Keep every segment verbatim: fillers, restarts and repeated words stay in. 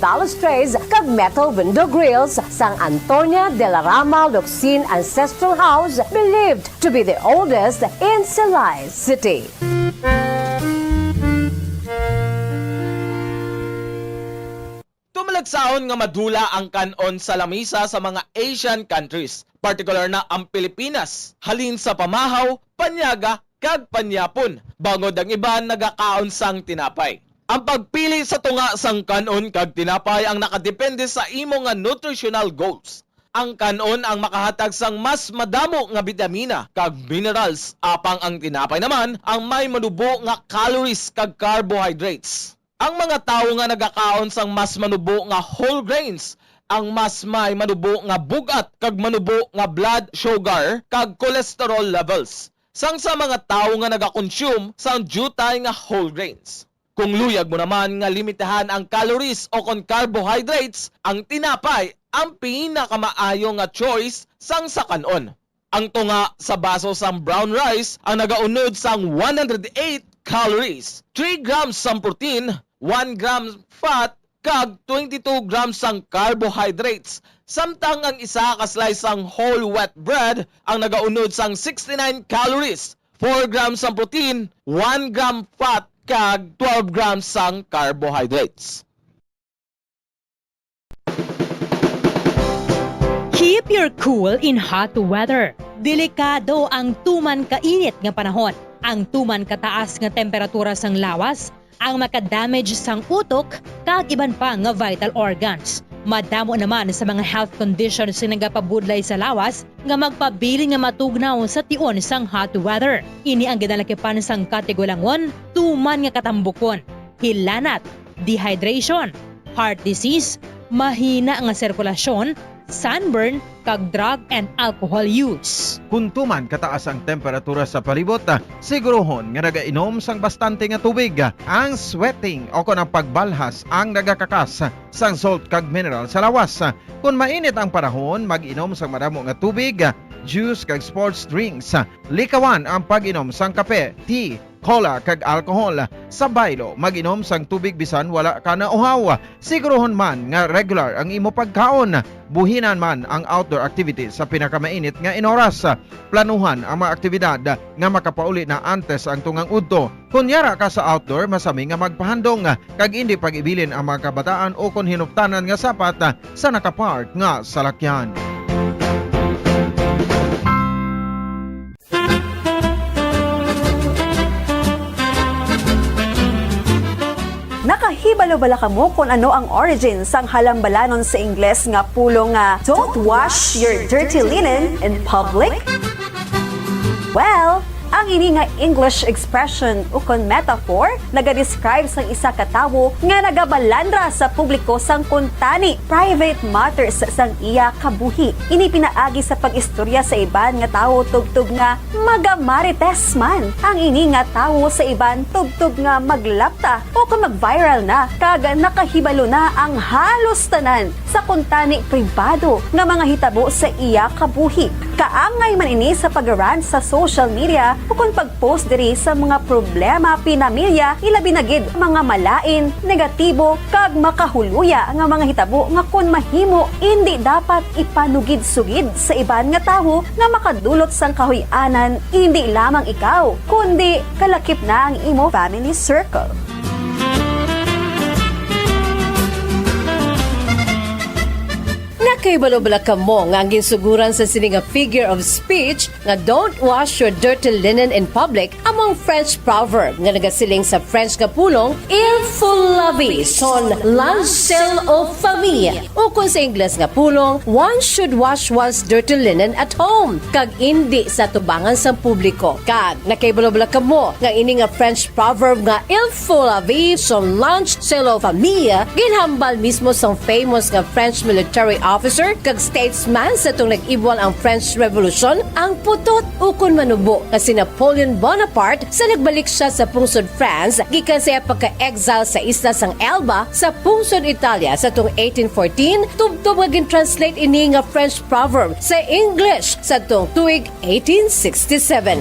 balustrades, kag metal window grills sang Antonia de la Rama Locsin Ancestral House, believed to be the oldest in Silay City. Tumalagsahon nga madula ang kan-on sa lamisa sa mga Asian countries, partikular na ang Pilipinas, halin sa pamahaw, panyaga, kag panyapon, bangod ang iban nagakaon sang tinapay. Ang pagpili sa tunga sang kan-on kag tinapay ang nakadepende sa imo nga nutritional goals. Ang kan-on ang makahatag sang mas madamo nga bitamina kag minerals, apang ang tinapay naman ang may manubo nga calories kag carbohydrates. Ang mga tawo nga nagakaon sang mas manubo nga whole grains ang mas may manubo nga bug-at kag manubo nga blood sugar kag cholesterol levels sang sa mga tawo nga nagakonsume sang diutay nga whole grains. Kung luyag mo naman nga limitahan ang calories o kon carbohydrates, ang tinapay ang pinakamaayo nga choice sang sa kan-on. Ang tunga sa baso sang brown rice ang nagaunod sang one hundred eight calories, three grams sang protein, one gram fat, kag twenty-two grams sang carbohydrates, samtang ang isa ka slice sang whole wheat bread ang nagaunod sang sixty-nine calories, four grams sang protein, one gram fat, kag twelve grams sang carbohydrates. Keep your cool in hot weather. Delikado ang tuman kainit nga panahon. Ang tuman kataas nga temperatura sang lawas ang makadamage sang utok kag iban pa nga vital organs. Madamo naman sa mga health conditions nga nagapabudlay sa lawas nga magpabilin nga matugnaw sa tion sang hot weather. Ini ang ginalakipan sang katigulangon, tuman nga katambukon, hilanat, dehydration, heart disease, mahina nga sirkulasyon, sunburn, kag drug and alcohol use. Kon tuman kataas ang temperatura sa palibot, sigurohon nga nagainom sang bastante nga tubig. Ang sweating o kon ang pagbalhas ang nagakakas sang salt kag mineral sa lawas. Kon mainit ang panahon, mag-inom sang madamo nga tubig, juice kag sports drinks. Likawan ang pag-inom sang kape, tea, cola, kag alcohol. Sa baylo, mag-inom sang tubig bisan wala ka nauhaw. Sigurohon man nga regular ang imo pagkaon. Buhinan man ang outdoor activities sa pinakamainit nga inoras. Planuhan ang mga aktibidad nga makapauli na antes ang tungang udto. Kon yara ka sa outdoor, masami nga magpahandong kag indi pag-ibilin ang mga kabataan o kon hinuptanan nga sapat sa nakapark nga salakyan. Nakahibalo bala kamo kon ano ang origin sang halambalanon sa Ingles nga pulong nga "Don't wash your dirty linen in public"? Well, ang ini nga English expression ukon metaphor nagadescribe sang isa ka tawo nga nagabalandra sa publiko sang kuntani private matters sang iya kabuhi. Ini pinaagi sa pag-istorya sa iban nga tawo tubtob nga magamarites man ang ini nga tawo sa iban tubtob nga maglapta o kon mag-viral na kag nakahibalo na ang halos tanan sa kuntani pribado nga mga hitabo sa iya kabuhi. Kaangay man ini sa pag-rant sa social media ukon pag-post diri sa mga problema pinamilya, ilabi na gid mga malain, negatibo, kag makahuluya nga mga hitabo nga kon mahimo, indi dapat ipanugid-sugid sa iban nga tawo nga makadulot sang kahuy-anan, indi lamang ikaw, kundi kalakip na ang imo family circle. Nakahibalo bala kamo nga ang ginsugoran sa sini nga figure of speech nga "Don't wash your dirty linen in public" amo ang French proverb nga nagasiling sa French nga pulong, "Il faut laver son linge sale aux femmes," ukon sa Ingles nga pulong, "One should wash one's dirty linen at home," kag indi sa atubangan sang publiko. Kag nakahibalo bala kamo nga ini nga French proverb nga "Il faut laver son linge sale aux femmes" ginhambal mismo sang famous nga French military officer kag statesman sa atong nag-ibwal ang French Revolution, ang putot ukon manubo nga si Napoleon Bonaparte, sa nagbalik siya sa pungsod France gikan sa iya pagka-exile sa isla sang Elba sa pungsod Italia sa atong eighteen fourteen, tubtob nga gin-translate ini nga French proverb sa English sa atong tuig eighteen sixty-seven.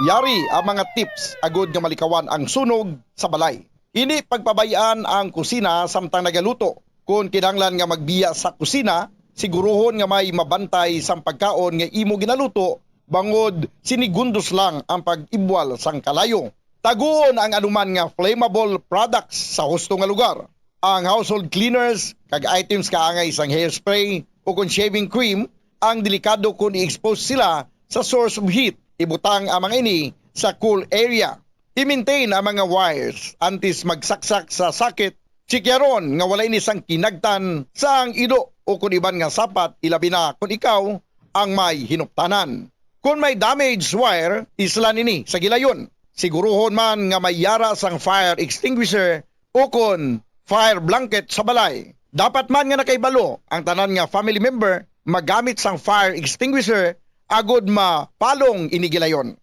Yari ang mga tips agud nga malikawan ang sunog sa balay. Hindi pagpabay-an ang kusina samtang nagaluto. Kon kinahanglan nga magbiya sa kusina, siguruhon nga may mabantay sang pagkaon nga imo ginaluto, bangod sinigundos lang ang pag-ibwal sang kalayo. Taguon ang anuman nga flammable products sa husto nga lugar. Ang household cleaners kag items kaangay sang hairspray o kon shaving cream ang delikado kon i-expose sila sa source of heat. Ibutang ang mga ini sa cool area. I-maintain ang mga wires antes magsaksak sa sakit. Tsikyaron nga wala ini sang kinagtan sa ang ido o kon iban nga sapat, ilabi na kon ikaw ang may hinuptanan. Kon may damaged wire, islan ini sa gilayon. Siguruhon man nga may yara sang fire extinguisher o kon fire blanket sa balay. Dapat man nga nakahibalo ang tanan nga family member magamit sang fire extinguisher agod mapalong ini gilayon.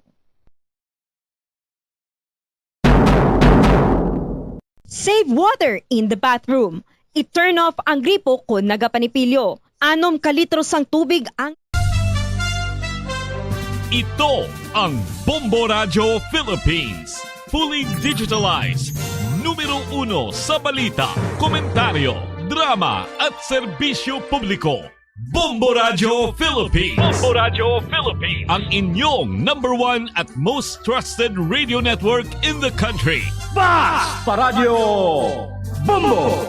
Save water in the bathroom. I-turn off ang gripo kon nagapanipilyo. Anom ka litro sang tubig ang Ito ang Bombo Radyo Philippines. Fully digitalized. Numero uno sa balita, komentaryo, drama at serbisyo publiko. Bombo Radyo Philippines. Bombo Radyo Philippines. Ang inyong number one at most trusted radio network in the country. Bas Paradyo Bombo!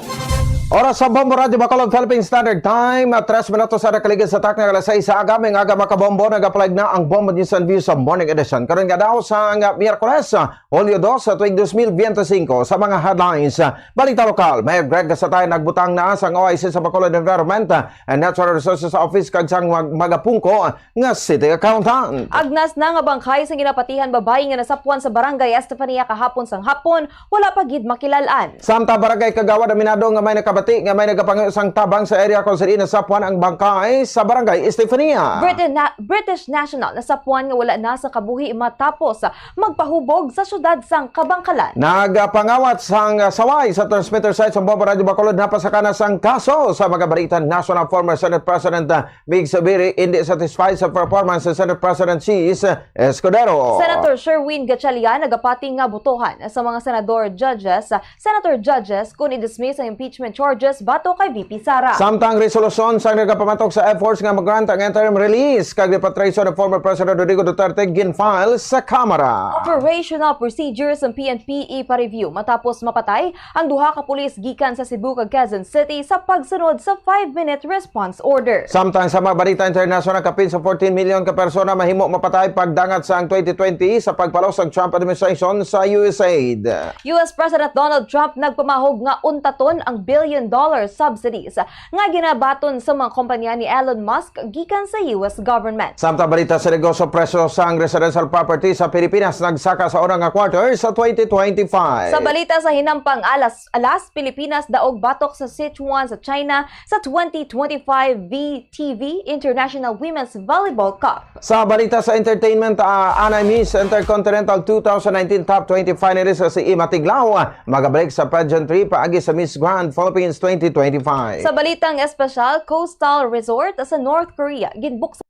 Oras sa Bombo Radyo Bacolod, Philippine Standard Time, ah, tres minutos sa nakaligid sa takna alas sais sa aga. May aga, mga kabombo, nagapalag na ang Bombo News and Views sa Morning Edition. Karon nga daw sa nga Miyerkules, ah, Hulyo dos, sa tuig dos mil biyente singko, sa mga headlines, ah, balita lokal, Mayor Greg Gasatay nagbutang na sang O I C sa Bacolod Environment, ah, and Natural Resources Office kag sang mag-, magapungko, ah, nga city accountant. Agnas na nga bangkay sang ginapatihan babayi nga nasapwan sa Barangay Estefania kahapon sang hapon, wala pa gid makilal-an. Samtang barangay kagawad aminado nga may nakabati nga may nagapangyo sang tabang sa area kung saan nasapwan ang bangkay sa Barangay Estefania. British na-, British national nasapwan nga wala na sa kabuhi matapos magpahubog sa siyudad sang Kabangkalan. Nagapangawat sang saway sa transmitter site sang Bombo Radyo Bacolod, napasaka na sang kaso sa mga balita national. Former Senate President, ah, Mig Zubiri hindi satisfied sa performance sa Senate President Chiz Escudero. Senator Sherwin Gatchalian nagapati nga botohan sa mga senador, judges, senator judges kon i-dismiss ang impeachment charges batok kay V P Sara. Samtang resolusyon sang nagapamatok sa efforts nga mag-grant ang interim release kag repatriation of former President Rodrigo Duterte gin-file sa Kamara. Operational procedures sang P N P ipa-review matapos mapatay ang duha ka pulis gikan sa Cebu kag Quezon City sa pagsunod sa five-minute response order. Samtang sa mga balita international, kapin sa fourteen million ka persona mahimo mapatay pagdangat sang twenty twenty sa pagpalos sang Trump administration sa U S aid. U S President Donald Trump nagpamahog nga untaton ang billion-dollar subsidies nga ginabaton sa mga kompanya ni Elon Musk gikan sa U S government. Samtang balita sa negosyo, presyo sang residential property sa Pilipinas nagsaka sa una nga quarter sa twenty twenty-five. Sa balita sa hinampang alas, alas Pilipinas daog batok sa Sichuan sa China sa twenty twenty-five V T V International Women's Volleyball Cup. Sa balita sa entertainment, ah, anay Miss Intercontinental two thousand nineteen Top twenty finalist nga si Ima Tiglao, ah, magabalik sa pageantry paagi sa Miss Grand Philippines twenty twenty-five. Sa balitang espesyal, Coastal Resort sa North Korea ginbuksan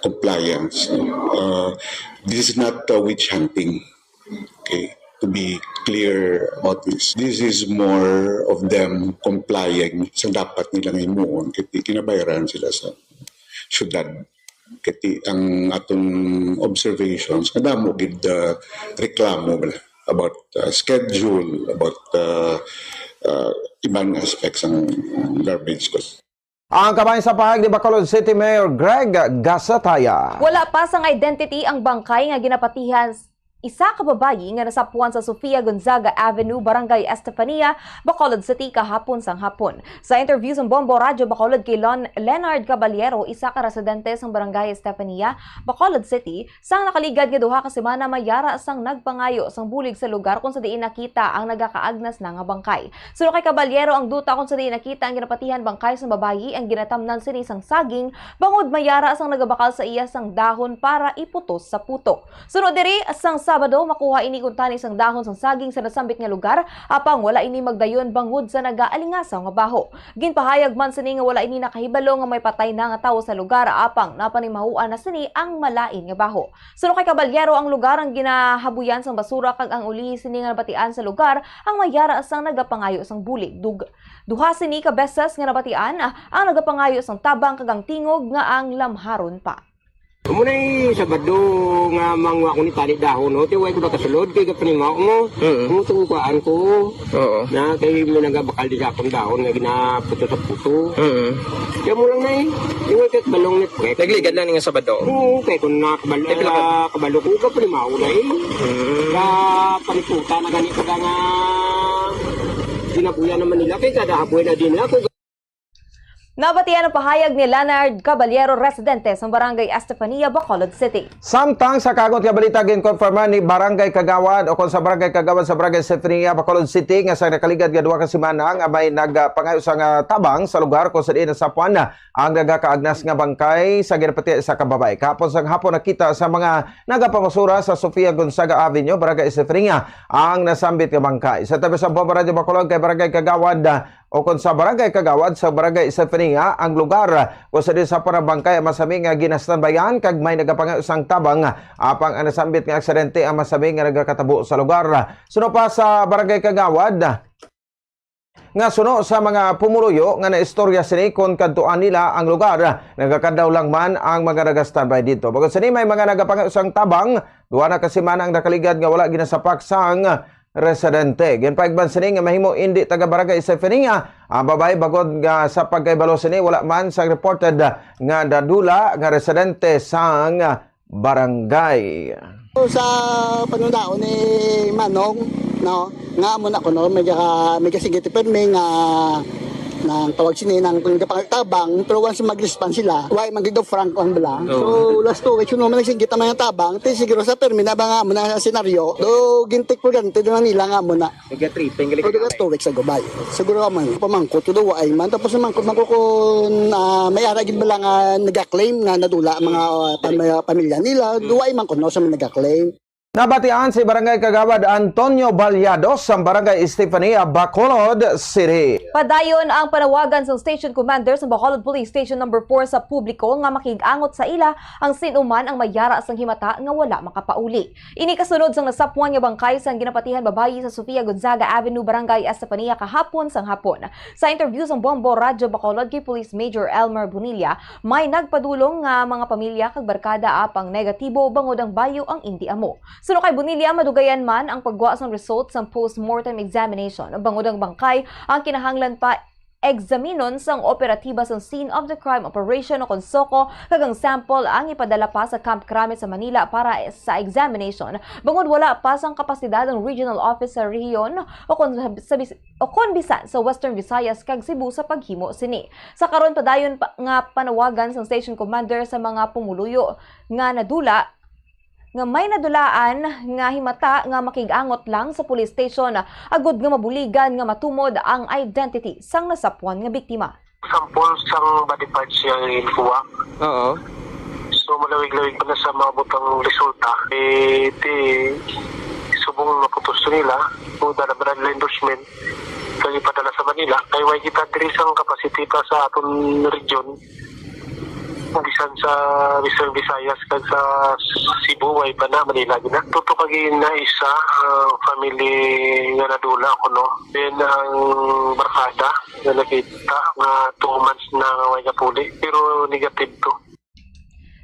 compliance, no? Uh, this is not, uh, witch hunting. Okay? To be clear about this, this is more of them complying sa dapat nilang himuon kay kinabayaran sila sa syudad. Kay ang atong observations, kadamo gid, uh, reklamo bala about, uh, schedule, about, uh, uh, ibang aspects ng garbage collection. Ang kabahin sa pahayag ni Bacolod City Mayor Greg Gasataya. Wala pa sang identity ang bangkay nga ginapatihan s-, isa ka babayi nga nasapuan sa Sofia Gonzaga Avenue, Barangay Estefania, Bacolod City, kahapon sang hapon. Sa interview sang Bombo Radyo Bacolod kay Lon-, Leonard Caballero, isa ka residente sang Barangay Estefania, Bacolod City, sang nakaligad nga duha ka semana, may yara sang nagpangayo sang bulig sa lugar kung sa diin nakita ang nagakaagnas na nga bangkay. Suno kay Caballero, ang duta kung sa diin nakita ang ginapatihan bangkay sang babayi ang ginatamnan sini sang saging, bangod may yara sang nagabakal sa iya sang dahon para iputos sa putok. Suno diri, sang Sabado, makuha ini kuntani sang dahon sang saging sa nasambit nga lugar, apang wala ini magdayon bangod sa nagaalingasaw nga baho. Ginpahayag man sini nga wala ini nakahibalo nga may patay na nga tawo sa lugar, apang napanimahuan na sini ang malain nga baho. Suno kay Caballero, ang lugar ang ginahabuyan sang basura kag ang ulihi sini nga nabatian sa lugar ang may yara sang nagapangayo sang bulig. Dug-, duha sini ka beses nga nabatian, ah, ang nagapangayo sang tabang kag ang tingog nga ang lamharon pa. Amo na, Sabado nga mangwa ko ni tali dahon, no? Ti way ko nakasulod kay gapanimaw mo. Mm. Amo tong kuhaan ko. Oo. Na kay may nagabakal di sa akong dahon nga ginaputo sa puto. Mm. Kaya mo lang na eh. Yung way kay balong net, pre. Nagligad lang nga Sabado. Oo, kay kung nakabal-, Kay pila ka ah, kabalo ko, gapanimaw na eh. Mm. Ka paniputa na gani pag nga ginabuya naman nila kay kada haboy na din ako. Nabatian ang pahayag ni Leonard Caballero, residente sa Barangay Estefania, Bacolod City. Samtang sa kagot nga balita, ginkonfirma ni Barangay Kagawad o kon sa Barangay Kagawad sa Barangay Estefania, Bacolod City, nga sa nakaligad nga duha ka semana nga may nagpangayo sa nga tabang sa lugar kung sa diin nasapuan na ang nagakaagnas nga bangkay sa ginapati sa kababay. Kahapon sang hapon nakita sa mga nagapamasura sa Sofia Gonzaga Avenue, Barangay Estefania, ang nasambit nga bangkay. Sa tabi sa Bombo Radyo Bacolod kay Barangay Kagawad, o kon sa Barangay Kagawad sa Barangay Estefania ang lugar kung sa diin sa parang bangkay ang masami nga ginastanbayan kag may nagapangayo sang tabang, apang ang nasambit nga aksidente ang masami nga nagakatabo sa lugar. Suno pa sa Barangay Kagawad, nga suno sa mga pumuluyo nga naistorya sini kon kadtuan nila ang lugar, nagakadaw lang man ang mga nagastanbay didto. Bangod sini, may mga nagapangayo sang tabang, duha na ka semana ang nakaligad nga wala ginasapak sang residente. Ginpaigban sini nga mahimo indi taga Barangay Estefania ang babayi, bangod nga sa pagkahibalo sini, wala man sang reported nga nadula nga residente sang barangay. Sa panundaon ni Manong, no, nga amo na kuno, may ga-, may gasinggit pirmi nga nang tawag sini nang panggapangayo tabang, pero once mag-respond sila, why man gid daw frank ang bala. Oo. So, last two weeks, yun naman nagsinggit naman ang tabang, ti siguro sa pirmi na ba nga amo na senaryo, do gintik for granted na nila nga amo na. Nag-tripping, gali. Pwede ka ka two weeks ago, bay. Siguro ka man, pamangkot ko daw, ay man. Tapos namangkot man ko kung, ah, may ara gid bala nga nag-claim nga nadula ang mga, ah, pam-, pamilya nila. Mm. Duwa ay man kuno sa mga nag-claim. Nabatian si Barangay Kagawad Antonio Ballados sa Barangay Estefania, Bacolod City. Padayon ang panawagan sang Station Commander sa Bacolod Police Station Number Four sa publiko nga makig-angot sa ila ang sin-o man ang may yara sang himata nga wala makapauli. Ini kasunod sang nasapuan nga bangkay sang ginapatihan babayi sa Sofia Gonzaga Avenue, Barangay Estefania, kahapon sang hapon. Sa interview sang Bombo Radyo Bacolod kay Police Major Elmer Bonilla, may nagpadulong nga mga pamilya kag barkada apang negatibo bangod ang bayo ang indi amo. Suno kay Bonilla, madugayan man ang paggwa sang result sang postmortem examination bangod ang bangkay ang kinahanglan pa eksaminon sang operatiba sang Scene of the Crime Operation o kon SOCO, kag ang sample ang ipadala pa sa Camp Kramet sa Manila para sa examination, bangod wala pa sang kapasidad ang regional office sa rehiyon o kon sa, sa bis-, o kon bisan sa Western Visayas kag Cebu sa paghimo sini. Sa karon, padayon pa nga panawagan sang station commander sa mga pumuluyo nga nadula nga may nadulaan nga himata nga makig-angot lang sa police station agud nga mabuligan nga matumod ang identity sang nasapuan nga biktima. Sample sang body parts siya ginkuha. Oo. So, malawig-lawig pa na sa maabot ang resulta. Eh, ti, subong maputos to nila, kung dala ba nila endorsement, kag ipadala sa Manila, kay way kita diri sang capacity pa sa aton region. Bisan sa Western Visayas kag sa Cebu, way pa na, Manila gina. Tuto ka gina isa, ah, family nga nadula ko, no. Then ang barkada nga nakita nga two months na nga way napuli, pero negative to.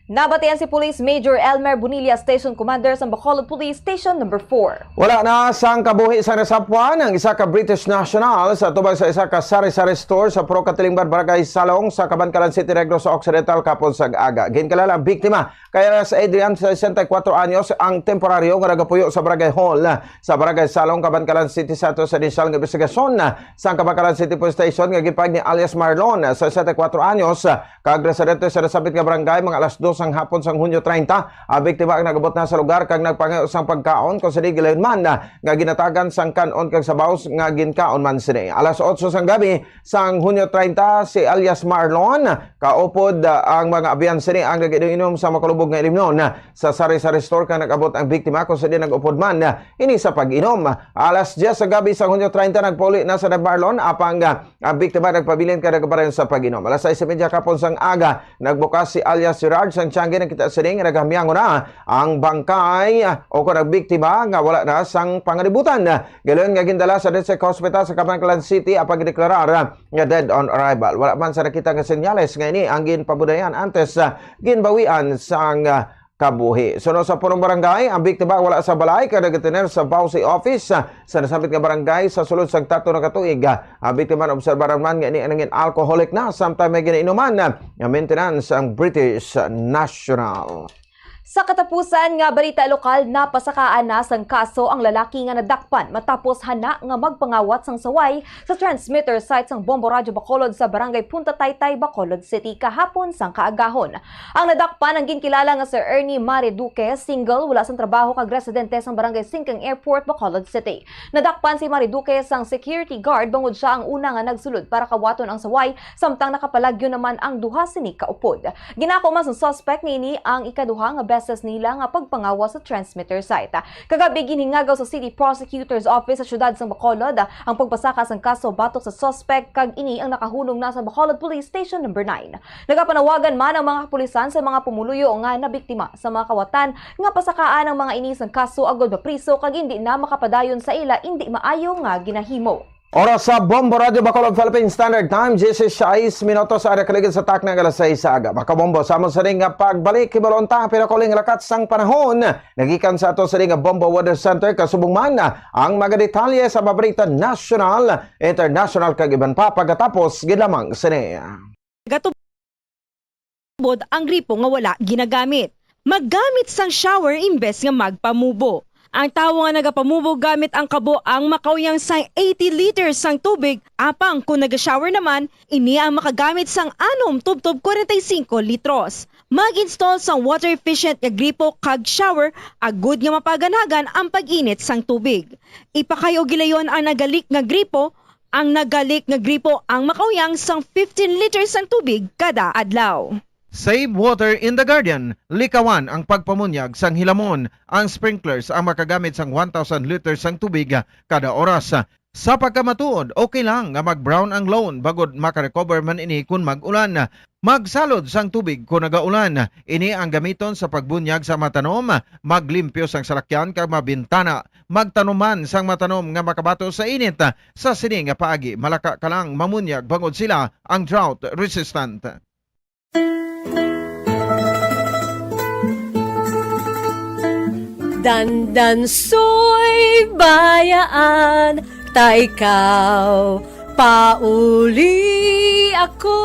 Nabatian si Police Major Elmer Bonilla, Station Commander sa Bacolod Police Station Number four. Wala na sang kabuhi sang nasapuan ang isa ka British national sa tubag sa isa ka sari-sari store sa Purok Katilingban, Barangay Salong sa Kabankalan City, Negros Occidental, kapon sa aga. Ginkilala ang biktima kay alias Adrian, sesenta y cuatro anyos, ang temporaryo nga nagapuyo sa Barangay Hall sa Barangay Salong, Kabankalan City. Sa ato sa inisyal nga investigasyon sang Kabankalan City Police Station nga gipag ni alias Marlon, sesenta y cuatro anyos, kag residente sa nasabit nga barangay, mga alas dos sang hapon sang Hunyo treinta, ang biktima ang nagabot na sa lugar kag nagpangayo sang pagkaon, kung sini gilayon man nga ginatagan sang kan-on kag sabaw nga ginkaon man sini. Alas otso sang gabi sang Hunyo treinta, si alias Marlon, kaupod, ah, ang mga abyan sini ang nag-inom sa makalubog nga ilimnon sa sari-sari store kag nag-abot ang biktima kung sini nag-upod man ini sa pag-inom. Alas diyes sa gabi sang Hunyo treinta, nagpauli na si Marlon, apang, ah, ang biktima nagpabilin kag nagpareho sa pag-inom. Alas sais y media kapon sang aga, nagbukas si alias Gerard sang tiangge. Nakita sini nga naghamyangon na ang bangkay, ah, o kon ang biktima nga wala na sang pangalibutan. Gilayon nga gindala sa District Hospital sa Kabankalan City, apang gideklarar nga dead on arrival. Wala man sa nakita nga senyales nga ini ang ginpabudayan antes, ah, ginbawian sang, ah, kabuhi. Suno sa punong barangay, ang biktima wala sa balay kag nagatener sa VAWC office, ah, sa nasambit nga barangay sa sulod sang tatlo na ka tuig. Ah, ang biktima, naobserbaran man nga ini nangin alcoholic na samtang may ginainuman, ah, nga maintenance ang British national. Sa katapusan nga balita lokal, napasakaan na sang kaso ang lalaki nga nadakpan matapos hana nga magpangawat sang saway sa transmitter site sang Bombo Radyo Bacolod sa Barangay Punta Taytay, Bacolod City, kahapon sang kaagahon. Ang nadakpan ang ginkilala nga si Ernie Mareduque, single, wala sang trabaho kag residente sang Barangay Singkang Airport, Bacolod City. Nadakpan si Mareduque sang security guard bangod sia ang una nga nagsulod para kawaton ang saway, samtang nakapalagyo naman ang duha sini ka upod. Ginako man sang suspect nga ini ang ikaduha nga beses nila nga pagpangawas sa transmitter site. Kagabi, ginhingagaw sa City Prosecutor's Office sa siyudad sang Bacolod ang pagpasaka sang kaso batok sa suspect, kag ini ang nakahunong na sa Bacolod Police Station Number nine. Nagapanawagan man ang mga kapulisan sa mga pumuluyo nga nabiktima sa mga kawatan nga pasakaan ang mga ini sang kaso agod mapriso kag indi na makapadayon sa ila indi maayo nga ginahimo. Oras sa Bombo Radyo Bacolod, Philippine Standard Time, diyesisais minutos ang nakaligid sa takna nga alas sais sa aga. Makabombo, sa amon sini nga pagbalik, hibaluon ta ang pinakauli nga lakat sang panahon. Nagikan sa ato sini nga Bombo Weather Center, kasubong man ang mga detalye sa mga balita nasyonal, internasyonal, kag iban pa pagkatapos gid lamang sini. Nagatubod ang gripo nga wala ginagamit. Maggamit sang shower imbes nga magpamubo. Ang tawo nga nagapamubo gamit ang kabo ang makauyang sang eighty liters sang tubig, apang kon naga-shower naman, ini ang makagamit sang anom tubtob kwarenta y singko litros. Mag-install sang water efficient nga gripo kag shower agud nga mapaganhagan ang pag-init sang tubig. Ipakay-o gilayon ang nagalik nga gripo. Ang nagalik nga gripo ang makauyang sang fifteen liters sang tubig kada adlaw. Save water in the garden. Likawan ang pagpamunyag sang hilamon. Ang sprinklers ang makagamit sang one thousand liters sang tubig kada oras. Sa pagkamatuod, okay lang nga mag-brown ang lawn bangod makarecover man ini kon mag-ulan. Magsalod sang tubig kon nagaulan. Ini ang gamiton sa pagbunyag sa mga tanom, maglimpyo sang salakyan kag mga bintana. Magtanom man sang mga tanom nga makabato sa init. Sa sini nga paagi, malaka ka lang mamunyag bangod sila ang drought resistant. Dandansoy bayaan ta ikaw, pauli ako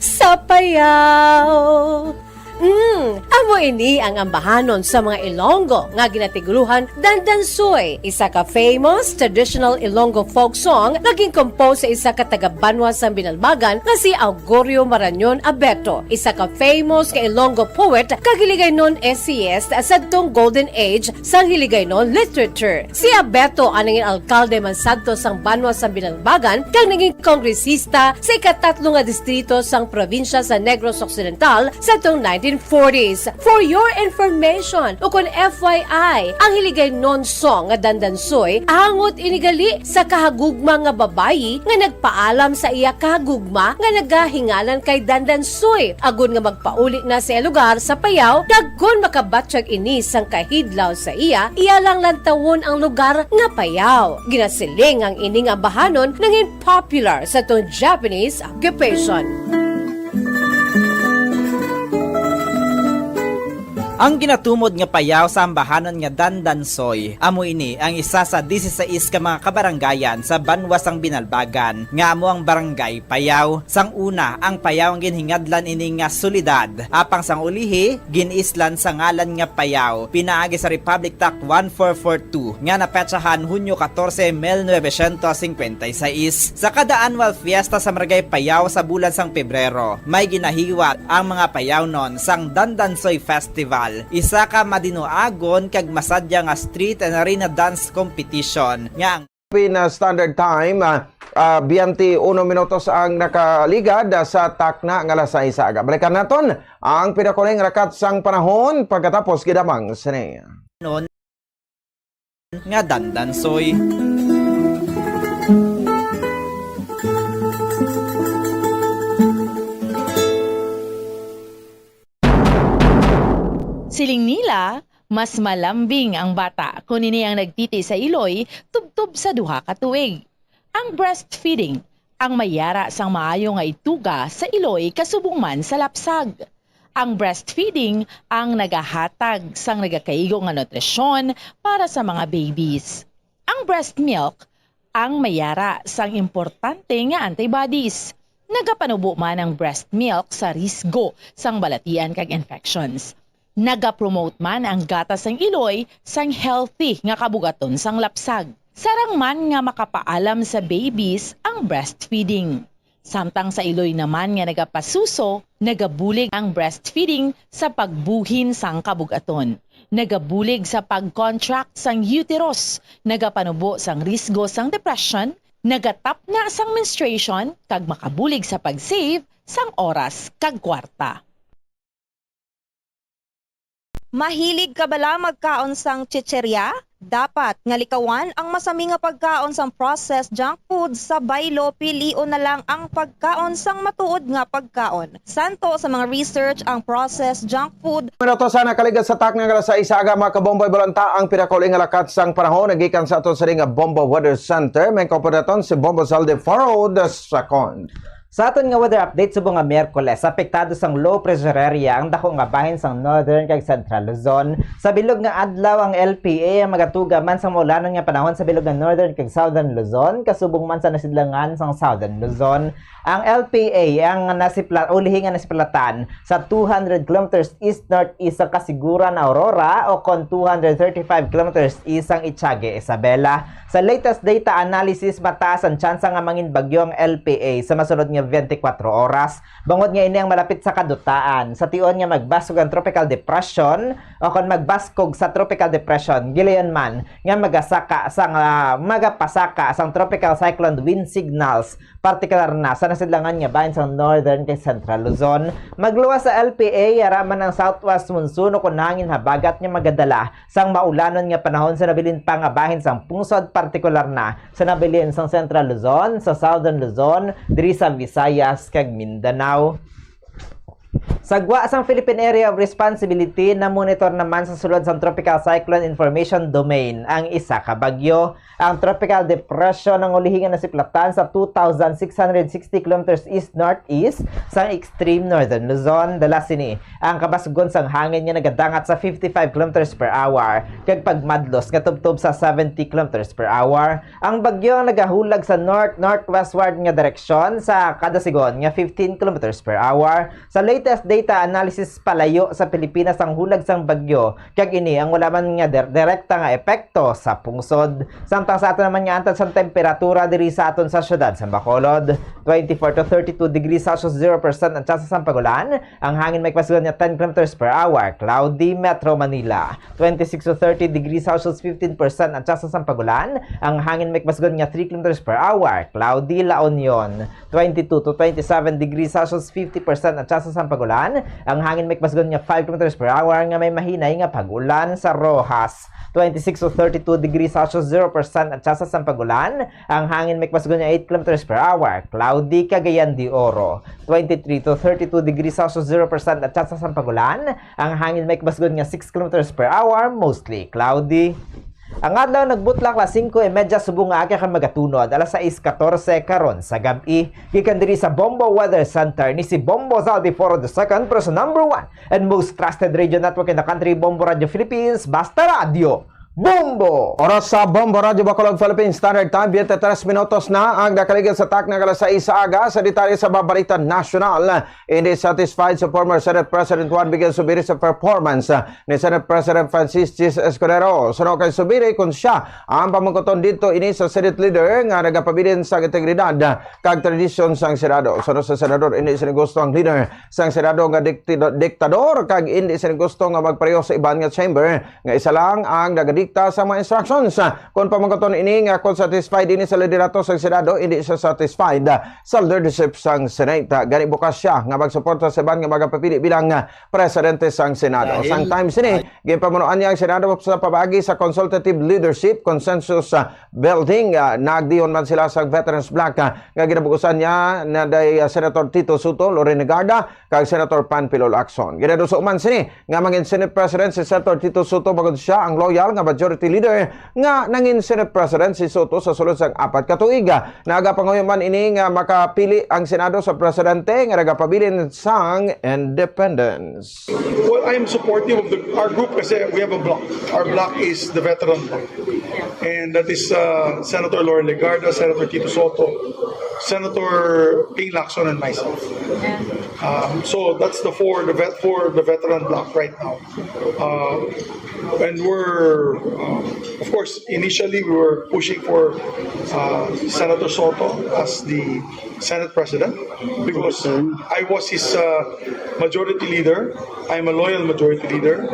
sa payaw. Mm, amo ini ang ambahanon sa mga Ilonggo nga ginatiguluhan Dandansoy, isa ka famous traditional Ilonggo folk song nga gin-compose sa isa ka taga-banwa sang Binalbagan nga si Augurio Marañon Abeto, isa ka famous nga Ilonggo poet kag Hiligaynon essayist sadtong Golden Age sang Hiligaynon literature. Si Abeto ang nangin alkalde man sadto sang banwa sang Binalbagan kag nangin kongresista sa ikatatlo nga distrito sang probinsya sa Negros Occidental sadtong nineteen forties. For your information, o kon F Y I, ang Hiligaynon song nga Dandansoy, angot ini gali sa kahagugma nga babayi nga nagpaalam sa iya kahagugma nga nagahingalan kay Dandansoy, agod nga magpauli na sa iya lugar sa Payao, kag kon makabatyag ini sang kahidlaw sa iya, iya lang lantawon ang lugar nga Payao. Ginasiling ang ini nga ambahanon nangin popular sa tong Japanese occupation. Ang ginatumod nga Payao sa ambahanon nga Dandansoy, amo ini ang isa sa dieciséis ka mga kabaranggayan sa banwa sang Binalbagan, nga amo ang Barangay Payao. Sang una, ang Payao ang ginhingadlan ini nga syudad, apang sang ulihi, gin-islan sa ngalan nga Payao, pinaagi sa Republic Act one four four two, nga napetsahan Hunyo katorse, mil novecientos singkwenta y seis. Sa kada annual fiesta sa Barangay Payao sa bulan sang Pebrero, may ginahiwat ang mga Payaonon sang Dandansoy Festival, isa ka madinuagon kag masadya nga street and arena dance competition nga ang Philippine Standard Time, ah, ah, twenty-one minutos ang nakaligad, ah, sa takna nga alas sais sa aga. Balikan naton ang pinakauling rakat sang panahon pagkatapos gid lamang sini. Nga Dandansoy. Siling nila, mas malambing ang bata kon ini ang nagtiti sa iloy tubtob sa duha ka tuig. Ang breastfeeding ang may yara sang maayo nga ituga sa iloy kasubong man sa lapsag. Ang breastfeeding ang nagahatag sang nagakaigo nga nutrisyon para sa mga babies. Ang breast milk ang may yara sang importante nga antibodies. Nagapanubo man ang breast milk sa risgo sang balatian kag infections. Nagapromote man ang gatas sang iloy sang healthy nga kabugaton sang lapsag. Sarang man nga makapaalam sa babies ang breastfeeding. Samtang sa iloy naman nga nagapasuso, nagabulig ang breastfeeding sa pagbuhin sang kabugaton. Nagabulig sa pag-contract sang uterus, nagapanubo sang risgo sang depression, nagatapna sang menstruation, kag makabulig sa pag-save sang oras kag kwarta. Mahilig ka bala magkaon sang chicheria? Dapat nga likawan ang masami nga pagkaon sang processed junk food sa baylo, pilion na lang ang pagkaon sang matuod nga pagkaon. Santo sa mga research ang processed junk food. Minuto sa nakaligad sa takna nga alas sais sa aga, mga kabomboy, balanta ang pinakauling nga lakat sang panahon nagikan sa aton sini nga Bombo Weather Center. May kaupod naton si Bombo Zaldi Faro the Second. Sa aton nga weather update, subong nga Miyerkules, apektado sang low pressure area ang dako nga bahin sang Northern kag Central Luzon. Sa bilog nga adlaw, ang L P A ang magatuga man sang maulanon nga panahon sa bilog nga Northern kag Southern Luzon, kasubong man sa nasidlangan sang Southern Luzon. Ang L P A ang nasipla-, ulihi nga nasiplatan sa two hundred kilometers east-northeast sang Casiguran, Aurora, o kon two hundred thirty-five kilometers east sang Echagüe, Isabela. Sa latest data analysis, mataas ang tsansa nga mangin bagyo ang L P A sa masunod nga twenty-four oras, bangod nga ini ang malapit sa kadutaan. Sa tion nga magbaskog ang tropical depression, o kon magbaskog sa tropical depression, gilayon man nga magasaka sang, ah, magapasaka sang tropical cyclone wind signals, partikular na sa nasidlangan nga bahin sang Northern kag Central Luzon. Magluwas sa L P A, yara man ang southwest monsoon o kon hangin habagat nga magadala sang maulanon nga panahon sa nabilin pa nga bahin sang pungsod, partikular na sa nabilin sang Central Luzon, sa Southern Luzon, diri sa Visayas kag Mindanao. Sa gwa sang Philippine Area of Responsibility, namonitor naman sa sulod sang Tropical Cyclone Information Domain ang isa ka bagyo. Ang tropical depression ang ulihi nga nasiplatan sa two thousand six hundred sixty kilometers east-northeast sang extreme northern Luzon. Dala sini ang kabasgon sang hangin nga nagadangat sa fifty-five kilometers per hour kag pagmadlos nga tubtob sa seventy kilometers per hour. Ang bagyo ang nagahulag sa north-northwestward nga direksyon sa kada sigon nga fifteen kilometers per hour. Sa latest data analysis, palayo sa Pilipinas ang hulag sang bagyo, kag ini ang wala man nga dir-, direkta nga epekto sa pungsod. Samtang sa aton naman nga antad sang temperatura diri sa aton sa siyudad sa Bacolod, twenty-four to thirty-two degrees Celsius, zero percent ang tsansa sang pag-ulan. Ang hangin may kabasgon nga ten kilometers per hour, cloudy. Metro Manila, twenty-six to thirty degrees Celsius, fifteen percent ang tsansa sang pag-ulan. Ang hangin may kabasgon nga three kilometers per hour, cloudy. La Union, twenty-two to twenty-seven degrees Celsius, fifty percent ang tsansa sang pag-ulan. Ang hangin may kabasgon nga five kilometers per hour nga may mahinay nga pag-ulan. Sa Roxas, twenty-six to thirty-two degrees Celsius, zero percent ang tsansa sang pag-ulan. Ang hangin may kabasgon nga eight kilometers per hour, cloudy. Cagayan de Oro, twenty-three to thirty-two degrees Celsius, zero percent ang tsansa sang pag-ulan. Ang hangin may kabasgon nga six kilometers per hour, mostly cloudy. Ang adlaw nagbutlak alas singko y medya subong nga aga kay magatunod, alas sais katorse karon sa gab-i. Gikan diri sa Bombo Weather Center ni si Bombo Zaldi Foro the second, pero sa number one and most trusted radio network in the country, Bombo Radio Philippines, basta radyo, Bombo! Oras sa Bombo Radio Bacolod, Philippine Standard Time, twenty-three minutos na ang nakaligid sa takna nga alas sais sa aga. Sa detalye sa mga balita nasyonal, hindi satisfied sa former Senate President Juan Miguel Zubiri sa performance, ah, ni Senate President Francis Chiz Escudero. Suno kay Zubiri, kun sia ang pamangkuton didto ini sa Senate leader nga nagapabilin sang integridad kag tradisyon sang Senado. Suno sa senador, hindi sini gusto ang leader sang Senado nga dikti-, diktador kag hindi sini gusto nga magpareho sa iban nga chamber nga isa lang ang nagadikta sa mga instructions. Kon pamangkuton ini nga kon satisfied ini sa liderato sang Senado, hindi siya satisfied sa leadership sang Senate. Gani bukas siya nga magsuporta sa iban nga magapapili bilang presidente sang Senado. Dahil Sang time sini, ginpamunuan niya ang Senado sa pamaagi sa consultative leadership consensus, ah, building. Ah, nagdiyon man sila sa Veterans Bloc, ah, nga ginabugusan niya na day, ah, Senator Tito Sotto, Loren Legarda, kag Senator Panfilo Lacson. Ginaduso man sini nga mangin Senate President si Senator Tito Sotto bangod sia ang loyal nga majority leader nga nangin Senate President si Sotto sa sulod sang apat ka tuig. Nagapangayo man ini nga makapili ang Senado sa presidente nga nagapabilin sang independence. Well, I am supportive of the, our group kasi we have a bloc. Our bloc is the veteran bloc. And that is, uh, Senator Loren Legarda, Senator Tito Sotto, Senator Ping Lacson, and myself. Um, so that's the four, the vet, for the veteran bloc right now. Uh, and we're, uh, of course, initially we were pushing for, uh, Senator Sotto as the Senate President because I was his, uh, majority leader. I'm a loyal majority leader.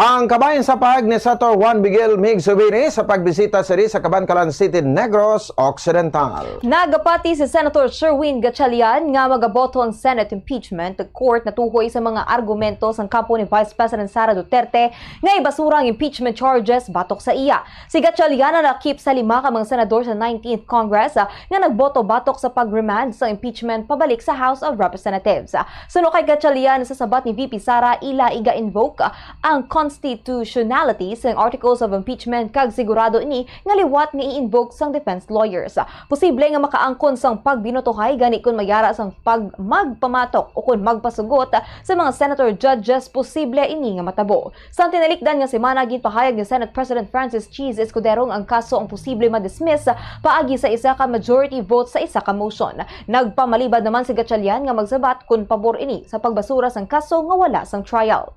Ang kabahin sa pahayag ni Senator Juan Miguel Mig Zubiri sa pagbisita sini sa Kabankalan City, Negros Occidental. Nagapati si Senator Sherwin Gatchalian nga magaboto ang Senate impeachment court natuhoy sa mga argumento sang kampo ni Vice President Sara Duterte nga ibasura ang impeachment charges batok sa iya. Si Gatchalian ang nakip sa lima ka mga senador sa nineteenth Congress, ah, nga nagboto batok sa pag-remand sa impeachment pabalik sa House of Representatives. Suno kay Gatchalian, sa sabat ni V P Sara, ila iga-invoke, ah, ang constitutionality sang articles of impeachment kag sigurado ini nga liwat nga i-invoke sang defense lawyers. Posible nga makaangkon sang pagbinotohay gani kon mayara sang pag-, magpamatok o kon magpasugot sa mga senator judges, posible ini nga matabo. Sa tinalikdan nga semana, ginpahayag ni Senate President Francis Chiz Escudero nga ang kaso ang posible ma-dismiss paagi sa isa ka majority vote sa isa ka motion. Nagpamalibad naman si Gatchalian nga magsabat kon pabor ini sa pagbasura sang kaso nga wala sang trial.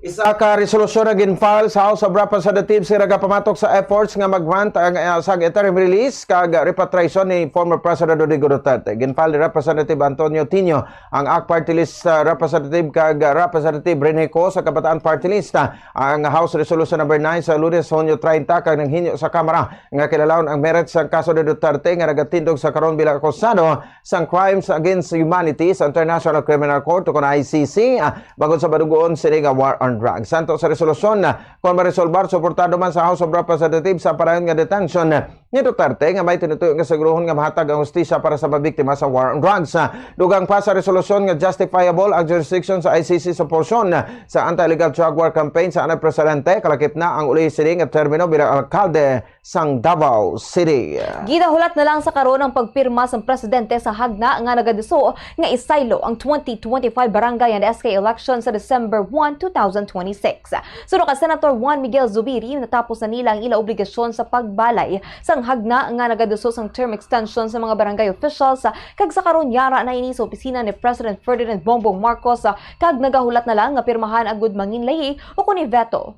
Isa ka resolusyon nga gin-file sa House of Representatives nga nagapamatok sa efforts nga mag-grant ang, ah, sang interim release kag repatriation ni former President Rodrigo Duterte. Gin-file ni Representative Antonio Tinio ang ACT Party List, ah, Representative kag, ah, Representative Rene Co sa Kabataan Party List, ah, ang House Resolution Number Nine sa Lunes, Hunyo treinta, kag nanghinyo sa Kamara nga kilalaon ang merits sang kaso ni Duterte nga nagatindog sa karon bilang akusado sang Crimes Against Humanity sa International Criminal Court, ukon I C C, ah, bangod sa madunggon sini nga war on drugs. Santo sa resolusyon, ah, kon maresolbar, suportado man sa House of Representatives sa padayon nga detention ni Duterte nga may tinutuyo nga seguruhon nga mahatag ang hustisya para sa mga biktima sa war on drugs. Dugang pa sa resolusyon nga justifiable ang jurisdiction sa I C C sa porsyon sa anti-illegal drug war campaign sa anay presidente, kalakip na ang uli sini nga termino bilang alkalde sang Davao City. Ginahulat na lang sa karon ang pagpirma sang presidente sa hagna nga nagaduso nga isaylo ang twenty twenty-five barangay and S K election sa December one, two thousand twenty-six. Suno kay Senator Juan Miguel Zubiri, natapos na nila ang ila obligasyon sa pagbalay sang hagna nga nagaduso sang term extension sa mga barangay officials, kag sa karon yara na ini sa opisina ni President Ferdinand Bongbong Marcos, kag nagahulat na lang nga pirmahan agud manginlayi o kon i-veto,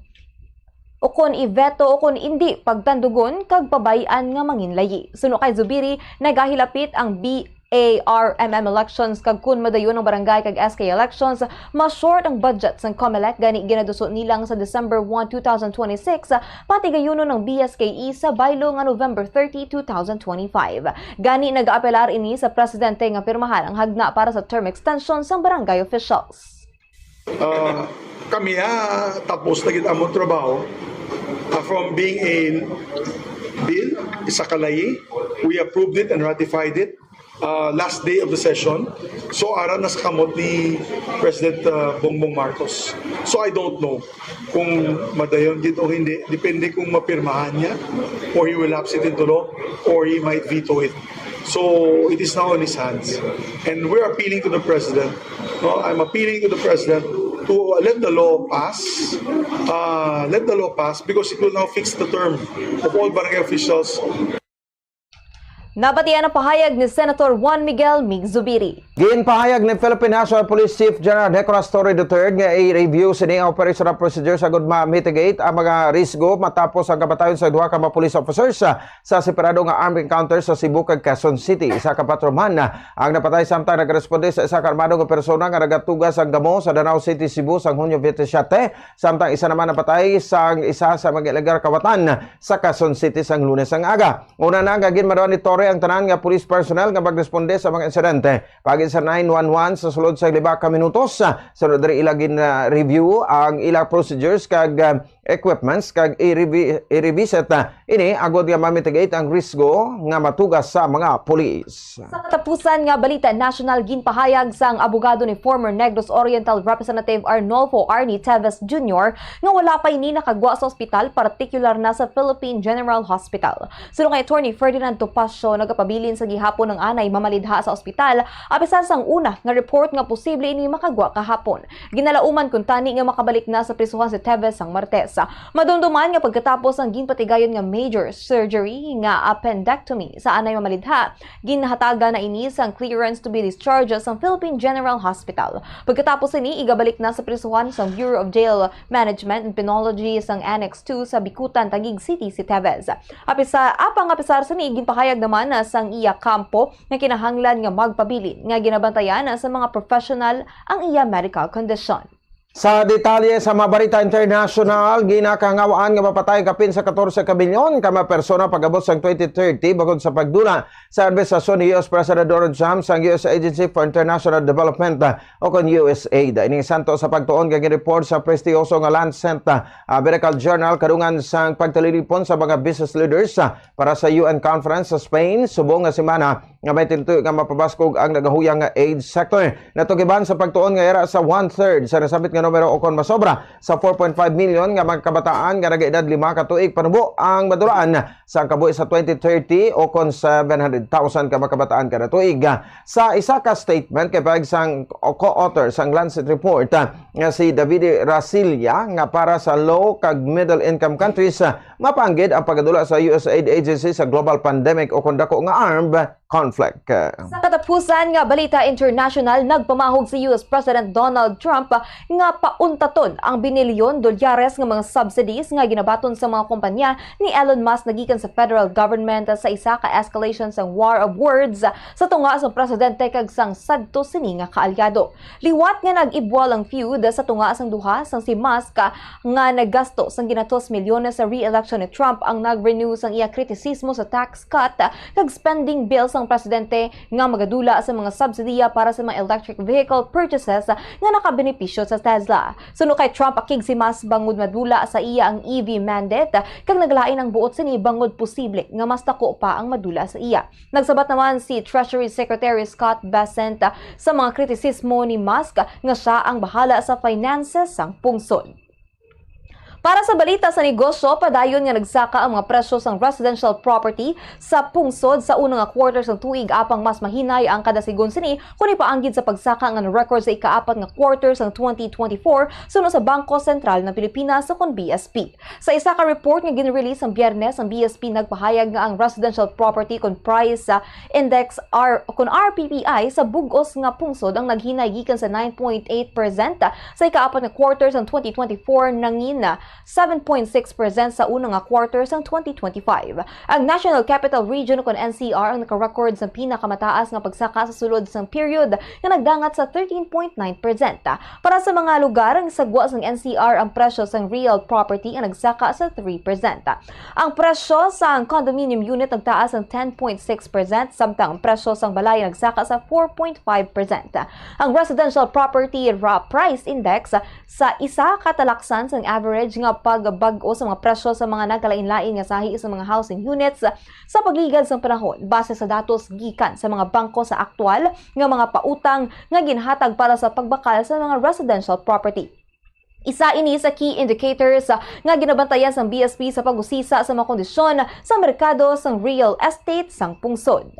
o kon i-veto o kon indi pagtandugon kag pabay-an nga manginlayi. Suno kay Zubiri, nagahilapit ang B A R M M elections, kag kun madayon ang barangay kag S K elections, ma-short ang budget sang Comelec, gani ginaduso nilang sa December one, two thousand twenty-six, pati gayunon ang B S K E sa baylo nga November thirty, two thousand twenty-five. Gani nagaapelar ini sa presidente nga pirmahan ang hagna para sa term extension sang barangay officials. Ah, kami, ah, tapos na gid among trabaho. Ah, from being a bill, isa ka layi, we approved it and ratified it uh, last day of the session. So, ara na sa kamot ni President uh, Bongbong Marcos. So, I don't know kung madayon gid o hindi. Depende kung mapirmahan niya, or he will lapse it into law, or he might veto it. So, it is now in his hands. And we're appealing to the President. No? I'm appealing to the President to let the law pass. Uh, let the law pass because it will now fix the term of all barangay officials. Nabatian ang pahayag ni Senator Juan Miguel Mig Zubiri. Ginpahayag ni Philippine National Police Chief General Nicolas Torre the third nga i-review sini ang operational procedures agud ma-mitigate ang mga risgo matapos ang kamatayon sa duha ka mga police officers sa, sa separado nga armed encounter sa Cebu kag Quezon City. Isa ka patrolman ang napatay samtang nagresponde sa isa ka armado nga persona nga nagatuga sang gamo sa Danao City, Cebu, sang Hunyo twenty-seven, samtang isa naman napatay sang isa sa mga illegal kawatan sa Quezon City sang Lunes ang aga. Una na nga ginmadawan ni Torre ang tanan nga police personnel nga magresponde sa mga insidente. Paagi sa nine one one sa sulod sa lima ka minutos, sunod diri ila gin-review ang ila procedures kag, ah, equipments kag i-revi-, i-revisit, ah, ini agud nga ma-mitigate ang risgo nga matuga sa mga pulis. Sa katapusan nga balita nasyonal, ginpahayag sang abogado ni former Negros Oriental Representative Arnolfo Arnie Teves Junior nga wala pa ini nakagwa sa ospital, partikular na sa Philippine General Hospital. Suno kay Attorney Ferdinand Topacio, nagapabilin sa gihapon ang anay mamalidha sa ospital, apisar sang una nga report nga posible ini makagwa kahapon. Ginalauman kuntani nga makabalik na sa prisuhan si Teves sang Martes. Madumduman nga pagkatapos ang ginpatigayon nga major surgery nga appendectomy sa anay mamalidha, ginhatagan na ini sang clearance to be discharged sang Philippine General Hospital. Pagkatapos ini, igabalik na sa prisuhan sang Bureau of Jail Management and Penology sang Annex two sa Bicutan, Taguig City si Teves. Apisa-, apang apisar sini, ginpahayag naman na sang iya kampo nga kinahanglan nga magpabilin nga ginabantayan sa mga professional ang iya medical condition. Sa detalye sa mga balita international, ginakahangawaan nga mapatay kapin sa katorse ka milyon ka mga persona pag-abot sang twenty thirty, bangod sa pagdula sa administrasyon ni U S President Donald Trump sang U S Agency for International Development, ah, o kon U S aid. Ining santo sa pagtuon nga gin-report sa prestiyoso nga Lancet, ah, Medical Journal kadungan sang pagtalilipon sa mga business leaders, ah, para sa U N conference sa Spain subong nga semana nga may tintuyo nga mapabaskog ang nagahuyang nga aid sector. Natugiban sa pagtuon nga yara sa one-third sa nasambit nga numero o kon masobra sa four point five million nga mga kabataan nga nagaedad lima ka tuig panubo ang madulaan sa kabuhi sa twenty thirty o kon seven hundred thousand ka mga kabataan kada tuig. Sa isa ka statement kay pahayag sang co-author sang Lancet report, ah, nga si Davide Rasilla, nga para sa low kag middle income countries, ah, mapanggid ang pagdula sa U S aid agency sa global pandemic o kon dako nga armed conflict. Sa katapusan nga balita international, nagpamahog si U S President Donald Trump nga pauntaton ang binilyon dolyares nga mga subsidies nga ginabaton sa mga kompanya ni Elon Musk nagikan sa federal government sa isa ka escalation sang war of words sa tunga sang presidente kag sang sadto sini nga kaalyado. Liwat nga nag-ibwal ang feud sa tunga sang duha, sang si Musk nga naggasto sang ginatos milyones sa re-election ni Trump ang nag-renew sang iya kritisismo sa tax cut kag spending bill sang presidente nga magadula sa mga subsidiya para sa mga electric vehicle purchases nga nakabenepisyo sa Tesla. Suno kay Trump, akig si Musk bangod madula sa iya ang E V mandate kag naglain ang buot sini bangod posible nga mas dako pa ang madula sa iya. Nagsabat naman si Treasury Secretary Scott Bessent sa mga kritisismo ni Musk nga siya ang bahala sa finances sang pungsod. Para sa balita sa negosyo, padayon nga nagsaka ang mga presyo sang residential property sa pungsod sa una nga quarter sang tuig, apang mas mahinay ang kadasigon sini kon ipaanggid sa pagsaka nga na-record sa ikaapat nga quarter sang twenty twenty-four, suno sa Bangko Sentral ng Pilipinas o kon B S P. Sa isa ka report nga gin-release ang Biyernes, ang B S P nagpahayag nga ang residential property kon price, ah, index R, kon R P P I sa bug-os nga pungsod ang naghinay gikan sa nine point eight percent sa ikaapat nga quarter sang twenty twenty-four nangin, ah, seven point six percent sa una nga quarter sang twenty twenty-five. Ang National Capital Region, kon N C R, ang nakarecord sa pinakamataas nga pagsaka sa sulod sang period nga nagdangat sa thirteen point nine percent. Para sa mga lugar, ang sagwa sang N C R, ang presyo sang real property ang nagsaka sa three percent. Ang presyo sang condominium unit nagtaas sang ten point six percent, samtang ang presyo sang balay nagsaka sa four point five percent. Ang Residential Property Ra-, Price Index sa isa ka talaksan sang average nga pagbag-o sa mga presyo sa mga nagkalain-lain nga sahi sa mga housing units sa pagligad sang panahon, base sa datos gikan sa mga bangko sa aktual nga mga pautang nga ginhatag para sa pagbakal sa mga residential property. Isa ini sa key indicators nga ginabantayan sang B S P sa pag-usisa sa mga kondisyon sa merkado sang real estate sang pungsod.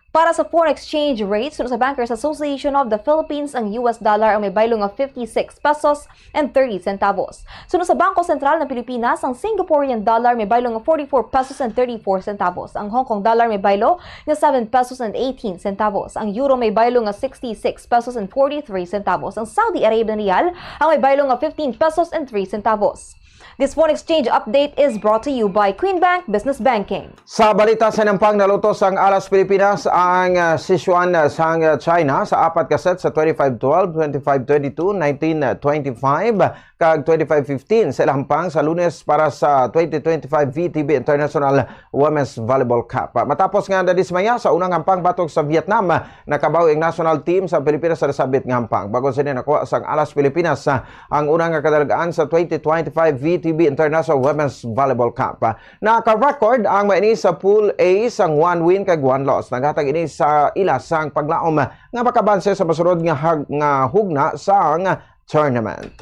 Para sa foreign exchange rate, suno sa Bankers Association of the Philippines, ang U S dollar ang may baylo nga fifty-six pesos and thirty centavos. Suno sa Bangko Sentral ng Pilipinas, ang Singaporean dollar may baylo nga forty-four pesos and thirty-four centavos. Ang Hong Kong dollar may baylo nga seven pesos and eighteen centavos. Ang euro may baylo nga sixty-six pesos and forty-three centavos. Ang Saudi Arabian riyal ang may baylo nga fifteen pesos and three centavos. This foreign exchange update is brought to you by Queen Bank Business Banking. Sa balita sa nampang, nalutos ang Alas Pilipinas ang, ah, Sichuan, ah, sang, ah, China sa apat ka set sa twenty-five twelve, twenty-five twenty-two, nineteen twenty-five, kag twenty-five fifteen sa ilang hampang sa Lunes para sa twenty twenty-five V T B International Women's Volleyball Cup. Matapos nga nadismaya sa unang hampang batok sa Vietnam, nakabawi ang national team sa Pilipinas sa nasabit nga hampang. Bago sini nakuha sang Alas Pilipinas, ah, ang una nga kadalagan sa twenty twenty-five V T B International Women's Volleyball Cup. Naka-record ang mga ini sa Pool A sang one win kag one loss. Naghatag ini sa ila sang paglaom nga makabanse sa masunod nga hag-, nga hugna sang tournament.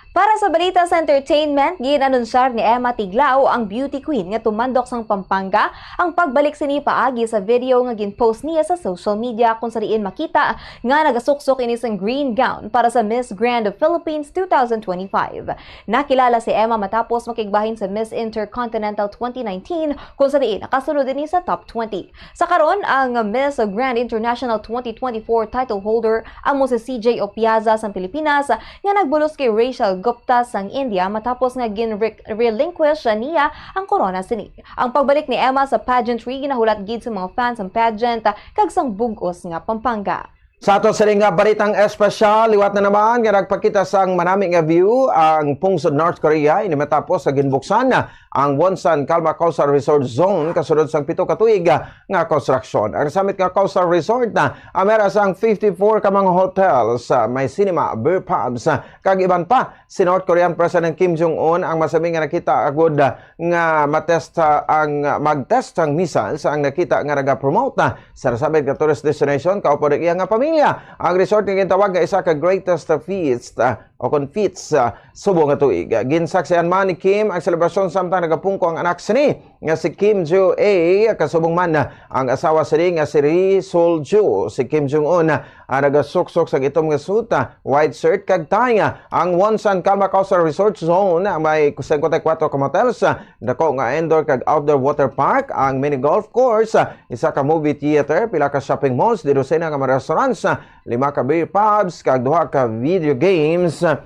Para sa balita sa entertainment, gin-anunsyar ni Emma Tiglao, ang beauty queen nga tumandok sang Pampanga, ang pagbalik sini paagi sa video nga gin-post niya sa social media, kung sa diin makita nga nagasuksok ini sang green gown para sa Miss Grand Philippines two thousand twenty-five. Nakilala si Emma matapos makigbahin sa Miss Intercontinental twenty nineteen, kung sa diin nakasulod ini sa top twenty. Sa karon, ang Miss Grand International twenty twenty-four title holder amo si C J Opiaza sang Pilipinas, nga nagbulos kay Rachel Gupta sang India matapos nga gin-re-, relinquish niya ang korona sini. Ang pagbalik ni Emma sa pageantry ginahulat gid sa mga fans sang pageant kag sang bug-os nga Pampanga. Sa ato sini nga balitang espesyal, liwat na naman nga nagpakita sang manami nga view ang pungsod North Korea, ini matapos sa ginbuksan ang Wonsan Kalma Coastal Resort Zone kasunod sang pito ka tuig nga konstruksyon. Ang summit nga coastal resort na amera sang fifty-four ka mga hotels, ah, may cinema, beer pubs, ah, kag iban pa. Si North Korean President Kim Jong-un ang masami nga nakita agud, ah, nga matesta ang, ah, mag-test ang missiles ang nakita nga nagapromote, ah, sa nasabit nga tourist destination kaupod ang iya nga pamilya. Ang resort nga gintawag nga isa ka greatest feast, ah, o kon feats, ah, subong nga tuig. Ginsaksihan man ni Kim ang selebrasyon samtang nagapungko ang anak sini nga si Kim Ju A, kasubong man ang asawa sini nga si Ri Sol Ju. Si Kim Jong Un ang nagasuksok sa itom nga suit, ah, white shirt kag tie. Ang Wonsan Kalma Coastal Resort Zone may cincuenta y cuatro ka motels, ah, dako nga indoor kag outdoor water park, ang mini golf course, ah, isa ka movie theater, pila ka shopping malls, didosena nga mga restaurants, ah, lima ka beer pubs, kag duha ka video games, ah,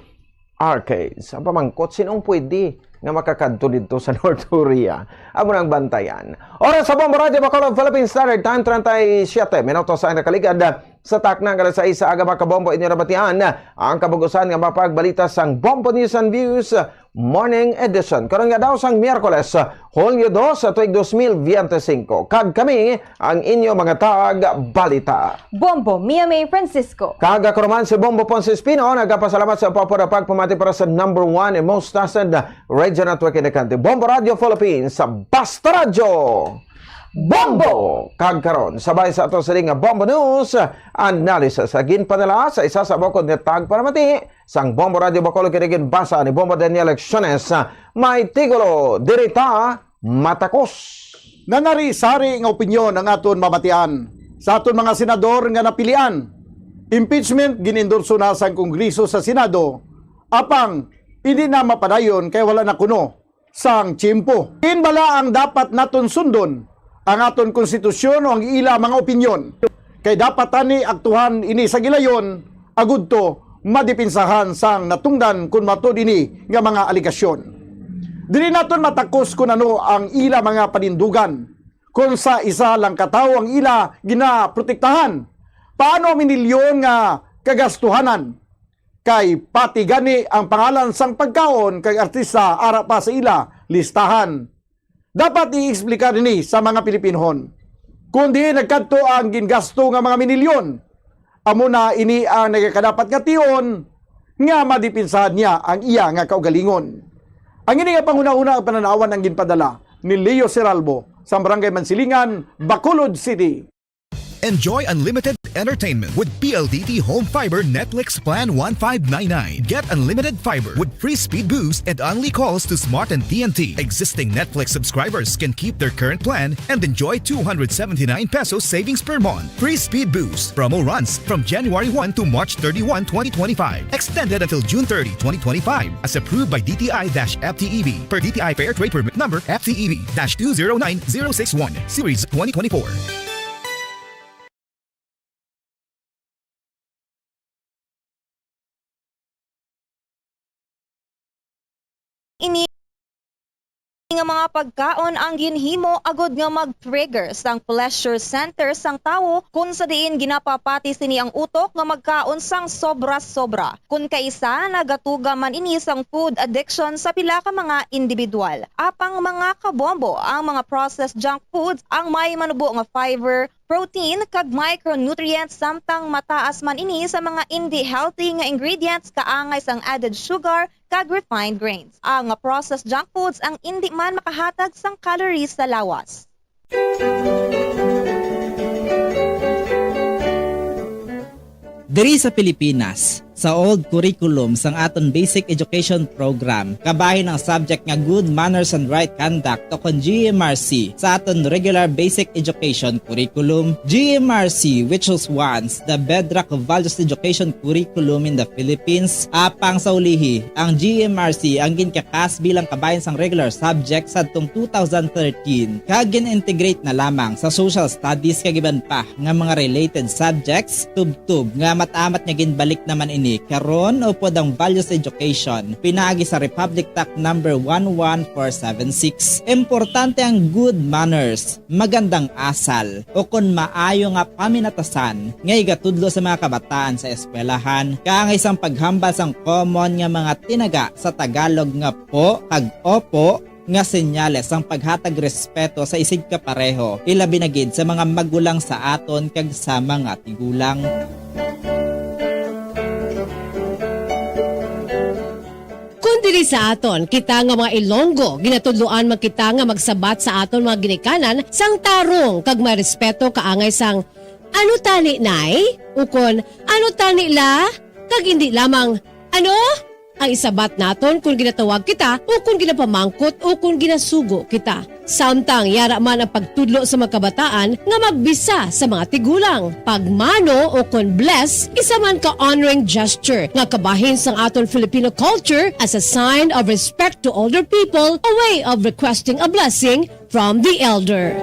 arcades. Ang pamangkot, sinong pwede nga makakadto didto sa North Korea? Amo nang bantayan. Oras sa Bombo Radyo Bacolod, Philippine Standard Time, treinta y siete minutos ang nakaligad sa takna nga alas sais sa aga, mga kabombo. Inyo nabatian ang kabug-usan nga mapagbalita sang Bombo News and Views Morning Edition. Karon nga daw sang Miyerkules, Hulyo dos, sa tuig dos mil biyente singko. Kag kami, ang inyo mga tag-balita. Bombo, Mia May Francisco. Kag ako naman si Bombo Ponce Espino, nagapasalamat sa pagpapamati para sa number one and most trusted radio network in the country, Bombo Radio Philippines, sa Basta Radyo Bombo! Kag karon, sabay sa ato sini nga Bombo News Analysis, sa ginpadala sa isa sa bukod nga tagpalamati sang Bombo Radio Bacolod, kini ginbasa ni Bombo Daniel Lecciones. May titulo diri ta, Matakos. Nanari-sari nga opinyon ang aton mabatian sa aton mga senador nga napilian. Impeachment gin-endorso na sang Kongreso sa Senado, apang hindi na mapadayon kay wala na kuno sang tiyempo. Diin bala ang dapat naton sundon, ang aton konstitusyon o ang ila mga opinyon? Kay dapat tani aktuhan ini sa gilayon, agud to madipinsahan sang natungdan kon matod ini nga mga alegasyon. Dili naton matakos kon ano ang ila mga panindugan, kon sa isa lang ka tawo ang ila ginaprotektahan. Paano ang minilyon nga kagastuhanan? Kay pati gani ang pangalan sang pagkaon kag artista ara pa sa ila listahan. Dapat i-explicar ini sa mga Pilipinhon. Kon diin nagkadto ang gingasto nga mga minilyon, amo na ini ang nagakadapat nga tion nga madipinsahan niya ang iya nga kaugalingon. Ang ini nga panghunahuna ang pananawan ang ginpadala ni Leo Seralbo sa Barangay Mansilingan, Bacolod City. Enjoy unlimited entertainment with P L D T Home Fiber Netflix Plan one five nine nine. Get unlimited fiber with free speed boost and only calls to Smart and T N T. Existing Netflix subscribers can keep their current plan and enjoy two hundred seventy-nine pesos savings per month. Free speed boost promo runs from January one to March thirty-one, twenty twenty-five. Extended until June thirty, twenty twenty-five. As approved by D T I dash F T E B per D T I Fair Trade Permit number F T E B dash two zero nine zero six one, Series twenty twenty-four. Ini nga mga pagkaon ang ginhimo agud nga mag-trigger sang pleasure center sang tawo, kun sa diin ginapapati sini ang utok nga magkaon sang sobra-sobra. Kun kaisa, nagatuga man ini sang food addiction sa pila ka mga individual. Apang mga kabombo, ang mga processed junk foods ang may manubo nga fiber, protein, kag micronutrients, samtang mataas man ini sa mga indi healthy nga ingredients kaangay sang added sugar kag refined grains. Ang processed junk foods ang indi man makahatag sang calories sa lawas. Diri sa Pilipinas, sa old curriculum sang aton basic education program, kabahin ang subject nga Good Manners and Right Conduct o kon G M R C sa aton regular basic education curriculum. G M R C, which was once the bedrock of values education curriculum in the Philippines, apang sa ulihi, ang G M R C ang ginkakas bilang kabahin sang regular subject sadtong two thousand thirteen, kag gin-integrate na lamang sa social studies kag iban pa nga mga related subjects, tubtob nga mat-amat nga ginbalik naman ini karon upod ang values education pinaagi sa Republic Act number one one four seven six. Importante ang good manners, magandang asal, o kon maayo nga paminatasan nga igatudlo sa mga kabataan sa eskwelahan, kaangay sang paghambal sang common nga mga tinaga sa Tagalog nga po kag opo, nga senyales sang paghatag respeto sa isigkapareho, ilabi na gid sa mga magulang sa aton kag sa mga tigulang. Kon dili sa aton, kita nga mga Ilonggo, ginatudloan man kita nga magsabat sa aton mga ginikanan sang tarong kag may respeto kaangay sang, "Ano tani, Nay?" ukon, "Ano tani, La?" Kag indi lamang, "Ano?" ang isabat naton kon ginatawag kita o kon ginapamangkot o kon ginasugo kita. Samtang yara man ang pagtudlo sa mga kabataan nga magbisa sa mga tigulang, pagmano o kon bless, isa man ka honoring gesture nga kabahin sang aton Filipino culture as a sign of respect to older people, a way of requesting a blessing from the elder.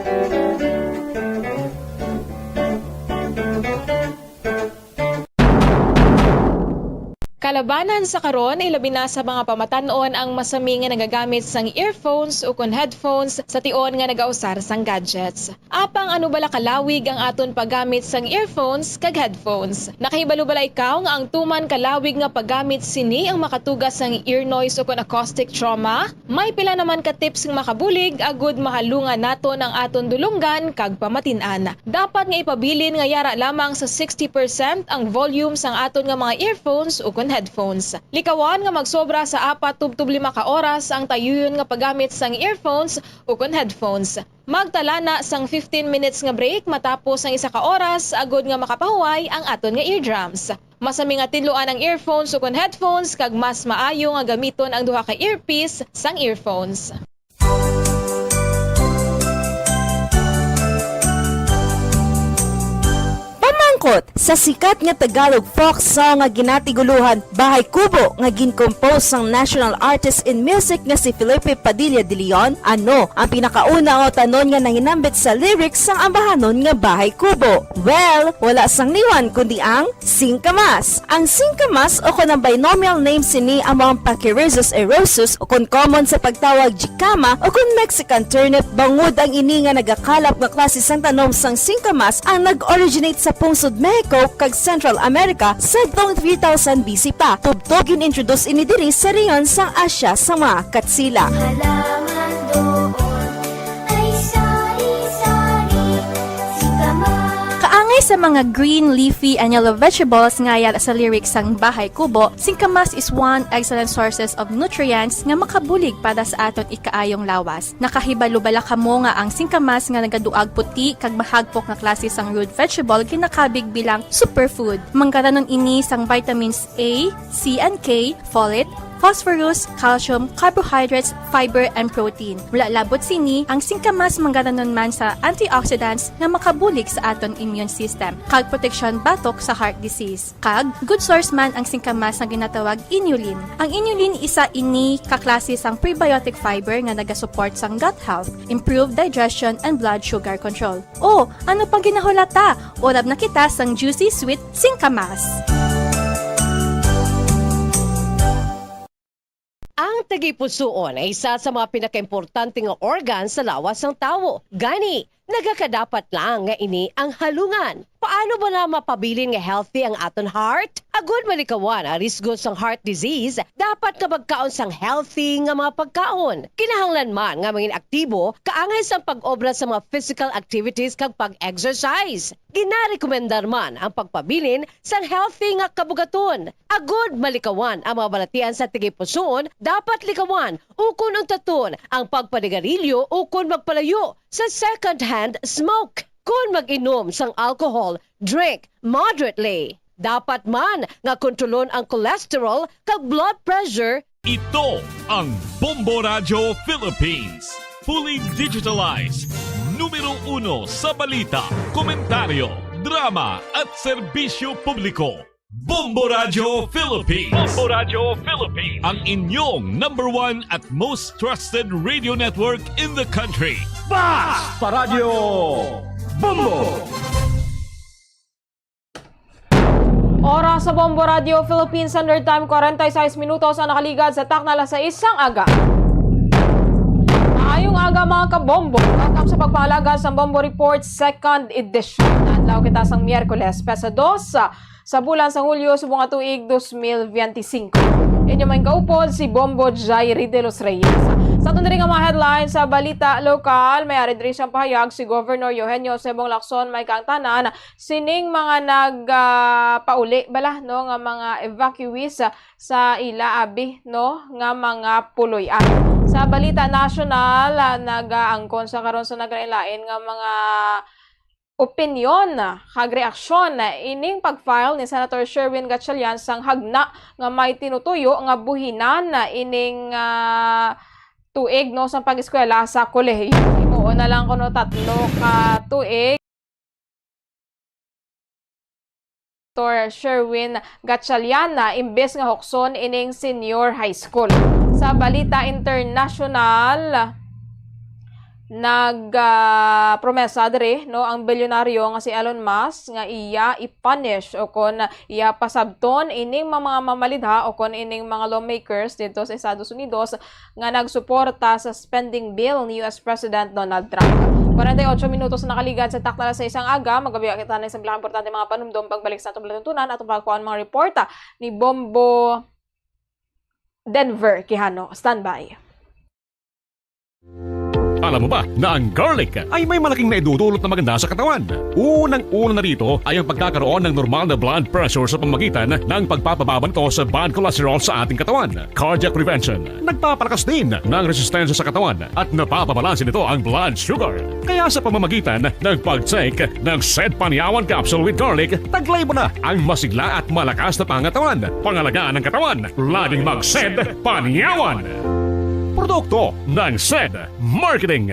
Kalabanan sa karon, ilabi na sa mga pamatan-on ang masami nga nagagamit sang earphones ukon headphones sa tion nga nagausar sang gadgets. Apang ano bala kalawig ang aton paggamit sang earphones kag headphones? Nakahibalo bala ikaw nga ang tuman kalawig nga paggamit sini ang makatuga sang ear noise ukon acoustic trauma? May pila naman ka tips nga makabulig agud mahalungan naton ang aton dulonggan kag pamatin-an. Dapat nga ipabilin nga yara lamang sa sixty percent ang volume sang aton nga mga earphones ukon headphones. Likawan nga magsobra sa apat tubtob lima ka oras ang tayuyon nga paggamit sang earphones ukon headphones. Magtala na sang fifteen minutes nga break matapos ang isa ka oras agud nga makapahuway ang aton nga eardrums. Masami nga tinluan ang earphones ukon headphones, kag mas maayo nga gamiton ang duha ka earpiece sang earphones. Kot sa sikat nga Tagalog folk song nga ginatiguluhan Bahay Kubo nga gin-compose sang national artist in music nga si Felipe Padilla de Leon, ano ang pinakauna nga utanon nga nahinambit sa lyrics sang ambahanon nga Bahay Kubo? Well, wala sang liwan kundi ang singkamas. Ang singkamas o kon ang binomial name sini amo ang Pachyrhizis eriosus o kon common sa pagtawag jicama o kon Mexican turnip, bangod ang ini nga nagakalap nga klase sang tanom sang singkamas ang nag-originate sa pungsod Mexico kag Central America sadtong three thousand B C pa. Tubtob gin-introduce ini diri sa rehiyon sang Asia sa mga Katsila. Halaman doon ay sari-sari, singkamas. Kaangay sa mga green, leafy, and yellow vegetables nga yara sa lyrics sang Bahay Kubo, singkamas is one excellent sources of nutrients nga makabulig para sa aton ikaayong lawas. Nakahibalo bala kamo nga ang singkamas nga nagaduag puti kag mahagpok nga klase sang root vegetable ginakabig bilang superfood? Manggaranon ini sang vitamins A, C, and K, folate, phosphorus, calcium, carbohydrates, fiber, and protein. Wala labot sini, ang singkamas manggaranon man sa antioxidants nga makabulig sa aton immune system kag proteksyon batok sa heart disease. Kag good source man ang singkamas nga ginatawag inulin. Ang inulin isa ini ka klase sang prebiotic fiber nga nagasupport sang gut health, improve digestion, and blood sugar control. O, ano pang ginahulat ta? Urab na kita sang juicy sweet singkamas. Ang tagipusoon ay isa sa mga pinakaimportante nga organ sa lawas sang tawo. Gani, nagakadapat lang nga ini ang halungan. Paano ba na mapabilin nga healthy ang aton heart? Agud malikawan ang risgo sang heart disease, dapat nga magkaon sang healthy nga mga pagkaon. Kinahanglan man nga mangin aktibo, kaangay sang pag-obra sa mga physical activities kag pag-exercise. Ginarekomendar man ang pagpabilin sang healthy nga kabugaton. Agud malikawan ang mga balatian sa tagipusoon, dapat likawan ukon untaton ang pagpanigarilyo ukon magpalayo sa second-hand smoke. Kon mag-inom sang alcohol, drink moderately. Dapat man nga kontrolon ang cholesterol kag blood pressure. Ito ang Bombo Radyo Philippines. Fully digitalized. Numero uno sa balita, komentaryo, drama, at serbisyo publiko. Bombo Radyo Philippines. Bombo Radyo Philippines. Ang inyong number one at most trusted radio network in the country. Basta Radyo Bombo! Oras sa Bombo Radyo Philippines Standard Time, kwarenta y seis minutos ang nakaligad sa takna alas sais sang aga. Maayong aga, mga kabombo. Welcome sa pagpahalaga sa Bombo Report Second Edition. Adlaw kita sang Miyerkules, Pesa dos, sa bulan sang Hulyo, subong nga tuig dos mil biyente singko. Inyo man kaupod si Bombo Jairi de los Reyes. Sa aton diri nga mga headlines sa balita lokal, may ari diri siyang pahayag si Governor Eugenio Sebong Lacson, may kaangtanan sining mga nag, ah, pauli bala, no, nga mga evacuees, ah, sa ila abi, no, nga mga puloy-an. Sa balita nasyonal, ah, nagaangkon sa karon sa naglain-lain nga mga opinyon kag reaksyon ining pag-file ni Senator Sherwin Gatchalian sang hagna nga may tinutuyo nga buhinan ining, ah, tuig, no, sa pag-eskwela sa kolehiyo. Himuon na lang kuno tatlo ka tuig. Senator Sherwin Gatchalian imbes nga hukson ining senior high school. Sa balita internasyonal, nag, ah, promesa diri, no, ang bilyonaryo nga si Elon Musk nga iya i-punish o kon iya pasabton ining mga, mga mamalidha o kon ining mga lawmakers didto sa Estados Unidos nga nagsuporta sa spending bill ni U S President Donald Trump. Kwarenta y ocho minutos na nakaligad sa takna alas sais sang aga, magabiya kita na sa pinakaimportante mga panumdom. Pagbalik sa atong palatuntunan, atong pagkuha ang mga reporta ni Bombo Denver Quijano. Standby. Alam mo ba na ang garlic ay may malaking naidudulot na maganda sa katawan? Unang-una na rito ay ang pagkakaroon ng normal na blood pressure sa pamamagitan ng pagpapababa nito sa bad cholesterol sa ating katawan. Cardiac prevention. Nagpapalakas din ng resistensya sa katawan at napapabalanse nito ang blood sugar. Kaya sa pamamagitan ng pag-take ng Sed Panyawan Capsule with Garlic, taglay mo na ang masigla at malakas na pangatawan. Pangalagaan ang katawan, laging mag-Sed Panyawan. Produkto ng Sed Marketing.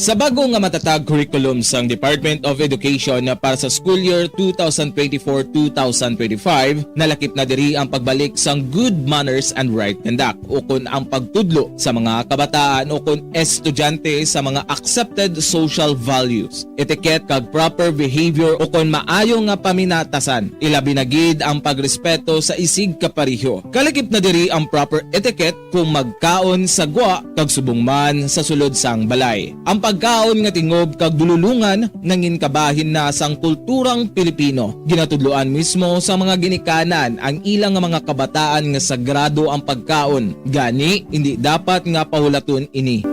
Sa bago nga matatag curriculum sang Department of Education para sa school year two thousand twenty-four, two thousand twenty-five, nalakip na diri ang pagbalik sang good manners and right conduct, ukon ang pagtudlo sa mga kabataan ukon estudyante sa mga accepted social values, etiquette kag proper behavior, ukon maayo nga paminatasan, ilabi na gid ang pagrespeto sa isigkapareho. Kalakip na diri ang proper etiquette kung magkaon sa gwa kag subong man sa sulod sang balay. Ang pagkaon nga tingob kag dululongan nangin kabahin na sang kulturang Pilipino. Ginatudloan mismo sa mga ginikanan ang ilang nga mga kabataan nga sagrado ang pagkaon, gani indi dapat nga pahulaton ini.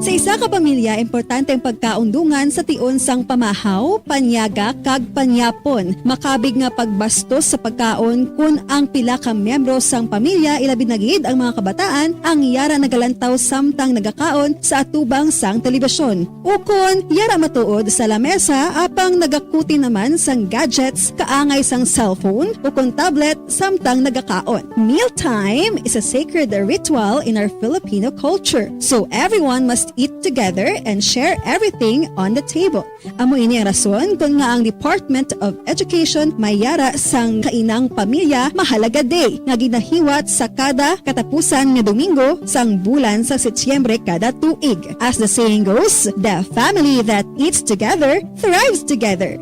Sa isa ka pamilya, importante ang pagkaon dungan sa tion sang pamahaw, panyaga, kag panyapon. Makabig nga pagbastos sa pagkaon kon ang pila ka miyembro sang pamilya, ilabi na gid ang mga kabataan, ang yara nagalantaw samtang nagakaon sa atubang sang telebisyon. Ukon yara matuod sa lamesa apang nagakuti naman sang gadgets kaangay sang cellphone ukon tablet samtang nagakaon. Mealtime is a sacred ritual in our Filipino culture, so everyone must eat together and share everything on the table. Amo ini ang rason kon nga ang Department of Education may yara sang Kainang Pamilya Mahalaga Day nga ginahiwat sa kada katapusan nga Domingo sang bulan sa Setyembre kada tuig. As the saying goes, the family that eats together thrives together.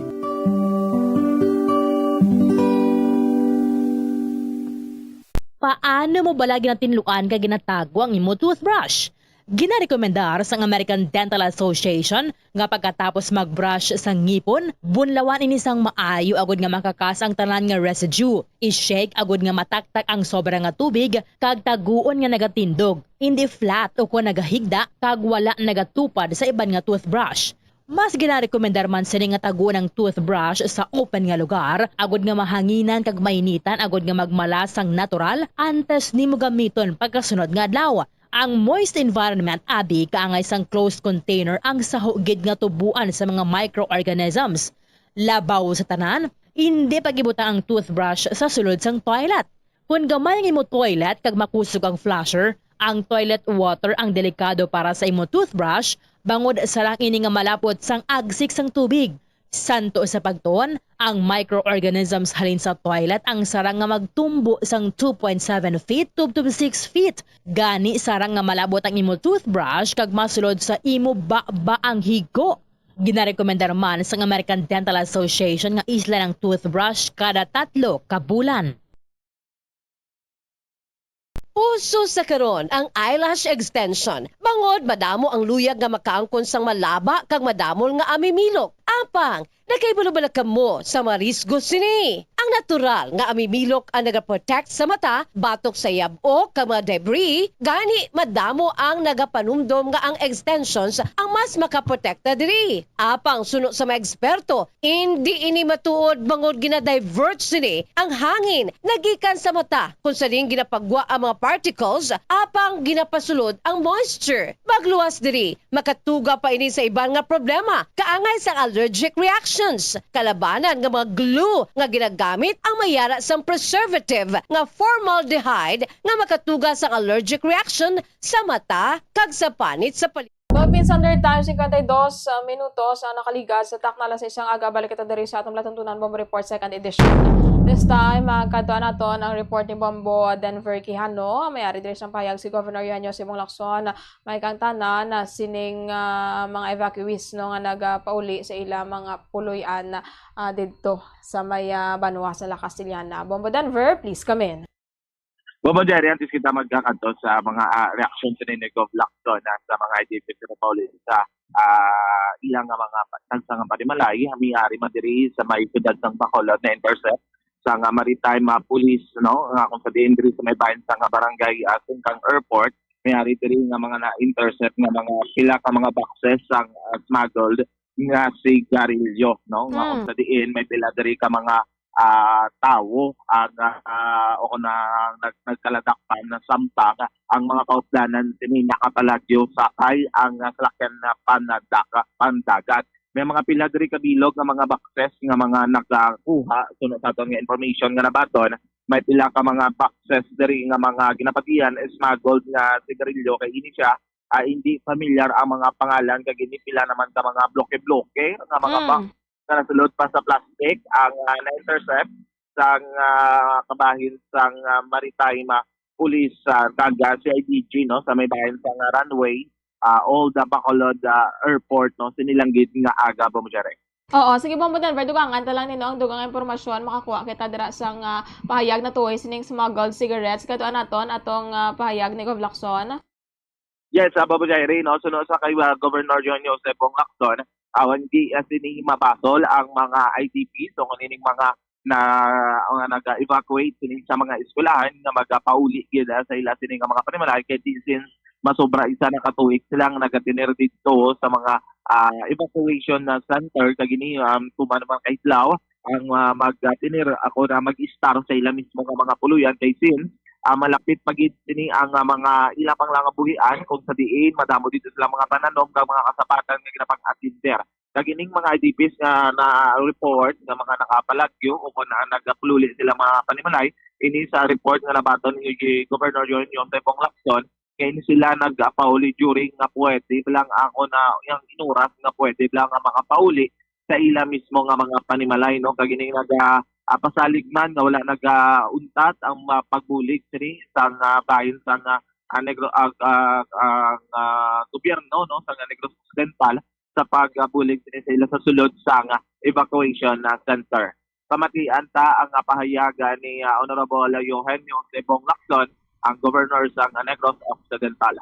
Paano mo bala ginatinluan kag ginatago ang imo toothbrush? Ginarekomendar sang American Dental Association nga pagkatapos mag-brush sa ngipon, bunlawan ini sang maayo agud nga makakas ang tanan nga residue. I-shake agud nga mataktak ang sobra nga tubig kag taguon nga nagatindog, hindi flat o kon nagahigda kag wala nagatupad sa iban nga toothbrush. Mas ginarekomendar man sini nga taguon ang toothbrush sa open nga lugar, agud nga mahanginan kag mainitan, agud nga magmala sang natural antes nimo gamiton pagkasunod nga adlaw. Ang moist environment abi kaangay sang closed container ang saho gid nga tubuan sa mga microorganisms. Labaw sa tanan, indi pag-ibutang ang toothbrush sa sulod sang toilet. Kon gamay ang imo toilet kag makusog ang flusher, ang toilet water ang delikado para sa imo toothbrush, bangod sarang ini nga malapot sang agsik sang tubig. Santo sa pagtuon, ang microorganisms halin sa toilet ang sarang nga magtumbo sang two point seven feet tubtob six feet. Gani, sarang nga malabot ang imo toothbrush kag masulod sa imo baba ang higo. Ginarekomendar man sang American Dental Association nga islan ang toothbrush kada tatlo ka bulan. Uso sa karon ang eyelash extension, bangod madamo ang luyag nga makaangkon sang malaba kag madamol nga amimilok. Apang, nakahibalo bala kamo sa mga risgo sini? Ang natural nga amimilok ang nagaprotect sa mata batok sa yab-o kag mga debris, gani madamo ang nagapanumdom nga ang extensions ang mas makaprotekta diri. Apang suno sa mga eksperto, indi ini matuod bangod gina-divert sini ang hangin nga gikan sa mata, kung sa diin ginapagwa ang mga particles apang ginapasulod ang moisture. Magluwas diri, makatuga pa ini sa iban nga problema, kaangay sang allergic reactions, kalabanan nga mga glue nga ginagamit ang may yara sang preservative nga formaldehyde nga makatuga sang allergic reaction sa mata kag sa panit sa paligid. Twelve minutes under time, fifty-two, ah, minutos ang nakaligad sa takna alas sais sang aga. Balik kita diri sa atong Latuntunan Bombo Report, second edition. This time, ah, kadtuan naton ang report ni Bombo Denver Quijano. May ari diri sang pahayag si Governor Eugenio Simong Lacson. May kang tanan na sining, ah, mga evacuees, no, nga nagapauli sa ila mga puloy-an, ah, didto sa may, ah, banwa sa La Castellana. Bombo Denver, please come in. Bombo Jerry, antes kita magkakadto sa mga, ah, reaksyon sa ni Gov Lacson, ah, sa mga identity na pauli sa, ah, ilang nga mga pa-, tagsa nga panimalay, may ari man diri sa may siyudad sang Bacolod na intercept sa nga maritime, ah, police, no, nga kung sa diin diri sa may bahin sa nga barangay, ah, Singkang Airport, may ari diri nga mga na-intercept nga mga pila ka mga boxes sang, ah, smuggled nga sigarilyo, no, nga kung Mm. sa diin may pila diri ka mga, ah, tawo ang, ah, o kung na, nag-, nagkaladakpan na samtang ang mga kaupdanan sini nakapalagyo sakay ang, ah, salakyan na panadaka-, pandagat. May mga pila diri ka bilog nga mga boxes nga mga nakakuha, suno sa aton nga information nga nabaton, may pila ka mga boxes diri nga mga ginapatihan, smuggled nga sigarilyo, kay ini siya, ah, hindi familiar ang mga pangalan, kag ini pila naman ka mga bloke-bloke nga mga box Mm. nga nasulod pa sa plastic ang, ah, na-intercept sang, ah, kabahin sang, ah, Maritime, ah, Police, ah, kag, ah, C I D G, no, sa may bahin sang, ah, runway, ah, Old, ah, Bacolod, ah, Airport, no, sini lang gid nga aga, Bombo Jerry. Oo, sige, Bombo Denver, dugangan ta lang ni, no, ang dugang impormasyon makakuha kita dira sang, ah, pahayag natuhoy sining smuggled cigarettes. Kadtuan naton atong, ah, pahayag ni Gov Lacson. Yes, ah, Bombo Jerry, no, suno sa kay, ah, Governor John Joseph Bong Lacson, awan di, ah, sini mabasol ang mga I D Ps o kung ining mga na, nga naga-evacuate sini sa mga eskwelahan nga magapauli gid, ah, sa ila sini nga mga panimalay, kay di since masobra isa na ka tuig silang nagatener didto sa mga, ah, evacuation na center, kag ini, um, tuman naman ka adlaw ang, ah, magtener ako na mag-istar sa ila mismo nga mga puloy-an, kay since, ah, malapit pa gid sini ang, ah, mga ila pang lang buhian kung sa diin madamo didto sila mga pananom kag mga kasapatan nga ginapang-atinder. Kag ining mga I D Ps nga na-report nga mga nakapalagyo o kung na nagapululi sila mga panimalay, ini sa report nga nabaton ni Governor John Joseph Bong Lacson, kay ini sila nagapauli during nga pwede lang ako na yang inuras nga pwede lang nga makapauli sa ila mismo nga mga panimalay, no? Kag ini naga, ah, pasalig man nga wala nagauntat ang, ah, pagbulig sini sang, ah, bahin sang, ah, ah, Negro, ah, ah, ang, ah, gobyerno, no, sa Negros Occidental sa pagbulig sini sa ila sa sulod sang, ah, evacuation, ah, center. Pamatian ta ang, ah, pahayag, ah, ni, ah, Honorable Eugenio Tebong Lacson, ang governor sang, ah, Negros Occidental.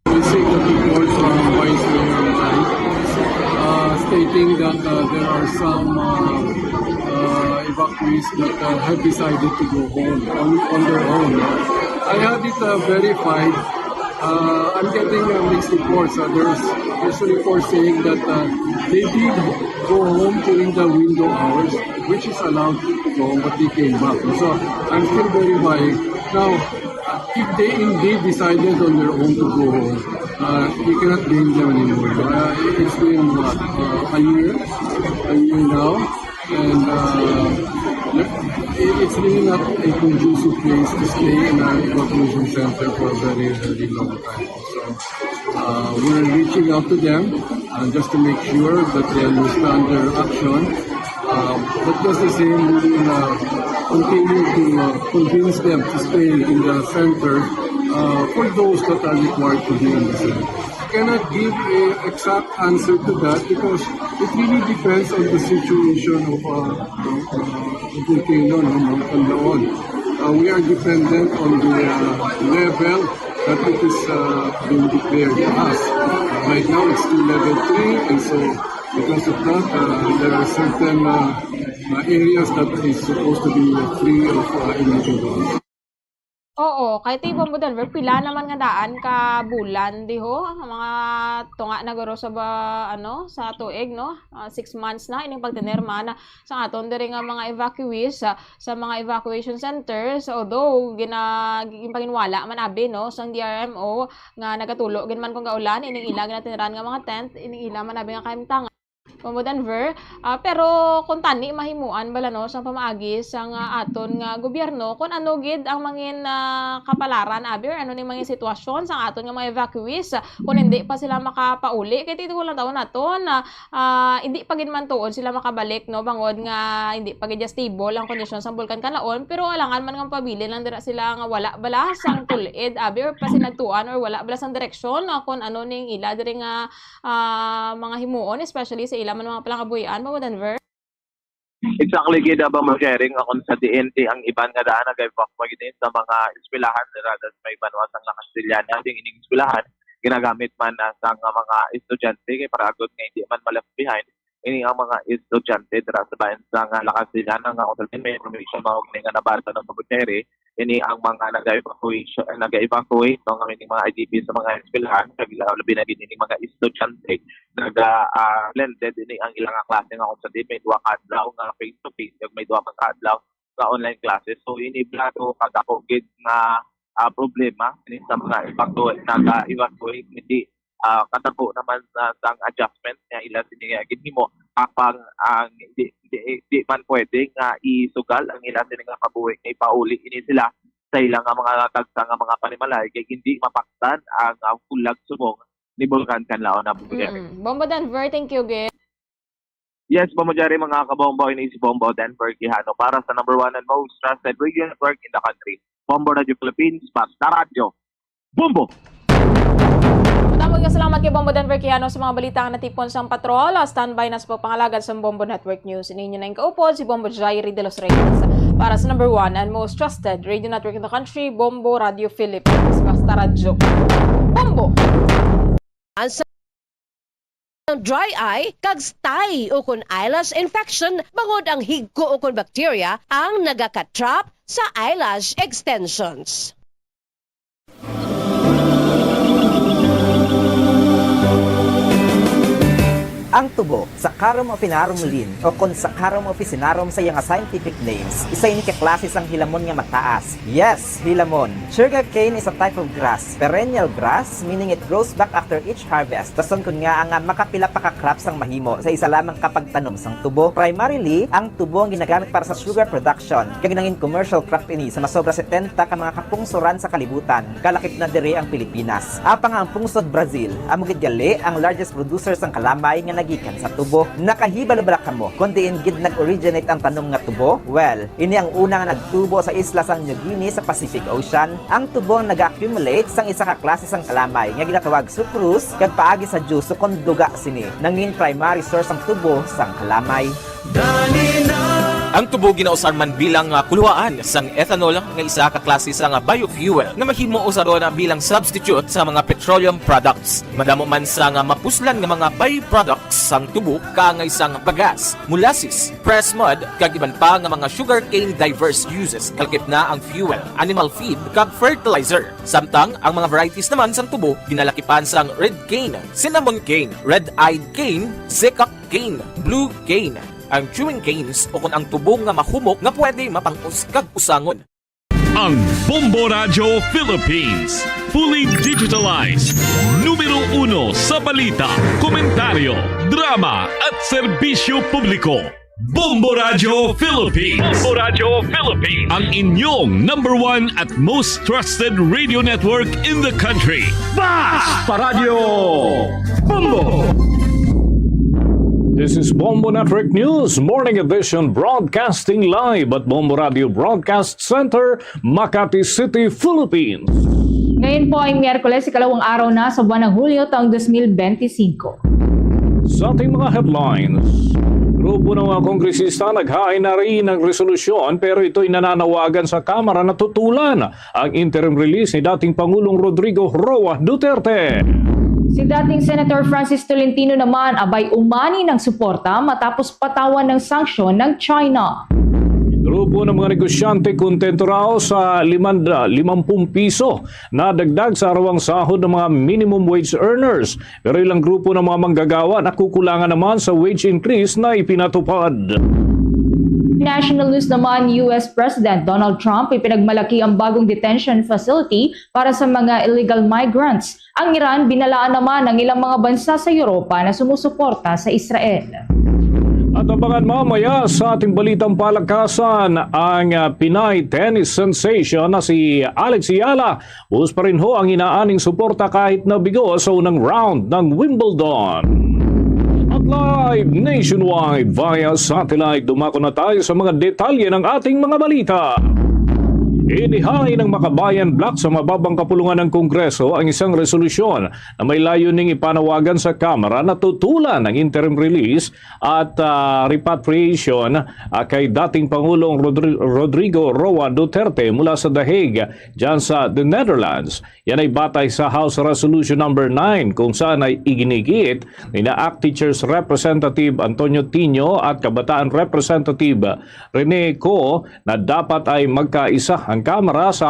Received a report from Vice Mayor Rotay, uh, stating that, uh, there are some, uh, uh, evacuees that, uh, have decided to go home on, on their own. I had it, uh, verified. Uh, I'm getting, uh, mixed reports. Uh, there's, there's a report saying that, uh, they did go home during the window hours, which is allowed to go home, but they came back. So I'm still verifying. Now, if they indeed decided on their own to go home, uh, you cannot blame them anymore. Uh, it's been, what, uh, a year, a year now, and, uh, it- it's really not a conducive place to stay in an evacuation center for a very, very long time. So, uh, we're reaching out to them, uh, just to make sure that they understand their action. Uh, but just the same, we will, uh, continue to, uh, convince them to stay in the center, uh, for those that are required to be in the center. I cannot give a exact answer to that because it really depends on the situation of, uh, uh, volcano, no, Mount Pandaon. Uh, we are dependent on the, uh, level that it is, uh, being declared as. Uh, right now, it's still level three, and so because of that, uh, there are certain, uh, uh, areas that is supposed to be free of, uh, illegal. Oo, kay tibon mo, Denver, pila naman nga daan ka bulan diho, mga tunga na guro sa ba, ano, sa tuig, no? Ah, six months na ining pagtener man sa aton diri nga mga evacuees, ah, sa mga evacuation centers. Although gina-, ginpaginwala man abi, no, sang D R M O nga nagatulo gid man kung gaulan ining ila ginateneran nga mga tent, ining ila man abi nga kahimtangan. Bombo Denver, ah, pero kung tani mahimuan bala, no, sa pamaagi sang, ah, aton nga gobyerno, kung ano gid ang mangin, ah, kapalaran abi, or ano ni mangin sitwasyon sang aton nga mga evacuees, ah, kung hindi pa sila makapauli, kay tituo lang taon naton na, ah, hindi pa gid man tuod sila makabalik, no, bangod nga hindi pa gid stable ang kondisyon sang Bulkan Kanlaon, pero alangan man nga pabilin lang dira sila nga wala bala sang tulid abi, or pasinadtuan, or wala bala sang direksyon, no, kung ano ning ila diri nga ah, mga himuon, especially sa ila man mga palangabuhian, Bombo Denver? Exactly, gid ba mo sharing akon sa D N T ang iban nga daan nag-evacuate din sa mga eskwelahan dira sa may banwa sang La Castellana, ding ining eskwelahan ginagamit man na sa nga mga estudyante kay para agod nga hindi man ma-left behind ini ang mga estudyante dira sa bayan sa nga La Castellana nga kung sa may information mao gani nga nabasa ng Bombo Jerry, ini ang mga nag-evacuation, nag-evacuate, no, nga may mga I D P sa mga eskwelahan, kag ila-, labi na gid ini mga estudyante, naga, ah, blended ini ang ilang klase nga kung sa di may duha ka adlaw nga face to face, kag may duha ka adlaw nga online classes. So ini bala to kadako gid nga, ah, problema ini sa mga evacu-, naga-evacuate, hindi, ah, kadako naman sa, sang adjustment nga ila sini nga ginhimo Apang ang di, di, di man pwede nga isugal ang ila sini nga kabuhi nga ipauli ini sila sa ila nga mga tagsa nga mga panimalay kay hindi mapaktan ang, ah, bulag subong ni Bulkan Kanlaon na buhi. Mm. Bombo Denver, thank you, Gil. Yes, Bombo Jerry, mga kabombo, ini si Bombo Denver Quijano para sa number one and most trusted radio network in the country. Bombo Radio Philippines, basta radyo. Bombo! Madamo nga salamat kay Bombo Denver Quijano sa mga balita nga natipon sang patrol. Ah, standby na sa pagpangalagad sa Bombo Network News. Ini inyo na ang kaupod, si Bombo Jairi de los Reyes. Para sa number one and most trusted radio network in the country, Bombo Radio Philippines. Basta radyo. Bombo! Ang sa-, ang dry eye kag stye ukon eyelash infection bangod ang higko ukon bacteria ang nagaka-trap sa eyelash extensions. Ang tubo, Saccharum officinarum Linn, o kon Saccharum officinarum sa iya nga scientific names, isa ini ka klase sang hilamon nga mataas. Yes, hilamon. Sugarcane is a type of grass, perennial grass, meaning it grows back after each harvest. Rason kon ngaa nga makapila pa ka crops ang mahimo sa isa lamang ka pagtanom sang tubo. Primarily, ang tubo ang ginagamit para sa sugar production, kag nangin commercial crop ini sa masobra setenta ka mga kapungsoran sa kalibutan, kalakip na diri ang Pilipinas. Apang ang pungsod Brazil, amo gid gali ang largest producer sang kalamay nga nagikan sa tubo. Nakahibalo bala kamo kon diin gid nag-originate ang tanom nga tubo? Well, ini ang una nga nagtubo sa isla sang New Guinea sa Pacific Ocean. Ang tubo ang nag-accumulate sang isa ka klase sang kalamay nga ginatawag sucrose, kag paagi sa juice kon duga sini, nangin primary source ang tubo sang kalamay. Ang tubo ginausar man bilang, ah, kuluhaan sang ethanol nga isa ka klase sang biofuel nga mahimo usaron bilang substitute sa mga petroleum products. Madamo man sang mapuslan nga mga byproducts sang tubo kaangay sang bagas, molasses, pressed mud, kag iban pa nga mga sugarcane diverse uses, kalakip na ang fuel, animal feed, kag fertilizer. Samtang ang mga varieties naman sang tubo ginalakipan sang red cane, cinnamon cane, red-eyed cane, zecca cane, blue cane, ang chewing canes, o kon ang tubo nga mahumok nga pwede mapang-os kag usangon. Ang Bombo Radyo Philippines, fully digitalized, numero uno sa balita, komentaryo, drama, at serbisyo publiko. Bombo Radyo Philippines. Bombo Radyo Philippines. Ang inyong number one at most trusted radio network in the country. Basta Radyo Bombo! This is Bombo Network News, Morning Edition, broadcasting live at Bombo Radio Broadcast Center, Makati City, Philippines. Ngayon po ay Miyerkules, ikalawang araw na sa buwan ng Hulyo, taong dos mil benti singko. Sa ating mga headlines, grupo ng mga kongresista naghain na rin ng resolusyon, pero ito'y nananawagan sa Kamara na tutulan ang interim release ni dating Pangulong Rodrigo Roa Duterte. Si dating Senator Francis Tolentino naman abay umani ng suporta matapos patawan ng sanksyon ng China. Grupo ng mga negosyante kontento raw sa limanda, limampung piso na dagdag sa arawang sahod ng mga minimum wage earners. Pero ilang grupo ng mga manggagawa nakukulangan naman sa wage increase na ipinatupad. National news naman, U S President Donald Trump ipinagmalaki ang bagong detention facility para sa mga illegal migrants. Ang Iran, binalaan naman ang ilang mga bansa sa Europa na sumusuporta sa Israel. At abangan mamaya sa ating balitang palakasan ang ah, Pinay tennis sensation na si Alex Eala. Buhos pa rin ho ang inaaning suporta kahit nabigo sa unang round ng Wimbledon. At live nationwide via satellite, dumako na tayo sa mga detalye ng ating mga balita. Inihain ng Makabayan Bloc sa mababang kapulungan ng Kongreso ang isang resolusyon na may layuning ipanawagan sa Kamara na tutulan ang interim release at ah, repatriation ah, kay dating Pangulong Rodri- Rodrigo Roa Duterte mula sa The Hague, dyan sa The Netherlands. Yan ay batay sa House Resolution Number nine, kung saan ay iginigiit ni na ACT Teachers Representative Antonio Tino at Kabataan Representative Rene Co na dapat ay magkaisa ang Kamara sa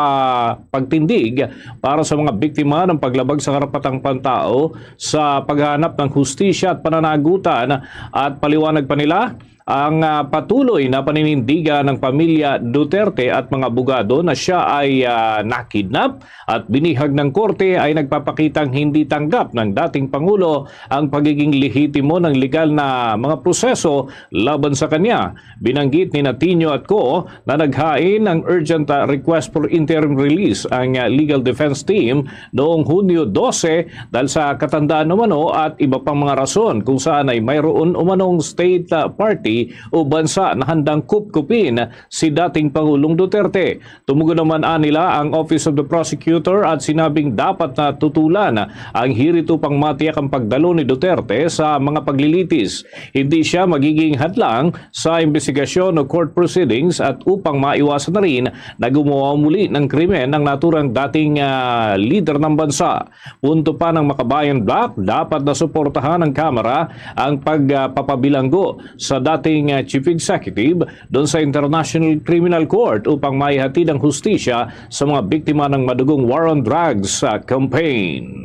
pagtindig para sa mga biktima ng paglabag sa karapatang pantao sa paghahanap ng hustisya at pananagutan. At paliwanag pa nila, Ang, ah, patuloy na paninindigan ng pamilya Duterte at mga abogado na siya ay, ah, nakidnap at binihag ng korte ay nagpapakitang hindi tanggap ng dating Pangulo ang pagiging lehitimo ng legal na mga proseso laban sa kanya. Binanggit ni Natinio at Co na naghain ng urgent, ah, request for interim release ang, ah, legal defense team noong Hunyo dose dahil sa katandaan umano at iba pang mga rason kung saan ay mayroon umanong state, ah, party o bansa na handang kupkupin si dating Pangulong Duterte. Tumugon naman anila ang Office of the Prosecutor at sinabing dapat na tutulan ang hirit upang matiyak ang pagdalo ni Duterte sa mga paglilitis. Hindi siya magiging hadlang sa imbestigasyon o court proceedings at upang maiwasan na rin na gumawa muli ng krimen ang naturang dating, ah, lider ng bansa. Punto pa ng Makabayan Bloc, dapat na suportahan ng Kamara ang pagpapabilanggo sa dating, ah, Chief Executive doon sa International Criminal Court upang maihatid ang hustisya sa mga biktima ng madugong War on Drugs, ah, campaign.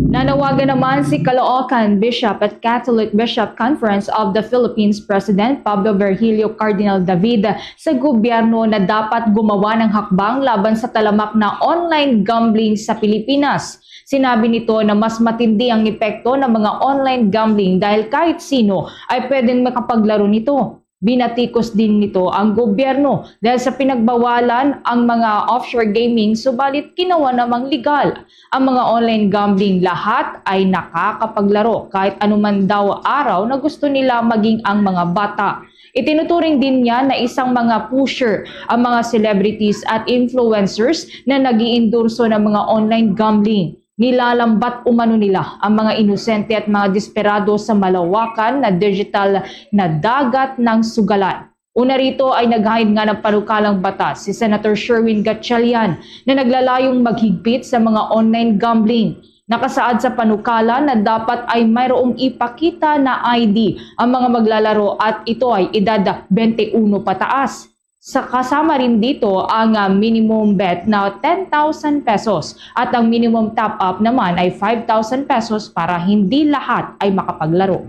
Nanawagan naman si Caloocan Bishop at Catholic Bishop Conference of the Philippines President Pablo Virgilio Cardinal David sa gobyerno na dapat gumawa ng hakbang laban sa talamak na online gambling sa Pilipinas. Sinabi nito na mas matindi ang epekto ng mga online gambling dahil kahit sino ay pwedeng makapaglaro nito. Binatikos din nito ang gobyerno dahil sa pinagbawalan ang mga offshore gaming, subalit ginawa namang legal ang mga online gambling. Lahat ay nakakapaglaro kahit anuman daw araw na gusto nila, maging ang mga bata. Itinuturing din niya na isang mga pusher ang mga celebrities at influencers na nag-iendorso ng mga online gambling. Nilalambat umano nila ang mga inosente at mga desperado sa malawakan na digital na dagat ng sugalan. Una rito ay naghain nga ng panukalang batas si Senator Sherwin Gatchalian na naglalayong maghigpit sa mga online gambling. Nakasaad sa panukala na dapat ay mayroong ipakita na I D ang mga maglalaro at ito ay edad twenty-one pataas. Sa kasama rin dito ang, ah, minimum bet na ten thousand pesos at ang minimum top up naman ay five thousand pesos para hindi lahat ay makapaglaro.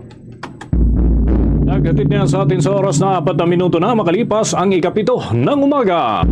Naghatid niya sa atin sa oras na apat na minuto na makalipas ang ikapito ng umaga.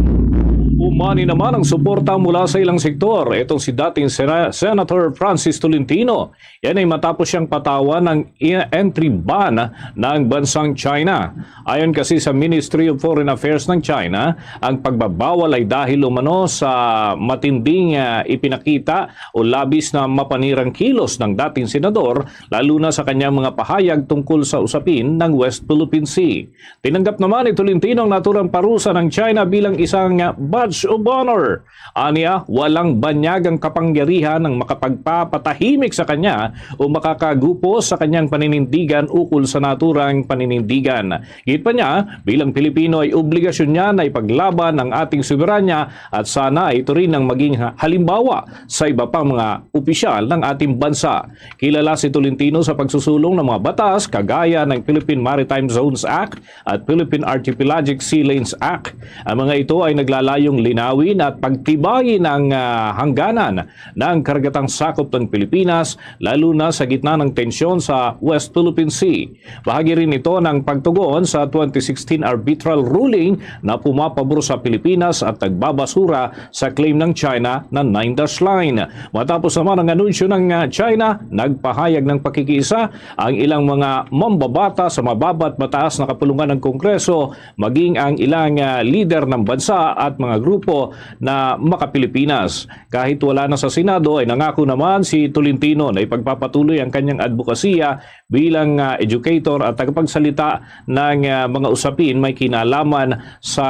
Umani naman ang suporta mula sa ilang sektor. Itong si dating Sena-, Senator Francis Tolentino. Yan ay matapos siyang patawan ng i-, entry ban ng bansang China. Ayon kasi sa Ministry of Foreign Affairs ng China, ang pagbabawal ay dahil umano sa matinding, ah, ipinakita o labis na mapanirang kilos ng dating senador, lalo na sa kanyang mga pahayag tungkol sa usapin ng West Philippine Sea. Tinanggap naman ni Tolentino ang naturang parusa ng China bilang isang, ah, badge of honor. Anya, walang banyag ang kapangyarihan ng makapagpapatahimik sa kanya o makakagupos sa kanyang paninindigan ukol sa naturang paninindigan. Giit pa niya, bilang Pilipino ay obligasyon niya na ipaglaban ang ating soberanya at sana ito rin ang maging ha-, halimbawa sa iba pang mga opisyal ng ating bansa. Kilala si Tolentino sa pagsusulong ng mga batas kagaya ng Philippine Maritime Zones Act at Philippine Archipelagic Sea Lanes Act. Ang mga ito ay naglalayong linawin at pagtibayin ang, ah, hangganan ng karagatang sakop ng Pilipinas, lalo na sa gitna ng tensyon sa West Philippine Sea. Bahagi rin ito ng pagtugon sa twenty sixteen arbitral ruling na pumapabor sa Pilipinas at nagbabasura sa claim ng China na Nine Dash Line. Matapos naman ang anunsyo ng, ah, China, nagpahayag ng pakikiisa ang ilang mga mambabata sa mababa at mataas na kapulungan ng Kongreso, maging ang ilang, ah, lider ng bansa at mga grupo na maka-Pilipinas. Kahit wala na sa Senado, ay nangako naman si Tolentino na ipagpapatuloy ang kanyang adbokasiya bilang, ah, educator at tagapagsalita ng, ah, mga usapin may kinalaman sa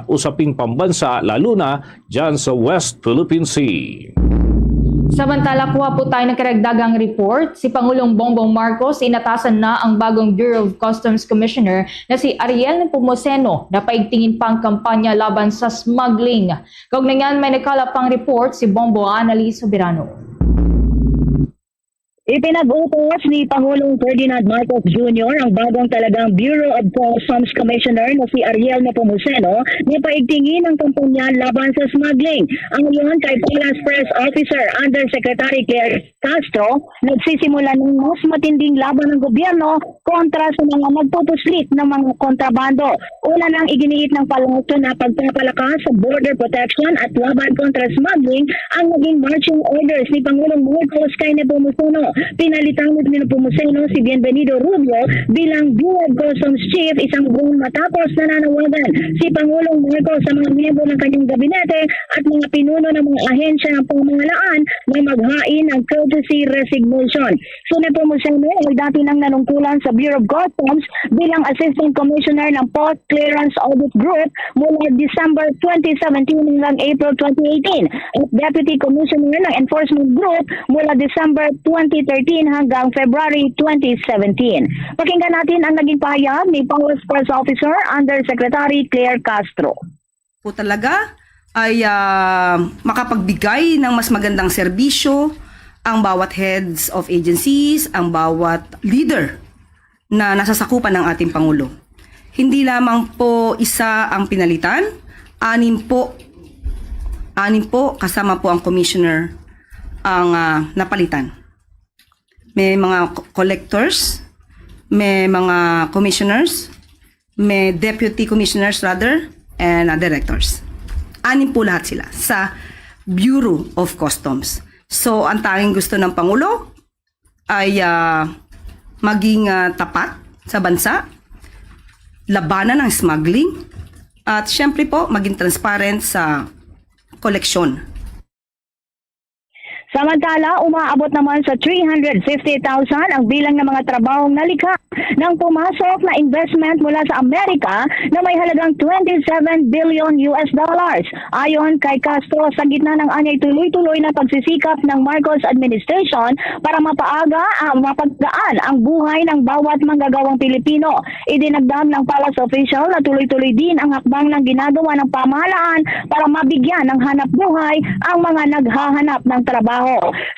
usaping pambansa, lalo na dyan sa West Philippine Sea. Samantala, kuha po tayo ng karagdagang report. Si Pangulong Bongbong Marcos, inatasan na ang bagong Bureau of Customs Commissioner na si Ariel Nepomuceno na paigtingin pa ang kampanya laban sa smuggling. Kaugnay niyan, may nagkalap pang report si Bombo Annalise Soberano. Ipinag-utos ni Pangulong Ferdinand Marcos Junior ang bagong talagang Bureau of Customs Commissioner na si Ariel Nepomuceno na paigtingin ang kampanya laban sa smuggling. Ayon kay Palace Press Officer Undersecretary Claire Castro, nagsisimula ng mas matinding laban ng gobyerno kontra sa mga nagpupuslit ng mga kontrabando. Una nang iginiit ng palasyo na pagpapalakas sa border protection at laban kontra smuggling ang naging marching orders ni Pangulong Marcos kay Nepomuceno. Pinalitan ni Nepomuceno si Bienvenido Rubio bilang Bureau of Customs Chief isang buwan matapos nananawagan si Pangulong Marcos sa mga miyembro ng kanyang gabinete at mga pinuno ng mga ahensya ng pamahalaan na maghain ng courtesy resignation. Si Nepomuceno ay dati nang nanungkulan sa Bureau of Customs bilang Assistant Commissioner ng Post Clearance Audit Group mula December twenty seventeen hanggang April twenty eighteen at Deputy Commissioner ng Enforcement Group mula December twenty thirteen hanggang February twenty seventeen. Pakinggan natin ang naging pahayag ni Palace Press Officer Undersecretary Claire Castro. Po talaga ay ah, makapagbigay ng mas magandang serbisyo ang bawat heads of agencies, ang bawat leader na nasasakupan ng ating Pangulo. Hindi lamang po isa ang pinalitan, anim po, anim po kasama po ang commissioner ang ah, napalitan. May mga co- collectors, may mga commissioners, may deputy commissioners rather, and uh, directors. Anim po lahat sila sa Bureau of Customs. So, ang tanging gusto ng Pangulo ay ah, maging ah, tapat sa bansa, labanan ang smuggling, at syempre po, maging transparent sa koleksyon. Samantala, umaabot naman sa three hundred fifty thousand ang bilang ng mga trabahong nalikha ng pumasok na investment mula sa Amerika na may halagang twenty-seven billion U S dollars. Ayon kay Castro, sa gitna ng anyay tuloy-tuloy na pagsisikap ng Marcos administration para mapaaga, ah, mapagaan ang buhay ng bawat manggagawang Pilipino, idinagdag ng Palace official na tuloy-tuloy din ang hakbang ng ginagawa ng pamahalaan para mabigyan ng hanap buhay ang mga naghahanap ng trabaho.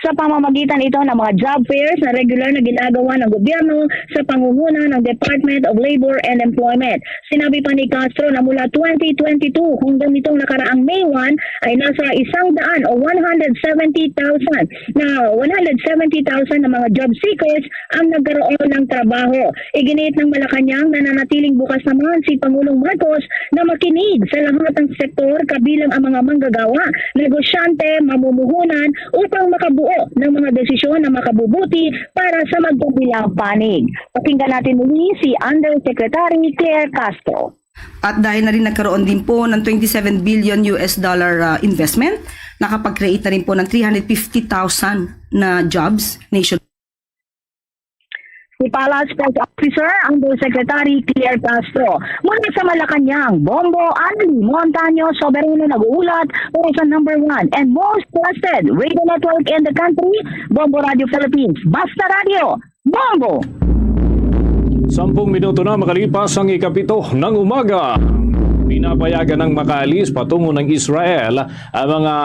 Sa pamamagitan ito ng mga job fairs na regular na ginagawa ng gobyerno sa pangunguna ng Department of Labor and Employment. Sinabi pa ni Castro na mula twenty twenty-two hanggang nitong nakaraang May one ay nasa isang daan o one hundred seventy thousand na one hundred seventy thousand na mga job seekers ang nagkaroon ng trabaho. Iginiit ng Malacañang na nanatiling bukas naman si Pangulong Marcos na makinig sa lahat ng sektor kabilang ang mga manggagawa, negosyante, mamumuhunan upang makabuo ng mga desisyon na makabubuti para sa magkabilang panig. Pakinggan natin muli si Undersecretary Claire Castro. At dahil na rin nagkaroon din po ng twenty-seven billion U S dollar ah, investment, nakapag-create na rin po ng three hundred fifty thousand na jobs nationwide. Si Palace Press Officer Undersecretary Claire Castro. Mula sa Malacañang, Bombo Anali Montaño Soberano nag-uulat para sa number one and most trusted radio network in the country, Bombo Radio Philippines. Basta Radio, Bombo! Sampung minuto na makalipas ang ikapito ng umaga. Pinapayagan ng makaalis patungo ng Israel ang mga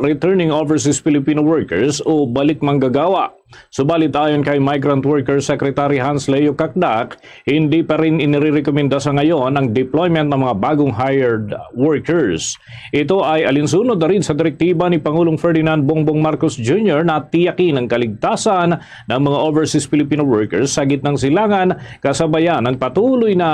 returning overseas Filipino workers o balik manggagawa. Subalit ayon kay Migrant Workers Secretary Hans Leo Cacdac, hindi pa rin inirekomenda sa ngayon ang deployment ng mga bagong hired workers. Ito ay alinsunod na rin sa direktiba ni Pangulong Ferdinand Bongbong Marcos Junior na tiyakin ang kaligtasan ng mga overseas Filipino workers sa gitnang silangan, kasabayan ng patuloy na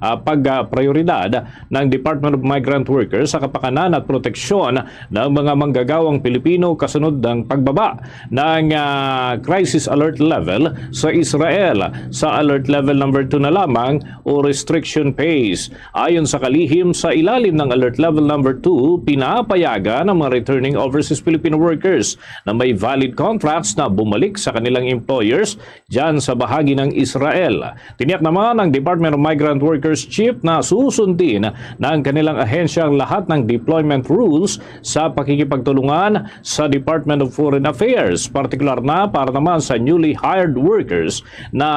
ah, pagprioridad ng Department of Migrant Workers sa kapakanan at proteksyon ng mga manggagawang Pilipino kasunod ng pagbaba ng ah, crisis alert level sa Israel sa alert level number two na lamang o restriction phase. Ayon sa kalihim, sa ilalim ng alert level number two, pinapayagan ang mga returning overseas Filipino workers na may valid contracts na bumalik sa kanilang employers dyan sa bahagi ng Israel. Tiniyak naman ng Department of Migrant Workers Chief na susundin ng kanilang ahensya ang lahat ng deployment rules sa pakikipagtulungan sa Department of Foreign Affairs, partikular na para naman sa newly hired workers na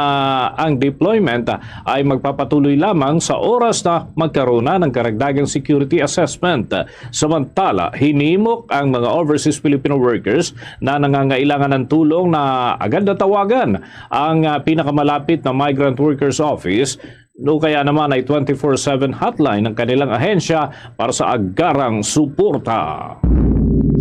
ang deployment ay magpapatuloy lamang sa oras na magkaroon na ng karagdagang security assessment. Samantala, hinimok ang mga overseas Filipino workers na nangangailangan ng tulong na agad na tawagan ang, ah, pinakamalapit na Migrant Workers Office o kaya naman ay twenty-four seven hotline ng kanilang ahensya para sa agarang suporta.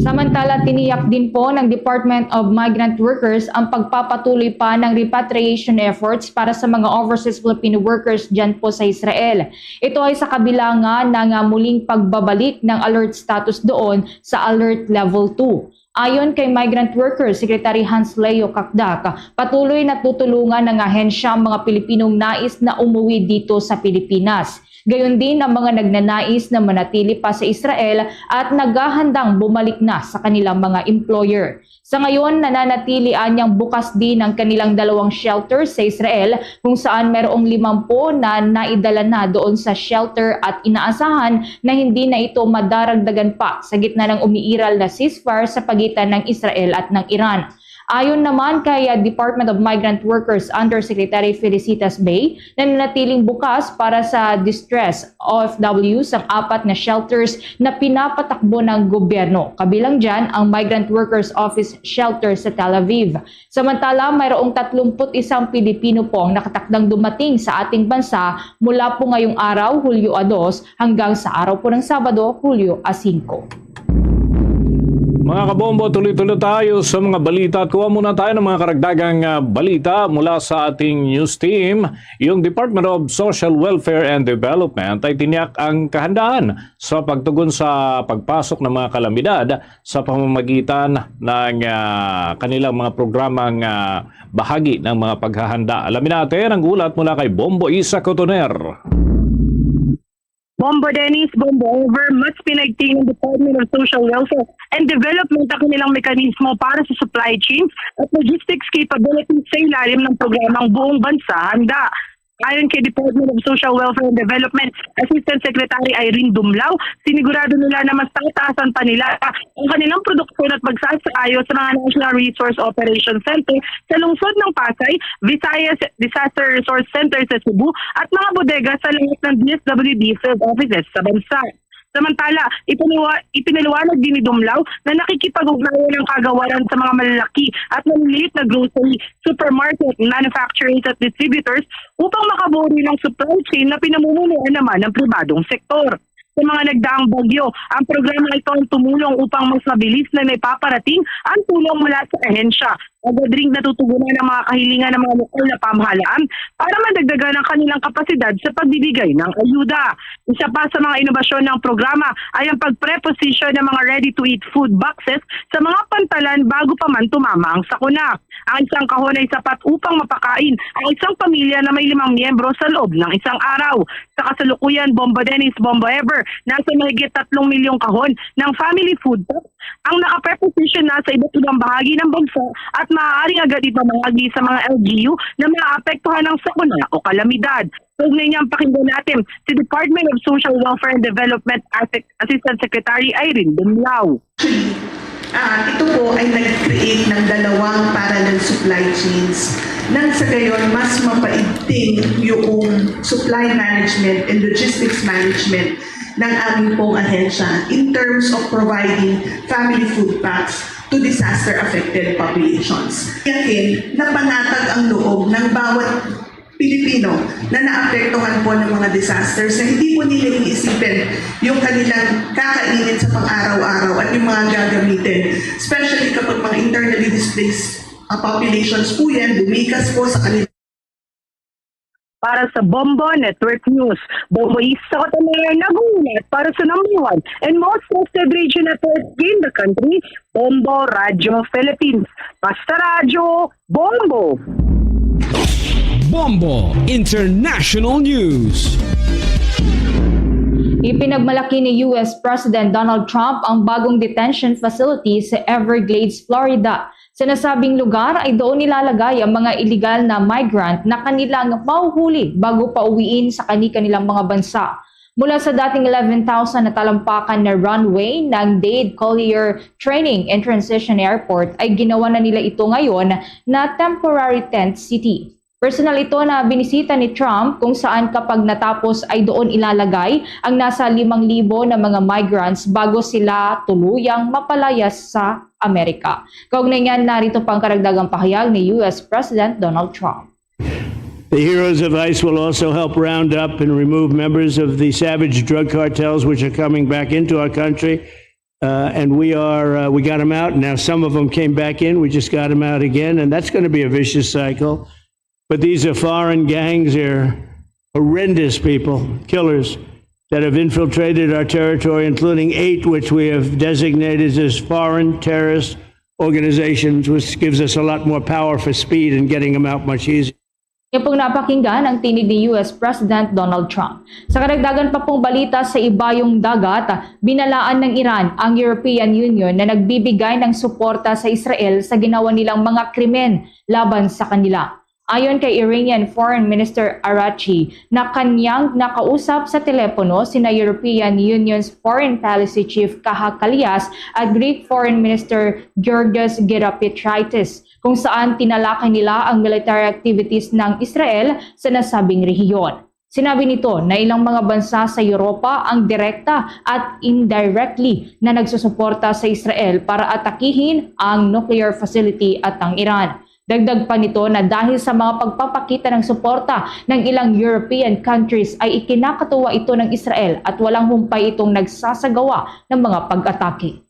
Samantala, tiniyak din po ng Department of Migrant Workers ang pagpapatuloy pa ng repatriation efforts para sa mga overseas Filipino workers dyan po sa Israel. Ito ay sa kabilangan ng, ah, muling pagbabalik ng alert status doon sa Alert Level two. Ayon kay Migrant Workers Secretary Hans Leo Cacdac, patuloy na tutulungan ng ahensya ang mga Pilipinong nais na umuwi dito sa Pilipinas. Gayon din ang mga nagnanais na manatili pa sa Israel at naghahandang bumalik na sa kanilang mga employer. Sa ngayon, nananatili anyang bukas din ang kanilang dalawang shelter sa Israel, kung saan mayroong limampu na naidala na doon sa shelter at inaasahan na hindi na ito madaragdagan pa sa gitna ng umiiral na ceasefire sa pagitan ng Israel at ng Iran. Ayon naman kay, ah, Department of Migrant Workers Undersecretary Felicitas Bay, nananatiling bukas para sa distress O F Ws ang apat na shelters na pinapatakbo ng gobyerno, kabilang dyan ang Migrant Workers Office Shelter sa Tel Aviv. Samantala, mayroong tatlumpu't isang Pilipino po ang nakatakdang dumating sa ating bansa mula po ngayong araw, Hulyo a dos, hanggang sa araw po ng Sabado, Hulyo a singko. Mga kabombo, tuloy-tuloy tayo sa mga balita at kuha muna tayo ng mga karagdagang, ah, balita mula sa ating news team. Yung Department of Social Welfare and Development ay tiniyak ang kahandaan sa pagtugon sa pagpasok ng mga kalamidad sa pamamagitan ng, ah, kanilang mga programang, ah, bahagi ng mga paghahanda. Alamin natin ang ulat mula kay Bombo Isa Cotoner. Bombo Dennis, Bombo Ever, mas pinaigting ng Department of Social Welfare and Development ang kanilang mekanismo para sa supply chain at logistics capabilities sa ilalim ng programang Buong Bansa Handa. Ayon kay Department of Social Welfare and Development Assistant Secretary Irene Dumlao, sinigurado nila na mas tataasan pa nila ang kanilang produksyon at magsasaayo sa mga National Resource Operations Center sa lungsod ng Pasay, Visayas Disaster Resource Center sa Cebu, at mga bodega sa lahat ng D S W D field offices sa bansa. Samantala, ipiniwa- ipinaliwanag din ni Dumlao na nakikipag-ugnayan ang kagawaran sa mga malalaki at maliliit na grocery, supermarket, manufacturers at distributors upang makabuo rin ng supply chain na pinamumunuan naman ng pribadong sektor. Sa mga nagdaang bagyo, ang programa ito ang tumulong upang mas mabilis na naipaparating ang tulong mula sa ahensya. Agad ring natutugunan ang mga kahilingan ng mga lokal na pamahalaan para madagdagan ang kanilang kapasidad sa pagbibigay ng ayuda. Isa pa sa mga inobasyon ng programa ay ang pagpreposisyon ng mga ready-to-eat food boxes sa mga pantalan bago pa man tumama ang sakuna. Ang isang kahon ay sapat upang mapakain ang isang pamilya na may limang miyembro sa loob ng isang araw. Sa kasalukuyan, Bombo Dennis, Bombo Ever, nasa mahigit tatlong milyong kahon ng family food packs ang nakapreposisyon na sa iba't ibang bahagi ng bansa at maaaring agad ipamahagi sa mga L G U na maapektuhan ng sakuna o kalamidad. Kaugnay niyan, pakinggan natin si Department of Social Welfare and Development Assi- Assistant Secretary Irene Dumlao. Ah, ito po ay nag-create ng dalawang parallel supply chains nang sa gayon mas mapaigting yung supply management and logistics management ng aming pong ahensya in terms of providing family food packs to disaster affected populations. Yakin na panatag ang loob ng bawat Pilipino na naapektuhan po ng mga disasters na hindi po nila iniisipin yung kanilang kakainin sa pang-araw-araw at yung mga gagamitin, especially kapag mga internally displaced uh, populations po yan, lumikas po sa kanilang Para sa Bombo Network News, Bombo Isa Cotoner nag-uulat para sa number one and most trusted radio network in the country, Bombo Radio Philippines. Basta Radyo, Bombo! Bombo International News. Ipinagmalaki ni U S President Donald Trump ang bagong detention facility sa Everglades, Florida. Sa nasabing lugar ay doon nilalagay ang mga iligal na migrant na kanilang mahuhuli bago pauwiin sa kani-kanilang mga bansa. Mula sa dating eleven thousand na talampakan na runway ng Dade Collier Training and Transition Airport ay ginawa na nila ito ngayon na temporary tent city. Personal ito na binisita ni Trump kung saan kapag natapos ay doon ilalagay ang nasa limang libo na mga migrants bago sila tuluyang mapalayas sa Amerika. Kaugnay niyan, narito pa ang karagdagang pahayag ni U S President Donald Trump. The heroes of ICE will also help round up and remove members of the savage drug cartels which are coming back into our country. Uh, and we are, uh, we got them out. Now some of them came back in. We just got them out again. And that's going to be a vicious cycle. But these are foreign gangs. They're horrendous people, killers that have infiltrated our territory, including eight which we have designated as foreign terrorist organizations, which gives us a lot more power for speed and getting them out much easier. Niya pong napakinggan ang tinig ni U S President Donald Trump. Sa karagdagan pa pong balita, sa ibayong dagat, binalaan ng Iran ang European Union na nagbibigay ng suporta sa Israel sa ginawa nilang mga krimen laban sa kanila. Ayon kay Iranian Foreign Minister Arachi, na kanyang nakausap sa telepono sina European Union's Foreign Policy Chief Kaja Kallas at Greek Foreign Minister Georgios Gerapetritis, kung saan tinalakay nila ang military activities ng Israel sa nasabing rehiyon. Sinabi nito na ilang mga bansa sa Europa ang direkta at indirectly na nagsusuporta sa Israel para atakihin ang nuclear facility at ang Iran. Dagdag pa nito na dahil sa mga pagpapakita ng suporta ng ilang European countries ay ikinakatuwa ito ng Israel at walang humpay itong nagsasagawa ng mga pag-atake.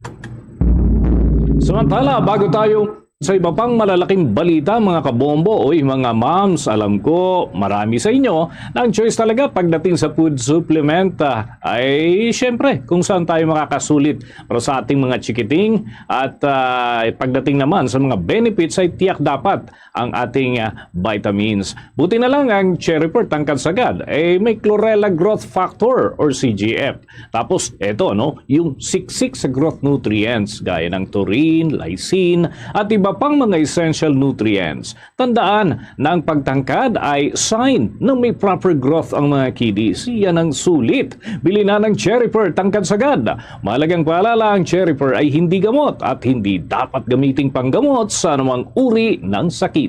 Samantala, bago tayo sa iba pang malalaking balita, mga kabombo, oy, mga moms, alam ko, marami sa inyo na ang choice talaga pagdating sa food supplement, ah, ay siyempre kung saan tayo makakasulit para sa ating mga chikiting at, ah, pagdating naman sa mga benefits ay tiyak dapat ang ating, ah, vitamins. Buti na lang ang cherry pear, tangkad sagad, eh, may chlorella growth factor or C G F. Tapos, eto, no, yung siksik sa growth nutrients gaya ng taurine, lysine, at iba pang mga essential nutrients. Tandaan na ang pagtangkad ay sign na may proper growth ang mga kiddies. Yan ang sulit. Bili na ng Cherry Pear, tangkad sagad. Mahalagang paalala, ang Cherry Pear ay hindi gamot at hindi dapat gamiting panggamot sa anumang uri ng sakit.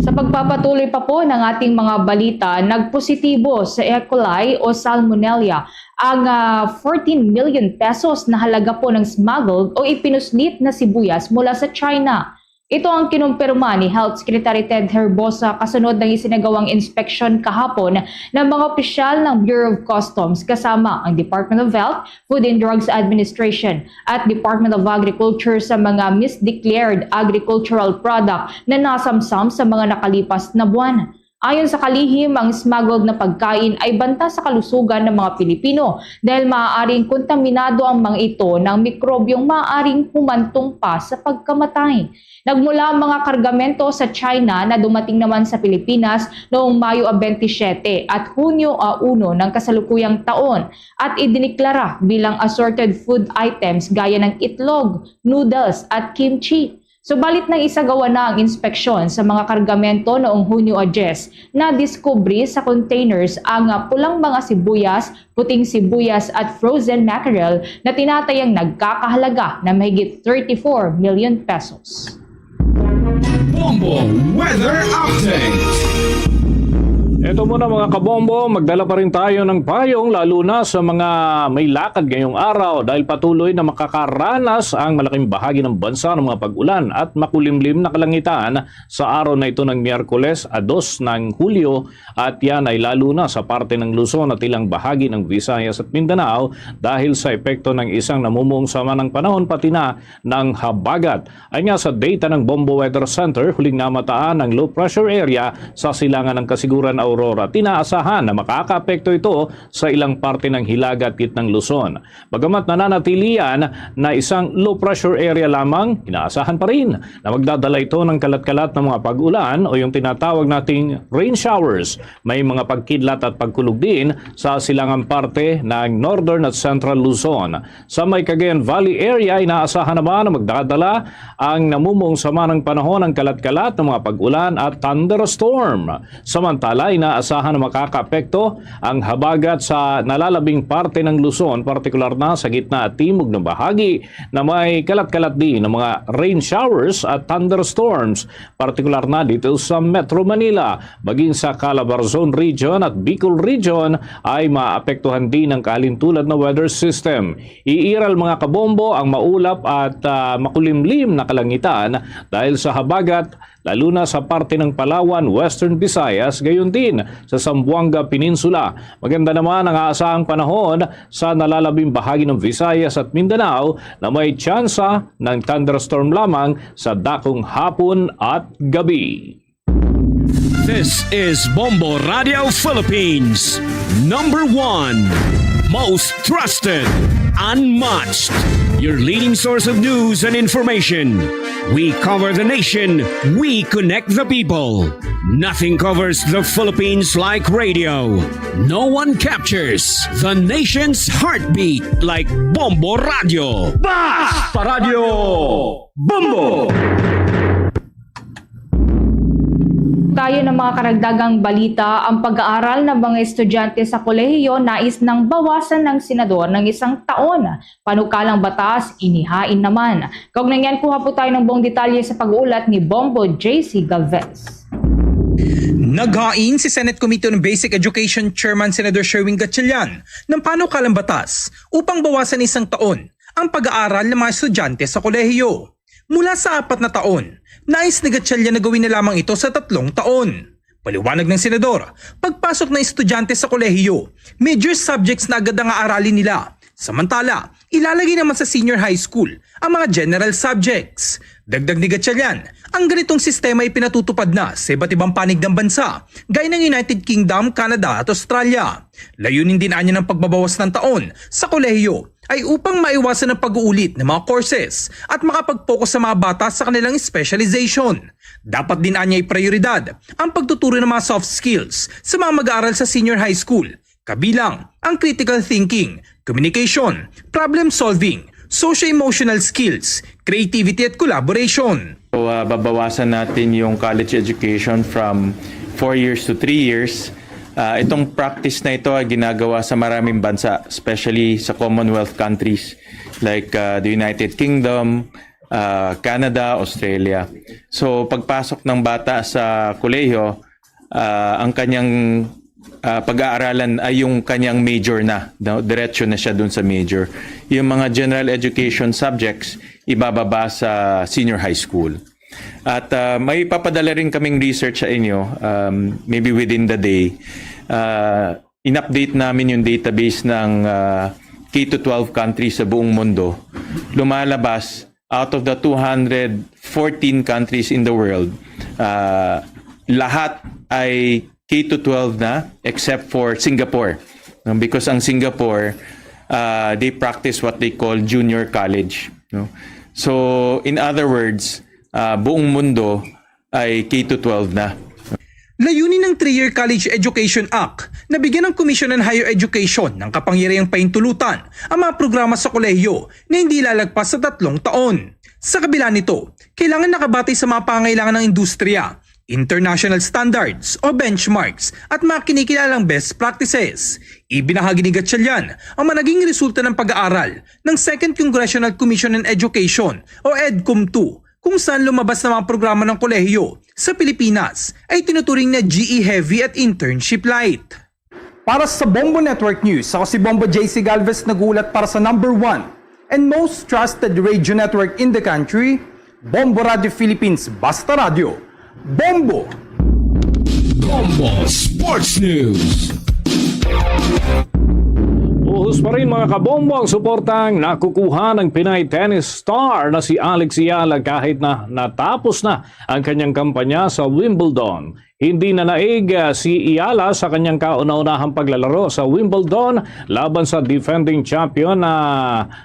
Sa pagpapatuloy pa po ng ating mga balita, nagpositibo sa E. coli o Salmonella ang, ah, fourteen million pesos na halaga po ng smuggled o ipinuslit na sibuyas mula sa China. Ito ang kinumpirma ni Health Secretary Ted Herbosa kasunod ng isinagawang inspeksyon kahapon ng mga opisyal ng Bureau of Customs kasama ang Department of Health, Food and Drugs Administration at Department of Agriculture sa mga misdeclared agricultural product na nasamsam sa mga nakalipas na buwan. Ayon sa kalihim, ang smuggled na pagkain ay banta sa kalusugan ng mga Pilipino dahil maaaring kontaminado ang mga ito ng mikrobyong maaaring humantong pa sa pagkamatay. Nagmula ang mga kargamento sa China na dumating naman sa Pilipinas noong Mayo a twenty-seven at Hunyo a uno ng kasalukuyang taon at idiniklara bilang assorted food items gaya ng itlog, noodles at kimchi. Subalit nang isagawa na ang inspeksyon sa mga kargamento noong Hunyo a diyes, nadiskubre sa containers ang, ah, pulang mga sibuyas, puting sibuyas at frozen mackerel na tinatayang nagkakahalaga na mahigit thirty-four million pesos. Bombo Weather Update. Ito muna, mga kabombo, magdala pa rin tayo ng payong, lalo na sa mga may lakad ngayong araw, dahil patuloy na makakaranas ang malaking bahagi ng bansa ng mga pag-ulan at makulimlim na kalangitan sa araw na ito ng Miyerkules, a dos ng Hulyo, at yan ay lalo na sa parte ng Luzon at ilang bahagi ng Visayas at Mindanao dahil sa epekto ng isang namumong sama ng panahon, pati na ng habagat. Ayon nga sa data ng Bombo Weather Center, huling namataan ang low pressure area sa silangan ng Kasiguran, Aurora. At inaasahan na makakaapekto ito sa ilang parte ng Hilaga at Gitnang Luzon. Bagamat nananatili yan na isang low pressure area lamang, inaasahan pa rin na magdadala ito ng kalat-kalat na mga pag-ulan o yung tinatawag nating rain showers. May mga pagkidlat at pagkulog din sa silangang parte ng Northern at Central Luzon. Sa may Cagayan Valley area, inaasahan naman na magdadala ang namumong sama ng panahon ng kalat-kalat na mga pag-ulan at thunderstorm. Samantala, Naasahan na makakaapekto ang habagat sa nalalabing parte ng Luzon, partikular na sa gitna at timog na bahagi, na may kalat-kalat din ng mga rain showers at thunderstorms, partikular na dito sa Metro Manila. Maging sa Calabarzon Region at Bicol Region ay maapektuhan din ng kalintulad na weather system. Iiral, mga kabombo, ang maulap at, ah, makulimlim na kalangitan dahil sa habagat, lalo na sa parte ng Palawan, Western Visayas, gayon din sa Zamboanga Peninsula. Maganda naman ang aasahang panahon sa nalalabing bahagi ng Visayas at Mindanao, na may tsansa ng thunderstorm lamang sa dakong hapon at gabi. This is Bombo Radio Philippines, number one, most trusted, unmatched, your leading source of news and information. We cover the nation, we connect the people. Nothing covers the Philippines like radio. No one captures the nation's heartbeat like Bombo Radio. Basta Radio Bombo! Tayo ng mga karagdagang balita. Ang pag-aaral ng mga estudyante sa kolehiyo nais nang bawasan ng senador ng isang taon. Panukalang batas, inihain naman. Kaugnay niyan, kuha po tayo ng buong detalye sa pag-uulat ni Bombo J C Galvez. Naghain si Senate Committee on Basic Education Chairman Senador Sherwin Gatchalian ng panukalang batas upang bawasan isang taon ang pag-aaral ng mga estudyante sa kolehiyo. Mula sa apat na taon, nais ni Gatchalian na gawin na lamang ito sa tatlong taon. Paliwanag ng senador, pagpasok ng estudyante sa kolehiyo, major subjects na agad ang aaralin nila. Samantala, ilalagay naman sa senior high school ang mga general subjects. Dagdag ni Gatchalian, ang ganitong sistema ay pinatutupad na sa iba't ibang panig ng bansa, gaya ng United Kingdom, Canada at Australia. Layunin din anya ng pagbabawas ng taon sa kolehiyo ay upang maiwasan ang pag-uulit ng mga courses at makapag-focus sa mga bata sa kanilang specialization. Dapat din anya iprioridad ang pagtuturo ng mga soft skills sa mga mag-aaral sa senior high school, kabilang ang critical thinking, communication, problem solving, socio-emotional skills, creativity at collaboration. So, ah, babawasan natin yung college education from four years to three years. Ah, itong practice na ito ay ginagawa sa maraming bansa, especially sa Commonwealth countries like, ah, the United Kingdom, ah, Canada, Australia. So, pagpasok ng bata sa kolehiyo, ah, ang kanyang, ah, pag-aaralan ay yung kanyang major na, no? Diretso na siya dun sa major. Yung mga general education subjects, ibababa sa senior high school. At, ah, may papadala rin kaming research sa inyo, um, maybe within the day. Ah, in-update namin yung database ng, ah, K to twelve countries sa buong mundo. Lumalabas, out of the two hundred fourteen countries in the world, ah, lahat ay K to twelve na, except for Singapore. Um, because ang Singapore, ah, they practice what they call junior college, no? So, in other words, ah, buong mundo ay K to twelve na. Layunin ng three-year College Education Act na bigyan ng Commission on Higher Education ng kapangyarihang pahintulutan ang mga programa sa kolehiyo na hindi lalagpas sa tatlong taon. Sa kabila nito, kailangan nakabatay sa mga pangangailangan ng industriya, international standards o benchmarks at mga kinikilalang best practices. Ibinahagi ni Gatchalian ang mga naging resulta ng pag-aaral ng Second Congressional Commission on Education o EDCOM two, kung saan lumabas na mga programa ng kolehiyo sa Pilipinas ay tinuturing na G E heavy at internship light. Para sa Bombo Network News, ako si Bombo J C Galvez, nag-uulat para sa number one and most trusted radio network in the country, Bombo Radio Philippines, Basta Radio. Bombo! Bombo Sports News. Buhos pa rin, mga kabombo, ang suportang nakukuha ng Pinay tennis star na si Alex Eala kahit na natapos na ang kanyang kampanya sa Wimbledon. Hindi nanaig, ah, si Eala sa kanyang kauna-unahang paglalaro sa Wimbledon laban sa defending champion na,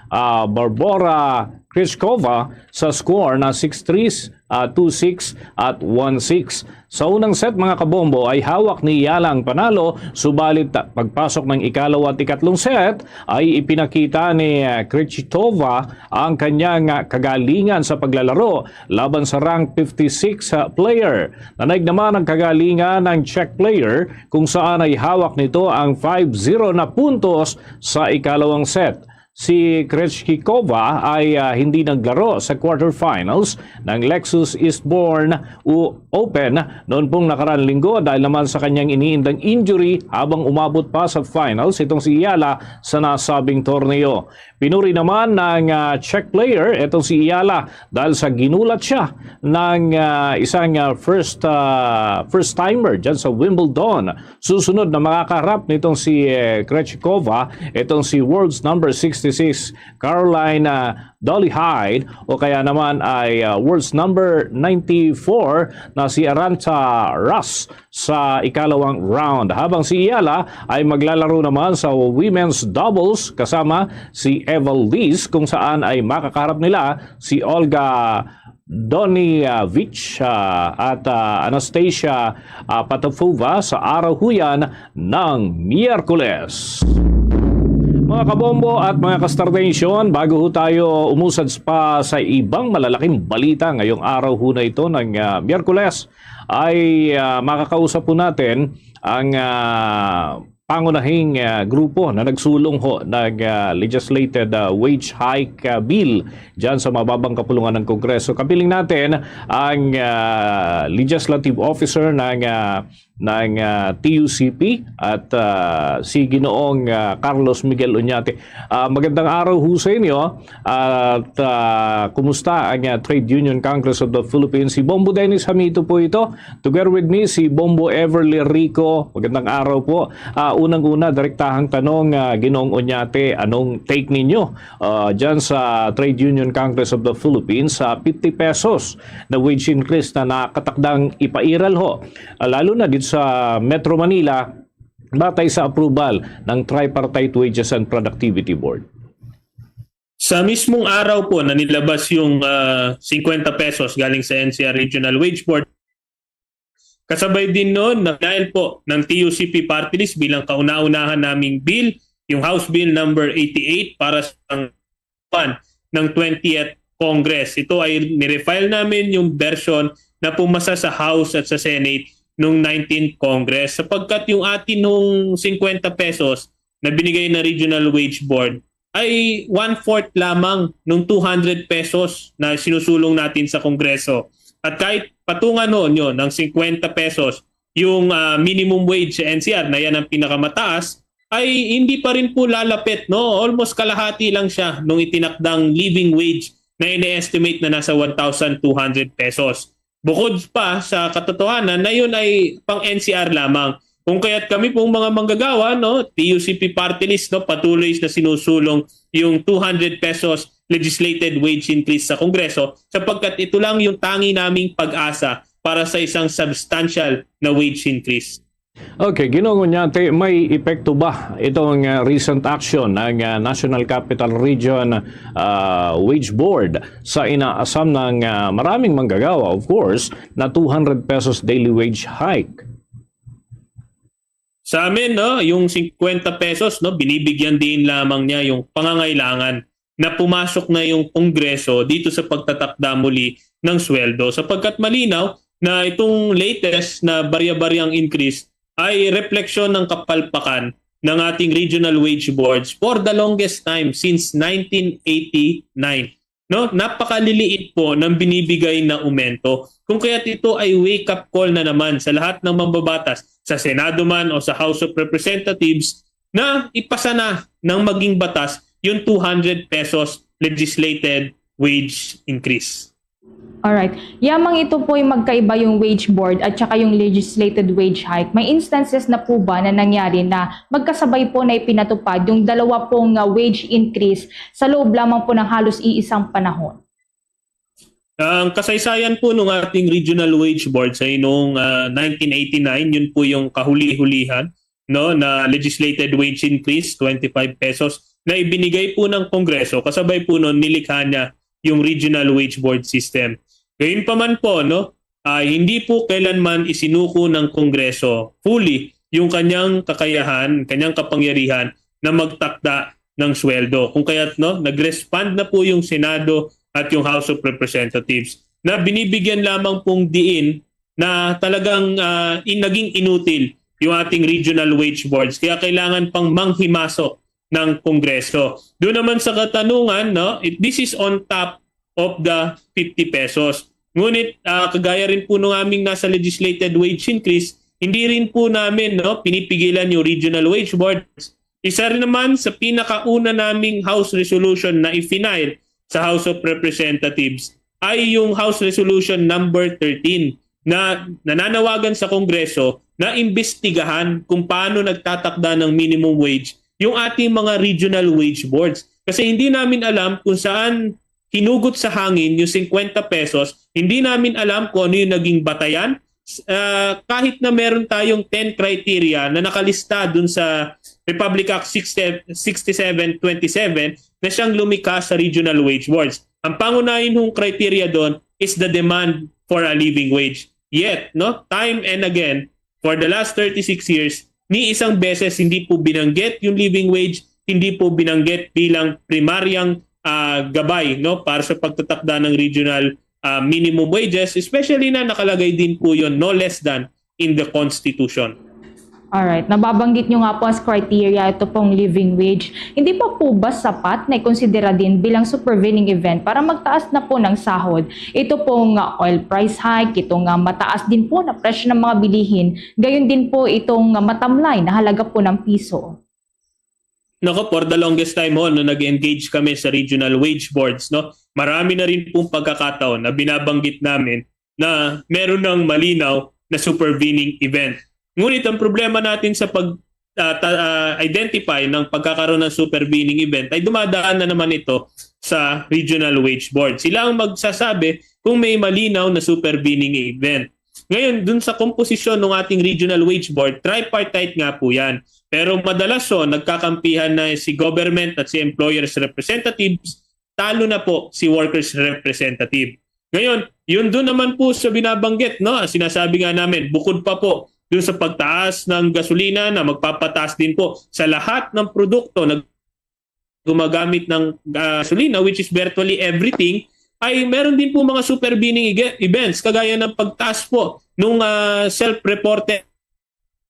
ah, Barbora Krejcikova sa score na six three, ah, two six at one six. Sa unang set, mga kabombo, ay hawak ni Yala ang panalo, subalit ta-, pagpasok ng ikalawa at ikatlong set ay ipinakita ni, ah, Krejcikova ang kanyang, ah, kagalingan sa paglalaro laban sa rank fifty-six, ah, player. Nanaig naman ang kagalingan ng Czech player kung saan ay hawak nito ang five zero na puntos sa ikalawang set. Si Krejcikova ay, ah, hindi naglaro sa quarterfinals ng Lexus Eastbourne U-, Open noon pong nakaraan linggo dahil naman sa kanyang iniindang injury habang umabot pa sa finals itong si Yala sa nasabing torneo. Pinuri naman ng, ah, Czech player itong si Yala dahil sa ginulat siya ng, ah, isang, ah, first, ah, first timer dyan sa Wimbledon. Susunod na makakaharap nitong si, eh, Krejcikova, itong si world's number sixty-six, Caroline, ah, Dolehide, o kaya naman ay, ah, world's number ninety-four na si Arantxa Rus sa ikalawang round. Habang si Yala ay maglalaro naman sa women's doubles kasama si Eva Liz, kung saan ay makakaharap nila si Olga Donievich, ah, at, ah, Anastasia, ah, Potapova sa araw ho yan ng Miyerkules. Mga kabombo at mga ka-Star Nation, bago ho tayo umusad pa sa ibang malalaking balita ngayong araw ho na ito ng, ah, Miyerkules, ay, ah, makakausap po natin ang, ah, pangunahing, ah, grupo na nagsulong ho ng, ah, legislated, ah, wage hike, ah, bill dyan sa mababang kapulungan ng Kongreso. Kapiling natin ang, ah, legislative officer ng, ah, ng, ah, T U C P at, ah, si Ginoong, ah, Carlos Miguel Oñate. Ah, magandang araw ho sa inyo at, ah, kumusta ang, ah, Trade Union Congress of the Philippines? Si Bombo Dennis Hamito po ito. Together with me, si Bombo Everly Rico. Magandang araw po. Ah, unang-una, direktahang tanong, ah, Ginoong Oñate, anong take ninyo, ah, dyan sa Trade Union Congress of the Philippines sa fifty pesos na wage increase na nakatakdang ipairal ho, ah, lalo na dito sa Metro Manila, batay sa approval ng Tripartite Wages and Productivity Board? Sa mismong araw po na nilabas yung, ah, fifty pesos galing sa N C R Regional Wage Board, kasabay din noon, nag-file po ng T U C P Party List bilang kauna-unahan naming bill, yung House Bill number eighty-eight para sa pan ng twentieth Congress. Ito ay nirefile namin yung version na pumasa sa House at sa Senate nung nineteenth Congress, sapagkat yung atin nung fifty pesos na binigay ng Regional Wage Board ay one-fourth lamang nung two hundred pesos na sinusulong natin sa Kongreso. At kahit patungan ho nyo ng fifty pesos yung, ah, minimum wage sa N C R, na yan ang pinakamataas, ay hindi pa rin po lalapit, no? Almost kalahati lang siya nung itinakdang living wage na ini-estimate na nasa one thousand two hundred pesos. Bukod pa sa katotohanan na yun ay pang N C R lamang. Kung kaya't kami pong mga manggagawa, no, T U C P Party List, no, patuloy na sinusulong yung two hundred pesos legislated wage increase sa Kongreso, sapagkat ito lang yung tangi naming pag-asa para sa isang substantial na wage increase. Okay, Ginoong Oñate, may epekto ba itong, ah, recent action ng, ah, National Capital Region, ah, Wage Board sa inaasam ng, ah, maraming manggagawa, of course, na two hundred pesos daily wage hike? Sa amin, no, yung fifty pesos, no, binibigyan din lamang niya yung pangangailangan na pumasok na yung Kongreso dito sa pagtatakda muli ng sweldo, sapagkat malinaw na itong latest na barya-baryang increase ay refleksyon ng kapalpakan ng ating regional wage boards for the longest time since nineteen eighty-nine. No, napakaliliit po ng binibigay na aumento. Kung kaya't ito ay wake-up call na naman sa lahat ng mambabatas, sa Senado man o sa House of Representatives, na ipasa na ng maging batas yung two hundred pesos legislated wage increase. Alright. Yamang ito po yung magkaiba yung wage board at saka yung legislated wage hike. May instances na po ba na nangyari na magkasabay po na ipinatupad yung dalawa pong, ah, wage increase sa loob lamang po ng halos iisang panahon? Ang kasaysayan po ng ating Regional Wage Board sa inong, ah, nineteen eighty-nine, yun po yung kahuli-hulihan, no, na legislated wage increase, twenty-five pesos, na ibinigay po ng Kongreso, kasabay po nun nilikha niya yung regional wage board system. Gayunpaman po, no, ah, hindi po kailanman isinuko ng Kongreso fully yung kanyang kakayahan, kanyang kapangyarihan na magtakda ng sweldo. Kung kaya't, no, nag-respond na po yung Senado at yung House of Representatives na binibigyan lamang pong diin na talagang, ah, in-, naging inutil yung ating regional wage boards. Kaya kailangan pang manghimasok ng Kongreso. Doon naman sa katanungan, no, it, this is on top of the fifty pesos. Ngunit, ah, kagaya rin po nung aming nasa legislated wage increase, hindi rin po namin, no, pinipigilan yung regional wage boards. Isa rin naman sa pinakauna naming House resolution na i-file sa House of Representatives ay yung House Resolution number thirteen na nananawagan sa Kongreso na imbestigahan kung paano nagtatakda ng minimum wage yung ating mga regional wage boards. Kasi hindi namin alam kung saan hinugot sa hangin yung fifty pesos. Hindi namin alam kung ano yung naging batayan. S-, ah, kahit na meron tayong ten criteria na nakalista dun sa Republic Act sixty, sixty-seven twenty-seven na siyang lumikha sa regional wage boards. Ang pangunahing criteria doon is the demand for a living wage. Yet, no, time and again, for the last thirty-six years, ni isang beses hindi po binanggit yung living wage, hindi po binanggit bilang primaryang, ah, gabay, no, para sa pagtatakda ng regional, ah, minimum wages, especially na nakalagay din po yon no less than in the Constitution. Alright. Nababanggit nyo nga po as criteria ito pong living wage. Hindi pa po ba sapat na ikonsidera din bilang supervening event para magtaas na po ng sahod? Ito pong, ah, oil price hike, ito nga mataas din po na presyo ng mga bilihin, gayon din po itong, ah, matamlay na halaga po ng piso. Nako, for the longest time ho, no, nag-engage kami sa regional wage boards, no? Marami na rin pong pagkakataon na binabanggit namin na meron ng malinaw na supervening event. Ngunit ang problema natin sa pag, ah, ta-, ah, identify ng pagkakaroon ng supervening event ay dumadaan na naman ito sa regional wage board. Sila ang magsasabi kung may malinaw na supervening event. Ngayon, dun sa komposisyon ng ating regional wage board, tripartite nga po yan. Pero madalas, so, nagkakampihan na si government at si employers representatives, talo na po si workers representative. Ngayon, yun doon naman po sa binabanggit, no? Ang sinasabi nga namin, bukod pa po doon sa pagtaas ng gasolina na magpapataas din po sa lahat ng produkto na gumagamit ng gasolina, which is virtually everything, ay meron din po mga supervening ege-, events, kagaya ng pagtaas po nung, ah, self-reported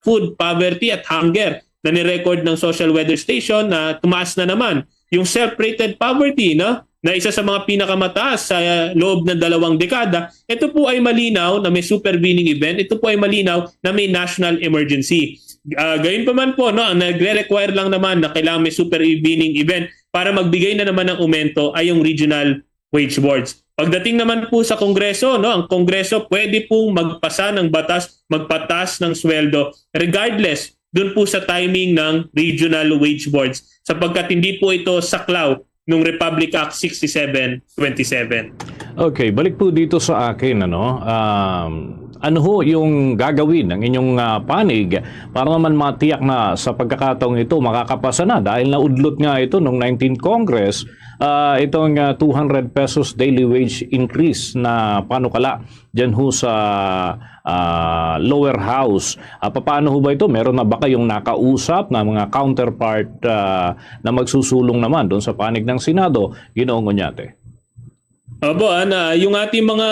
food poverty at hunger na ni-record ng Social Weather Station na tumaas na naman. Yung self-rated poverty, no, na isa sa mga pinakamataas sa loob ng dalawang dekada, ito po ay malinaw na may supervening event, ito po ay malinaw na may national emergency. Ah, gayon pa man po, no, ang nagre-require lang naman na kailangan may supervening event para magbigay na naman ng aumento ay yung regional wage boards. Pagdating naman po sa Kongreso, no, ang Kongreso pwede pong magpasa ng batas, magpataas ng sweldo, regardless dun po sa timing ng regional wage boards, sapagkat hindi po ito saklaw ng Republic Act sixty-seven twenty-seven. Okay, balik po dito sa akin, ano, um, ano ho yung gagawin ng inyong, ah, panig para naman matiyak na sa pagkakataong ito makakapasa na, dahil naudlot nga ito nung nineteenth Congress, ah, itong, ah, two hundred pesos daily wage increase na panukala dyan ho sa, ah, lower house. Ah, papaano ho ba ito? Meron na ba kayong nakausap na mga counterpart, ah, na magsusulong naman doon sa panig ng Senado, Ginoong Oñate? Opo, ah, na, yung ating mga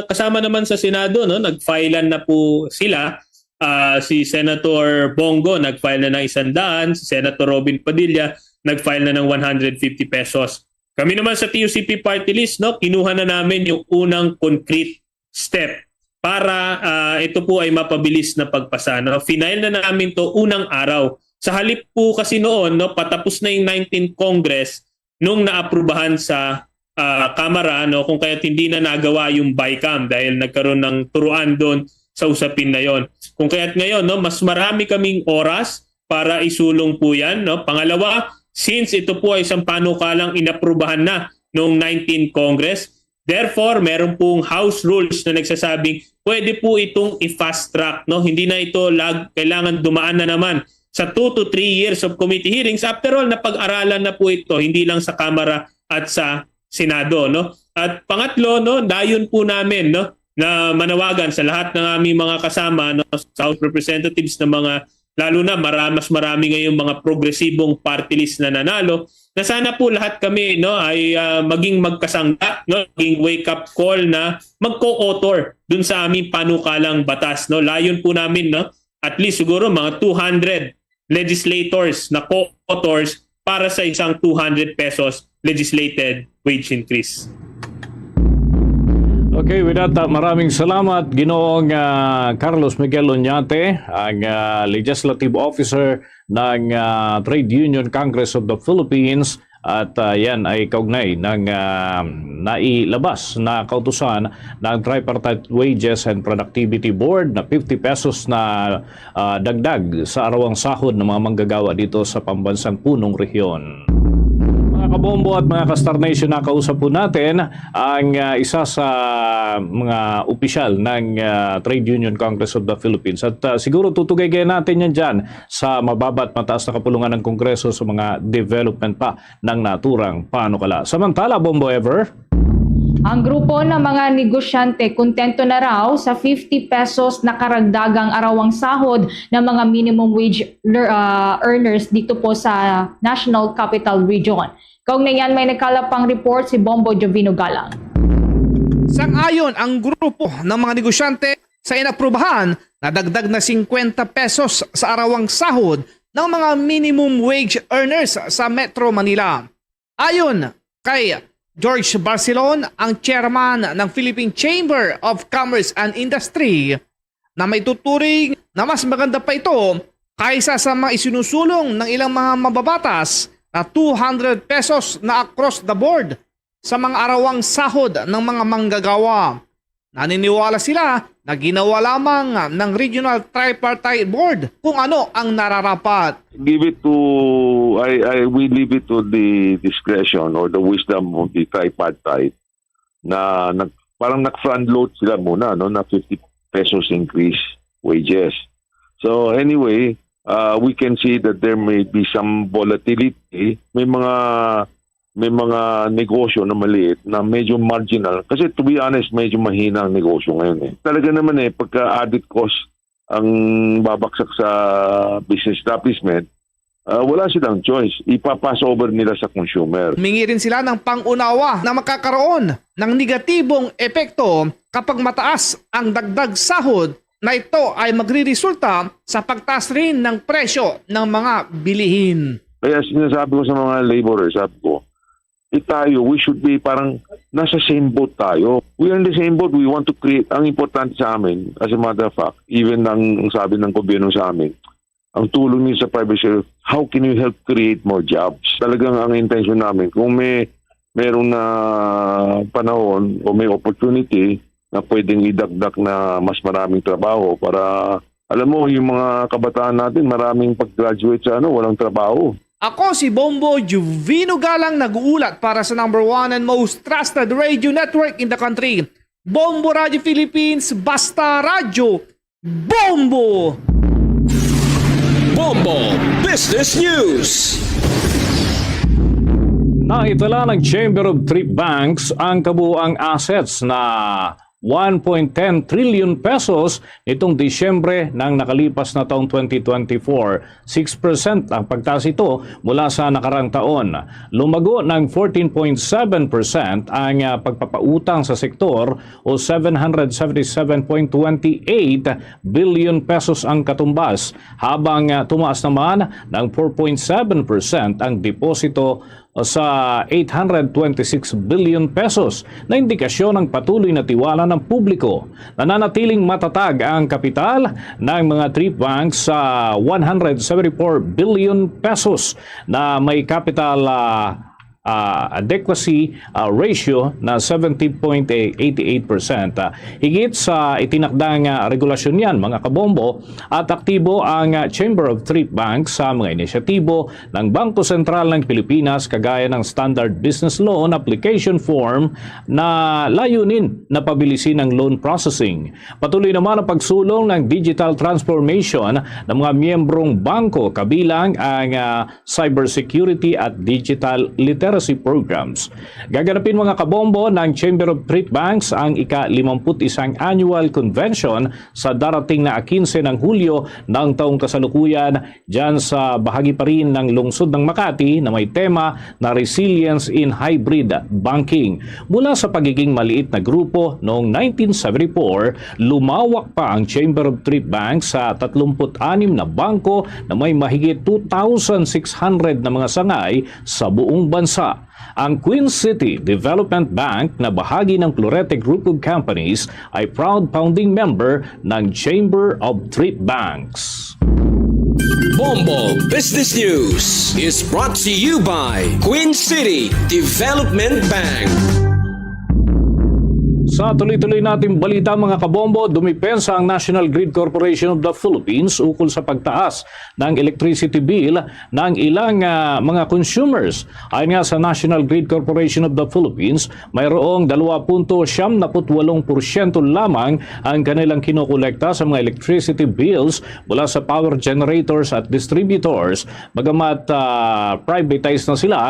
kasama naman sa Senado, no, nag-filean na po sila. Ah, si Senator Bong Go nag-file na ng isang daan, si Senator Robin Padilla nag-file na ng one hundred fifty pesos. Kami naman sa T U C P Party List, no, kinuha na namin yung unang concrete step para, ah, ito po ay mapabilis na pagpasa, no? Final na namin to unang araw. Sa halip po kasi noon, no, patapos na yung nineteenth Congress nung naaprubahan sa, ah, Kamara, no, kung kaya't hindi na nagawa yung BICAM dahil nagkaroon ng turuan doon sa usapin na yon. Kung kaya't ngayon, no, mas marami kaming oras para isulong po yan, no? Pangalawa, since ito po ay isang panukalang inaprubahan na noong nineteenth Congress, therefore, meron pong House rules na nagsasabing pwede po itong i-fast track, no? Hindi na ito lag-, kailangan dumaan na naman sa two to three years of committee hearings. After all, napag-aralan na po ito, hindi lang sa Kamara at sa Senado, no? At pangatlo, no, dayon po namin, no, na manawagan sa lahat ng aming mga kasama, no, sa House Representatives na mga, lalo na mara-, mas marami ngayong mga progresibong party list na nanalo, na sana po lahat kami, no, ay, ah, maging magkasangga, no, maging wake-up call na mag-co-author dun sa aming panukalang batas, no. Layon po namin, no, at least siguro mga two hundred legislators na co-authors para sa isang two hundred pesos legislated wage increase. Okay, with that, uh, maraming salamat, Ginoong, uh, Carlos Miguel Oñate, ang, uh, Legislative Officer ng, uh, Trade Union Congress of the Philippines. At, uh, yan ay kaugnay ng, uh, nailabas na kautusan ng Tripartite Wages and Productivity Board na fifty pesos na, uh, dagdag sa arawang sahod ng mga manggagawa dito sa pambansang punong rehiyon. Mga kabombo at mga ka-Star Nation, nakausap po natin ang, uh, isa sa mga opisyal ng, uh, Trade Union Congress of the Philippines. At, uh, siguro tutugay-gayan natin yan dyan sa mababa at mataas na kapulungan ng Kongreso sa mga development pa ng naturang panukala. Samantala, Bombo Ever. Ang grupo ng mga negosyante kontento na raw sa fifty pesos na karagdagang arawang sahod ng mga minimum wage lear- ah, earners dito po sa National Capital Region. Kaugnay niyan, may nagkalap pang report si Bombo Jovino Galang. Sang-ayon ang grupo ng mga negosyante sa inaprubahan na dagdag na fifty pesos sa arawang sahod ng mga minimum wage earners sa Metro Manila. Ayon kay George Barcelon, ang chairman ng Philippine Chamber of Commerce and Industry, na may tuturing na mas maganda pa ito kaysa sa mga isinusulong ng ilang mga mababatas na two hundred pesos na across the board sa mga arawang sahod ng mga manggagawa. Naniniwala sila na ginawa lamang ng Regional Tripartite Board kung ano ang nararapat. Give it to, I, I, we leave it to the discretion or the wisdom of the tripartite na nag, parang nag-front load sila muna, no, na fifty pesos increase wages. So anyway, uh, we can see that there may be some volatility. May mga may mga negosyo na maliit na medyo marginal. Kasi to be honest, medyo mahina ang negosyo ngayon eh. Talaga naman eh, pagka added cost ang babaksak sa business establishment, ah, wala silang choice. Ipa-pass over nila sa consumer. Humingi rin sila ng pangunawa na makakaroon ng negatibong epekto kapag mataas ang dagdag sahod na ito ay magriresulta sa pagtaas rin ng presyo ng mga bilihin. Kaya sinasabi ko sa mga laborer, sabi ko, eh, tayo, we should be parang nasa same boat tayo. We are in the same boat. We want to create, ang importante sa amin, as a matter of fact, even ang, ang sabi ng gobyerno sa amin, ang tulong niyo sa private sector, how can you help create more jobs? Talagang ang intention namin, kung may merong na panahon o may opportunity na pwedeng idagdag na mas maraming trabaho para, alam mo, yung mga kabataan natin, maraming pag-graduate sa ano, walang trabaho. Ako si Bombo Juvino Galang, nag-uulat para sa number one and most trusted radio network in the country, Bombo Radio Philippines, Basta Radyo, Bombo! Bombo Business News. Naitala ng Chamber of Three Banks ang kabuuang assets na one point ten trillion pesos nitong Disyembre ng nakalipas na taong twenty twenty-four. Six percent ang pagtaas ito mula sa nakarang taon. Lumago ng fourteen point seven percent ang, ah, pagpapautang sa sektor o seven hundred seventy-seven point twenty-eight billion pesos ang katumbas, habang, ah, tumaas naman ng four point seven percent ang deposito sa eight hundred twenty-six billion pesos, na indikasyon ng patuloy na tiwala ng publiko. Nananatiling matatag ang kapital ng mga three banks sa one hundred seventy-four billion pesos na may capital, ah, ah, adequacy, ah, ratio na seventy point eighty-eight percent. Ah, higit sa itinakdang, ah, regulasyon niyan, mga kabombo, at aktibo ang, ah, Chamber of Three Banks sa mga inisyatibo ng Bangko Sentral ng Pilipinas, kagaya ng Standard Business Loan Application Form, na layunin na pabilisin ang loan processing. Patuloy naman ang pagsulong ng digital transformation ng mga miyembrong bangko, kabilang ang, ah, cybersecurity at digital literacy. literacy programs. Gaganapin, mga kabombo, ng Chamber of Treat Banks ang ika-limampu't isang annual convention sa darating na quince ng Hulyo ng taong kasalukuyan, dyan sa bahagi pa rin ng lungsod ng Makati na may tema na Resilience in Hybrid Banking. Mula sa pagiging maliit na grupo noong nineteen seventy-four, lumawak pa ang Chamber of Treat Banks sa tatlumpu't anim na bangko na may mahigit two thousand six hundred na mga sangay sa buong bansa. Ang Queen City Development Bank na bahagi ng Florete Group of Companies ay proud founding member ng Chamber of Treat Banks. Bombo Business News is brought to you by Queen City Development Bank. Sa tuloy-tuloy nating balita, mga kabombo, dumipensa ang National Grid Corporation of the Philippines ukol sa pagtaas ng electricity bill ng ilang, ah, mga consumers. Ayon nga sa National Grid Corporation of the Philippines, mayroong dalawa punto siyam naput walong porsyento lamang ang kanilang kinokolekta sa mga electricity bills mula sa power generators at distributors. Bagamat, ah, privatized na sila,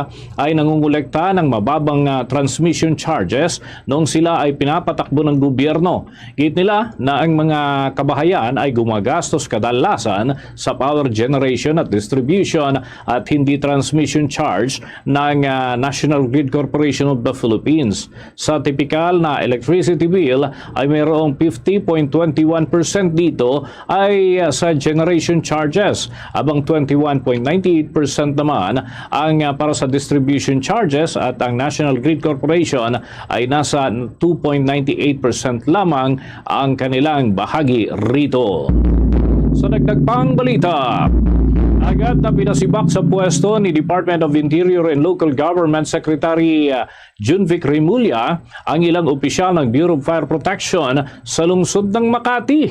ay nangungulekta ng mababang, ah, transmission charges noong sila ay pinapatakbo ng gobyerno. Giit nila na ang mga kabahayan ay gumagastos kadalasan sa power generation at distribution at hindi transmission charge ng, ah, National Grid Corporation of the Philippines. Sa tipikal na electricity bill ay mayroong fifty point twenty one percent dito ay, ah, sa generation charges, habang twenty one point nine eight percent naman ang, ah, para sa distribution charges, at ang National Grid Corporation ay nasa two point nine eight percent lamang ang kanilang bahagi rito. Sa dagdag pang balita, agad na pinasibak sa pwesto ni Department of Interior and Local Government Secretary, ah, Junvic Remulla ang ilang opisyal ng Bureau of Fire Protection sa lungsod ng Makati.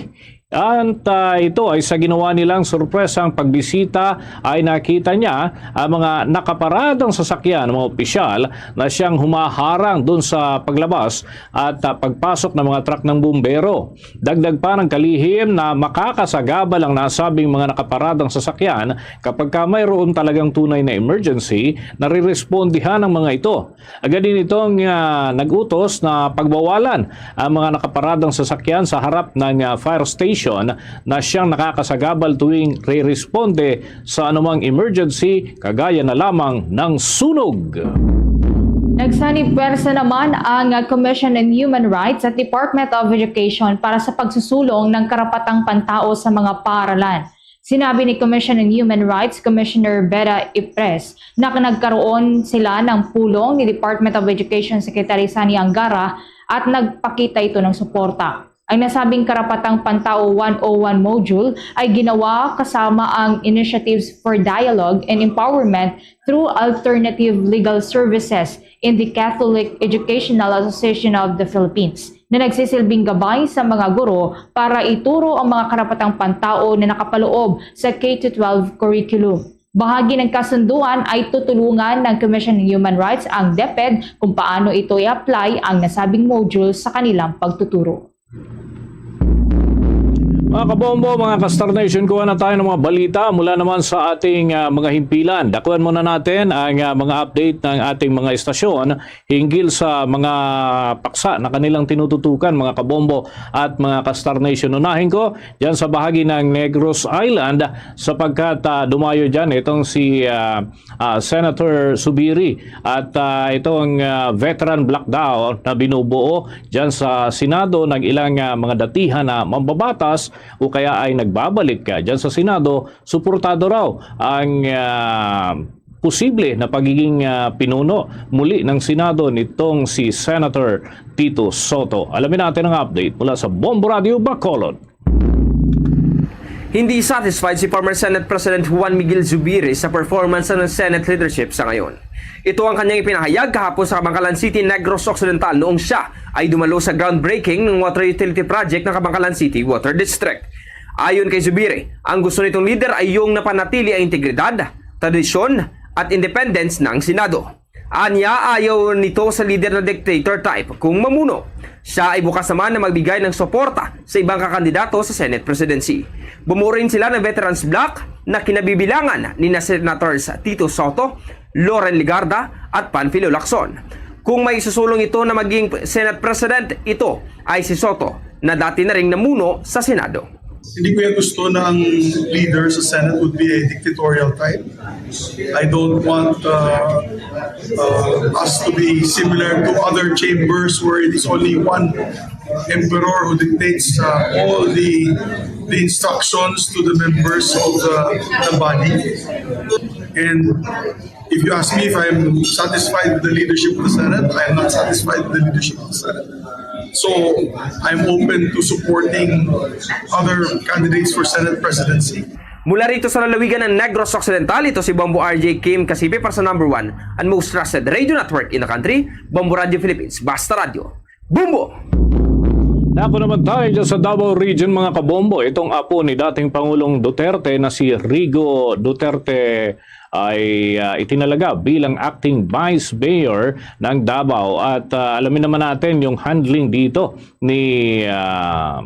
At, ah, ito ay sa ginawa nilang sorpresang pagbisita ay nakita niya ang mga nakaparadang sasakyan ng mga opisyal na siyang humaharang dun sa paglabas at, ah, pagpasok ng mga truck ng bumbero. Dagdag pa ng kalihim na makakasagabal ang nasabing mga nakaparadang sasakyan kapag ka mayroon talagang tunay na emergency na rirespondihan ng mga ito. Agad din itong, ah, nag-utos na pagbawalan ang mga nakaparadang sasakyan sa harap ng, ah, fire station na siyang nakakasagabal tuwing re-responde sa anumang emergency, kagaya na lamang ng sunog. Nagsanib pwersa naman ang, ah, Commission on Human Rights at Department of Education para sa pagsusulong ng karapatang pantao sa mga paaralan. Sinabi ni Commission on Human Rights Commissioner Beda Ypres na nagkaroon sila ng pulong ni Department of Education Secretary Sonny Angara at nagpakita ito ng suporta. Ang nasabing Karapatang Pantao one oh one module ay ginawa kasama ang Initiatives for Dialogue and Empowerment through Alternative Legal Services in the Catholic Educational Association of the Philippines, na nagsisilbing gabay sa mga guro para ituro ang mga karapatang pantao na nakapaloob sa K to twelve curriculum. Bahagi ng kasunduan ay tutulungan ng Commission on Human Rights ang DepEd kung paano ito i-apply ang nasabing module sa kanilang pagtuturo. Mga kabombo, mga ka-Star Nation, kuha na tayo ng mga balita mula naman sa ating, ah, mga himpilan. Dakuan muna natin ang, ah, mga update ng ating mga estasyon hinggil sa mga paksa na kanilang tinututukan, mga kabombo at mga ka-Star Nation. Unahin ko dyan sa bahagi ng Negros Island sapagkat, ah, dumayo dyan itong si, ah, ah, Senator Zubiri at, ah, itong, ah, veteran bloc daw na binubuo dyan sa Senado ng ilang, ah, mga datihan na mambabatas o kaya ay nagbabalik, ah, dyan sa Senado. Suportado raw ang, ah, posible na pagiging, ah, pinuno muli ng Senado nitong si Senator Tito Soto. Alamin natin ang update mula sa Bombo Radio Bacolod. Hindi satisfied si former Senate President Juan Miguel Zubiri sa performance ng Senate leadership sa ngayon. Ito ang kanyang ipinahayag kahapon sa Kabankalan City, Negros Occidental, noong siya ay dumalo sa groundbreaking ng water utility project ng Kabankalan City Water District. Ayon kay Zubiri, ang gusto nitong leader ay yung napanatili ang integridad, tradisyon, at independence ng Senado. Anya, ayaw nito sa leader na dictator type kung mamuno. Siya ay bukas naman na magbigay ng suporta sa ibang kakandidato sa Senate presidency. Bumuo rin sila ng veterans bloc na kinabibilangan ni na Senators Tito Soto, Loren Legarda at Panfilo Lacson. Kung may susulong ito na maging Senate President, ito ay si Soto, na dati na ring namuno sa Senado. Hindi ko yan gusto na ang leader sa Senate would be a dictatorial type. I don't want uh, uh, us to be similar to other chambers where it is only one emperor who dictates uh, all the the instructions to the members of the, the body. And if you ask me if I'm satisfied with the leadership of the Senate, I am not satisfied with the leadership of the Senate. So I'm open to supporting other candidates for Senate presidency. Mula rito sa lalawigan ng Negros Occidental, ito si Bombo R J Kim Kasipe para sa number one and most trusted radio network in the country, Bombo Radio Philippines. Basta Radio. Bombo! Nako naman tayo dyan sa Davao Region, mga kabombo. Itong apo ni dating Pangulong Duterte na si Rigo Duterte ay, ah, itinalaga bilang acting vice mayor ng Davao. At, ah, alamin naman natin yung handling dito ni, ah,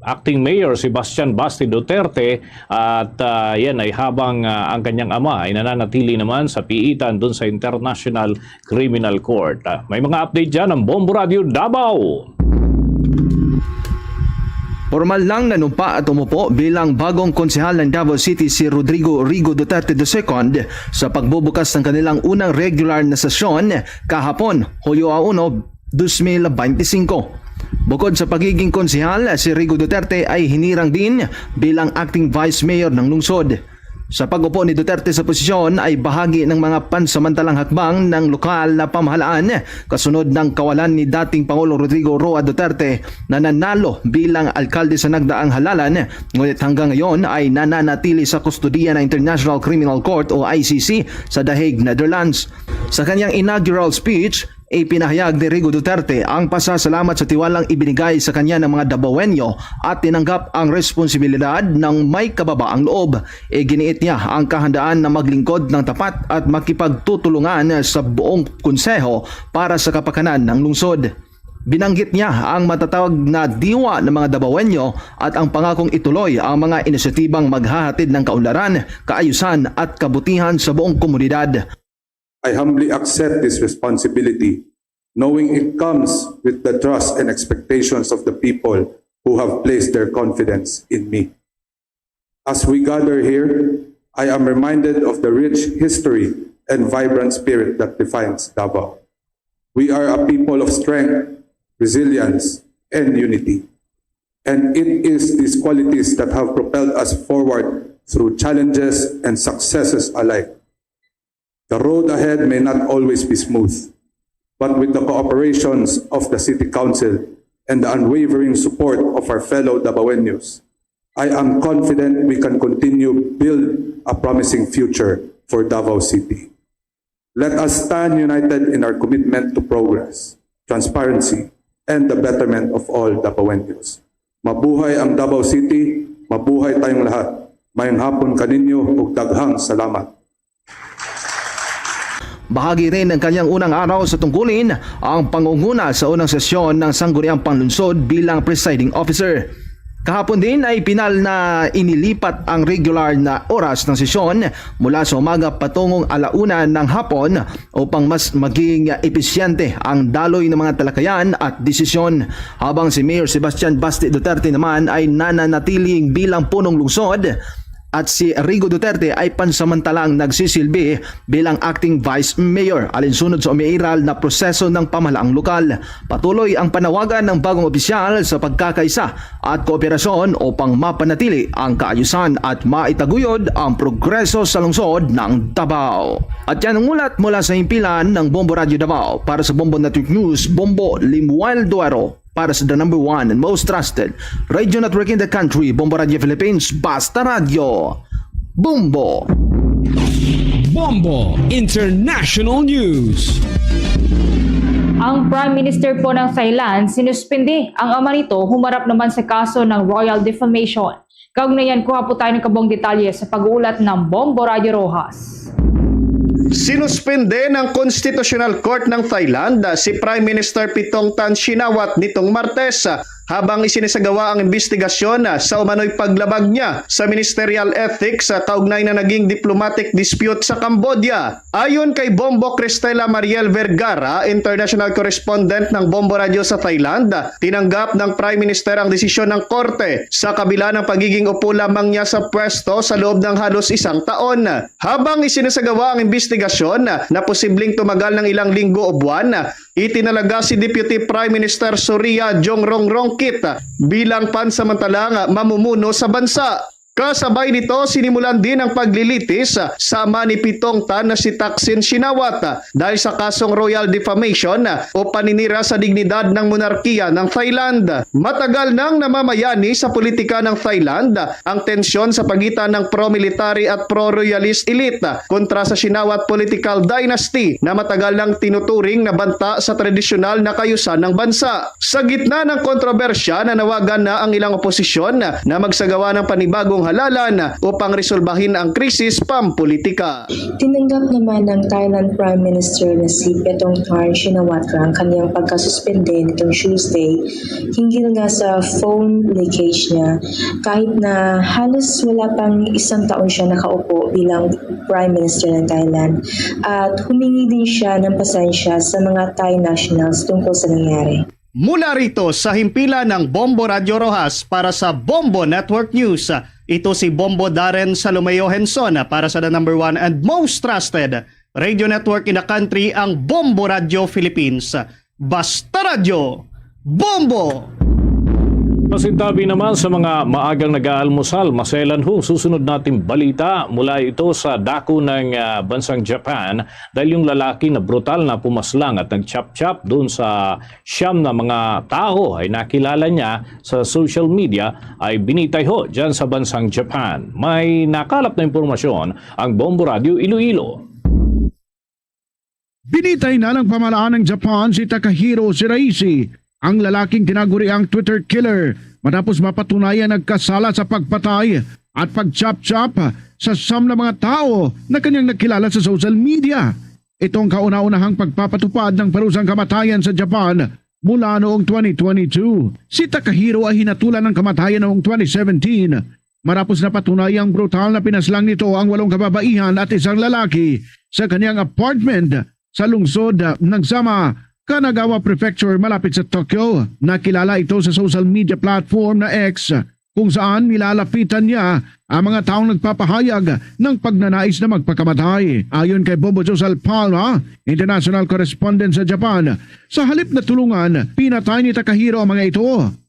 acting mayor Sebastian Basti Duterte. At, ah, yan ay habang, ah, ang kanyang ama ay nananatili naman sa piitan dun sa International Criminal Court. Ah, may mga update dyan ang Bombo Radio Davao. Formal lang nanumpa at umupo bilang bagong konsehal ng Davao City si Rodrigo Rigo Duterte the second sa pagbubukas ng kanilang unang regular na sesyon kahapon, Hulyo uno, dos mil bente singko. Bukod sa pagiging konsehal, si Rigo Duterte ay hinirang din bilang acting vice mayor ng lungsod. Sa pag-upo ni Duterte sa posisyon ay bahagi ng mga pansamantalang hakbang ng lokal na pamahalaan kasunod ng kawalan ni dating Pangulong Rodrigo Roa Duterte na nanalo bilang alkalde sa nagdaang halalan, ngunit hanggang ngayon ay nananatili sa kustodiya ng International Criminal Court o I C C sa The Hague, Netherlands. Sa kanyang inaugural speech, ipinahayag ni Rigo Duterte ang pasasalamat sa tiwalang ibinigay sa kanya ng mga Dabawenyo at tinanggap ang responsibilidad ng may kababaang loob. Iginiit niya ang kahandaan na maglingkod ng tapat at makipagtutulungan sa buong konseho para sa kapakanan ng lungsod. Binanggit niya ang matatawag na diwa ng mga Dabawenyo at ang pangakong ituloy ang mga inisyatibang maghahatid ng kaunlaran, kaayusan at kabutihan sa buong komunidad. I humbly accept this responsibility, knowing it comes with the trust and expectations of the people who have placed their confidence in me. As we gather here, I am reminded of the rich history and vibrant spirit that defines Davao. We are a people of strength, resilience, and unity. And it is these qualities that have propelled us forward through challenges and successes alike. The road ahead may not always be smooth, but with the cooperations of the City Council and the unwavering support of our fellow Dabaweños, I am confident we can continue build a promising future for Davao City. Let us stand united in our commitment to progress, transparency, and the betterment of all Dabaweños. Mabuhay ang Davao City, mabuhay tayong lahat. Mayong hapon kaninyo ug daghang salamat. Bahagi rin ng kanyang unang araw sa tungkulin ang pangunguna sa unang sesyon ng Sangguniang Panlungsod bilang presiding officer. Kahapon din ay pinal na inilipat ang regular na oras ng sesyon mula sa umaga patungong ala una ng hapon upang mas maging episyente ang daloy ng mga talakayan at desisyon. Habang si Mayor Sebastian Basti Duterte naman ay nananatiling bilang punong lungsod, at si Rigo Duterte ay pansamantalang nagsisilbi bilang acting vice mayor, alinsunod sa umiiral na proseso ng pamahalaang lokal. Patuloy ang panawagan ng bagong opisyal sa pagkakaisa at kooperasyon upang mapanatili ang kaayusan at maitaguyod ang progreso sa lungsod ng Davao. At yan ang ulat mula sa himpilan ng Bombo Radyo Davao. Para sa Bombo Network News, Bombo Limuel Duero. Para sa the number one and most trusted radio network in the country, Bombo Radio Philippines, Basta Radio. Bombo. Bombo International News. Ang Prime Minister po ng Thailand, sinuspindi ang ama nito humarap naman sa kaso ng royal defamation. Kaugnay niyan, kuha po tayo ng kabuang detalye sa pag-uulat ng Bombo Radio Rojas. Sinuspende ng Constitutional Court ng Thailand si Prime Minister Pu Thongtan Shinawatra nitong Martes habang isinasagawa ang imbestigasyon sa umano'y paglabag niya sa ministerial ethics sa kaugnay na naging diplomatic dispute sa Cambodia. Ayon kay Bombo Cristela Mariel Vergara, international correspondent ng Bombo Radio sa Thailand, tinanggap ng Prime Minister ang desisyon ng korte sa kabila ng pagiging upo lamang niya sa pwesto sa loob ng halos isang taon. Habang isinasagawa ang imbestigasyon na posibleng tumagal ng ilang linggo o buwan, itinalaga si Deputy Prime Minister Surya Jongrongrongkit bilang pansamantalang mamumuno sa bansa. Kasabay nito, sinimulan din ang paglilitis sa ama ni Pitong Tan na si Thaksin Shinawat dahil sa kasong royal defamation o paninira sa dignidad ng monarkiya ng Thailand. Matagal nang namamayani sa politika ng Thailand ang tensyon sa pagitan ng pro-military at pro-royalist elite kontra sa Shinawat political dynasty na matagal nang tinuturing na banta sa tradisyonal na kaayusan ng bansa. Sa gitna ng kontrobersya, nanawagan na ang ilang oposisyon na magsagawa ng panibagong halalan upang resolbahin ang krisis pampulitika. Tinanggap naman ng Thailand Prime Minister na si Petong Tharn Shinawatra ang kanyang pagkasuspende nitong Tuesday hinggil nga sa phone leakage niya, kahit na halos wala pang isang taon siya nakaupo bilang Prime Minister ng Thailand, at humingi din siya ng pasensya sa mga Thai nationals tungkol sa nangyari. Mula rito sa himpilan ng Bombo Radyo Roxas para sa Bombo Network News, ito si Bombo Darren Salomeo Henson para sa the number one and most trusted radio network in the country, ang Bombo Radyo Philippines. Basta Radyo, Bombo! Pasintabi naman sa mga maagang nag-aalmusal, maselan ho. Susunod nating balita mula ito sa dako ng ah, bansang Japan dahil yung lalaki na brutal na pumaslang at nag-chop-chop doon sa siyam na mga tao ay nakilala niya sa social media ay binitay ho dyan sa bansang Japan. May nakalap na impormasyon ang Bombo Radio Iloilo. Binitay na ng pamahalaan ng Japan si Takahiro Shiraishi, ang lalaking tinaguriang Twitter killer, matapos mapatunayan nagkasala sa pagpatay at pag-chop-chop sa siyam na mga tao na kanyang nakilala sa social media. Ito ang kauna-unahang pagpapatupad ng parusang kamatayan sa Japan mula noong twenty twenty-two. Si Takahiro ay hinatulan ng kamatayan noong twenty seventeen, matapos napatunayang brutal na pinaslang nito ang walong kababaihan at isang lalaki sa kanyang apartment sa lungsod ng Sama, Kanagawa Prefecture, malapit sa Tokyo. Nakilala ito sa social media platform na X, kung saan nilalapitan niya ang mga taong nagpapahayag ng pagnanais na magpakamatay. Ayon kay Bombo Josal Palma, international correspondent sa Japan, sa halip na tulungan, pinatay ni Takahiro ang mga ito.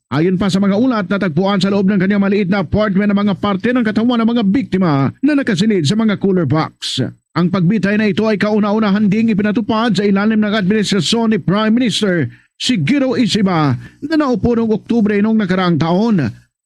Ayon pa sa mga ulat, natagpuan sa loob ng kanyang maliit na apartment ang mga parte ng katawan ng mga biktima na nakasilid sa mga cooler box. Ang pagbitay na ito ay kauna-unahan ding ipinatupad sa ilalim ng administrasyon ni Prime Minister Shigeru Ishiba na naupo noong Oktubre noong nakaraang taon.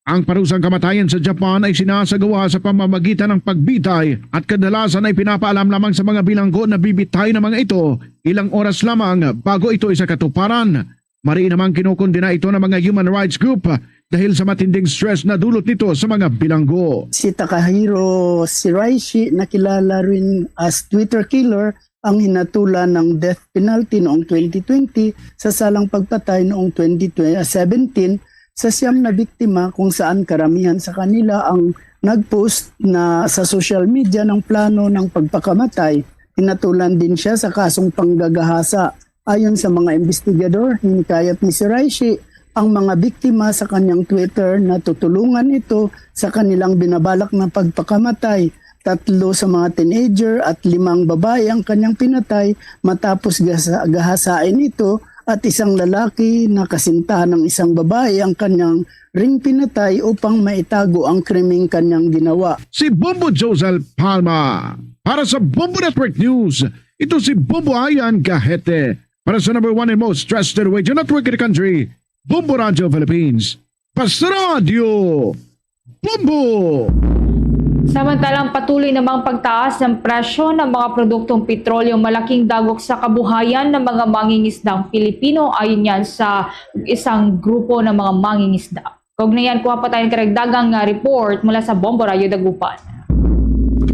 Ang parusang kamatayan sa Japan ay sinasagawa sa pamamagitan ng pagbitay at kadalasan ay pinapaalam lamang sa mga bilanggo na bibitay ng mga ito ilang oras lamang bago ito isa katuparan. Mariin namang kinukondena ito ng mga human rights group dahil sa matinding stress na dulot nito sa mga bilanggo. Si Takahiro Shiraishi, nakilala rin as Twitter Killer, ang hinatulan ng death penalty noong twenty twenty sa salang pagpatay noong twenty seventeen sa siyam na biktima, kung saan karamihan sa kanila ang nag-post na sa social media ng plano ng pagpakamatay. Hinatulan din siya sa kasong panggagahasa. Ayon sa mga investigador, hinikayat ni Shiraishi ang mga biktima sa kanyang Twitter na tutulungan ito sa kanilang binabalak na pagpakamatay. Tatlo sa mga teenager at limang babae ang kanyang pinatay matapos gasa- gahasain ito, at isang lalaki na kasintahan ng isang babae ang kanyang ring pinatay upang maitago ang krimeng kanyang ginawa. Si Bombo Josal Palma. Para sa Bombo Network News, ito si Bombo Ayan Gahete. Para sa number one and most trusted radio network in the country, Bombo Radio Philippines. Basta Radio, Bombo! Samantalang patuloy namang pagtaas ng presyo ng mga produktong petrolyo, malaking dagok sa kabuhayan ng mga mangingisdang Pilipino, ayon yan sa isang grupo ng mga mangingisda. Kaugnay niyan, kuha pa tayo ng karagdagang, ah, report mula sa Bombo Radio Dagupan.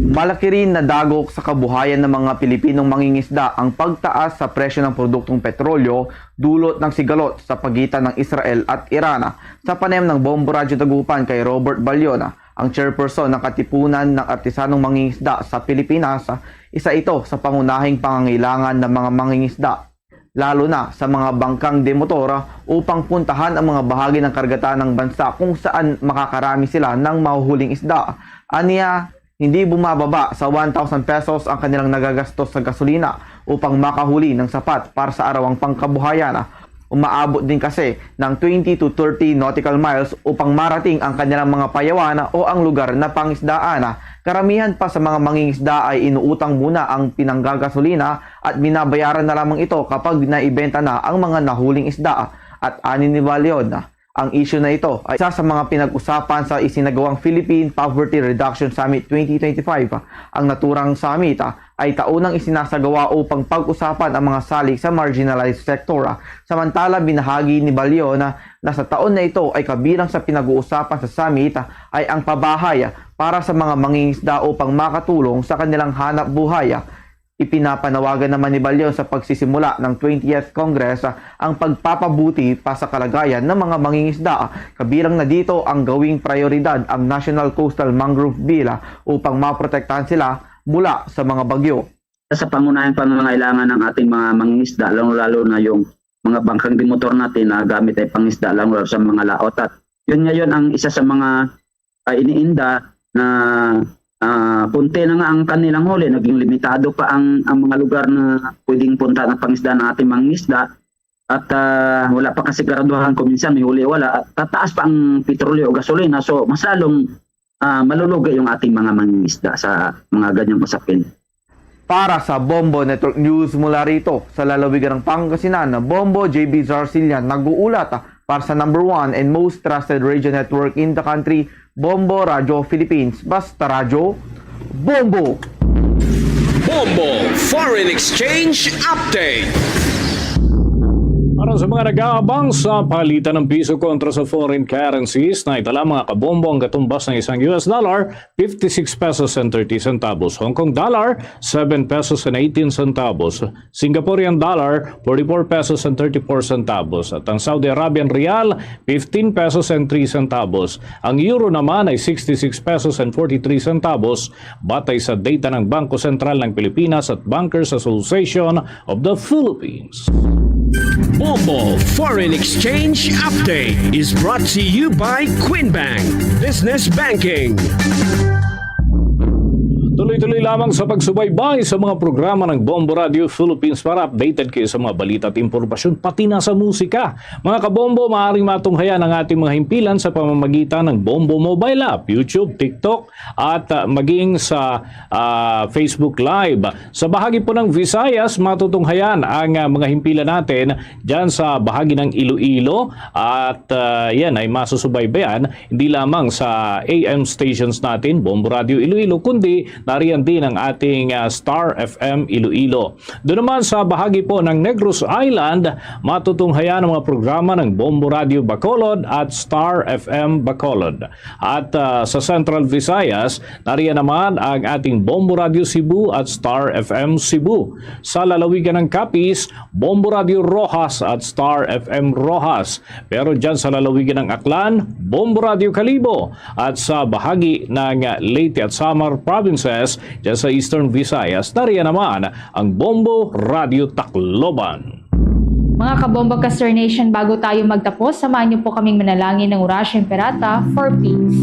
Malaki rin na dagok sa kabuhayan ng mga Pilipinong mangingisda ang pagtaas sa presyo ng produktong petrolyo dulot ng sigalot sa pagitan ng Israel at Iran. Sa panayam ng Bombo Radyo Dagupan kay Robert Balion, ang chairperson ng Katipunan ng Artisanong Mangingisda sa Pilipinas, isa ito sa pangunahing pangangailangan ng mga mangingisda, lalo na sa mga bangkang de motor, upang puntahan ang mga bahagi ng karagatan ng bansa kung saan makakarami sila ng mahuhuling isda. Aniya, hindi bumababa sa one thousand pesos ang kanilang nagagastos sa gasolina upang makahuli ng sapat para sa arawang pangkabuhayan. Umaabot din kasi ng twenty to thirty nautical miles upang marating ang kanilang mga payawan o ang lugar na pangisdaan. Karamihan pa sa mga mangingisda ay inuutang muna ang pinanggagasolina at binabayaran na lamang ito kapag naibenta na ang mga nahuling isda. At ani ni Balion, ang isyu na ito ay isa sa mga pinag-usapan sa isinagawang Philippine Poverty Reduction Summit twenty twenty-five. Ang naturang summit, ah, ay taunang isinasagawa upang pag-usapan ang mga salig sa marginalized sector. Samantala, binahagi ni Balion na, na sa taon na ito ay kabilang sa pinag-uusapan sa summit, ah, ay ang pabahay, ah, para sa mga mangingisda upang makatulong sa kanilang hanap buhay. Ipinapanawagan naman ni Balion sa pagsisimula ng twentieth Congress, ah, ang pagpapabuti pa sa kalagayan ng mga mangingisda. Kabilang na dito ang gawing prioridad ang National Coastal Mangrove Bill, ah, upang maprotektahan sila mula sa mga bagyo. Sa pangunahing pangangailangan ng ating mga mangingisda, lalong-lalo na yung mga bangkang dimotor natin na gamit ay pangisda, lalong-lalo sa mga laot. At yun ngayon ang isa sa mga, ah, iniinda na, ah, konti na nga ang kanilang huli, naging limitado pa ang, ang mga lugar na pwedeng punta ng pangisda ng ating mangingisda. At, ah, wala pa kasiguraduhan kung minsan may huli o wala. At tataas pa ang petrolyo o gasolina. So, mas lalong, ah, malulugi yung ating mga mangingisda sa mga ganyang usapin. Para sa Bombo Network News mula rito sa lalawigan ng Pangasinan, Bombo J B Zarcillan nag-uulat para sa number one and most trusted radio network in the country, Bombo Radyo Philippines. Basta Radyo, Bombo! Bombo Foreign Exchange Update. Para sa mga nag-aabang sa palitan ng piso kontra sa foreign currencies, na itala, mga kabombo, ang katumbas ng isang U S dollar, fifty-six pesos and thirty centavos. Hong Kong dollar, seven pesos and eighteen centavos. Singaporean dollar, forty-four pesos and thirty-four centavos. At ang Saudi Arabian riyal, fifteen pesos and three centavos. Ang euro naman ay sixty-six pesos and forty-three centavos, batay sa data ng Bangko Sentral ng Pilipinas at Bankers Association of the Philippines. Bombo Foreign Exchange Update is brought to you by Queen Bank Business Banking. Tuloy-tuloy lamang sa pagsubaybay sa mga programa ng Bombo Radio Philippines para updated kayo sa mga balita at impormasyon, pati na sa musika. Mga kabombo, maaaring matunghayan ang ating mga himpilan sa pamamagitan ng Bombo Mobile App, YouTube, TikTok, at, ah, maging sa, ah, Facebook Live. Sa bahagi po ng Visayas, matutunghayan ang, ah, mga himpilan natin dyan sa bahagi ng Iloilo. At, ah, yan ay masusubaybayan hindi lamang sa A M stations natin, Bombo Radio Iloilo, kundi nariyan din ang ating, ah, Star F M Iloilo. Doon naman sa bahagi po ng Negros Island, matutunghayan ang mga programa ng Bombo Radio Bacolod at Star F M Bacolod. At, ah, sa Central Visayas, nariyan naman ang ating Bombo Radio Cebu at Star F M Cebu. Sa lalawigan ng Capiz, Bombo Radio Roxas at Star F M Roxas. Pero dyan sa lalawigan ng Aklan, Bombo Radio Kalibo. At sa bahagi ng Leyte at Samar provinces, dyan sa Eastern Visayas, nariyan naman ang Bombo Radio Tacloban. Mga kabombo, Ka-Star Nation, bago tayo magtapos, samahan niyo po kaming manalangin ng Orasyo Imperata for peace.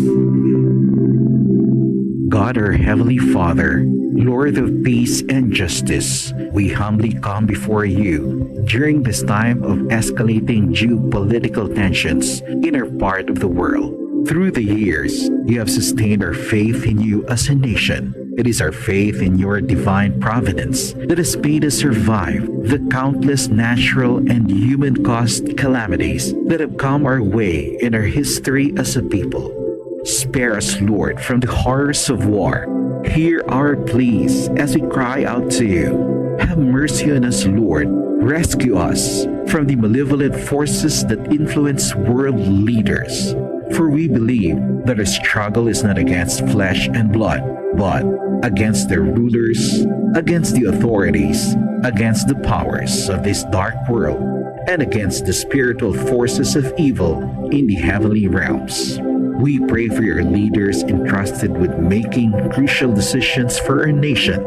God, our Heavenly Father, Lord of peace and justice, we humbly come before you during this time of escalating geopolitical tensions in our part of the world. Through the years, you have sustained our faith in you as a nation. It is our faith in your divine providence that has made us survive the countless natural and human-caused calamities that have come our way in our history as a people. Spare us, Lord, from the horrors of war. Hear our pleas as we cry out to you. Have mercy on us, Lord. Rescue us from the malevolent forces that influence world leaders. For we believe that our struggle is not against flesh and blood, but against the rulers, against the authorities, against the powers of this dark world, and against the spiritual forces of evil in the heavenly realms. We pray for your leaders entrusted with making crucial decisions for our nation.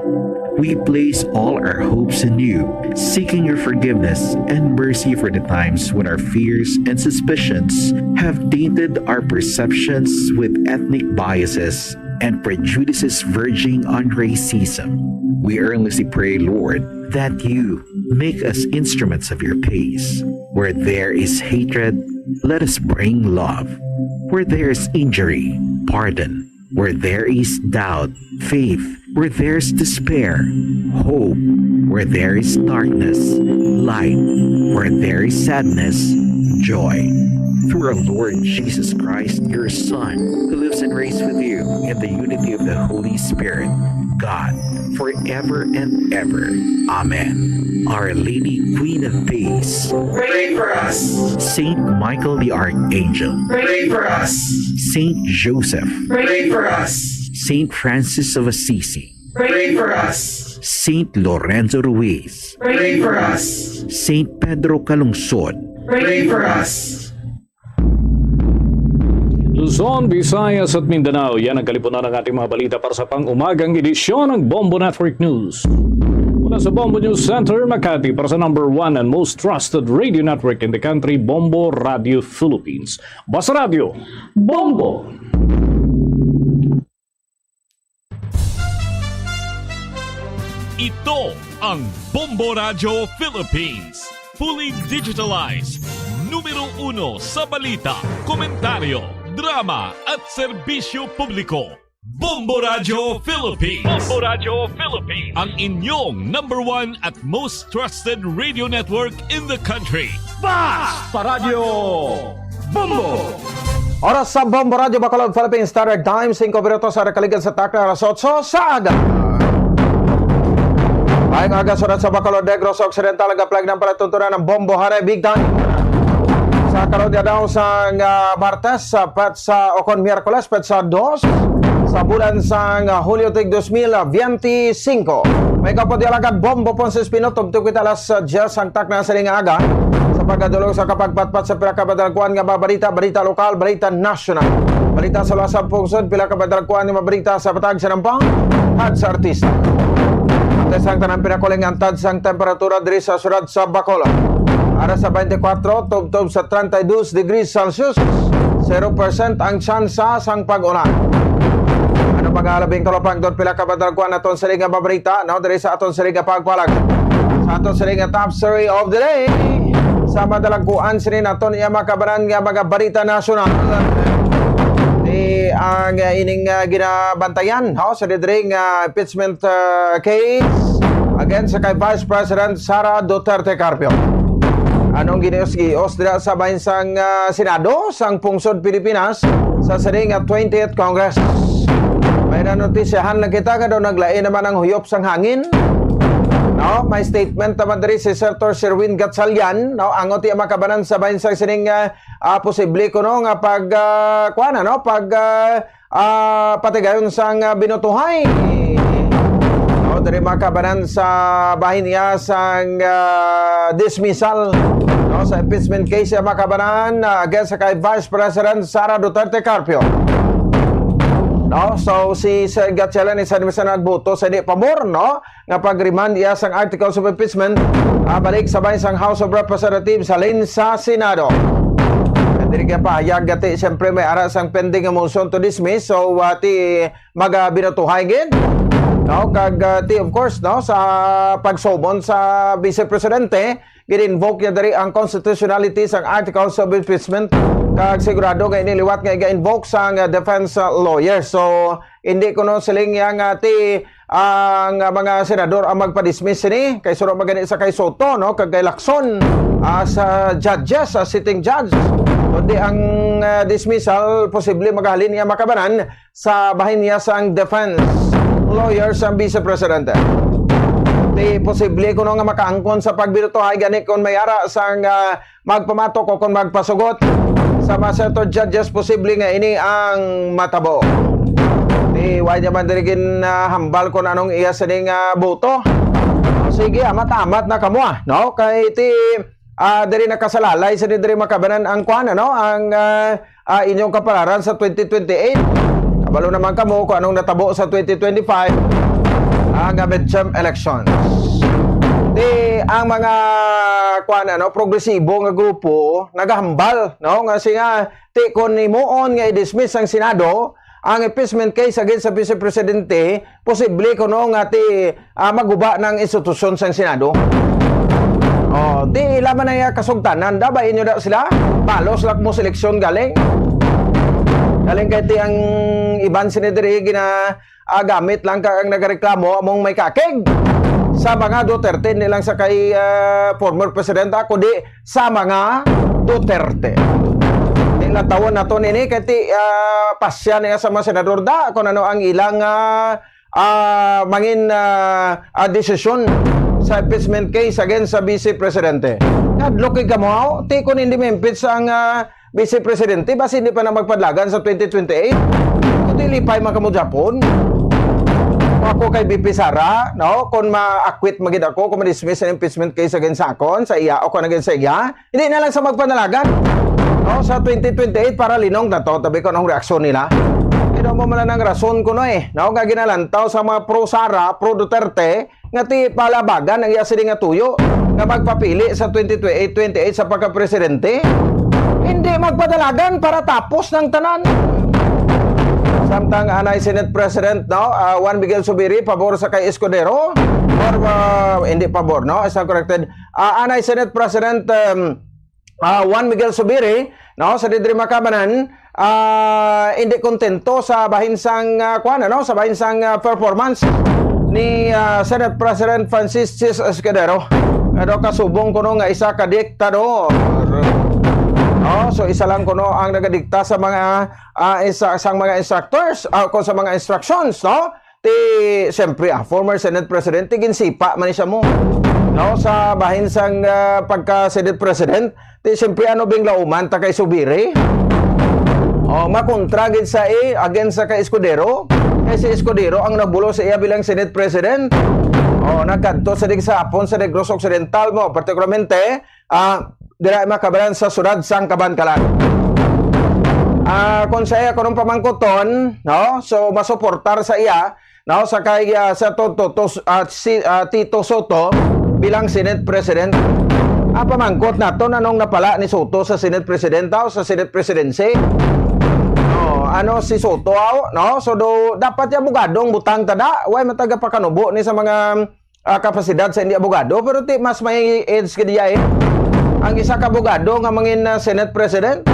We place all our hopes in you, seeking your forgiveness and mercy for the times when our fears and suspicions have tainted our perceptions with ethnic biases and prejudices verging on racism. We earnestly pray, Lord, that you make us instruments of your peace. Where there is hatred, let us bring love. Where there is injury, pardon. Where there is doubt, faith. Where there is despair, hope. Where there is darkness, light. Where there is sadness, joy. Through our Lord Jesus Christ, your Son, who lives and reigns with you in the unity of the Holy Spirit, God, forever and ever. Amen. Our Lady, Queen of Peace, pray for us. Saint Michael the Archangel, pray for us. Saint Joseph, pray for us. Saint Francis of Assisi, pray for us. Saint Lorenzo Ruiz, pray for us. Saint Pedro Calungsod, pray for us. Luzon, Visayas at Mindanao, yan ang kalipunan ng ating mga balita para sa pang-umagang edisyon ng Bombo Network News. Mula sa Bombo News Center, Makati, para sa number one and most trusted radio network in the country, Bombo Radio Philippines. Basta Radio, Bombo! Ito ang Bombo Radyo Philippines. Fully digitalized. Numero uno sa balita, komentaryo, drama at serbisyo publiko. Bombo Radyo Philippines. Bombo Radyo Philippines. Ang inyong number one at most trusted radio network in the country. Basta Radyo Bombo! Oras sa Bombo Radyo Bacolod, Philippines Standard Time, singko minutos sa nakaligad sa takna alas otso sa aga. Maayong aga, surat sa Bacolod, Negros Occidental, ang kaplag ng palatuntunan ng Bombo Hare Big Time. Sa karon nga daw sang, ah, Martes, sa petsa, o kon Miyerkules, petsa dos, sa bulan sang, ah, Hulyo tig dos mil biyente singko. May kapod alagad Bombo Ponce Espino, tubtob kita alas, ah, diyes ang takna sa ning aga. Sa pagkadulong sa kapagpatpat sa pila ka madalagkuan nga mga balita, balita lokal, balita nasyonal, balita sa luwas sang pungsod, pila ka madalagkuan nga mga balita sa Bataan, sa Nampang, at sa artista. Antay sang tanan, pinakuling antad sang temperatura diri sa siyudad sa Bacolod. Ara sa twenty-four, tubtob sa treinta y dos degrees Celsius, zero percent ang tsansa sang pag-ulan. Ano pa nga labing tulopangdon, pila ka madalagkuan aton sini nga mga balita, no? Diri sa aton sini nga pagpalag. Sa aton sini nga top story of the day, sa madalagkuan sini naton iya makabanan nga mga balita nasyonal. Di ang, uh, ining, uh, ginabantayan, no? Sa diri nga impeachment, uh, case against sa kay Vice President Sara Duterte Carpio. Anong ginios-gios dira sa bahin sang, ah, Senado sang pungsod Pilipinas sa sining nga twentieth Congress? May nanotisiyahan lang kita nga daw naglain naman ang huyop sang hangin. No, may statement naman diri si Senator Sherwin Gatchalian, no, ang uti ang makabanan sa bahin sang sining, ah, ah, posible kuno nga pag, ah, kuwan, ano, pag, ah, ah, patigayon sang, ah, binutuhay. No, diri makabanan sa bahin niya sang, ah, dismissal, no, sa impeachment case niya makabanan, ah, against sa kay Vice President Sara Duterte Carpio. No, so si Sir Gatchalian isa naman sa nagboto sa di pabor, no, nga pag-remand iya sang articles of impeachment, ah, balik sa bahin sang House of Representatives halin sa Senado. Diri kay pahayag gati, siyempre may ara sang pending nga motion to dismiss. So, ah, ti magabinutuhay gid, no? Kag, ah, ti, of course, no, sa pagsummon sa Vice Presidente, gin-invoke niya diri ang constitutionality sang articles of impeachment. Kag sigurado nga ini liwat nga iga-invoke sang, ah, defense, ah, lawyer. So, hindi kuno siling niya nga ti ang, ah, mga senador ang magpadismiss sini, kay suro magani sa kay Soto, no, kag kay Lacson, ah, sa judges, sa sitting judge, kundi ang, ah, dismissal posible magahalin niya makabanan sa bahin niya sang defense lawyer sang Vice Presidente. Ti posible kuno nga makaangkon sa pagbinutuhay gani kon may ara sang, ah, magpamatok o kon magpasugot. sa mga senator judges, posible nga ini ang matabo. Di, why naman diri gin, ah, hambal kung anong iya sining, ah, boto? O, sige, amat-amat na kamo, ah, no? Kay ti, ah, diri nakasalalay sa diri makabanan ang kwan, ano? Ang, ah, ah, inyong kapalaran sa twenty twenty-eight. Kabalo naman kamo kung anong natabo sa twenty twenty-five, ang, ah, midterm elections. Di, ang mga, kwan, ano, progresibo nga grupo nagahambal, no? Nga siya, ti kon himuon nga i-dismiss ang Senado ang impeachment case against sa Vice Presidente, posible kuno nga ti, ah, maguba ng institusyon sang Senado. Oh, ti ila man ay kasugtanan, da ba inyo da sila? Balos lang mo seleksyon galing. Galing kay ti ang iban sini diri gina, ah, gamit lang ka ang nagareklamo among may kakig sa mga Duterte, hindi lang sa kay, ah, former president, ah, kundi sa mga Duterte. Di na tawon nato nini kay ti, ah, pasya niya sa mga senador da kung ano ang ilang, ah, ah, mangin, ah, ah, desisyon sa impeachment case against sa Vice Presidente. Hadlok kay kamo, ti kung hindi ma-impeach ang, ah, Vice Presidente, basi hindi pa na magpadlagan sa twenty twenty-eight. Kundi lipay man kamo Japon. Kung ako kay V P Sara, no? Kung ma-acquit magid ako, kung ma-dismiss ang impeachment case against sa akon, sa iya, o kung against sa iya, hindi na lang sa magpanalagan, no? Sa twenty twenty-eight, para linong na to, tabi ko anong reaksyon nila. Pero mo man ang rason ko, no, eh, no? Nga ginalantaw sa mga pro Sara, pro Duterte, nga ti palabagan ang iya sini nga tuyo nga magpapili sa twenty twenty-eight sa pagka-presidente. Hindi magpadalagan para tapos ng tanan. Samtang anay Senate President, no, ah, Juan Miguel Zubiri, pabor sa kay Escudero, or, ah, hindi pabor, no, is corrected. Ah, anay Senate President, um, ah, Juan Miguel Zubiri, no, sa didri makabanan, ah, hindi kontento sa bahin sang, ah, kuwan, ano, sa bahin sang, ah, performance ni, ah, Senate President Francis Chiz Escudero. Ano, kasubong kuno nga isa ka diktador. Oh, so isa lang kuno ang nagadikta sa mga, ah, isa, sang mga instructors, ah, kung sa mga instructions, no? Ti, siyempre, ah, former Senate President, ti ginsipa man ni siya mo. No, sa bahin sang, ah, pagka Senate President, ti siyempre, ano bing lauman ta kay Zubiri? Oh, makontra gid sa i, against sa kay Escudero. Kay si Escudero ang nagbulo sa iya bilang Senate President. Oh, nagkadto sa dig sa hapon sa Negros Occidental mo, partikularmente, ah, dira makabalan sa siyudad sang Kabankalan. Ah, kung sa iya, kung pamangkuton, no? So, masuportar sa iya, no? Sa kay, ah, sa to, to, to, ah, si, ah, Tito Soto bilang Senate President. Ah, pamangkot nato, anong napala ni Soto sa Senate President, o sa Senate Presidency? No, ano si Soto, aw, no? So, do, dapat yung abogadong butang tada, way mataga pakanubo ni sa mga ah, kapasidad sa hindi abogado, pero ti mas may edge ka diya, eh. Ang isa ka abogado nga mangin, ah, Senate President.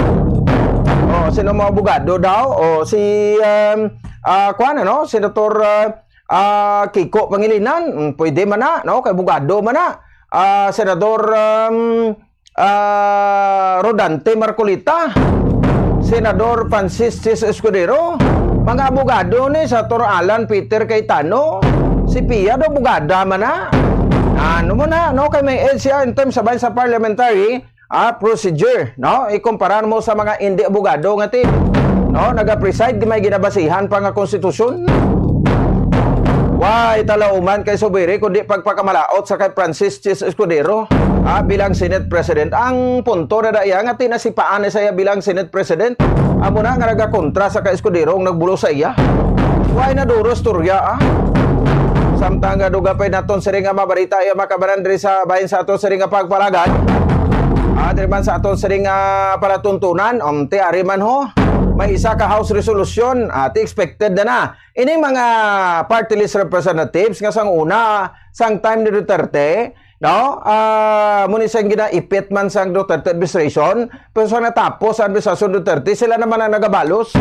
O, sino mo abogado daw? O, si, um, ah, kuwan, ano? Senator, ah, ah, Kiko Pangilinan. Mm, pwede man na, no? Kay abogado man na. Ah, Senador, um, ah, Rodante Marcoleta, Senador Francis Chiz Escudero, mga abogado ni Senator Alan Peter Cayetano, si Pia do abogada man na. Ano mo na, no? Kay may edge siya in terms of sa parliamentary, ah, procedure, no? Ikumpara mo sa mga hindi abogado nga team, no? Naga-preside, may ginabasihan pa nga konstitusyon. Why talauman kay Zubiri, kundi pagpakamalaot sa kay Francis Chiz Escudero, ah, bilang Senate President. Ang punto na daya nga tinasipaan na siya bilang Senate President, amo na nga nagakontra sa kay Escudero ang nagbulo sa iya. Why na duro istorya, ah? Samtang nga duga pa'y naton siring nga mabarita, iya makabaran diri sa bahin sa aton siring nga pagpalagad. Ah, diri man sa aton siring nga palatuntunan, um, ti ari man ho, may isa ka House resolution, ah, ti expected na na. Ining mga party list representatives nga sang una, sang time ni Duterte, no? Ah, mo ni sang ginaipit man sang Duterte administration, pero sa natapos sa administrasyon Duterte, sila naman ang nagabalos.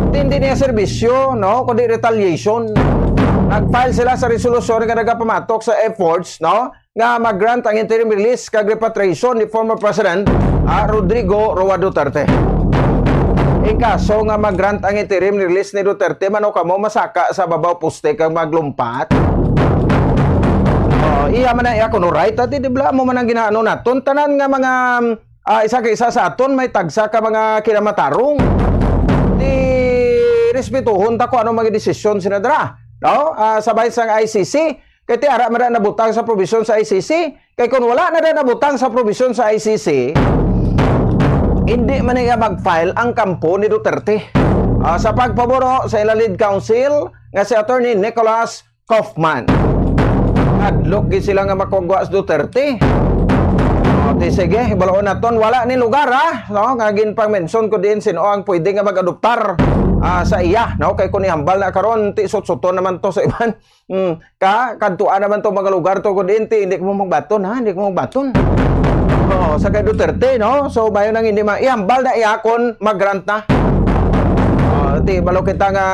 Hindi niya serbisyo, no? Kundi retaliation. Nag-file sila sa resolusyon nga nagapamatok sa efforts, no? Nga mag-grant ang interim release kag repatriation ni former President, ah, Rodrigo Roa Duterte. In kaso nga mag-grant ang interim release ni Duterte, mano kamo masaka sa babaw poste kag maglumpat? Oh, iya man na iya kuno right, ati, di ba? Mo man ang ginaano naton. Tanan nga mga, ah, isa ka isa sa aton may tagsa ka mga kinamatarong. Di respetuhon ta kung ano mga desisyon sila dira, no? Ah, sa bahin sang I C C, kay ti ara man na nabutang sa probisyon sa I C C. Kay kung wala na na nabutang sa probisyon sa I C C, hindi man niya mag-file ang kampo ni Duterte. Ah, sa pagpaburo sa ila lead counsel nga si Attorney Nicholas Kaufman. Hadlok gid sila nga makugwa sa Duterte. O, di sige, balaon naton, wala ni lugar, ah, no, nga ginpang-mention ko din sino ang pwede nga mag-adoptar, ah, sa iya, no? Kay kung ihambal na karon, ti sutsuton naman to sa iban. Hmm, ka, kadtuan naman to mga lugar to, kung din, ti, hindi ko magbaton, ha? Hindi ko magbaton. Oo, sa kay Duterte, no? So, bayo nang hindi ma-, ihambal na iya kung mag-grant na. Oh, ti, balo kita nga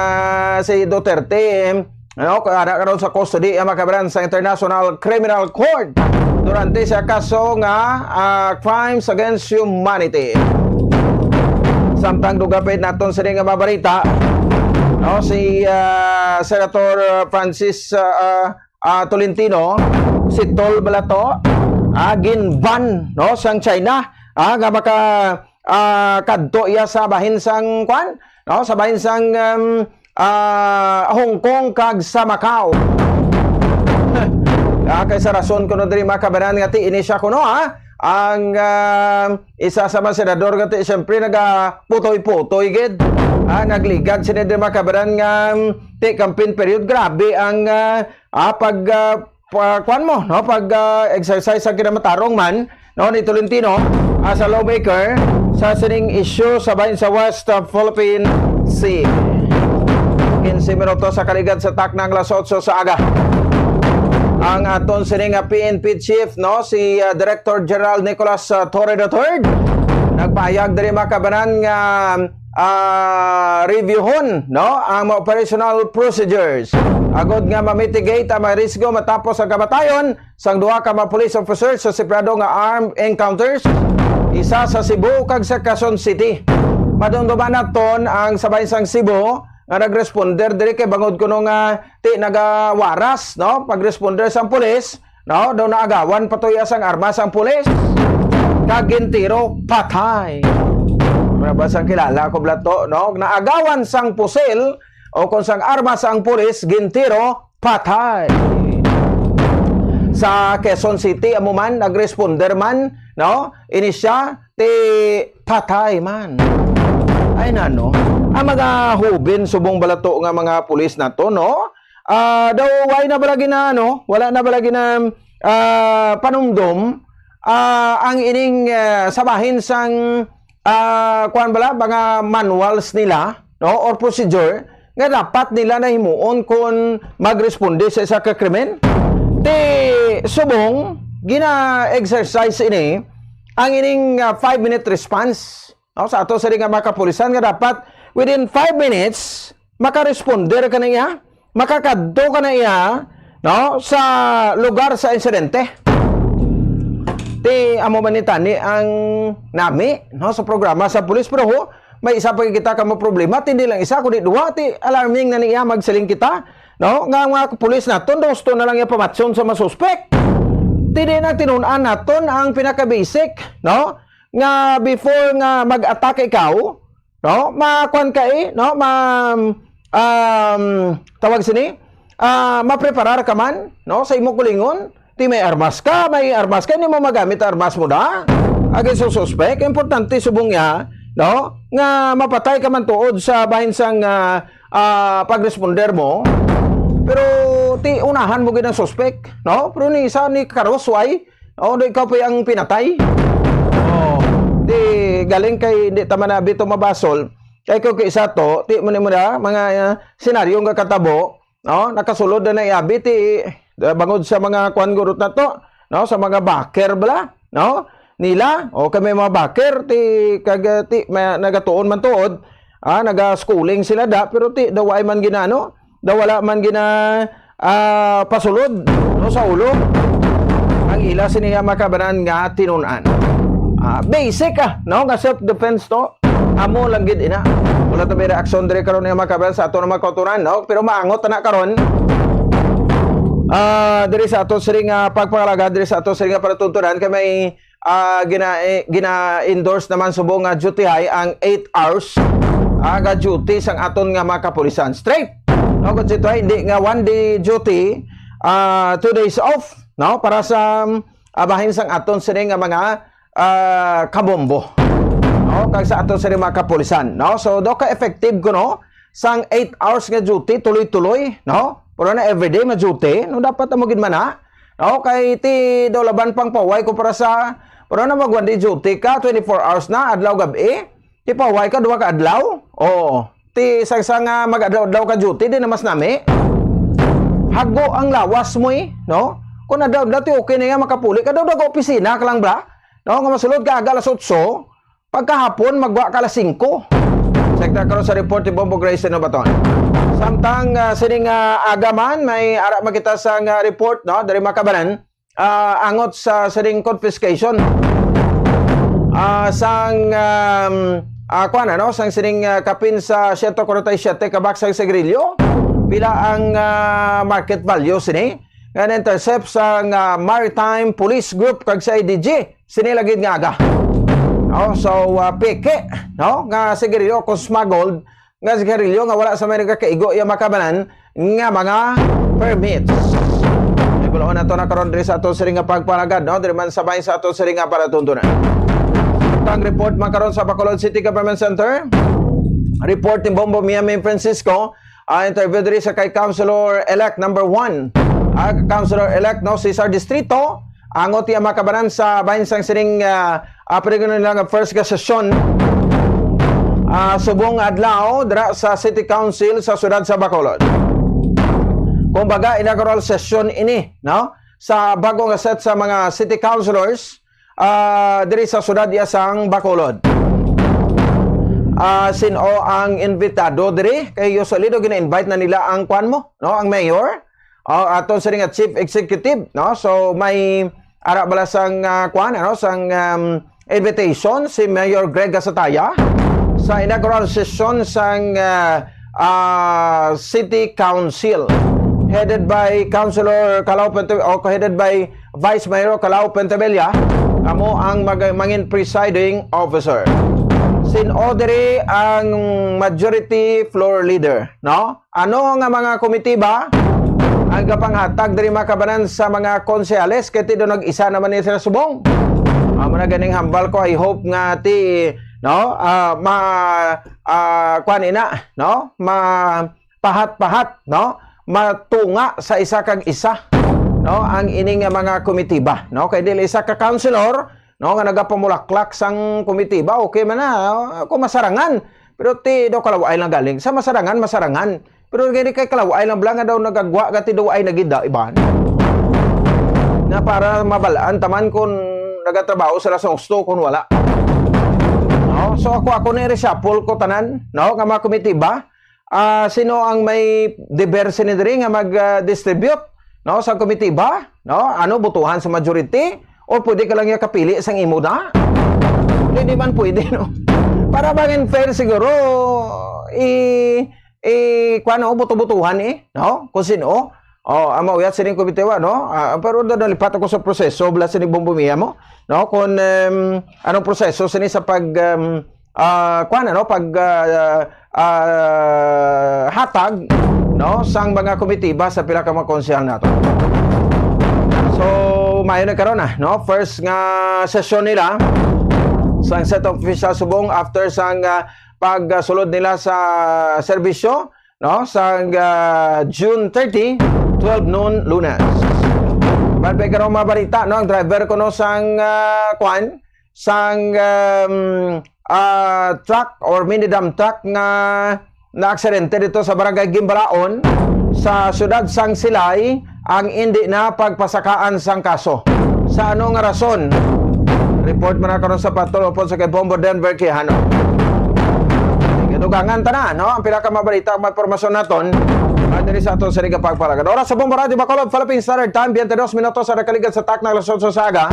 si Duterte, ano, kaya na karon sa custody ang mga kabaran sa International Criminal Court durante sa kaso nga, ah, crimes against humanity. Samtang dugapit naton sini nga mga balita, no, si, ah, Senator Francis, ah, ah, ah, Tolentino, si Tol Balato, ah, ginban, no, sang China, ah, nga maka, ah, kadto iya sa bahin sang, kwan, no, sa bahin sang, um, ah, Hong Kong kag sa Macau. Ah, kay sa rason kuno diri, mga kabanan, nga ti ini siya kuno, ha? Ang, ah, isa sa mga senador nga ti, siyempre, nagaputoy-putoy gid. Ah, nagligad sini diri, mga kabanan, nga, um, ti campaign period. Grabe ang, ah, ah, pag, ah, pa-, kuwan mo, no? Pag, ah, exercise sa kinamatarong man, no, ni Tolentino, as a lawmaker, sa sining issue sa bahin sa West, ah, Philippine Sea. Quince minutos sa kaligad sa taknang alas otso sa aga. Ang aton sining, ah, P N P chief, no, si, ah, Director General Nicolas, ah, Torre the third, nagpahayag diri, mga kabanan, nga ah, reviewhon, no, ang mga operational procedures agod nga ma-mitigate ang mga risgo matapos ang kamatayon sang duha ka mga police officers sa separado nga armed encounters, isa sa Cebu kag sa Quezon City. Madumduman naton ang sa bahin sang Cebu nga nagresponder diri kay bangod kuno nga ti nagawaras, no, pagresponder sang pulis, no? Daw naagawan pa to iya sang armas ang pulis. Kag gintiro, patay. Mura ba sang kilala ko, Blato, no? Naagawan sang pusil o kung sang armas ang pulis, gintiro, patay. Sa Quezon City, amo man, nagresponder man, no? Ini siya, ti patay man. Ay, nano? Ang mga hubin, subong balato nga mga pulis nato, no? Ah, daw, why na bala gina, ano? Wala na bala gina, ah, panumdom, ah, ang ining, ah, sa bahin sang, ah, kuwan bala, mga manuals nila, no? Or procedure nga dapat nila nahimuon kung magresponde sa isa ka krimen. Ti subong, gina-exercise ini ang ining, ah, five-minute response. No, sa ato sini nga mga kapulisan nga dapat within five minutes, makaresponder ka na iya, makakadto ka na iya, no, sa lugar sa insidente. Ti amo man ni tani ang nami, no, sa programa sa pulis, pero ho, may isa pa kita ka mo problema, ti hindi lang isa, kundi duha, ti alarming na niya magsiling kita, no, nga ang mga pulis naton, gusto na lang iya pamatyon sa mga suspek. Ti di na tinun-an naton ang pinaka-basic, no, nga before nga mag-attack ikaw, no, makuan ka, eh, no, ma-, um, tawag sini, ah, mapreparar ka man, no, sa imo kulingon. Ti may armas ka, may armas ka, hindi mo magamit ang armas mo na. Agi sa suspek, importante subong niya, no, nga mapatay ka man tuod sa bahin sang, ah, ah, pagresponder mo. Pero ti unahan mo gid ang suspek, no? Pero ni isa ni karos, why? O, di ikaw pa ang pinatay. Oh, di galing kay di ta man abi to mabasol. Kay ko kay isa to, ti mo ni mo na, mga, ah, senaryo nga katabo, no? Nakasulod na na iabi ti, ah, bangod sa mga kwan gurot na to, no? Sa mga backer bala, no? Nila, o kay may mga backer, ti, kag, ah, ti, may, nagatuon man tuod, ah, naga-schooling sila da, pero ti, daw ay man ginano, daw wala man gina, ah, pasulod, no, sa ulo. Ang ila sini nga makabanan nga tinun-an. Ah, basic, ah, no, nga self-defense to. Amo lang gid ina. Wala ta may reaksyon diri karon nga makabanan sa ato nga mga kauturan, no? Pero maangot na karon. Ah, diri sa ato sini nga pagpangalaga, diri sa ato sini nga palatuntunan kay may ah, gina-, eh, gina-endorse naman subong nga duty ay ang eight hours, ah, nga duty sang aton nga mga kapulisan. Straight! No, kung ito ay hindi nga one day duty, ah, two days off, no? Para sa, ah, bahin sang aton sini nga mga, ah, kabombo. No? Kag sa aton sini mga kapulisan, no? So, do ka effective kuno sang eight hours nga duty, tuloy-tuloy, no? Pero na everyday nga duty, no? Dapat mo gid man na. No? Kay ti daw laban pang paway ko para sa, pero na mag one day duty ka, twenty-four hours na, adlaw gabi. Ti paway ka, duha ka adlaw. Oo. Ti sang-sang nga mag-adlaw-adlaw ka duty, di na mas nami. Hago ang lawas mo eh, no? Kung adlaw-adlaw, ti okay na nga makapuli ka, daw nag-opisina ka lang, bra? No? Nga masulod ka aga alas otso, pagkahapon, magwa ka alas singko. Check na karon sa report ni Bombo Grace Nobaton. Samtang, ah, sining, ah, aga man, may ara makita sa nga report, no? Dari makabanan, ah, angot sa sining confiscation, ah, sang, um, ah, kuwan, ano, sang sining, ah, kapin sa siyento kwarenta y siyete ka box sang sigarilyo. Pila ang, ah, market value sini? Nga na-intercept sang, ah, Maritime Police Group kag sa I D G. Sini lagid nga aga. Oh, so, ah, peke, no? Nga sigarilyo kung smuggled, nga sigarilyo nga wala sa may nagakaigo iya makabanan nga mga permits. Ibulon nato na karon diri sa ato siring nga pagpalagad, no? Diri man sa bahin sa ato siring nga palatuntunan. Ang report man karon sa Bacolod City Government Center. Report ni Bombo Miami Francisco, ah, interview diri sa kay Councilor-elect number one. Ah, Councilor-elect, no, Cesar Distrito, angot iya makabanan sa bahin sang sining, ah, ah, pwede ko nila nga first nga sesyon, ah, subong adlaw dira sa City Council sa siyudad sa Bacolod. Kumbaga, inaugural session ini, no? Sa bago nga set sa mga city councilors, ah, diri sa siyudad iya sang Bacolod. Ah, sin-o ang invitado diri? Kay usually do gina-invite na nila ang kwan mo, no? Ang mayor. Oh, aton sini nga chief executive, no? So, may ara bala sang, ah, kwan, ano, sang, um, invitation si Mayor Greg Gasataya sa inaugural session sang, ah, ah, City Council, headed by Councilor Calao Pente-, o headed by Vice Mayor Calao Pentebella, amo ang mag-, mangin presiding officer. Sin-o diri ang majority floor leader, no? Ano nga mga komitiba ang gapanghatag diri makabanan sa mga konsehales? Kay ti do nag-isa naman ni sila subong. Amo na ganing hambal ko, I hope nga ti, no, ah, ma-, ah, kuan ina, no? Ma-, pahat-pahat, no? Matunga sa isa kag isa, no? Ang ini nga mga komitiba, no? Kay dili isa ka councilor, no, nga nagapamulaklak sang komitiba, okay man na, ah, kung masarangan. Pero ti daw kalawaay lang galing. Sa masarangan, masarangan. Pero gani kay kalawaay lang bala nga daw nagagwa, gati daw ay nagida iban. Na para mabalaan taman kung nagatrabaho sila sa husto, kung wala. No? So ako, ako na i-reshuffle ko tanan, no, nga mga komitiba. Ah, sino ang may deber sini diri nga mag, ah, distribute, no, sa komitiba, no? Ano, butuhan sa majority? O pwede ka lang iya kapili sang imo na? Hindi man pwede, no? Para bangin fair siguro, i-, i-, kuwan, no, buto-butuhan eh, no? Kung sino. Oh, ang mauyat sining komitiba, no? Ah, pero doon nalipat ako sa proseso, bala sining Bombo Mia mo, no? Kung, em, anong proseso sini sa pag, em, ah, kuwan, ano, pag, ah, ah, hatag, no, sang mga komitiba sa pila ka mga konsehal nato. So, maayo na karon na, no? First nga session nila sang set of official subong after sang, ah, pagsulod nila sa serbisyo, no, sang, ah, June thirty, twelve noon, Lunes. Bad pa karon mga balita, no, ang driver kuno sang, ah, kwan, sang, um, ah, truck or mini dump truck nga naaksidente dito sa Barangay Gimbalaon sa siyudad sang Silay ang indi na pagpasakaan sang kaso. Sa ano nga rason? Report man na karon sa Patrol upod sa kay Bombo Denver Quijano. Gidugangan ta na, no? Ang pila ka mabalita, may impormasyon naton, ah, diri sa aton sa Liga Pagpalagan. Oras sa Bombo Radio Bacolod, Philippine Standard Time, twenty-dos minutos sa nakaligad sa takna alas otso sa aga.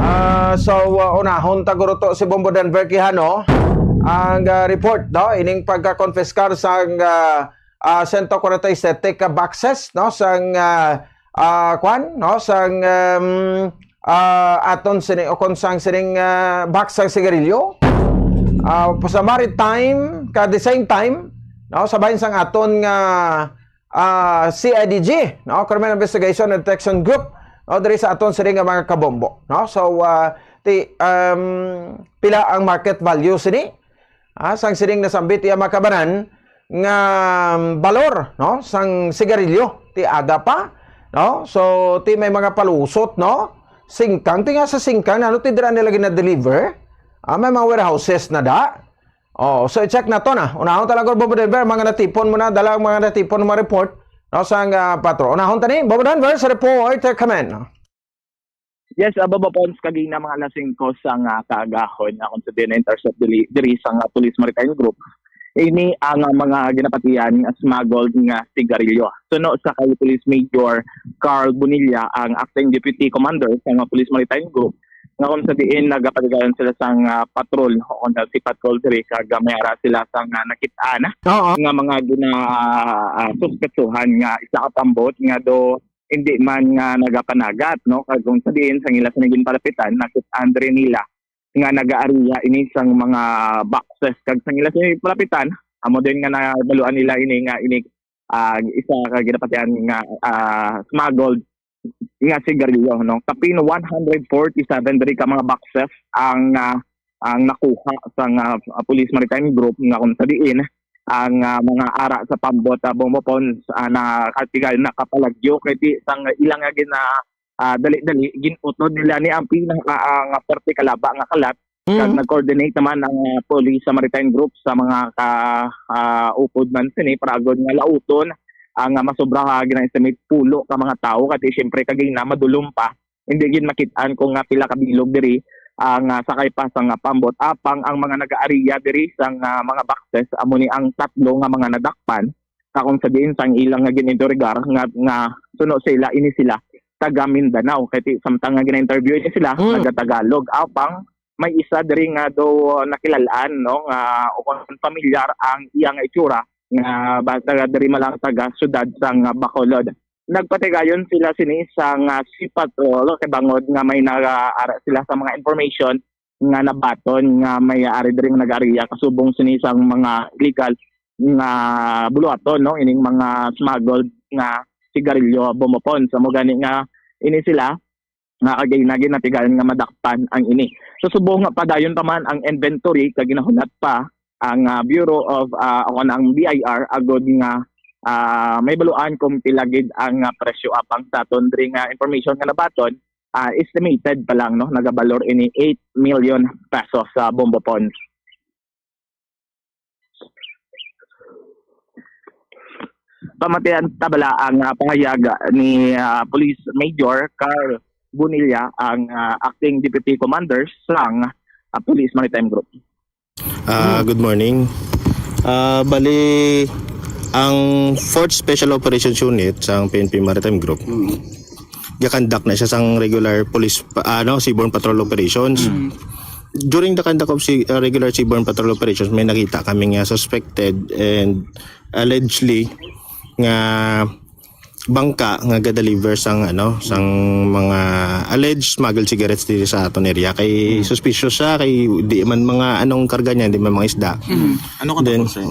Ah, so, uh, unahon ta guro to si Bombo Denver Quijano ang, uh, report, no? Ining pagka-confiscar sang, uh, uh, sento kwarenta y sete ka boxes, no? Sang, uh, uh, kwan, no? Sang, um, ah, aton sini, o kung sang sining, ah, box sang sigarilyo. Ah, sa maritime, ka the same time, no, sa bahin sang aton nga, ah, C I D G, no, Criminal Investigation and Detection Group, no, diri sa aton sini nga mga kabombo, no. So, ah, ti, um, pila ang market value sini? Ah, sang sining nasambit iya makabanan nga, um, balor, no, sang sigarilyo ti ada pa, no? So, ti may mga palusot, no? Singkang, ti nga sa singkang, ano ti dira nila gina-deliver? Ah, may mga warehouses na da. Oh, so i-check na to na. Unahon ta lang, Corbo Denver, mga natipon mo na, dala ang mga natipon mo report, no, sang, ah, patro. Unahon ta ni, Bobo Denver, sa report, eh, come in. Yes, uh, Bobo Pons, kagina mga alas singko sang, ah, kaagahon, akon sa din intercept diri, diri sa nga Police Maritime Group. Ini ang, ah, mga ginapatihan nga smuggled nga sigarilyo. Suno sa kay Police Major Carl Bonilla, ang acting deputy commander sa nga Police Maritime Group, nga kung sa diin nagapatigayon sila sang, ah, patrol o kung si patrol diri, kag, ah, may ara sila sang, ah, nakit-an Oo. nga mga gina, ah, suspetsuhan nga isa ka pambot nga do hindi man nga nagapanagat, no? Kag kung sa diin sang ila sa naging palapitan, nakit-an diri nila nga nagaariya ini sang mga boxes, kag sang ila sa naging palapitan, amo din nga nabaluan nila ini nga ini, ah, isa ka ginapatihan nga, ah, smuggled nga sigarilyo, no? Kapin one hundred forty-seven diri ka mga boxes ang, ah, ang nakuha sa nga, ah, Police Maritime Group, nga kung sa diin ang, ah, mga ara sa pambot, ah, Bombo Pons, ah, nakatigal, nakapalagyo kay ti sang ilang nga gina, ah, dali-dali, gin-utod nila ni ang pinaka, ah, nga parte kalaba nga kalat. Kag Mm. nag-coordinate naman ang, ah, police sa Maritime Group sa mga ka, ah, upod man sini para agod nga lauton ang, ah, masobra ka gina-estimate pulo ka mga tawo, kay siyempre kagina madulom pa, hindi gid makit-an kung nga pila ka bilog diri ang, ah, sakay pa sa nga pambot. Apang ang mga nag-aariya diri sa nga mga boxes, amo ni ang tatlo nga mga nadakpan, sa kung sa diin sang ilang nga gin-interrogar nga, nga suno sila, ini sila taga Mindanao. Kay ti, samtang nga gina-interview ini sila, Mm. naga-Tagalog. Apang may isa diri nga do nakilalaan, no, nga o kung pamilyar ang iya nga itsura, nga basta diri man lang taga siyudad sang Bacolod. Nagpatigayon sila sini sa nga Sea Patrol kay bangod nga may nagaara sila sa mga information nga nabaton nga may ari diri nga nag-ariya kasubong sini sang mga illegal nga buluhaton, no, ining mga smuggled nga sigarilyo, Bombo Pons. Amo gani nga ini sila nga kagay na ginatigalan nga madakpan ang ini. So, subong nga padayon pa man ang inventory kag ginahulat pa ang, ah, Bureau of, ah, o ang B I R agod nga, ah, may baluan kung pila gid ang, ah, presyo. Apang sa aton diri nga information nga nabaton, ah, estimated pa lang, no, nagabalor ini eight million pesos sa Bombo Pons. Pamatian ta bala ang, ah, pahayag ni, ah, Police Major Carl Bonilla, ang, ah, acting deputy commander sang, ah, Police Maritime Group. Ah, good morning. Ah, bali, ang Fourth Special Operations Unit sang P N P Maritime Group, gakandak na siya sang regular police, pa- ano, seaborne patrol operations. During the conduct of si- uh, regular seaborne patrol operations, may nakita kami nga suspected and allegedly nga bangka nga ga-deliver sang, ano, sang mga alleged smuggled cigarettes diri sa aton area. Kay suspicious siya, kay di man mga anong karga niya, di man mga isda. Ano ka Then, dako, sir?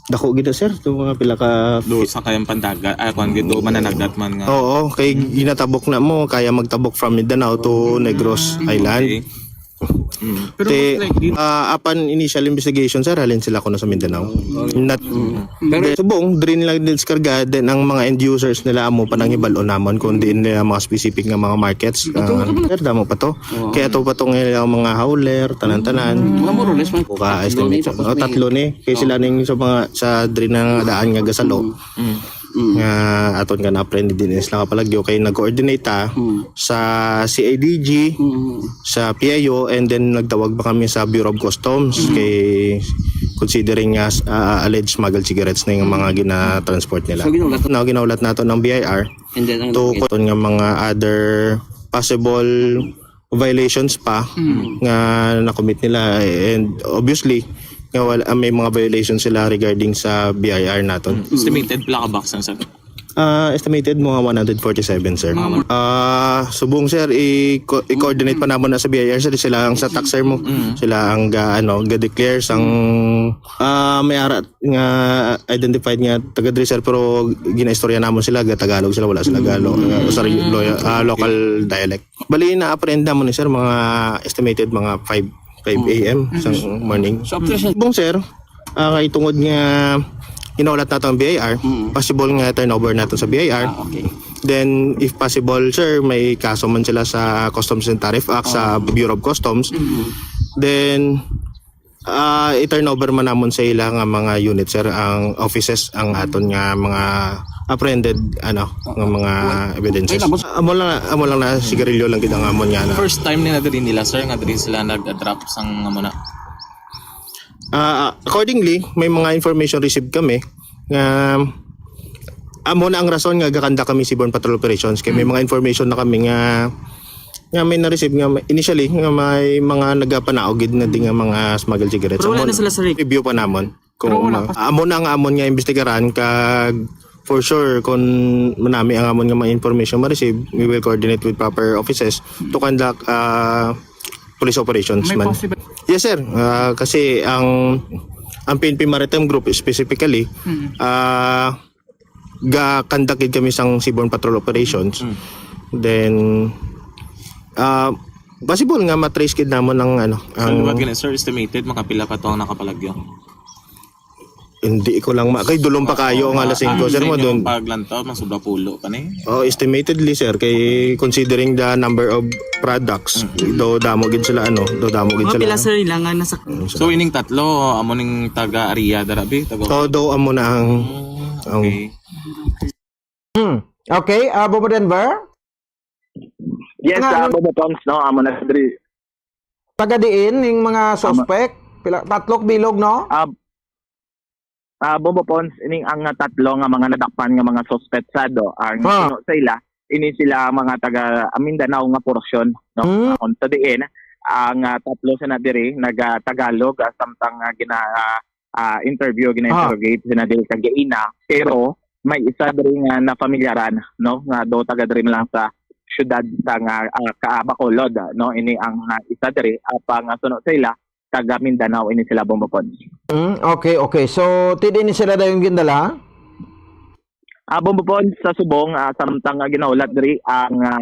Dako gid, sir, to mga pila ka Do feet. Sa kayang pandagat, ay, kwan gid, do mananagat man nga. Oo, kay ginatabok na mo, kaya magtabok from Mindanao to Negros Island. Okay. Mm. Pero Te, most likely ah, apan initial investigation, sir, halin sila kuno sa Mindanao. Not, Pero subong, diri nila diniskarga, then ang mga end users nila amo pa nang hibal-on namon kung diin nila mga specific nga mga markets. Ito, Ah, ito pala. Sir, damo pa to. Oo. Kaya to pa to nga ang mga hauler, tanan-tanan. Mga more or less, man. Buka Tatlo estimate ni, sa tapos no, may tatlo ni. Kay Oo. Sila ning sa mga, sa diri na nga daan nga gasalo. Mm. Mm. Nga aton nga na-apprehend din sila kapalagyo kay nag-coordinate ta Mm. sa C I D G, Mm. sa P I O, and then nagtawag pa kami sa Bureau of Customs Mm. kay considering nga, ah, alleged smuggled cigarettes na yung mga gina-transport nila. So, ginulat Now, ginaulat nato ng B I R And then, ang to lagay. Kuton nga mga other possible violations pa Mm. nga na-commit nila, and obviously nga wala, may mga violations sila regarding sa B I R naton. Mm. Estimated pila ka box na, sir? Ah, estimated mga one hundred forty-seven, sir. Mga Ah, subong, sir, i-co-, i-coordinate pa namon na sa B I R, sir, sila ang sa tax, sir, mo. Mm. Sila ang ga-, ano, ga-declare sang, ah, may ara nga identified nga taga diri, sir, pero ginaistorya namon sila, ga Tagalog sila, wala sila ga lo-, Mm. ah, sorry, loya-, ah, local dialect. Bali, na-apprehend namon ni, sir, mga estimated mga five, five a m Mm. sa morning. So, after siya Bong, sir, ah, kay tungod nga ginaulat nato ang B I R, Mm. possible nga turnover nato sa B I R. Ah, okay. Then, if possible, sir, may kaso man sila sa Customs and Tariff Act, sa Oh. Bureau of Customs. Mm. Then, ah, i-turnover man namon sa ila nga mga unit, sir, ang offices, ang aton nga mga apprehended, ano, nga mga Well, evidences. Wait lang, boss. Amo lang, amo lang na sigarilyo lang gid ang amon nga na. First time nila diri nila, sir, nga diri sila nag-drop sang amo na. Ah, accordingly, may mga information received kami nga amo na ang rason nga gakanda kami seaborne patrol operations, kay may Mm. mga information na kami nga, nga may na-receive nga may, initially nga may mga nagapanaog gid na di nga mga smuggled cigarettes. Pero wala Amo na sila sa review pa namon. Kung Pero wala ma-, pa. Amo na ang amon nga imbestigaran, kag for sure, kung manami ang amon nga mga information ma-receive, we will coordinate with proper offices to conduct, ah, police operations May man. Possible. Yes, sir. Ah, kasi ang, ang P N P Maritime Group specifically, Mm. ah, ga-conduct gid kami sang seaborne patrol operations. Mm. Then, ah, possible nga ma-trace gid namon ang, ano, So, ang liwat gani, sir, estimated, makapila ka to ang nakapalagyo? Hindi ko lang ma-, kay dulom pa kayo ang alas singko, sir, mo dun. Paglantaw, mas sobra pulo pa ni. Oh, estimatedly, sir, kay considering the number of products, Mm. do damo gid sila, ano, do damo gid Mga sila. Pila, sir, nila nga nasa Mm, sir. So, ining tatlo, amo ning taga-area dara, bi? Taga- Todo amo na ang, Oh, ang okay. Hmm. Okay, ah, Bobo Denver? Yes, Nga, ah, ano? Bobo Pons, no? Amo na diri. Taga diin ning mga Tama. Suspect? Pila, tatlok bilog, no? Ah, ah, Bombo Pons, ining ang, ah, tatlo nga mga nadakpan nga mga suspetsado, ang Ha. suno sa ila, ini sila ang mga taga, ah, Mindanao nga porsyon, no? Hmm. Ah, kung sa diin, ang, ah, tatlo sila diri, naga-Tagalog, ah, samtang, ah, gina-, ah, ah, interview, Ha. gina-interrogate sila diri sa Gaina. Pero may isa diri nga napamilyaran, no? Nga do taga diri lang sa syudad sa nga, ah, ka-, Bacolod, no? Ini ang, ah, isa diri, apang, ah, suno sa ila, taga Mindanao ini sila, Bombo Pons. Mm, okay, okay. So, ti diin ni sila dayon gindala? Ah, Bombo Pons, sa subong, ah, samtang, ah, ginahulat diri ang, ah,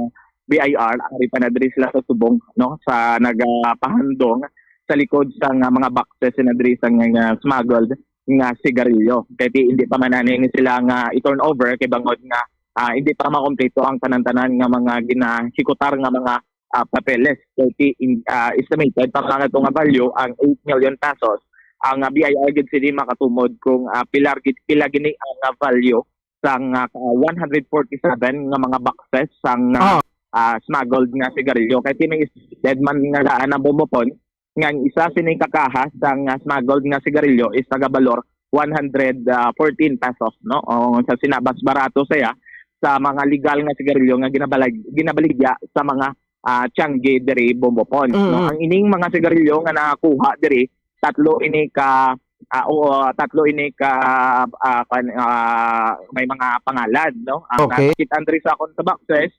B I R, ari pa na diri sila sa subong, no, sa nagapahandong sa likod sa nga mga boxes na diri sa nga, nga smuggled nga sigarilyo. Kay ti, hindi pa man ani ni sila nga i-turn over kay bangod nga, ah, hindi pa makompleto ang tanan-tanan nga mga ginahikutar nga mga, ah, papeles. Kay ti, in, ah, estimated pa nga to nga value ang eight million pesos. Ang, ah, B I R gid sila makatumod kung, ah, pila gid, pila gini ang, ah, value sang, ah, one hundred forty-seven nga mga boxes sang, ah, Ah. ah, smuggled nga sigarilyo. Kay ti may dead man nga daan ang Bombo Pons, nga ang isa sini ka kaha sang, ah, smuggled nga sigarilyo is nagabalor one hundred fourteen pesos, no? O sa sinabas barato saya sa mga legal nga sigarilyo nga ginabalag-, ginabaligya sa mga, ah, tiangge diri, Bombo Pons, no? Mm. Ang ining mga sigarilyo nga nakuha diri, tatlo ini ka, ah, o, ah, tatlo ini ka, ah, kan-, ah, may mga pangalan, no? Ang, ah, Okay. nakit-an diri sa akon sa boxes,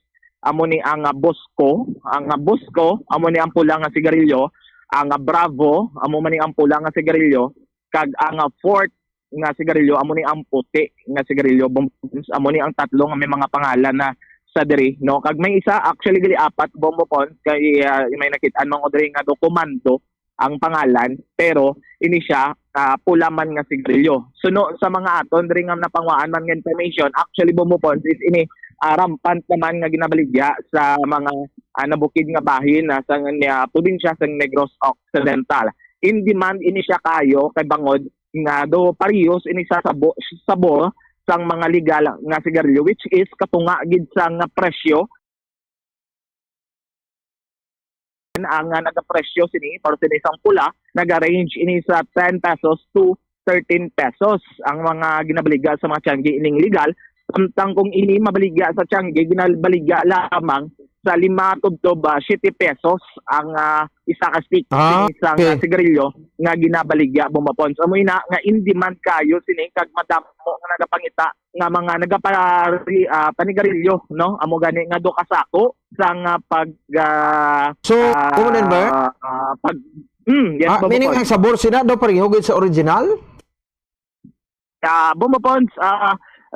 amo ni ang, ah, Bosco, ang, ah, Bosco, amo ni ang pula nga sigarilyo, ang, ah, Bravo, amo man ni ang pula nga sigarilyo, kag ang, ah, Fort nga sigarilyo, amo ni ang puti nga sigarilyo, Bombo Pons, amo ni ang tatlo nga may mga pangalan na sa diri, no? Kag may isa, actually, gali apat, Bombo Pons, kay, ah, may nakit-an man ko diri nga do Commando ang pangalan, pero ini siya, ah, pula man nga sigarilyo. Suno sa mga aton diri nga napanguhaan man nga information, actually, Bombo Pons, is ini, ah, rampant naman nga ginabaligya sa mga, ah, nabukid nga bahin, ah, sa, ah, probinsya sa Negros Occidental. In demand ini siya kayo kay bangod nga do parehas ini sa sabo-, sabor sang mga legal nga sigarilyo, which is katunga gid sang presyo. Ang, ah, nagapresyo sini, para sini sang pula, naga-range ini sa ten pesos to thirteen pesos ang mga ginabaligya sa mga tiangge ining legal. Samtang kung ini mabaligya sa tiangge, ginabaligya lamang sa lima tubtob, ah, siyete pesos ang, ah, isa ka stick Ah, sa okay. sigarilyo nga ginabaligya, Bomba Pons. Amo ina nga in demand kayo sini kag madamo nga nagapangita nga mga nagapari-, ah, panigarilyo, no? Amo gani nga do ka sako sang, ah, pag, ah, So, ah, Bomba Denver? ah, pag, mm, yes, Ah, Bomba meaning Pons. ang sabor sina do pareho gid sa original? Ah, Bomba Pons, ah,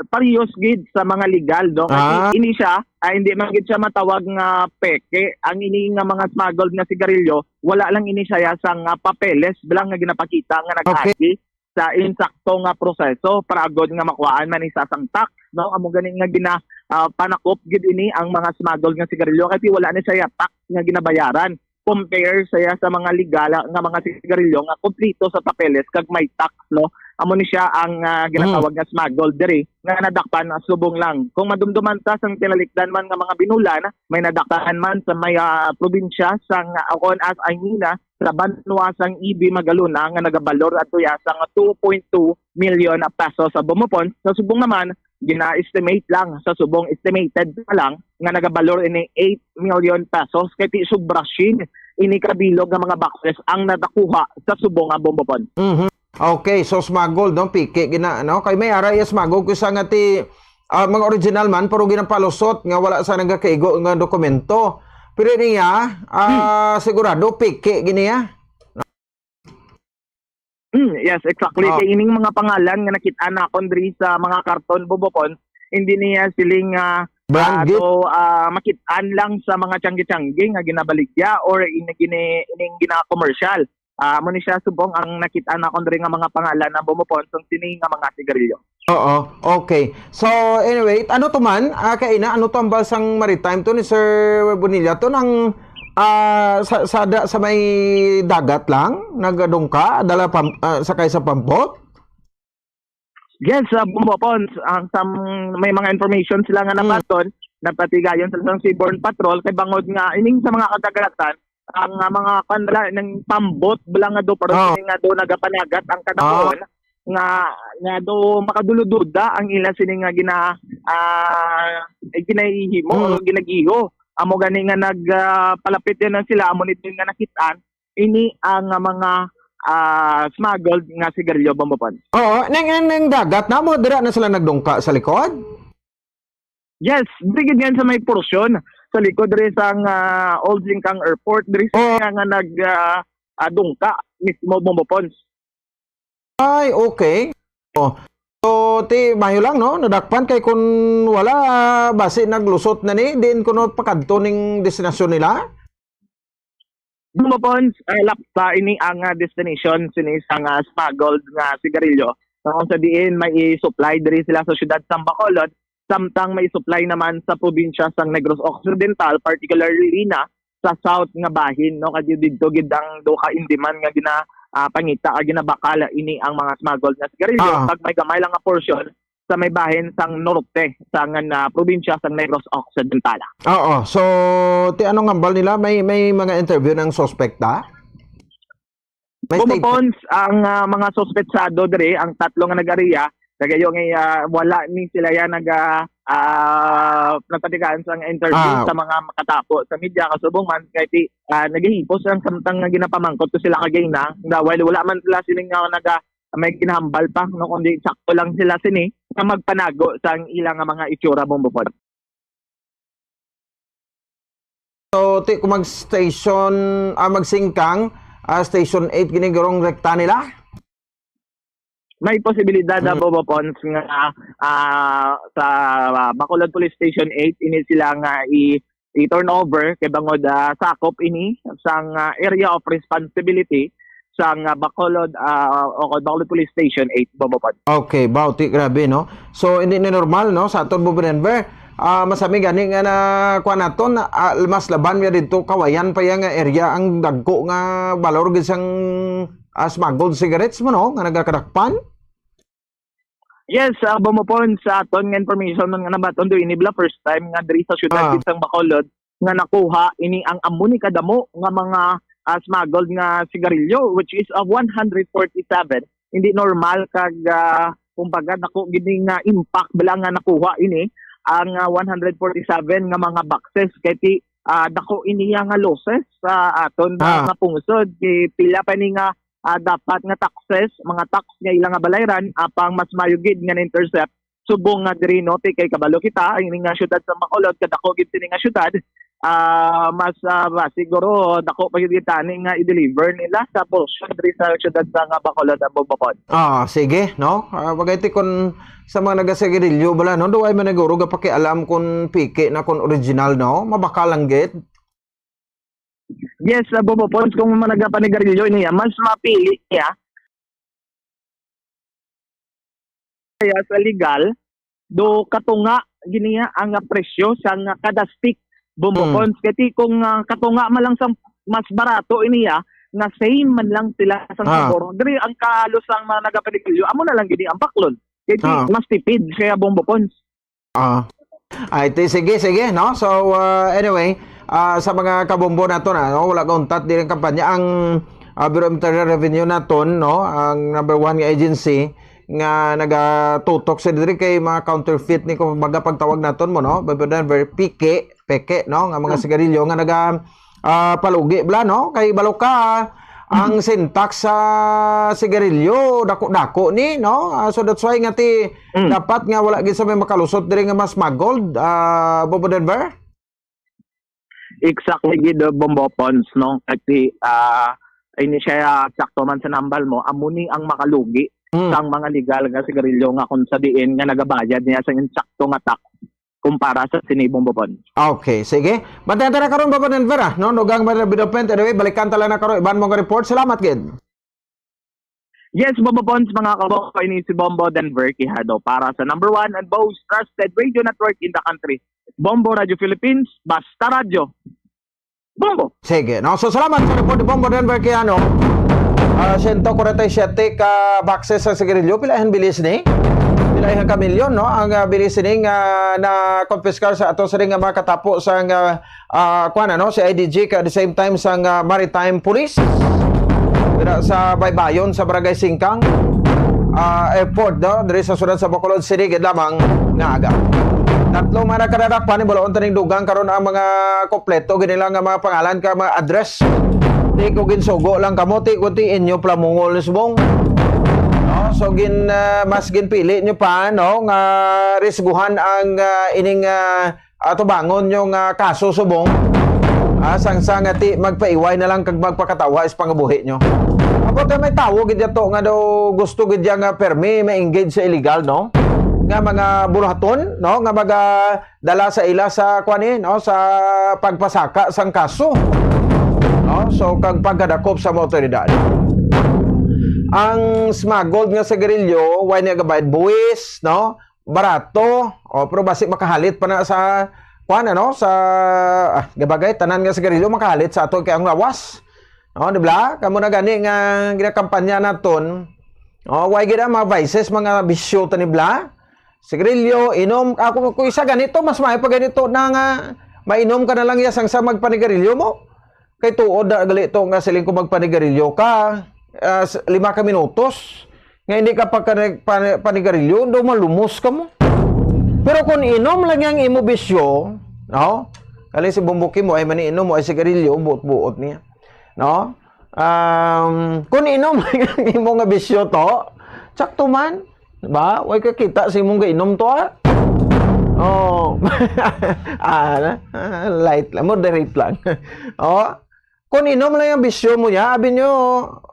parehas gid sa mga legal, no? Kasi Ah. ini siya, ah, hindi man gid siya matawag nga peke. Ang ini nga mga smuggled nga sigarilyo, wala lang ini siya sang, ah, papeles lang nga ginapakita nga Okay. nag-agi sa insakto nga proseso para agod nga makuhaan man isa sang tax, no? Amo gani nga gina-, ah, panakop gid ini ang mga smuggled nga sigarilyo kasi wala ni siya tax nga ginabayaran. Compare siya sa mga legal nga mga sigarilyo nga kompleto sa papeles kag may tax, no? Amo ni siya ang, ah, ginatawag Mm. nga smuggled diri nga nadakpan na subong lang. Kung madumduman ta sang tinalikdan man nga mga binulan, may nadakpan man sa may, ah, probinsya sang, ah, Oconas, I mean, ah, sa banwa sang Ibi, Magalona nga nagabalor adto ya sang two point two million pesos sa Bomba Pons. Sa subong naman, gina-estimate lang, sa subong estimated pa lang nga nagabalor ini eight million pesos, kay ti sobra siyam ini ka bilog nga mga boxes ang nadakuha sa subong nga Bomba Pons. Mhm. Okay, so smuggled, no? Piki gina, no? Kay may ara iya smuggled ko sa nga ti, ah, mga original man, pero ginapalusot nga wala sa nagakaigo nga dokumento. Pero niya, ah, Hmm. sigurado, piki gini, ah. Mm, yes, exactly. Oh. Kay ining mga pangalan nga nakit-an nakon diri sa mga karton, Bomba Pons, hindi niya siling, ah, Brand ah, gid? so, ah, makit-an lang sa mga tiyanggi-tiyanggi nga ginabaligya or in-, gini-, ining gina-commercial. Ah, amo ni siya subong ang nakit-an nakon diri nga mga pangalan ng Bomba Pons, ang sini nga mga sigarilyo. Oo, okay. So, anyway, ano to man? Ah, kaina, ano to ang balsang maritime to ni Sir Bonilla? To nang, ah, sa, sa, da-, sa may dagat lang, nagadungka, dala pam-, ah, sakay sa pampot? Yes, sa Bomba Pons, ang sam-, may mga information sila nga Hmm. nabaton, napatigayon sila sa Seaborne Patrol, kay bangod nga, ining sa mga kadagatan, ang, ah, mga kanila, ng pambot, bala nga do, pero Oh. sini nga do, nagapanagat ang Ah. kadakuan, nga, nga do, makadulududa ang ila sini nga gina-, ah, eh, ginahihimo Hmm. o ginagiho. Amo gani nga nag, ah, palapit yun na sila, amo nito yung nga nakitaan, ini ang, ah, mga, ah, smuggled nga sigarilyo, Bomba Pons. Oo, nang, nang, nang dagat na mo, dira na sila nagdungka sa likod? Yes, diri gid yan sa may porsyon sa likod diri sang, ah, Old Singkang Airport, diri sa Oh. nga, nga nag, ah, ah, dungka mismo, Bomba Pons. Ay, okay. Oh. So, ti, mayo lang, no? Nadakpan kay kun wala, basi naglusot na ni, din kuno pakadto ning destinasyon nila? Bomba Pons, ah, lapta ini ang, ah, destination sini sa nga smuggled nga sigarilyo. Nga kung sa diin may i-supply diri sila sa siyudad sang Bacolod, samtang may supply naman sa probinsya sang Negros Occidental, particularly na sa south nga bahin, no? Kay didto gid ang duha ka in demand nga gina-, ah, pangita, ah, ginabakal ini ang mga smuggled nga sigarilyo. Ah. Kag may gamay lang nga porsyon sa may bahin sang norte sang, ah, probinsya sang Negros Occidental. Oo. So, ti, anong hambal nila? May, may mga interview ng suspect, ha? May Bomba state- Pons, ang, ah, mga suspetsado diri, ang tatlo nga nag-ariya, nagayo nga, ah, wala ni sila yan nag, ah, ah, nagpatigaan sa interview Ah. sa mga makatapo sa media, kasubong man kay ti-, ah, nagahipos lang samtang nga ginapamangkot ko sila kagay na, na while wala man sila sining nga naga-, may ginahambal pa, no, kundi sakto lang sila sini nga magpanago sa ang ilang nga mga itsura, Bomba Pons. So, ti, kung mag-station, ah, magsingkang, ah, Station eight gini gurong rekta nila? May posibilidad na, Mm. Bomba Pons, nga, ah, sa, ah, Bacolod Police Station eight, ini sila nga i-, i-turn over kay bangod, ah, sakop ini sang, ah, area of responsibility sang, ah, Bacolod, ah, o Bacolod Police Station eight, Bomba Pons. Okay, bauti, grabe, no? So, hindi ni normal, no? Sa aton, Bomba Denver, ah, masami gani nga na, kuwan naton, ah, mas laban nga dito, kawayan pa yan nga area, ang dagko nga balor gid sang, ah, smuggled cigarettes mo, no? Nga nagakadakpan? Yes, ah, Bomba Pons, sa aton nga information nga nabaton do ini bala first time nga diri sa syudad Ah. gid sang Bacolod nga nakuha ini ang amo ni kadamo nga mga, ah, smuggled nga sigarilyo, which is, ah, one hundred forty-seven. Hindi normal kag, ah, kumbaga, dako gid ni nga impact bala nga nakuha ini ang, ah, one hundred forty-seven nga mga boxes kay ti ah, dako ini nga losses sa aton Ah. nga pungsod. Kay pila pa ni nga, ah, dapat nga taxes, mga tax nga ila nga balayran, apang mas mayo gid nga na-intercept subong nga diri, no, ti kay kabalo kita, ini nga syudad sa Bacolod, kadako gid sini nga syudad, ah, mas, ah, mas siguro dako pa gid tani nga i-deliver nila sa porsyon diri sa syudad sa nga Bacolod, ang Bobopon. Ah, sige, no? Ah, bagay ti kun sa mga nagasigarilyo bala, no? Duway man naguro gapakialam kun piki na kun original, no? Mabakal lang gid. Yes, sa Bobopons, kung mga nagapanigarilyo niya, mas mapili niya kaya sa legal, do katunga giniya ang, ah, presyo sa nga kada stick, Bobopons. Mm. Kaya ti kung, ah, katunga man lang sa mas barato iniya, nga same man lang sila sa Ah. sabor. Diri ang kalos ang mga nagapanigarilyo, amo na lang gini ang baklon. Kaya ti Ah. mas tipid siya, Bobopons. Ah. Ay, ti-, sige, sige, no? So, uh, anyway, ah, sa mga kabombo naton, no, wala ka untat diri ang kampanya. Ang, ah, Bureau of Internal Revenue naton, no, ang number one nga agency nga nagatutok sa diri kay mga counterfeit ni, kumbaga, pagtawag naton mo, no? But then, very peke, peke, no, nga mga Hmm. sigarilyo nga naga, ah, palugi bala, no? Kay balo ka, ang Mhm. syntax sa sigarilyo, dako-dako ni, no? Ah, so that's why nga ti, Mm. dapat nga wala gid sa may makalusot diri nga ma-smuggled, ah, Bobo Denver? Exactly gid, uh, Bombo Pons, no? Kasi, ah, ini siya, ah, sakto man sa nambal mo, amo ni ang makalugi Mm. sang mga legal nga sigarilyo nga kung sa diin nga nagabayad niya sa insakto nga tax kumpara sa sini, Bombo Pons. Okay, sige. Bantayan ta na karon, Bobo Denver, ah, no? Nugang ba na bidopent? Anyway, balikan ta lang na karon. Iban mo nga report. Salamat gid. Yes, Bombo Pons, mga kabombo, ini si Bombo Denver Quijado para sa number one and most trusted radio network in the country, Bombo Radio Philippines, Basta Radyo. Bombo! Sige, no? So, salamat sa report ni Bombo Denver Quijado. Ah, siyento kwarenta y siyete ka boxes sa sigarilyo. Pila ang bilis ni? Pila ang kamilyon, no? Ang, ah, bilis ni nga na-confiscar sa ato sa ring nga mga katapo sa nga, ah, kuwan, ano, C I D G, ka at the same time sang, ah, Maritime Police. Dira sa Baybayon, sa Barangay Singkang, ah, Airport, no? Diri sa siyudad sa Bacolod City, gid lamang nga aga. Tatlo man ang kadadakpan, ni balaon taning dugang karon ang mga kompleto gid nila nga mga pangalan ka mga address. Ti ko ginsugo lang kamo, ti ko ti inyo plamungol subong. No? So gin, ah, mas ginpili nyo pa, no, nga risguhan ang, ah, ining, ah, atubangon nyo nga kaso subong. Ah, sang, sang nga ti magpaiway na lang kag magpakatawa is pangabuhi nyo. Ako ta may tawo gid to nga daw gusto gid niya nga permi ma-engage sa illegal, no? Nga mga buluhaton, no? Nga maga dala sa ila sa, kuwan, eh, no, sa pagpasaka sang kaso, no? So, kag pagkadakop sa mga otoridad. Ang smuggled nga sigarilyo, way niya gabayad buwis, no? Barato, o, pero basi makahalit pa na sa, kuwan, ano, sa, ah, gabagay, tanan nga sigarilyo makahalit sa ato kay ang lawas. No, di ba? Kamo na gani nga ginakampanya naton. O, way gid ang mga vices, mga bisyo ta ni bla. Sigarilyo, inom. Ako, kung isa ganito, mas maayo pa ganito na nga mainom ka na lang iya sang sa magpanigarilyo mo. Kay tuod na gali to nga siling ko magpanigarilyo ka, ah, s-, lima ka minutos. Nga hindi ka pa ka-, pa-, panigarilyo, daw malumos ka mo. Pero kung inom lang yang imo bisyo, no? Kali si Bumbuki mo ay maniinom mo ay sigarilyo, buot-buot niya. No? Um, kung inom lang yang imo nga bisyo to, sakto man. Ba? Way ka kita sa imong gainom to, ah? Oh. Ah, na? Ah, light lang, moderate lang. Oh. Kung inom lang yung bisyo mo niya, abi nyo,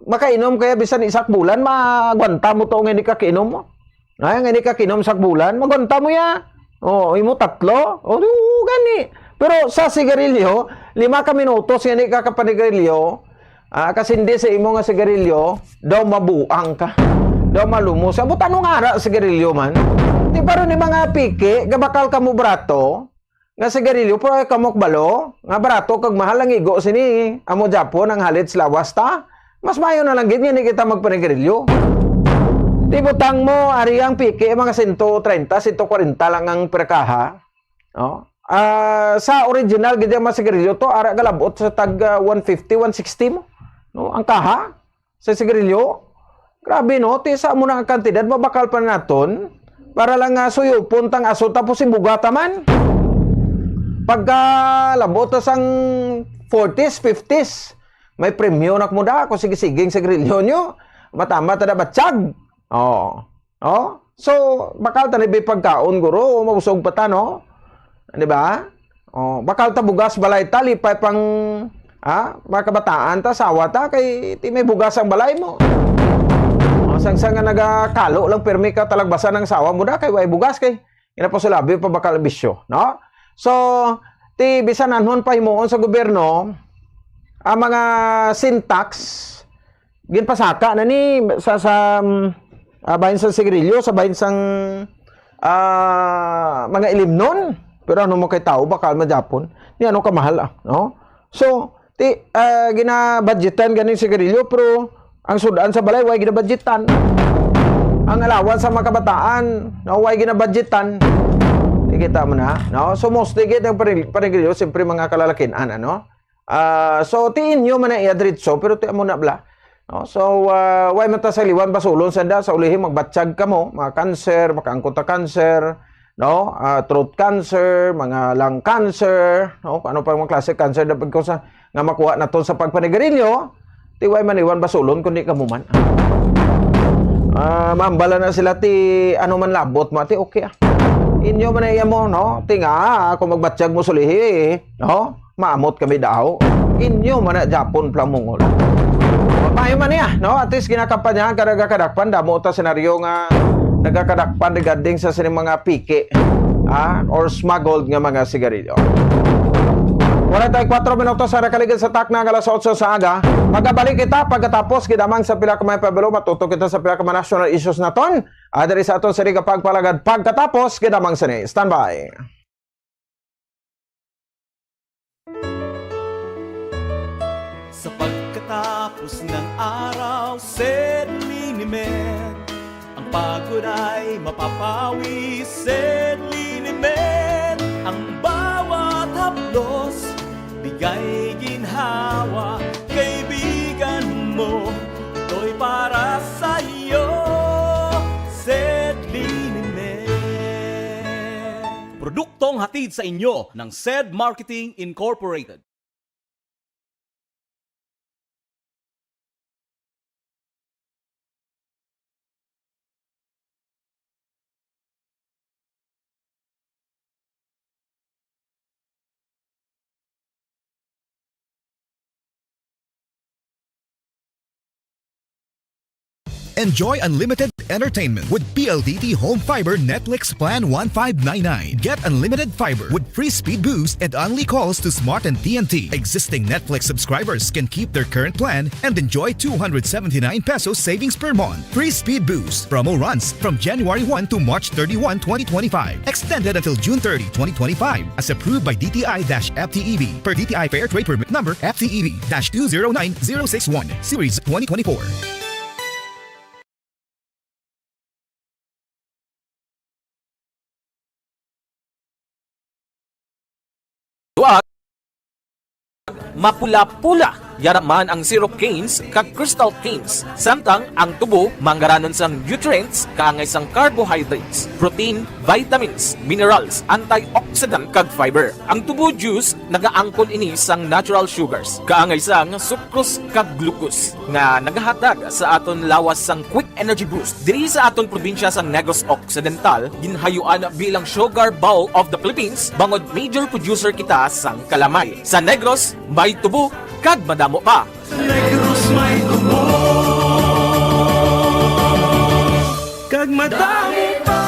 makainom kaya bisan isa ka bulan, magwanta mo to nga hindi ka kinom mo. Ay, nga hindi ka kinom sa bulan, magwanta mo ya. Oh, imo tatlo. Oh, di, oo, gani. Pero sa sigarilyo, lima ka minutos nga hindi ka kapanigarilyo, ah, kasindi sa imo nga sigarilyo, daw mabuang ka. Daw malumos ka. Buta nung ara sigarilyo man. Di pa rin yung mga piki, gabakal ka mo brato, nga sigarilyo, pero ay kamok balo, nga barato kag mahal ang igo sini, amo Japon ang halit sa lawas ta. Mas mayo na lang gid nga hindi kita magpanigarilyo. Di butang mo, ari ang piki, mga sento treinta, sento kwarenta lang ang per kaha. No? Ah, sa original gid ang mga sigarilyo to, ara galabot sa tag, ah, one fifty, one sixty mo. No? Ang kaha, sa sigarilyo. Grabe, no? Ti sa mo na ang kantidad, mabakal pa naton. Para lang nga suyupon tang aso, tapos ibuga ta man. Pagka labot ta sang forties, fifties, may premyo na kamo da kung sige-sige ang sigarilyo nyo. Matama ta da batsyag. Oh. Oh. So, bakal ta ni bi pagkaon, guro, mausog pa ta, no? Di ba? Oh, bakal ta bugas balay ta, lipay pang, ha? Mga kabataan ta, sawa ta, kay ti may bugas ang balay mo. Oh, sang, sang nga nagakalo lang, pirmi ka talagbasan ang sawa mo da, kay way bugas, kay ginapasulabi pa bakal bisyo, no? So, ti bisan anhon pa himuon sa gobyerno, ang mga sin tax, ginpasaka na ni sa, sa, um, ah, bahin sa sigarilyo, sa bahin sang, ah, mga ilimnon. Pero ano mo kay tao, bakal man gyapon. Ni ano kamahal, ah, no? So, ti, ah, ginabudgetan ganing sigarilyo, pero ang sudan sa balay, way ginabudgetan. Ang allowance sa mga kabataan, no, way ginabudgetan. Nakita mo na, no? So, mostly gid ang panig-, panigarilyo, siyempre, mga kalalakin-an, ano? Ah, so, ti inyo man na iya diretso, pero ti amo na bala. No? So, ah, way man ta sa liwan basulon sa da, sa ulihi magbatsyag kamo, mga cancer, makaangkon ta cancer, no? Ah, throat cancer, mga lung cancer, no? Kung ano pa mga klase cancer, dapat ko sa, nga makuha naton sa pagpanigarilyo, ti way man iwan basulon, kundi kamo man. Ah, maambala na sila, ti ano man labot mo, ti okay, ah. Inyo man na iya mo, no? Ti nga, kung magbatsyag mo sa ulihi, no? Maamot kami daw. Inyo man na gyapon plamungol. Maayo man niya, no? At least ginakampanyahan ka nagakadakpan, damo ta senaryo nga nagakadakpan regarding sa sining mga piki, ah, or smuggled nga mga sigarilyo. Forty-four minutos sa nakaligid sa takna nga alas otso sa aga. Magabalik kita pagkatapos, gidamang sa pila ka mga pabalo, matuto kita sa pila ka mga national issues naton. Ah, diri sa aton sini ka pagpalagad pagkatapos, gidamang sini. Standby. Sa pagkatapos ng araw, sedlinimen. Ang pagod ay mapapawi, sedlinimen. Ang bawat haplos, bigay ginhawa. Kaibigan mo, ito'y para sa iyo. Sedlinimen. Produktong hatid sa inyo ng Sed Marketing Incorporated. Enjoy unlimited entertainment with P L D T Home Fiber Netflix Plan one five nine nine. Get unlimited fiber with free speed boost and only calls to Smart and T N T. Existing Netflix subscribers can keep their current plan and enjoy two hundred seventy-nine pesos savings per month. Free speed boost promo runs from January one to March thirty-one, twenty twenty-five. Extended until June thirty, twenty twenty-five. As approved by D T I dash F T E V per D T I Fair Trade Permit number F T E V dash two zero nine zero six one, Series twenty twenty-four. Duag, mapula-pula, yara man ang Zero Canes kag Crystal Canes, samtang ang tubo manggaranon sang nutrients kaangay sang carbohydrates, protein, vitamins, minerals, antioxidant, kag fiber. Ang tubo juice nagaangkon ini sang natural sugars, kaangay sang sucrose kag glucose, nga nagahatag sa aton lawas sang quick energy boost. Diri sa aton probinsya sang Negros Occidental, ginhayuan bilang Sugar Bowl of the Philippines, bangod major producer kita sang kalamay. Sa Negros, may tubo kag madamo pa. Negros may tubo kag madamo pa.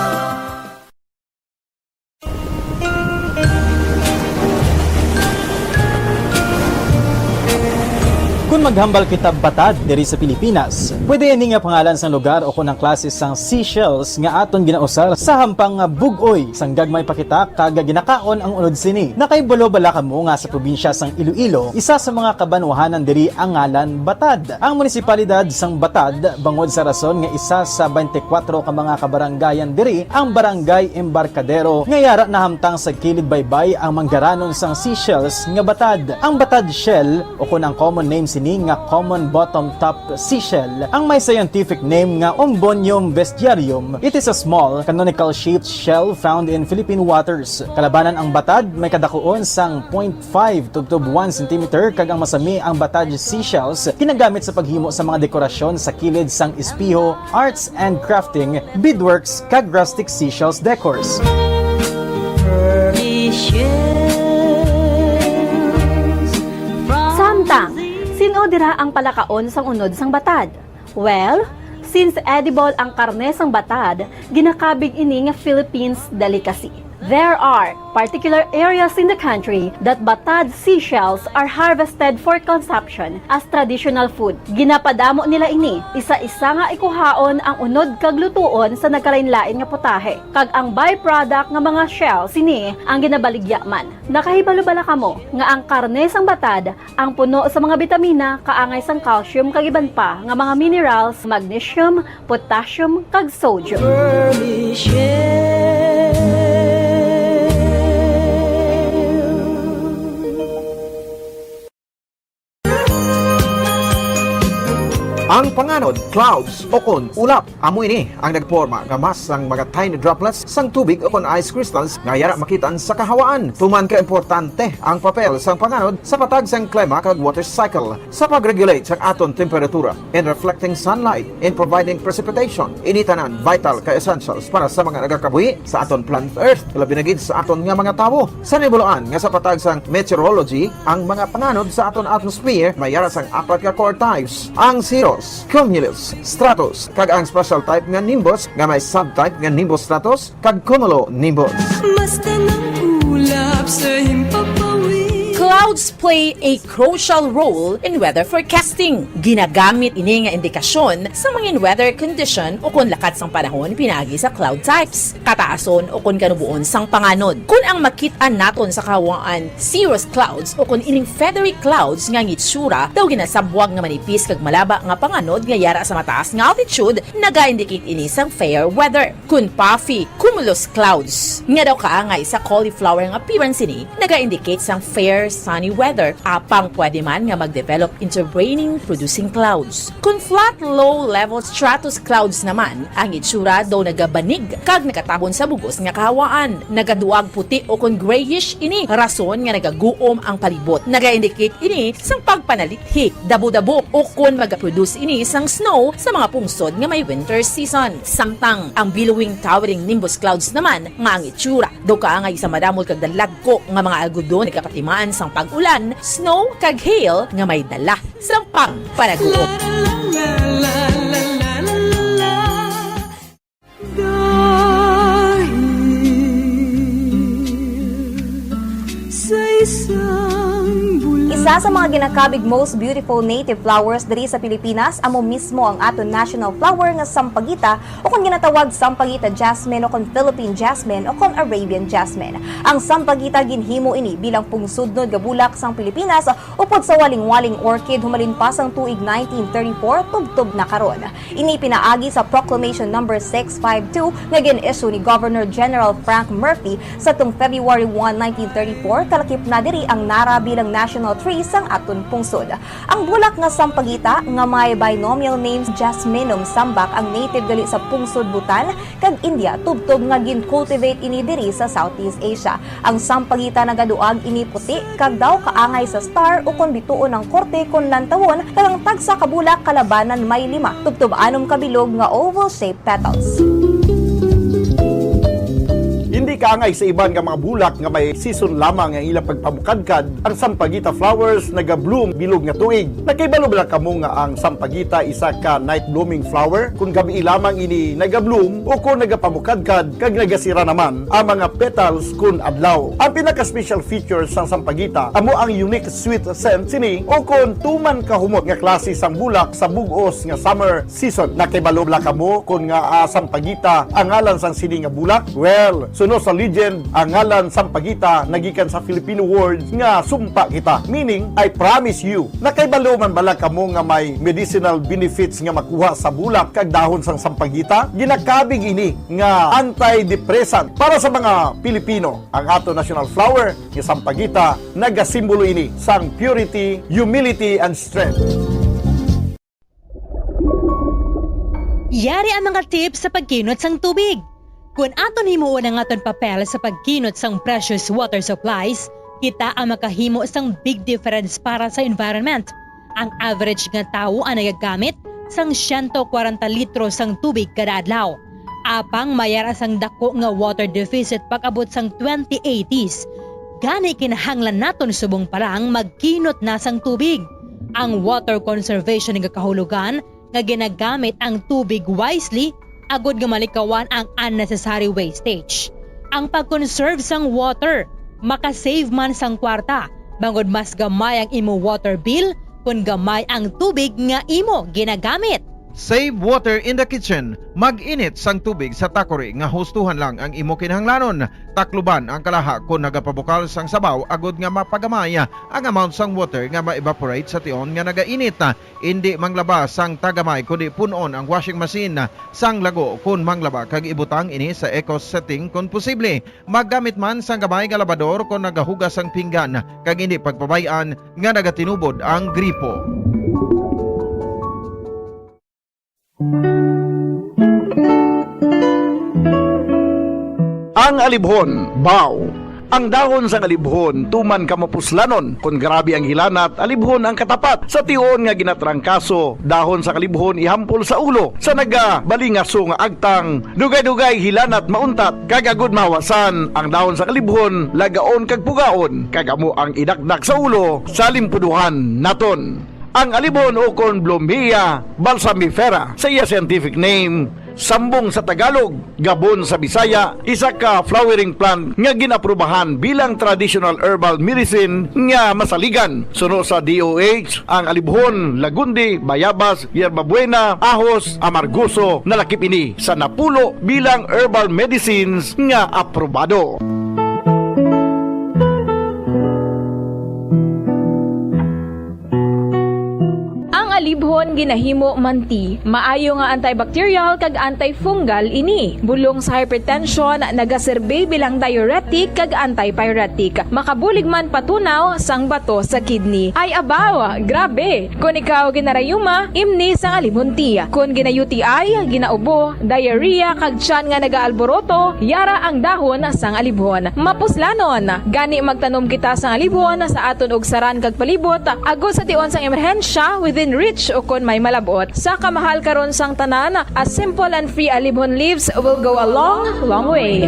Kon maghambal kita batad diri sa Pilipinas, pwede ini nga pangalan sang lugar o kon ang klase sang seashells nga aton ginausar sa hampang nga bug-oy sang gagmay pa kita kag ginakaon ang unod sini. Nakahibalo bala kamo nga sa probinsya sang Iloilo, isa sa mga kabanwahanan diri ang ngalan Batad? Ang munisipalidad sang Batad, bangod sa rason nga isa sa twenty-four ka mga kabarangayan diri ang Barangay Embarcadero, nga yara nahamtang sa kilid baybay ang manggaranon sang seashells nga batad. Ang batad shell, o kon ang common name sini nga a common bottom-top seashell, ang may scientific name nga Ombonium vestiarium. It is a small, canonical-shaped shell found in Philippine waters. Kalabanan ang batad, may kadakuon sang point five tubtob one centimeter, kag ang masami ang batad seashells ginagamit sa paghimo sa mga dekorasyon sa kilid sang espeho, arts and crafting, beadworks, kag rustic seashells decors. Samtang, sin-o dira ang palakaon sang unod sang batad? Well, since edible ang karne sang batad, ginakabig ini nga Philippines delicacy. There are particular areas in the country that batad seashells are harvested for consumption as traditional food. Ginapadamo nila ini, isa-isa nga ikuhaon ang unod kag lutuon sa nagkalainlain nga putahe, kag ang byproduct nga mga shell sini ang ginabaligya man. Nakahibalo bala kamo nga ang karne sang batad ang puno sa mga bitamina, kaangay sang calcium kag iban pa nga mga minerals, magnesium, potassium, kag sodium. Ang panganod, clouds, o kon ulap, amo ini ang nagporma nga mas sang mga tiny droplets sang tubig o kon ice crystals nga yara makit-an sa kahawaan. Tuman ka importante ang papel sang panganod sa patag sang klima kag water cycle sa pag-regulate sang aton temperatura, in reflecting sunlight, in providing precipitation. Ini tanan vital ka essentials para sa mga nagakabuhi sa aton planet Earth, labi na gid sa aton nga mga tawo. Sa nahibaluan nga sa patag sang meteorology, ang mga panganod sa aton atmosphere may yara sang apat ka core types: ang cirrus, cumulus, stratus, kag ang special type nga nimbus nga may subtype nga nimbus stratus kag cumulonimbus. Basta nang ulap sa himpapawid. Clouds play a crucial role in weather forecasting. Ginagamit ini nga indikasyon sa mga weather condition o kon lakat sang panahon pinaagi sa cloud types, kataason o kon kanuboon sang panganod. Kon ang makit-an naton sa kahawaan cirrus clouds o kon ining feathery clouds nga ang itsura daw ginasabwag nga manipis kag malaba nga panganod nga yara sa mataas nga altitude, naga-indicate ini sang fair weather. Kon puffy cumulus clouds nga daw kaangay sa cauliflower nga appearance ini, naga-indicate sang fair sunny weather, apang pwede man nga mag-develop into raining producing clouds. Kon flat low-level stratus clouds naman, ang itsura daw nagabanig kag nagatabon sa bug-os nga kahawaan. Nagaduag puti o kon grayish ini, rason nga nagaguom ang palibot. Naga-indicate ini sang pagpanalithi, dabo-dabo, o kon magaproduce ini sang snow sa mga pungsod nga may winter season. Samtang ang billowing towering nimbus clouds naman nga ang itsura daw kaangay sa madamol kag dalagko nga mga algodon nagapatimaan sang pag-ulan, snow, kag hail nga may dala sang pagpanaguot. Isa sa mga ginakabig most beautiful native flowers diri sa Pilipinas amo mismo ang aton national flower nga sampagita, o kon ginatawag sampagita jasmine, o kon Philippine jasmine, o kon Arabian jasmine. Ang sampagita ginhimo ini bilang pungsudnod nga bulak sang Pilipinas upod sa walingwaling orchid humalin pa sang tuig nineteen thirty-four tubtob na karon. Ini pinaagi sa Proclamation Number six five two nga gin-issue ni Governor General Frank Murphy sadtong February one, nineteen thirty-four, kalakip na diri ang nara bilang national tree sang aton pungsod. Ang bulak nga sampagita nga may binomial names Jasminum sambac ang native gali sa pungsod Bhutan kag India, tubtob nga gin-cultivate ini diri sa Southeast Asia. Ang sampagita nagaduag ini puti kag daw kaangay sa star ukon bituon ang korte kon lantawon, kag ang tagsa ka bulak kalabanan may lima tubtob anom ka bilog nga oval-shaped petals. Hindi kaangay sa iban nga mga bulak nga may season lamang ang ilang pagpamukadkad, ang sampagita flowers naga-bloom bilog nga tuig. Nakahibalo bala kamo nga ang sampagita isa ka night blooming flower? Kon gabii lamang ini naga-bloom o kon nagapamukadkad kag nagasira naman ang mga petals kon adlaw. Ang pinaka-special feature sang sampagita amo ang unique sweet scent sini o kon tuman kahumot nga klase sang bulak sa bug-os nga summer season. Nakahibalo bala kamo kon ngaa sampagita ang ngalan sang sini nga bulak? Well, suno sa legend, ang ngalan sampagita nagikan sa Filipino word nga sumpa kita, meaning I promise you. Nakahibalo man bala kamo nga may medicinal benefits nga makuha sa bulak kag dahon sang sampagita? Ginakabig ini nga antidepressant. Para sa mga Pilipino, ang ato national flower nga sampagita nagasimbolo ini sang purity, humility, and strength. Yari ang mga tips sa pagkinot sang tubig. Kon aton himuon ang aton papel sa pagkinot sang precious water supplies, kita ang makahimo sang big difference para sa environment. Ang average nga tawo ang nagagamit sang siyento kwarenta litro sang tubig kada adlaw. Apang may ara sang dako nga water deficit pag-abot sang twenty eighties. Gani kinahanglan naton subong pa lang magkinot na sang tubig. Ang water conservation nga kahulogan nga ginagamit ang tubig wisely agod nga malikawan ang unnecessary wastage. Ang pag-conserve sang water makasave man sang kwarta, bangod mas gamay ang imo water bill kon gamay ang tubig nga imo ginagamit. Save water in the kitchen. Mag-init sang tubig sa takori nga hustuhan lang ang imo kinahanglanon. Takluban ang kalaha kon nagapabukal sang sabaw agod nga mapagamay ang amount sang water nga ma-evaporate sa tion nga nagainit. Indi manglaba sang tagamay, kundi pun-on ang washing machine sang lago kon manglaba, kag ibutang ini sa eco setting kon posible. Maggamit man sang gamay nga labador kon nagahugas sang pinggan, kag indi pagpabay-an nga nagatinubod ang gripo. Ang alibhon, baw. Ang dahon sang alibhon tuman ka mapuslanon. Kon grabe ang hilanat, alibhon ang katapat. Sa tion nga ginatrangkaso, dahon sang alibhon ihampol sa ulo. Sa nagabalingaso nga agtang, dugay-dugay hilanat mauntat, kag agud mahawasan, ang dahon sang alibhon lagaon kag pugaon, kag amo ang idakdak sa ulo sa limpuduhan naton. Ang alibhon ukon Blumea balsamifera sa iya scientific name, sambong sa Tagalog, gabon sa Bisaya, isa ka flowering plant nga gin-aprubahan bilang traditional herbal medicine nga masaligan. Suno sa D O H, ang alibhon, lagundi, bayabas, yerbabuena, ahos, amargoso, nalakip ini sa napulo bilang herbal medicines nga aprobado. Ang alibhon ginahimo man tea. Maayo nga antibacterial kag antifungal ini. Bulong sa hypertension, nagaserbi bilang diuretic kag antipyretic. Makabulig man patunaw sang bato sa kidney. Ay abaw, grabe! Kon ikaw ginarayuma, imni sang alibhon tea. Kon gina-U T I, ginaubo, diarrhea, kag tiyan nga nagaalboroto, yara ang dahon sang alibhon. Mapuslanon, gani magtanom kita sang alibhon sa aton ugsaran kag palibot, agod sa tion sang emerhensya, within reach ukon may malab-ot. Sa kamahal karon sang tanan, a simple and free alibhon leaves will go a long, long way.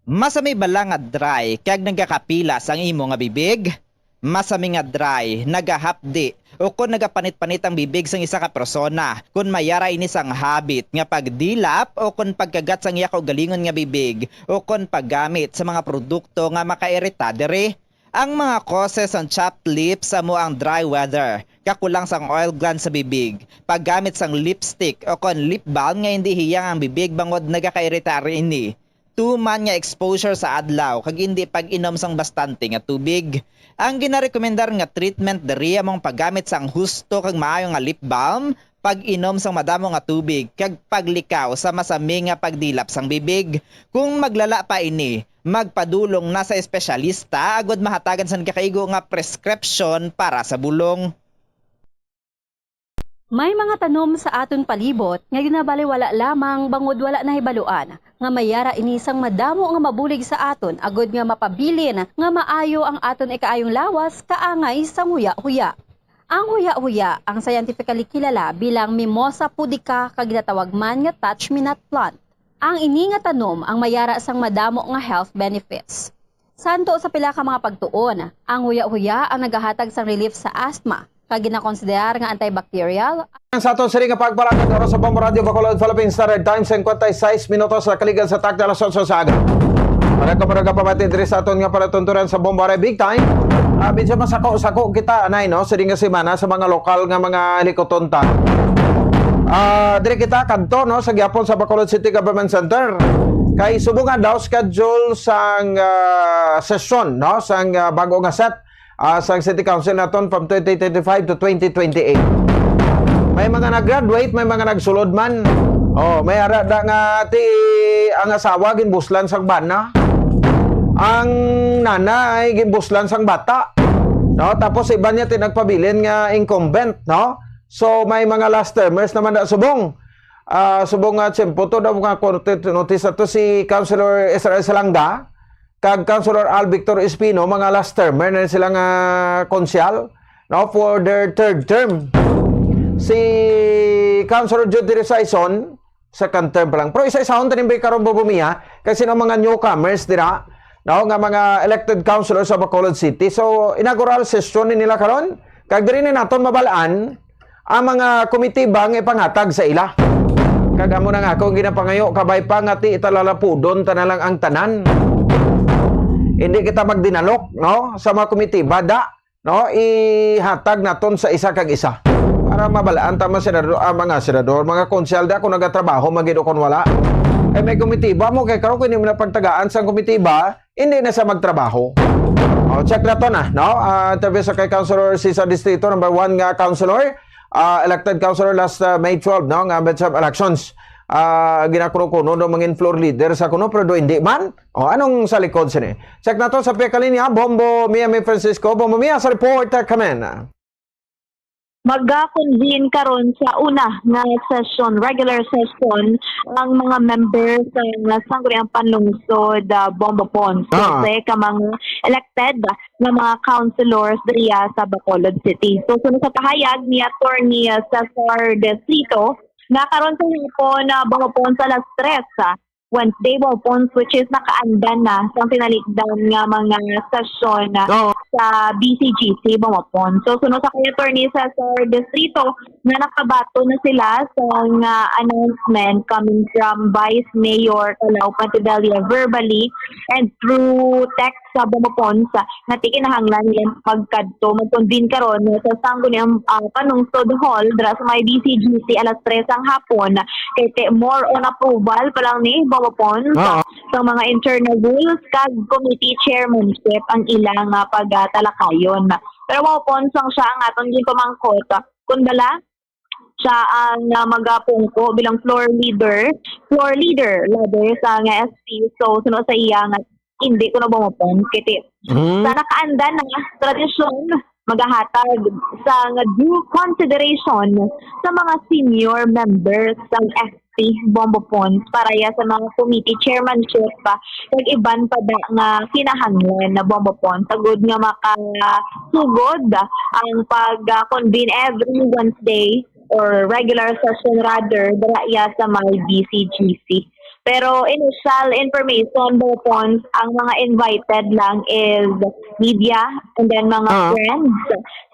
Masami bala nga dry kag nagakapila sang imo nga bibig? Masami nga dry, nagahapdi, ukon nagapanit-panit ang bibig sang isa ka persona, kon may ara ini sang habit nga pagdilap ukon pagkagat sang iya kaugalingon nga bibig, ukon paggamit sa mga produkto nga makairita diri. Ang mga causes sang chapped lips amo ang dry weather, kakulang sang oil gland sa bibig, paggamit sang lipstick ukon lip balm nga indi hiyang ang bibig bangod nagakairita ini. Tuman nga exposure sa adlaw kag indi pag-inom sang bastante nga tubig. Ang ginarekomendar nga treatment diri amo ang paggamit sang husto kag maayo nga lip balm, pag-inom sang madamo nga tubig, kag paglikaw sa masami nga pagdilap sang bibig. Kung maglala pa ini, magpadulong na sa espesyalista agod mahatagan sang nagakaigo nga prescription para sa bulong. May mga tanom sa aton palibot nga ginabaliwala lamang bangod wala nahibaluan nga may ara ini sang madamo nga mabulig sa aton agod nga mapabilin nga maayo ang aton ikaayong lawas kaangay sang huya-huya. Ang huya-huya, ang scientifically kilala bilang Mimosa pudica kag ginatawag man nga touch-me-not plant. Ang ini nga tanom ang may ara sang madamo nga health benefits. Santo sa pila ka mga pagtuon, ang huya-huya ang nagahatag sang relief sa asthma, kag ginakonsiderar nga antibacterial. Ang sa aton sini nga pagpalakad, oras sa Bombo Radio Bacolod, Philippine Standard Time, singkwenta y seis minutos na kaligal sa takna alas otso sa aga. Para ka, para ka pamati diri sa aton nga palatuntunan sa Bombo Big Time. Ah, medyo masako-sako kita, anay, no, sa ding nga semana sa mga lokal nga mga likuton ta. Ah, diri kita kadto, no, sa gihapon sa Bacolod City Government Center. Kay subong adlaw schedule sang, ah, sesyon, no, sang, ah, bago nga set, ah, sang City Council naton from twenty twenty-five to twenty twenty-eight. May mga nag-graduate, may mga nagsulod man. Oh, may ara da nga ti ang asawa ginbuslan sang bana. Ang nanay ginbuslan sang bata. No, tapos iban niya ti nagpabilin nga incumbent, no? So may mga last termers naman na subong. Ah, subong nga tiyempo to daw nga korte notice to si Councilor Israel Salanga kag Councilor Al Victor Espino, mga last termer na sila nga konsyal, no, for their third term. Si Councilor Judy Rizalson, second term pa lang. Pero isa-isahon tanim bay karon, Bobo Mia, kay sino mga newcomers dira, no, nga mga elected councilors sa Bacolod City. So, inaugural session ni nila karon. Kag diri na naton mabalaan ang mga komitiba nga ipangatag sa ila. Kag amo na nga akong ginapangayo, kabay pa nga ti italalapudon ta na lang ang tanan. Hindi kita magdinalok, no, sa mga komitiba, da, no, ihatag naton sa isa kag isa para mabalaan ta, mga senador, ah, mga senador, mga konsyal, da, kung nagatrabaho man gid o kung wala. Kay may komitiba mo, kay karon kung hindi mo na pagtagaan sang komitiba, hindi na siya magtrabaho. Oh, check na to na, no? Ah, interview sa kay Councilor Cesar Distrito, number one nga councilor, ah, elected councilor last, ah, May twelve, no? Nga midterm elections. Ah, ginakuno-kuno do mangin floor leader sa kuno, pero do hindi man. Oh, anong sa likod sini? Check na to sa pia ka linya, Bombo Mia, may Francisco. Bombo Mia, sa report, ah, kamen. Mag-convene karon sa una nga session, regular session, ang mga members sa Sangguniang Panlungsod, ah, Bombo Pons. Ah. Kasi ka mga elected nga mga councilors diriya sa Bacolod City. So, sunod sa pahayag ni Attorney, ah, Cesar Distrito, na karon sa hapon, ah, Bombo Pons, alas tres, ah, Wednesday, Bombo Pons, which is nakaandan na sa tinalikdan nga mga sesyon na Oo. sa B C G C, Bombo Pons. So, suno sa kay Attorney Cesar Distrito, na nakabaton na sila sa nga announcement coming from Vice Mayor Calao Pontebella verbally and through text sa Bombo Pons, ah, nga ti kinahanglan nila magkadto, mag-convene karon sa Sangguniang, ah, Panungsod Hall dira sa may B C G C alas tres ang hapon. Kay ti more on approval pa lang ni Bombo Pons Oo. sa mga internal rules kag committee chairmanship ang ilang, ah, pagtalakayon. Pero Bombo Pons, ang siya ang aton ginpamangkot, kun bala siya ang, ah, magapungko bilang floor leader, floor leader, rather, sa nga S P. So, suno sa iya nga, hindi ko na Bombo Pons, kay ti Mm. sa nakaandan na tradisyon, magahatag sa nga due consideration sa mga senior members sa S P, Bombo Pons, para ya sa mga committee chairmanship, ah, kag iban pa da nga kinahanglan na Bombo Pons, agud nga makasugod ang pag, ah, convene every Wednesday or regular session rather, dira iya sa may B C G C. Pero initial information, Bombo Pons, ang mga invited lang is media and then mga Ah. friends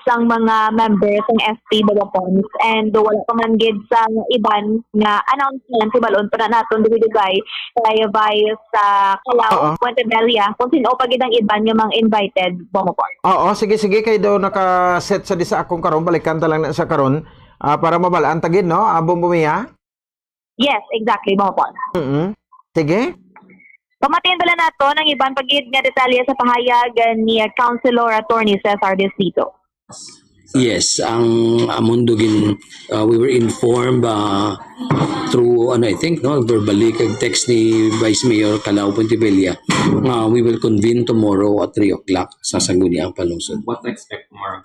sang mga members ng S P, Bombo Pons. And wala pa man gid sa iban nga announcement, hibalon pa na naton dugay-dugay kay Vice, ah, Calao, Oo. Pontebella, kung sino pa gid ang iban nga mga invited, Bombo Pons. Oo, sige, sige, kay do naka-set sa di sa akong karon, balikan ta lang na sa karon, ah, para mabalaan ta gid, no? Ah, Bombo Mia? Yes, exactly, Bombo Pons. Mm-mm. Sige. Pamatin bala naton ang iban pa gid nga detalye sa pahayag ni Councilor Attorney Cesar Distrito. Yes, ang amon do gin, uh, we were informed, uh, through, ano, I think, no, verbally kag text ni Vice Mayor Calao Pontebella nga we will convene tomorrow at three o'clock sa Sangguniang Panlungsod. What to expect tomorrow?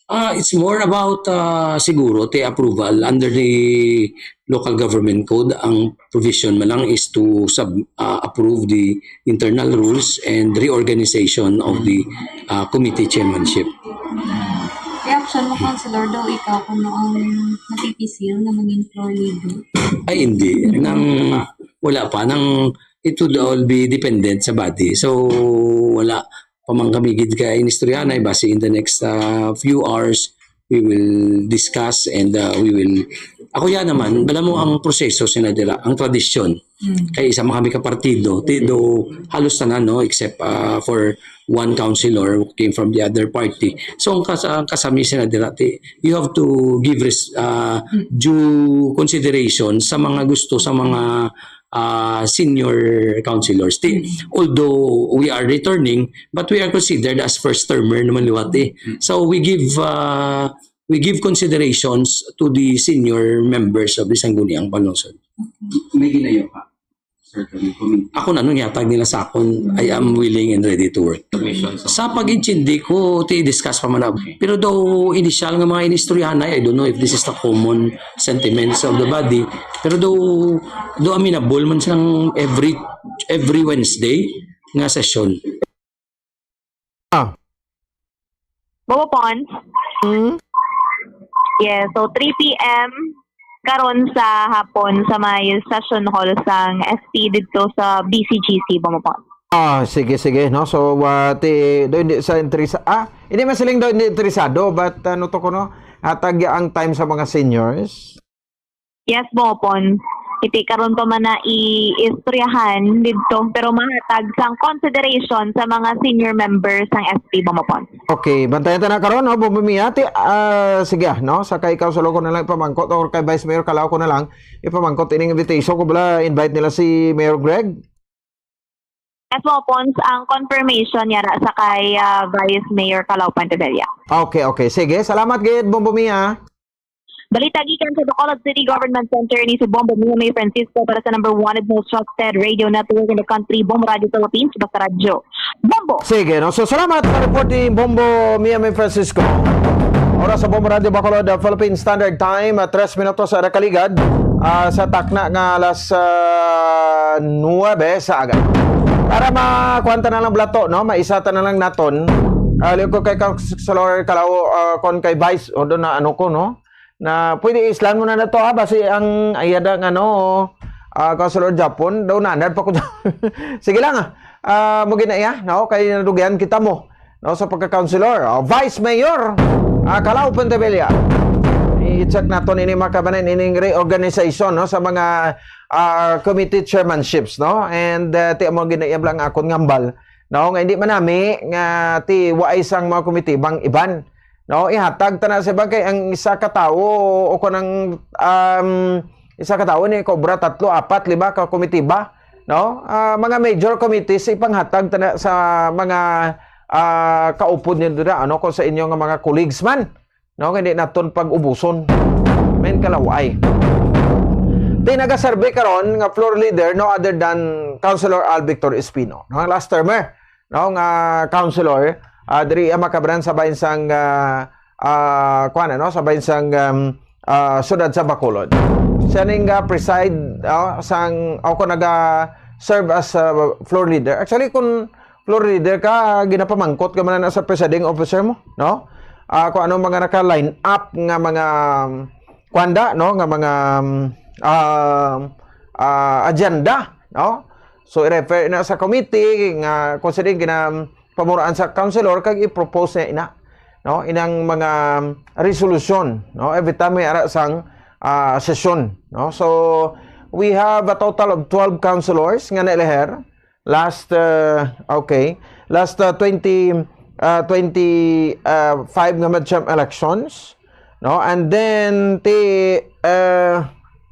Ah, it's more about, ah, siguro, the approval under the local government code. Ang provision man lang is to sub-, ah, approve the internal rules and reorganization of the, ah, committee chairmanship. Reaction mo, Councilor, daw ikaw kung ano ang napipisil na maging floor leader? Ay, hindi. Nang, wala pa. Nang, it would all be dependent sa body. So, wala pa man kami gid ka inistoryahanay. Basi in the next, ah, few hours, we will discuss and, ah, we will, ako yan naman, alam mo ang proseso, Senadora, ang tradisyon. Mm. Kay isa man kami ka partido, ti do halos tanan, no, except, ah, for one councilor who came from the other party. So, ang kas-, ang kasami, Senadora, ti, you have to give res-, ah, Mm. due consideration sa mga gusto sa mga, ah, senior councilors. Ti, Mm. although we are returning, but we are considered as first termer naman liwat, eh. Mm. So, we give, ah, we give considerations to the senior members of the Sangguniang Panlungsod. May ginayo pa. Certainly, kung Ako na, nung yatag nila sa akon, I am willing and ready to work. Sa pag-intindi ko, ti-discuss pa man na. Pero daw, initial nga mga inistoryahan na, I don't know if this is the common sentiments of the body. Pero daw, daw amenable man silang every, every Wednesday nga session. Bobo Pons? Hmm? Yes, so three p.m. karon sa hapon sa may session hall sang S P didto sa B C G C, Bobo Pons. Ah, sige, sige, no? So, uh, ti, do, hindi sa interesa, ah, hindi man siling do, hindi interesado, but ano to ko, no? Hatag ang time sa mga seniors. Yes, Bobo Pons. Iti karon pa man na i-istoryahan didto, pero mahatag sang consideration sa mga senior members sang S P, Bobo Pons. Okay, bantayan ta na karon, no? Bumimiyati, ah, sige, no? Sa kay Councilor ko na lang ipamangkot or kay Vice Mayor Calao ko na lang ipamangkot ining invitation ko bala invite nila si Mayor Greg. Yes, Bobo Pons, ang confirmation yara sa kay ah, Vice Mayor Calao Puentebella. Okay, okay. Sige, salamat gid, Bombo Mia. Balita gikan sa Bacolod City Government Center, ini si Bombo Mia May Francisco para sa number one and most trusted radio network in the country, Bombo Radio Philippines, basta radyo. Bombo! Sige, no? So, salamat sa report ni Bombo Mia May Francisco. Oras sa Bombo Radio Bacolod, uh, Philippine Standard Time, uh, tres minutos sa nakaligad, uh, sa takna nga alas uh, nuwebe sa aga. Para makuha ta na lang blato, no? Maisa ta na lang naton. Uh, liog ko kay Councilor Calao, uh, kon kay Vice, o doon na ano ko, no? Na pwede islan mo na na to, ha? Basi ang ayada nga, no? Uh, Councilor Japon, daw nanad pa ko dyan. Sige lang, ah. Uh, mo ginaiya, no? Kay nadugyan kita mo, no? Sa pagka-councilor, oh, Vice Mayor, uh, Calao Puentebella. I-check naton ini, mga kabanan, ining reorganization, no? Sa mga uh, committee chairmanships, no? And uh, ti mo ginaiya lang akon ngambal, no? Nga hindi man nami nga ti waay sang mga committee bang iban, no? Ihatag ta na sa iban kay ang isa ka tawo o kanang um, isa ka tawo ni kobra tatlo, apat, lima ka komitiba, no? Ah, mga major committees ipanghatag ta na sa mga ah, kaupod niyo dira, ano, kung sa inyo nga mga colleagues man, no? Hindi naton pag-ubuson. Men kalaway. Di nagasurvey karon nga floor leader, no other than Councilor Al Victor Espino, no? Ang last termer, no, nga councilor, ah, diri ang makabaran sa bahin sang ah, ah, kuan, ano, sa bahin sang um, ah, siyudad sa Bacolod. Siya ning ah, preside, ah, sang, ako naga serve as ah, floor leader. Actually, kung floor leader ka, ginapamangkot ka man na sa presiding officer mo, no? Ah, kung ano mga naka-line up nga mga um, kwanda, no, nga mga um, ah, ah, agenda, no? So i-refer na sa committee nga considering gina pamuraan sa councilor kag i-propose niya ina, no, inang mga um, resolution, no, every time may ara sang ah, sesyon, no. So we have a total of twelve councilors nga naeleher last uh, okay, last uh, twenty uh, twenty-five nga midterm elections, no, and then ti uh,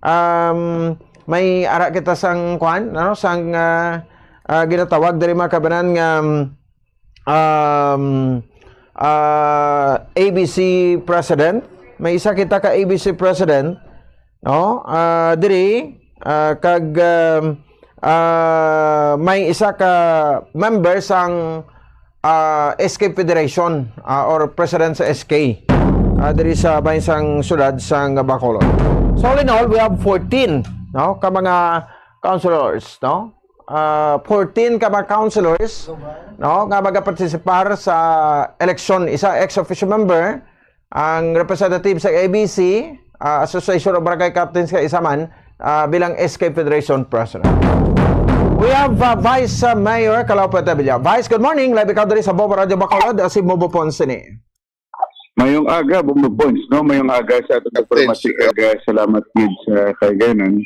um, may ara kita sang kwan, no, sang uh, uh, ginatawag diri, mga kabanan, nga um, um, uh, A B C president. May isa kita ka A B C president, no? Uh, diri uh, kag um, uh, may isa ka member sang uh, S K Federation uh, or president sa S K uh, diri sa bahin sang syudad sang Bacolod. So all in all, we have fourteen, no, ka mga councilors, no? Uh, fourteen ka mga councilors, no, nga magapartisipar sa eleksyon. Isa ex officio member, ang representative sa A B C, uh, Association of Barangay Captains, kag isa man uh, bilang S K Federation President. We have uh, Vice uh, Mayor Calao Puentebella. Vice, good morning. Live ikaw diri sa Bombo Radio Bacolod. Uh, si Bobo Ponce ni. Mayong aga, Bombo Ponce, no? Mayong aga sa atong programa. Kag salamat gid sa kaiganan.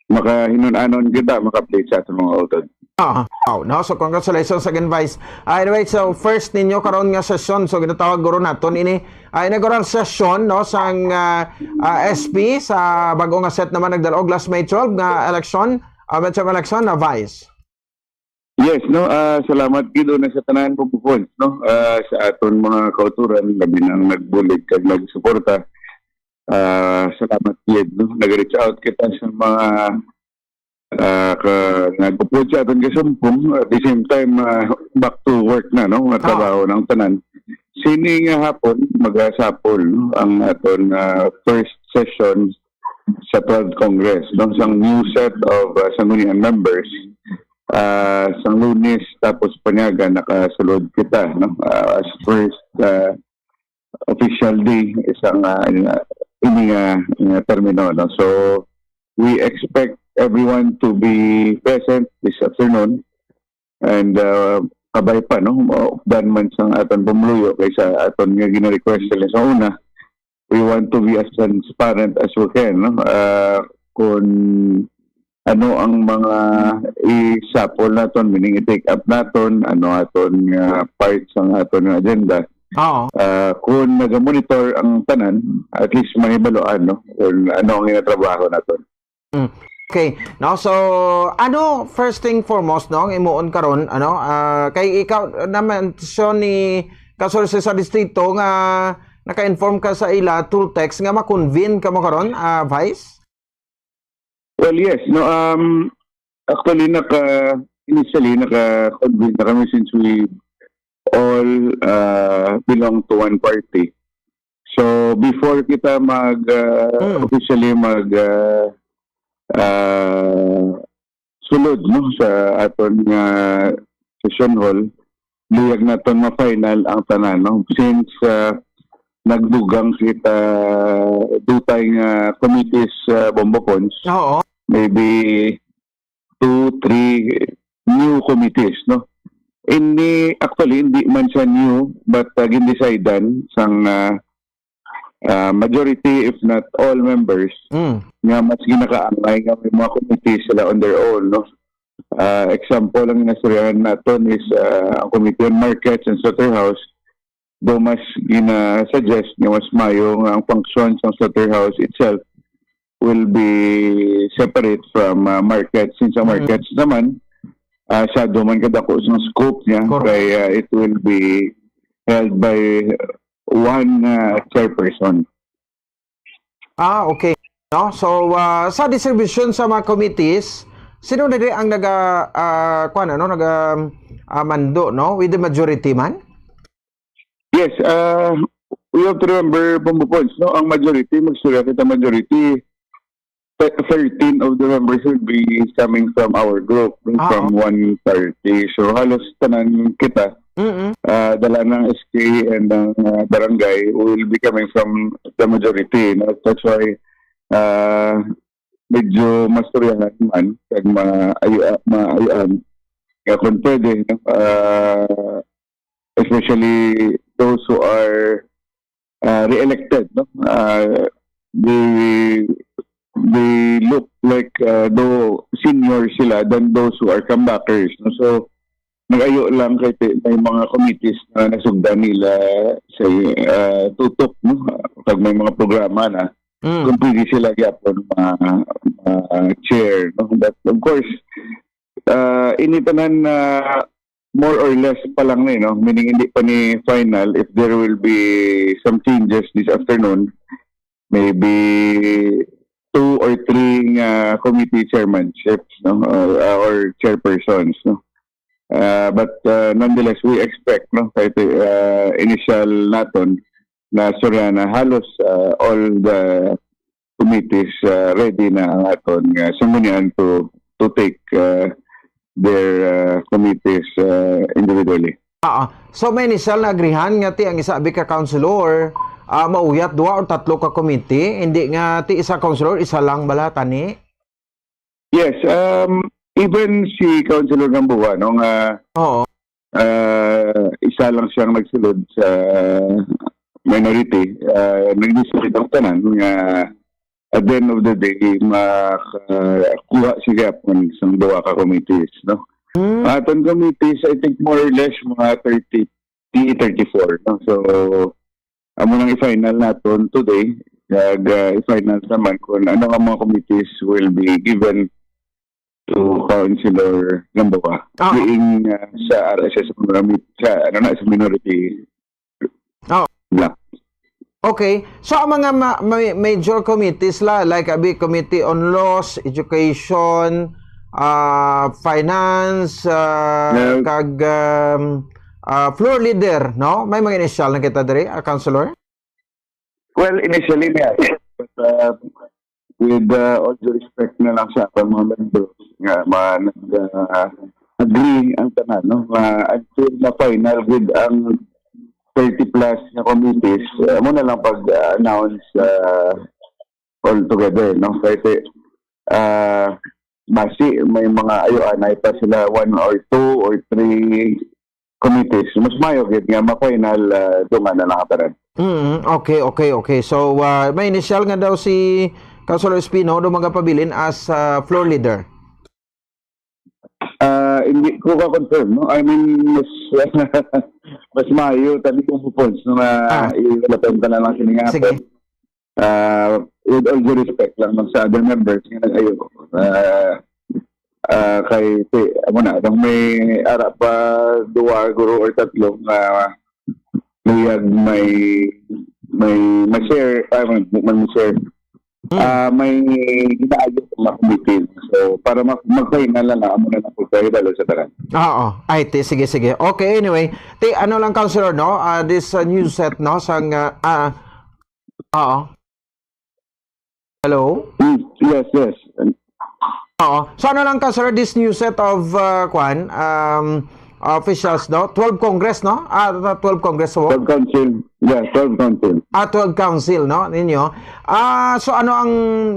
Makahinun-anon kita, maka-update sa atong mga utod. Ah, oh, no? So congratulations again, Vice. Uh, anyway, so first ninyo karon nga session, so ginatawag guro naton ini uh, inaugural session, no, sang uh, uh, S P sa bago nga set naman nagdalaog last May twelve nga election, uh, midterm election na, Vice. Yes, no, uh, salamat gid na sa tanan, Bombo Ponce, no, uh, sa aton mga kauturan, labi nang nagbulig kag nagsuporta. Ah, salamat gid, no? Nag-reach out kita sa mga, ah, ka, nagupod sa aton kasumpong. At the same time, ah, back to work na, no? Nga Oo. trabaho ng tanan. Sini nga hapon, magasapol, no? Ang aton, ah, first session sa twelfth Congress, no? Sang new set of, ah, Sanggunian members. Ah, sang Lunes, tapos panyaga, nakasulod kita, no? Ah, as first, ah, official day, isang, ah, ini nga, nga termino, no? So, we expect everyone to be present this afternoon and, ah, kabay pa, no? Maupdan man sang aton pumuluyo kaysa aton nga gina-request sila sa una. We want to be as transparent as we can, no? Ah, kung ano ang mga isapol naton, meaning i-take up naton, ano aton nga part sang aton nga agenda. Oo. Ah, kung naga-monitor ang tanan, at least mahibaluan, no, kung ano ang ginatrabaho naton. Mm. Okay. No, so, ano, first thing foremost, no, ang imuon karon, ano, ah, kay ikaw naman, so, ni kasources sa distrito nga naka-inform ka sa ila through text nga ma-convene ka mo karon, ah, Vice? Well, yes. No, um, actually, naka, initially, naka-convene na kami since we all, uh, belong to one party. So, before kita mag, uh, Hmm. officially mag, uh, uh, sulod, no, sa aton nga session hall, luyag naton ma-final ang tanan, no? Since, uh, nagdugang kita dutay nga committees, uh, Bombo Pons, Oo. maybe two, three new committees, no? Hindi, actually, hindi man siya new, but, uh, gindesidean sang, uh, uh, majority, if not all members, Mm. nga mas ginakaangay nga may mga committees sila on their own, no? Uh, example, ang nasurihan naton is, uh, ang Committee on Markets and Slaughterhouse, do mas gina-suggest nga mas mayo nga ang function sang slaughterhouse itself will be separate from, uh, market, since ang Mm. markets naman, uh, sado man kadako sang scope niya, Correct. kay, uh, it will be held by one, uh, chairperson. Ah, okay. No? So, uh, sa distribution sa mga committees, sino na di ang naga, uh, kuwan, ano, naga, uh, mando, no? With the majority man? Yes, uh, we have to remember, Bombo Pons, no? Ang majority, magstorya kita majority, thirteen of the members will be coming from our group, Ah, from one party. So, halos tanan kita, Mm-mm. uh, dala ng S K and ng, uh, barangay will be coming from the majority. No? That's why, uh, medyo mastoryahan man, kag maayo-, maayuan. Kaya kung pwede, no? Uh, especially those who are, uh, re-elected, no? Uh, they, they look like, uh, though senior sila than those who are comebackers, no? So, nag-ayo lang kay ti-, may mga committees na nasugdan nila sa, uh, tutok, no? Pag may mga programa na, Mm. kung pwede sila gyapon ma-, ma-chair, no? But of course, uh, ini tanan na more or less pa lang ni, no? Meaning, hindi pa ni final. If there will be some changes this afternoon, maybe two or three nga committee chairmanships, no? Or, or chairpersons, no? Uh, but, uh, nonetheless, we expect, no? Kahit, uh, initial naton, na istorya na halos, uh, all the committees, uh, ready na ang aton nga sanggunian to, to take, uh, their, uh, committees, uh, individually. Ah, ah. So, may initial na agrihan nga ti ang isa abi ka councilor, ah, mauyat duha o tatlo ka committee, hindi nga ti isa councilor, isa lang bala tani? Yes, um, even si Councilor Gamboa, no, nga, Oo. uh, isa lang siyang nagsulod sa minority, uh, nag-decide ang tanan nga at the end of the day, makakuha siya gyapon sang duha ka committees, no? Hmm. Ang aton committees, I think more or less mga thirty, thirty-four, no? So, amo nang i-final naton today. Kag, uh, i-final naman kung ano nga mga committees will be given to Councilor Gamboa. Ah. Being, uh, sa R S S, sa, ano na, sa minority Oh. bloc. Okay. So, ang mga ma-, may major committees la, like, abi, Committee on Laws, Education, ah, Finance, ah, kag, um, ah, Floor Leader, no? May mga inisyal na kita diri, ah, Councilor? Well, initially, may, but, uh, with, uh, all due respect na lang sa aton mga members, nga ma-, nag, uh, agree ang tanan, no? Nga until ma-final with ang thirty plus na committees, uh, mo na lang pag-announce, uh, all together, no? Kasi, uh, basi may mga ayo anay pa sila one or two or three committees. Mas mayo gid nga ma-final, uh, dungan na lang ang tanan. Mm, okay, okay, okay. So, uh, may inisyal nga daw si Councilor Espino do magapabilin as, uh, floor leader. Ah, hindi ko ka-confirm, no? I mean, mas, mas maayo tani kung points, no, nga Ah. i-open ta na lang sini nga Sige. Ah, with all due respect lang, no, sa other members nga nag-ayo. Ah, ah, kay, ti-, amo na, kung may ara pa duwa, guro, or tatlo nga luyag may, may ma-share, ah, may, may ma-share. Hmm. Ah, may ginaayo nga committee. So, para ma-, mag-final na lang, amo na lang po kayo dalo sa tanan. Oo. Ay, ti-, sige, sige. Okay, anyway. Ti, ano lang, Councilor, no? Ah, this, uh, news set, no? Sang, ah, ah, oo. Hello? Hmm. Yes, yes. Oo. So, ano lang ka, sir, this new set of, uh, kwan, um, officials, no? Twelve Congress, no? Ah, twelve Congress, oh. Twelve Council. Yeah, twelve Council. Ah, twelve Council, no? Ninyo. Ah, so, ano ang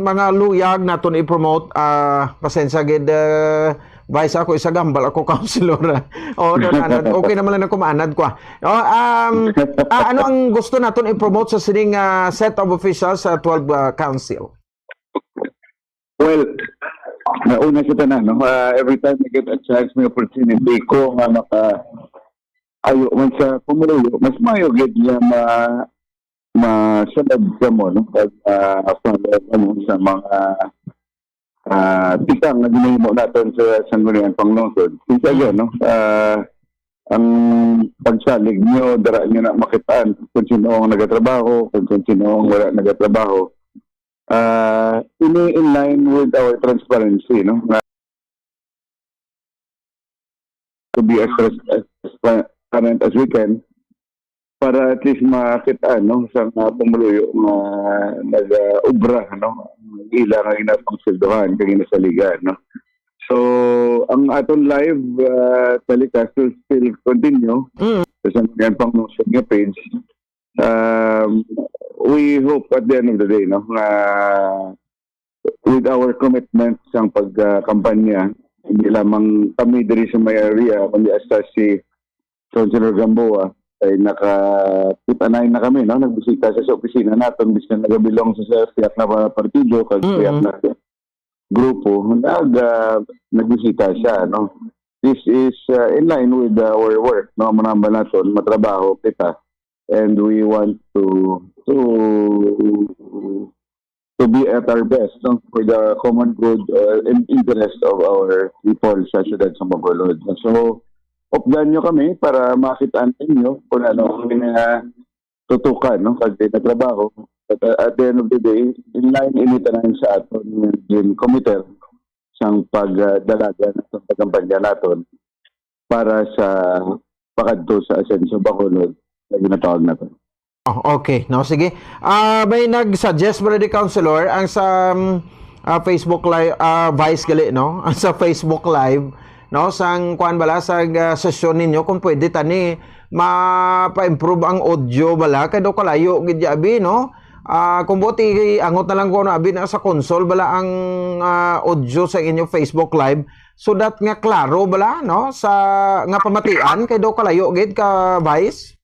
mga luyag naton i-promote? Ah, pasensya gid, uh, Vice, ako, isa gambal ako, Councilor. Oh, doon, anad. Okay naman lang ako, maanad ko, ah. Oh, um, ah, ano ang gusto naton i-promote sa sining, ah, set of officials sa twelve, ah, Council? Well, nauna sa tanan, no? Ah, every time I get a chance, may opportunity ko nga maka-ayo man sa pumuluyo, mas maayo gid nga ma-, masunod kamo, no? Pag, ah, follow kamo sa mga, ah, tikang nga ginahimo naton sa Sangguniang Panglungsod. Since again, no? Ah, ang pagsalig nyo, dara nyo na makitaan kung sino ang nagatrabaho, kung, kung sino ang wala nagatrabaho. Ah, ini in line with our transparency, no? Nga to be as trans-, as transparent as we can para at least makita, no, sa mga pumuluyo nga nag-ubra, no, ang ila nga ginapangsilduhan kag ginasaligan, no. So, ang aton live, ah, telecast will still continue Mm. sa Sangguniang Panglungsod nga page. Um, we hope at the end of the day, no, nga with our commitment sang pag, ah, kampanya, hindi lamang kami diri sa may area, kundi hasta si Councilor Gamboa ay naka-, put-anay na kami, no? Nagbisita siya sa opisina naton, bisan nagabilong sa, sa siya nga pa-, partido, kag siya Mm. nga grupo, nag-, ah, nagbisita siya, no? This is, ah, in line with our work, no? Manambal naton, matrabaho kita, and we want to, to, to be at our best, no? For the common good, uh, and interest of our people sa siyudad sa Bacolod. So, updan nyo kami para makita ninyo kung ano ang mga tutukan, no? Pag natrabaho. But, uh, at the end of the day, in line ini tanan sa aton nga gin-committer sang pagdalagan, sang pagkampanya naton para sa pakadto sa Asenso Bacolod na ginatawag naton. Oh, okay. No, sige. Ah, may nag-suggest ba di, Councilor, ang sa, um, ah, Facebook Live, ah, Vice gali, no? Ang sa Facebook Live, no? Sang, kuan bala, sa, ah, sesyon ninyo, kung pwede tani, mapa-improve ang audio bala, kay daw kalayo gid ya abi, no? Ah, kung buot, i-, angot na lang ko na abi na sa console bala ang, ah, audio sa inyo Facebook Live, so that nga klaro bala, no? Sa, nga pamatian, kay daw kalayo gid ka, Vice?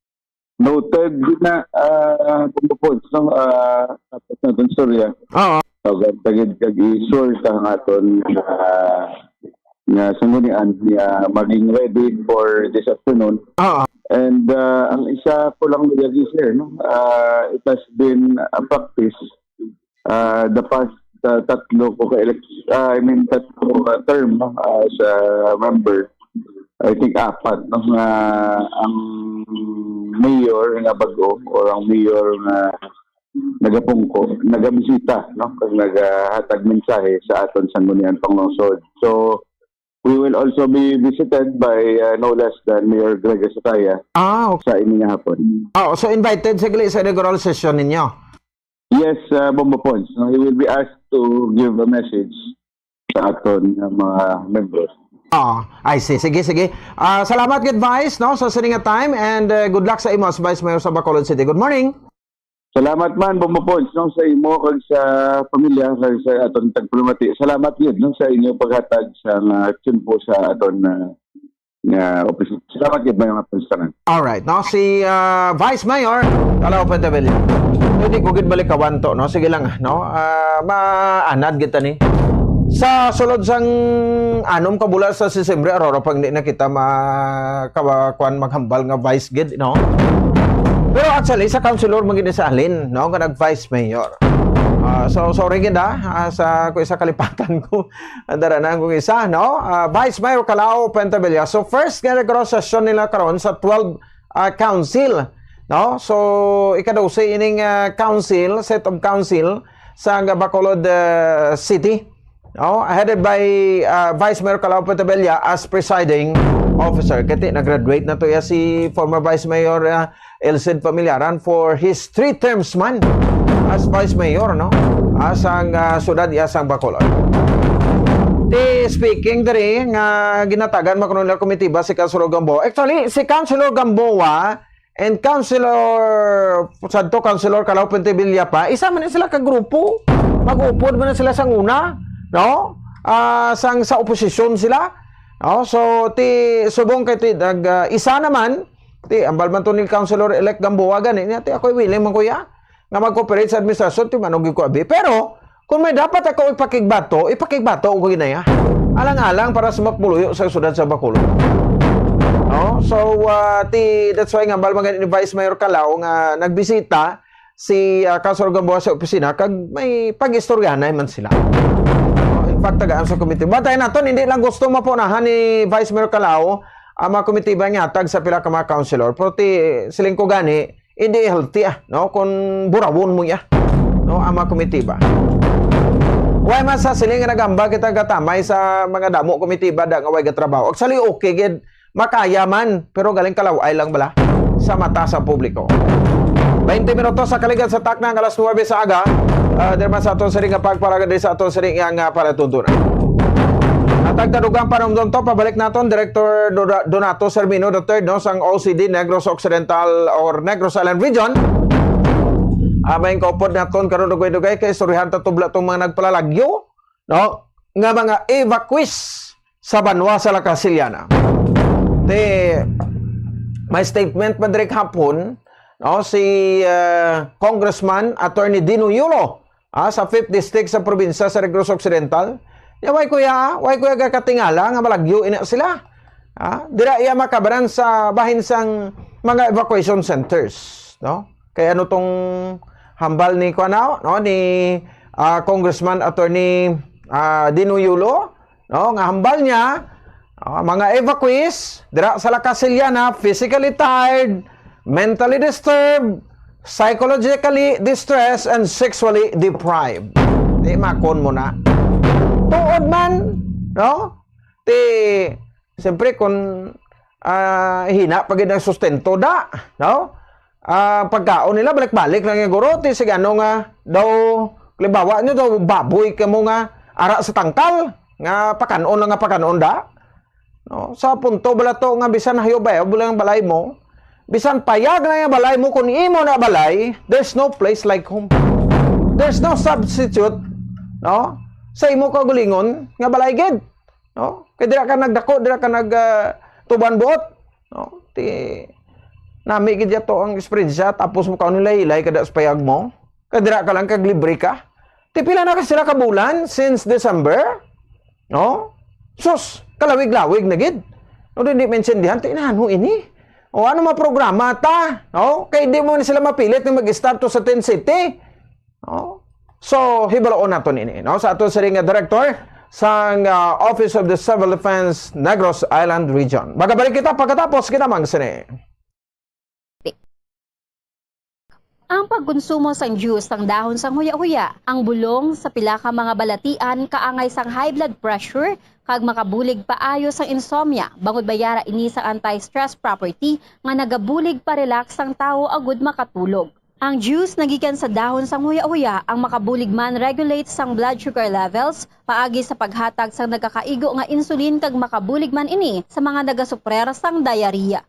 Noted gid na, ah, kung po, no, ah, tapos na itong storya. Oo. Tawagan ta gid kag i-sure sa ang aton, ah, nga sanggunian nga maging ready for this afternoon. Oo. And, ah, ang isa ko lang lagi, sir, no? Ah, it has been a practice, ah, the past, ah, tatlo ko ka elect-, ah, I mean, tatlo ka term, no? As a member, I think apat, no? Nga ang mayor nga bag-o or ang mayor nga nagapungko, nagabisita, no? Kag nagahatag mensahe sa aton sangguniang panglungsod. So, we will also be visited by, uh, no less than Mayor Greg Asutaya Ah, okay. sa ini nga hapon. Oh, so invited sa gali sa inaugural session ninyo? Yes, uh, Bombo Pons. No, he will be asked to give a message sa aton nga mga members. Ah, I see. Sige, sige. Ah, salamat gid, Vice, no, sa sini nga time, and, uh, good luck sa imo as Vice Mayor sa Bacolod City. Good morning. Salamat man, Bombo Pons, no, sa imo kag sa pamilya kag sa aton tagpalamati. Salamat gid, no, sa inyo paghatag sa nga tiyempo sa aton, ah, nga opisina. Salamat gid, mga pagsanan. Alright, no? Si, ah, Vice Mayor Calao Pontevilla. Pwede ko gid balikawan to, no? Sige lang, no? Ah, maanad gid ta ni. Sa sulod sang anom ka bulan sa Disyembre, aro-aro pang di na kita ma-, kawa-, kuwan, maghambal nga vice gid, no? Pero actually, sa councilor man gid sa halin, no? Nga nag-vice mayor. Ah, so, sorry gid, ah, ah, sa, kung isa kalipatan ko, ang dara na kung isa, no? Ah, Vice Mayor Calao Pontevilla. So, first nga nag-, session nila karon sa twelve, ah, council, no? So, ika-dose ining, ah, council, set of council sa Bacolod, ah, City, no? Headed by, ah, Vice Mayor Calao Pontevilla as presiding officer. Kati, nag-graduate na to ya si former Vice Mayor, ah, Elcid Familiaran for his three terms man as Vice Mayor, no? Asang, ah, siyudad ya sang Bacolod. Ti speaking diri nga ginatagan man kuno nila komitiba si Councilor Gamboa. Actually, si Councilor Gamboa and Councilor, sadto Councilor Calao Pontevilla pa, isa man ni sila ka grupo. Mag-upod man na sila sang una, no? Ah, sang sa oposisyon sila. No? So, ti subong kay ti nag, ah, isa naman, ti ambal man to ni Councilor-elect Gamboa gani niya, ti ako'y willing man kuya nga mag-cooperate sa administrasyon, ti manog ko abi. Pero kung may dapat ako ipakigbato, ipakigbato ko ginaya. Alang-alang para sa makbuluyo sa siyudad sa Bacolod. No? So, ah, ti, that's why nga ambal man gani ni Vice Mayor Calao nga nagbisita si, ah, Councilor Gamboa sa opisina kag may pag-istoryahanay man sila. No? In fact, tagaan sa komitiba. Bantay naton, hindi lang gusto mapunahan ni Vice Mayor Calao ang mga komitiba nga hatag sa pila ka mga councilor. Pero ti, siling ko gani, hindi healthy, ah, no? Kung burawon mo ya, no, ang mga komitiba. Way man sa siling nga nagamba kita gatamay sa mga damo komitiba da nga way gatrabaho. Actually, okay gid, makaya man, pero galing kalaway lang bala sa mata sa publiko. Twenty minutos sa kaligad sa takna nga alas nuebe sa aga. Ah, diri man sa aton siring nga pagpalagad sa aton siring nga, ah, palatuntunan. Hatag kadugang panumdom to, pabalik naton, Director Dora-, Donato Sermino the third, no, sang O C D, Negros Occidental or Negros Island Region. Ah, may kaupod naton karon dugay-dugay kay istoryahan ta tubla tong mga nagpalalagyo, no, nga mga evacuees sa banwa sa La Casillana. Ti, may statement man diri hapon, no, si, ah, Congressman Attorney Dino Yulo, ah, sa Fifth District sa probinsya sa Negros Occidental. Ya, way kuya, way kuya gakatingala nga malagyo ina sila. Ah, dira iya makabaran sa bahin sang mga evacuation centers, no? Kay ano tong hambal ni kuan, no, ni, ah, Congressman Attorney, ah, Dino Yulo, no, nga hambal niya, ah, mga evacuees dira sa La Casillana, physically tired, mentally disturbed, psychologically distressed, and sexually deprived. Di makon mo na. Tuod man, no? Ti, siyempre, kung, ah, hina pa gid ang sustento da, no? Ah, pagkaon nila, balik-balik lang yung guro. Ti, sige, ano nga, daw, halimbawa nyo daw, baboy ka mo nga, ara sa tangkal, nga pakanon lang nga pakanon da. No? Sa punto bala to nga bisan hayo ba, wala ang balay mo, bisan payag na yung balay mo, kung imo na balay, there's no place like home. There's no substitute, no? Sa imo kaugalingon nga balay gid, no? Kay dira ka nagdako, dira ka nag, ah, tuban buot, no? Ti, nami gid to ang eksperyensya, tapos mo kaon nila hilay kada sa payag mo. Kay dira ka lang kag libre ka. Ti pila na ka sila ka bulan since December? No? Sus, kalawig-lawig na gid. No, di, di maintindihan, ti nano ini? O ano mga programa ta? No? Kay di mo ni sila mapilit nga mag-start to sa ten city. No? So, hibaloon naton ini, no? Sa aton siring nga director sang, ah, Office of the Civil Defense Negros Island Region. Magabalik kita pagkatapos kinamang sini. Ang pagkonsumo sang juice sang dahon sang huya-huya, ang bulong sa pila ka mga balatian kaangay sang high blood pressure kag makabulig paayo sang insomnia, bangod bay-an ini sang anti-stress property nga nagabulig pa-relax sang tawo agud makatulog. Ang juice nga gikan sa dahon sang huya-huya ang makabulig man regulate sang blood sugar levels paagi sa paghatag sang nagakaigo nga insulin kag makabulig man ini sa mga nagasuprer sang diarrhea.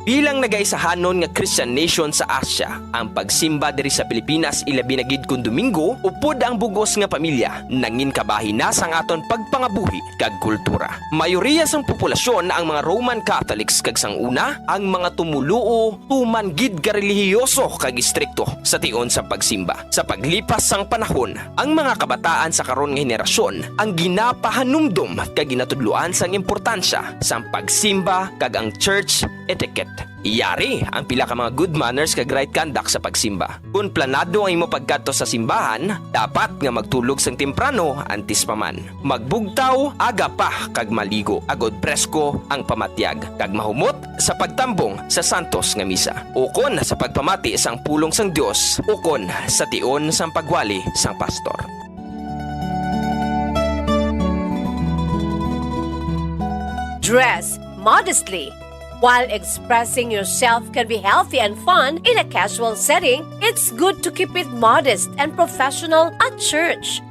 Bilang nagaisahanon nga Christian nation sa Asia, ang pagsimba diri sa Pilipinas, ilabi na gid kon Domingo, upod ang bug-os nga pamilya, nangin kabahin na sang aton pagpangabuhi kag kultura. Mayoriya sang populasyon ang mga Roman Catholics kag sang una, ang mga tumoluo tuman gid ka relihiyoso kag istrikto sa tion sang pagsimba. Sa paglipas sang panahon, ang mga kabataan sa karon nga henerasyon ang ginapahanumdom kag ginatudloan sang importansya sang pagsimba kag ang church etiquette. Yari ang pila ka mga good manners kag right conduct sa pagsimba. Kon planado ang imo pagkadto sa simbahan, dapat nga magtulog sang temprano antes pa man. Magbugtaw aga pa kag maligo, agod presko ang pamatyag, kag mahumot sa pagtambong sa santos nga misa, ukon sa pagpamati sang pulong sang Dios, ukon sa tion sang pagwali sang pastor. Dress modestly. While expressing yourself can be healthy and fun in a casual setting, it's good to keep it modest and professional at church.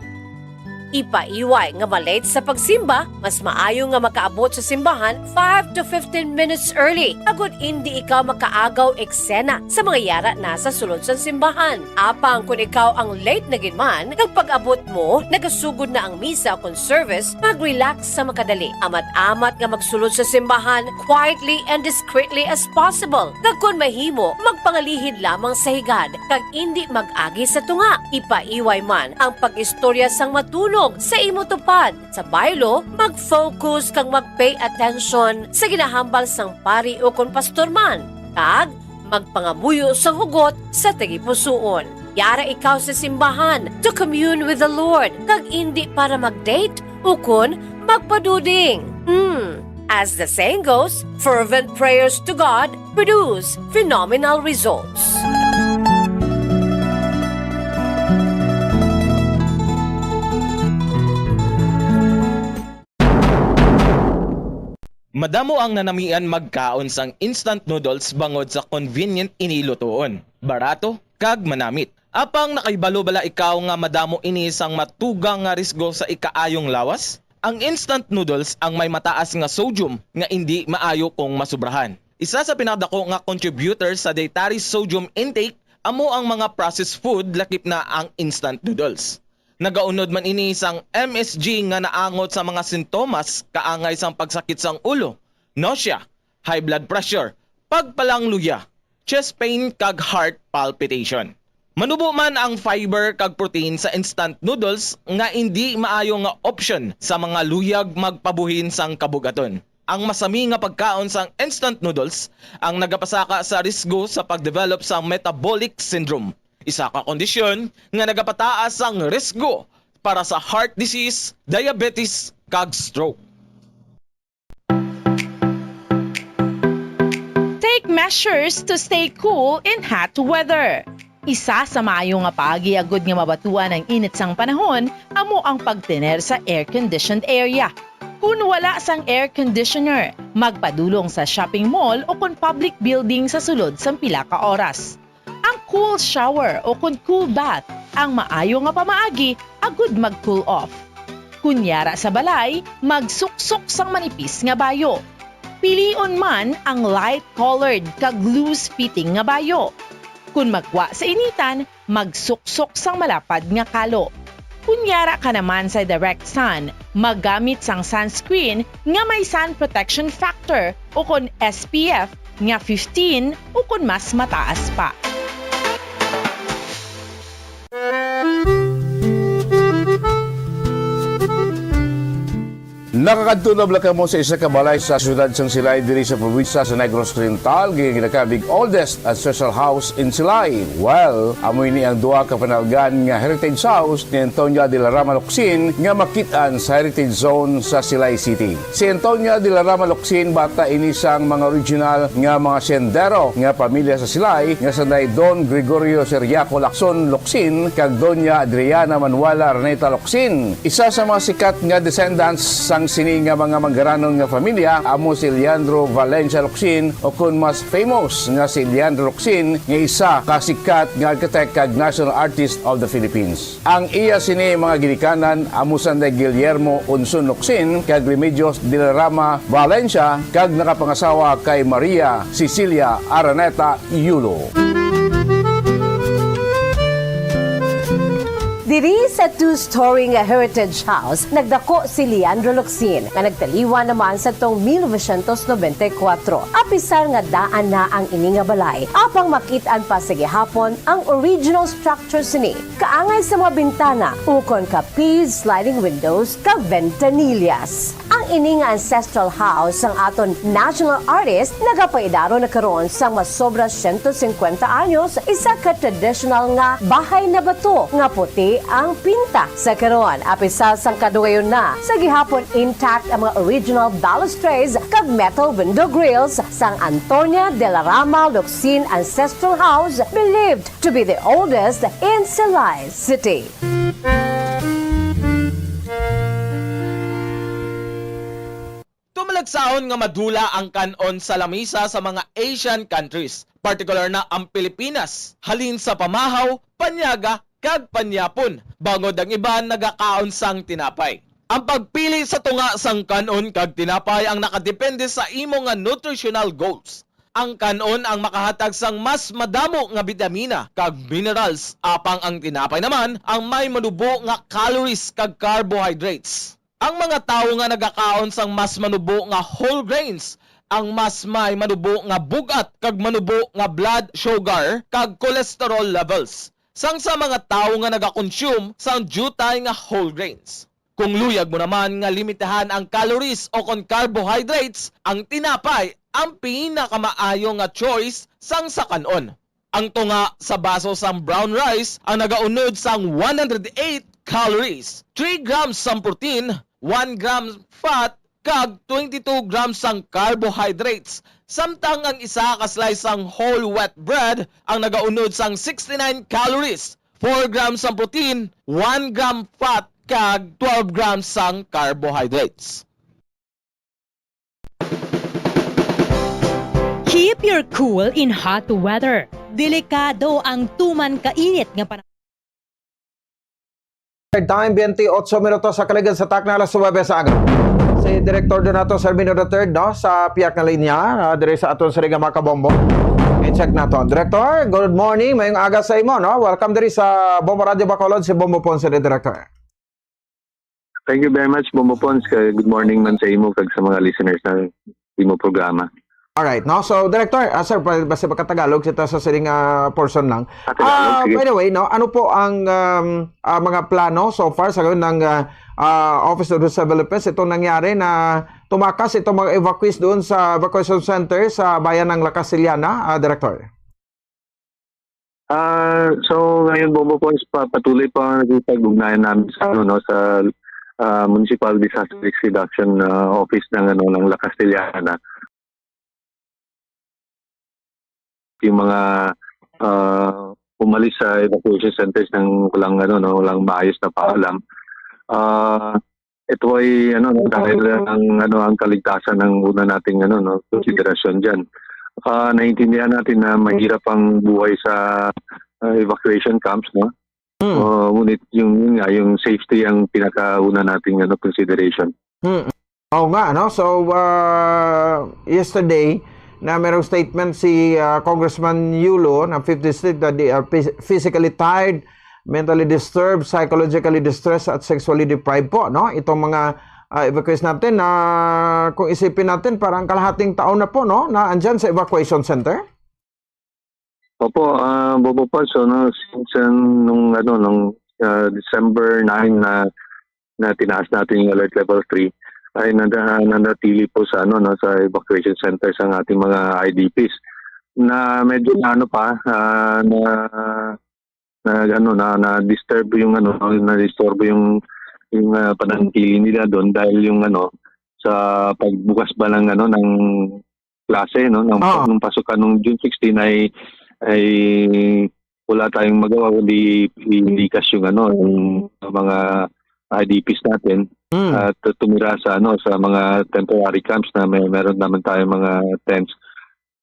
Ipaiway nga ma-late sa pagsimba, mas maayo nga makaabot sa simbahan five to fifteen minutes early, agod indi ikaw makaagaw eksena sa mga yara na sa sulod sang simbahan. Apang kon ikaw ang late na gid man, kag pag-abot mo, nagasugod na ang misa kon service, mag-relax sa makadali. Amat-amat nga magsulod sa simbahan quietly and discreetly as possible. Kag kon mahimo, magpangalihid lamang sa higad, kag indi mag-agi sa tunga. Ipaiway man ang pag-istorya sang matunog sa imo tupad. Sa baylo, mag-focus kag mag-pay attention sa ginahambal sang pari ukon pastor man, kag magpangamuyo sang hugot sa tagipusoon. Yara ikaw sa simbahan to commune with the Lord, kag indi para mag-date ukon magpaduding. Hmm. As the saying goes, fervent prayers to God produce phenomenal results. Madamo ang nanamian magkaon sang instant noodles bangod sa convenient ini lutoon, barato, kag manamit. Apang nakahibalo bala ikaw nga madamo ini sang matugang nga risgo sa ikaayong lawas? Ang instant noodles ang may mataas nga sodium nga indi maayo kung masubrahan. Isa sa pinakadako nga contributor sa dietary sodium intake amo ang mga processed food, lakip na ang instant noodles. Nagaunod man ini sang M S G nga naangot sa mga sintomas kaangay sang pagsakit sang ulo, nausea, high blood pressure, pagpalangluya, chest pain, kag heart palpitation. Manubo man ang fiber kag protein sa instant noodles nga indi maayo nga option sa mga luyag magpabuhin sang kabugaton. Ang masami nga pagkaon sang instant noodles ang nagapasaka sa risgo sa pag-develop sang metabolic syndrome, isa ka kondisyon nga nagapataas sang risgo para sa heart disease, diabetes, kag stroke. Take measures to stay cool in hot weather. Isa sa maayo nga paagi agud nga mabatuan ang init sang panahon amo ang pagtener sa air-conditioned area. Kun wala sang air conditioner, magpadulong sa shopping mall o kon public building sa sulod sang pila ka oras. Ang cool shower o kon cool bath ang maayo nga pamaagi agud mag-cool off. Kun yara sa balay, magsuksok sang manipis nga bayo. Pilion man ang light-colored kag loose-fitting nga bayo. Kun magwa sa initan, magsuksok sang malapad nga kalo. Kun yara ka naman sa direct sun, maggamit sang sunscreen nga may sun protection factor o kon S P F nga fifteen o kon mas mataas pa. Nakakadto na bala kamo sa isa ka balay sa siyudad sang Silay diri sa probinsya sa Negros Oriental, nga ginakabig oldest ancestral house in Silay? Well, amo ini ang duha ka panalgan nga heritage house ni Antonia de la Rama Locsin nga makit-an sa Heritage Zone sa Silay City. Si Antonia de la Rama Locsin, bata ini sang mga original nga mga siyendero nga pamilya sa Silay nga sanday Don Gregorio Seriaco Lacson Locsin kag Doña Adriana Manuela Araneta Locsin. Isa sa mga sikat nga descendants sang sini nga mga manggaranon nga familya amo si Leandro Valencia Locsin, o kon mas famous nga si Leandro Locsin, nga isa ka sikat nga architect kag National Artist of the Philippines. Ang iya sini mga ginikanan amo sanday Guillermo Unson Locsin kag Remedios de la Rama Valencia, kag nakapangasawa kay Maria Cecilia Araneta Yulo. Diri sa two-story nga Heritage House, nagdako si Leandro Locsin, nga nagtaliwan naman sa tong mil novecientos nobenta y kuwatro. Apisar nga daan na ang ini nga balay, apang makit-an pa sa gihapon ang original structure sini, kaangay sa mga bintana, ukon ka P sliding windows kag ventanillas. Ang ini nga ancestral house sang aton national artist nagapaidaro na karon sang mas sobra siyento singkwenta anyos, isa ka traditional nga bahay na bato nga puti ang pinta sa karon. Apisar sang kadugayon na, sa gihapon intact ang mga original balustrades kag metal window grills sang Antonia de la Rama Locsin Ancestral House, believed to be the oldest in Silay City. Tumalagsaon nga madula ang kan-on sa lamisa sa mga Asian countries, partikular na ang Pilipinas, halin sa pamahaw, panyaga, kag panyapon, bangod ang iban nagakaon sang tinapay. Ang pagpili sa tunga sang kan-on kag tinapay ang nakadepende sa imo nga nutritional goals. Ang kan-on ang makahatag sang mas madamo nga bitamina kag minerals, apang ang tinapay naman ang may manubo nga calories kag carbohydrates. Ang mga tawo nga nagakaon sang mas manubo nga whole grains ang mas may manubo nga bug-at kag manubo nga blood sugar kag cholesterol levels, sang sa mga tawo nga nagakonsume sang diutay nga whole grains. Kung luyag mo naman nga limitahan ang calories o kon carbohydrates, ang tinapay ang pinakamaayo nga choice sang sa kan-on. Ang tunga sa baso sang brown rice ang nagaunod sang one hundred eight calories, three grams sang protein, one gram fat, kag twenty-two grams sang carbohydrates, samtang ang isa ka slice sang whole wheat bread ang nagaunod sang sixty-nine calories, four grams sang protein, one gram fat, kag twelve grams sang carbohydrates. Keep your cool in hot weather. Delikado ang tuman kainit nga panahon. Time, twenty-eight minutos sa kaligid sa takna alas nuwebe sa aga. Si Director Donato Sermino the third, no, sa piyak na linya, ah, diri sa aton siring nga mga kabombo. I-check naton. Director, good morning. Mayong aga sa imo, no? Welcome diri sa Bombo Radio Bacolod, si Bombo Ponce, the Director. Thank you very much, Bombo Pons. Ka-, good morning man sa imo kag sa mga listeners ng imo programa. Alright, no? So, Director, ah, sir, pa-, basta pagka-Tagalog, sita sa siring, ah, portion lang. Ah, Tagalog, Ah, sige. By the way, no, ano po ang, um, ah, mga plano so far sa ngayon ng, ah, ah, Office of Development, itong nangyari na tumakas itong mga evacuees doon sa evacuation center sa bayan ng La Castellana, ah, Director? Ah, so ngayon, Bombo Pons, pa-, patuloy pa ang nakikipag-ugnayan namin sa, ano, no, sa, ah, Municipal Disaster Risk Reduction, ah, Office ng, ano, ng La Castellana. Yung mga, ah, umalis sa evacuation centers ng walang, ano, no, walang maayos na paalam. Ah, ito ay, ano, no, dahil ang, ano, ang kaligtasan ng una nating, ano, no, konsiderasyon diyan. Ah, naiintindihan natin na mahirap ang buhay sa, ah, evacuation camps, no? Hmm. Ah, ngunit yung, yun nga, yung safety ang pinakauna nating, ano, consideration. Hmm. Oo nga, no? So, ah, yesterday, na merong statement si, ah, Congressman Yulo ng fifth District that they are phys-, physically tired, mentally disturbed, psychologically distressed, at sexually deprived po, no? Itong mga, ah, evacuees natin na kung isipin natin, parang kalahating taon na po, no, na andyan sa evacuation center? Opo, ah, Bombo Pons, so, no, since, ah, nung, ano, nung, ah, December nine na, na tinaas natin yung alert level three, ay nanda-, nanatili po sa, ano, no, sa evacuation centers ang ating mga I D Ps na medyo na, ano pa, ah, na, na, ano, na, na-disturb yung, ano, na-disturbo yung, yung, ah, pananatili nila doon dahil yung, ano, sa pagbukas ba ng, ano, ng klase, no, ng, Oo. ng pasukan nung June sixteen ay, ay wala tayong magawa kundi ilikas yung, ano, yung mga I D Ps natin Mm. at tumira sa, ano, sa mga temporary camps na may, meron naman tayong mga tents.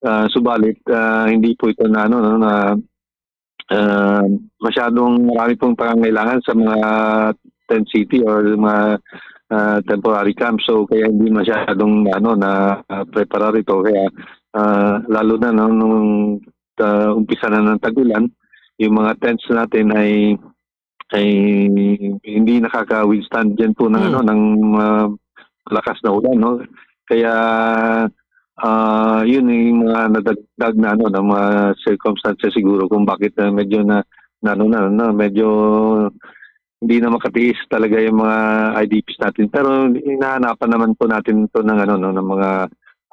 Ah, subalit, ah, hindi po ito na, ano, no, na, ah, masyadong marami pong pangangailangan sa mga tent city or mga, ah, temporary camps. So, kaya hindi masyadong, ano, na, ah, preparar ito. Kaya, ah, lalo na, no, nung, ah, umpisa na ng tag-ulan, yung mga tents natin ay, ay hindi nakaka-withstand din po ng, Hmm. ano, ng, ah, malakas na ulan, no? Kaya, ah, yun yung mga nadagdag na, ano, ng mga circumstances siguro kung bakit na medyo na, na, ano, na, na, medyo hindi na makatiis talaga yung mga I D Ps natin. Pero hinahanapan naman po natin ito ng, ano, no, ng mga,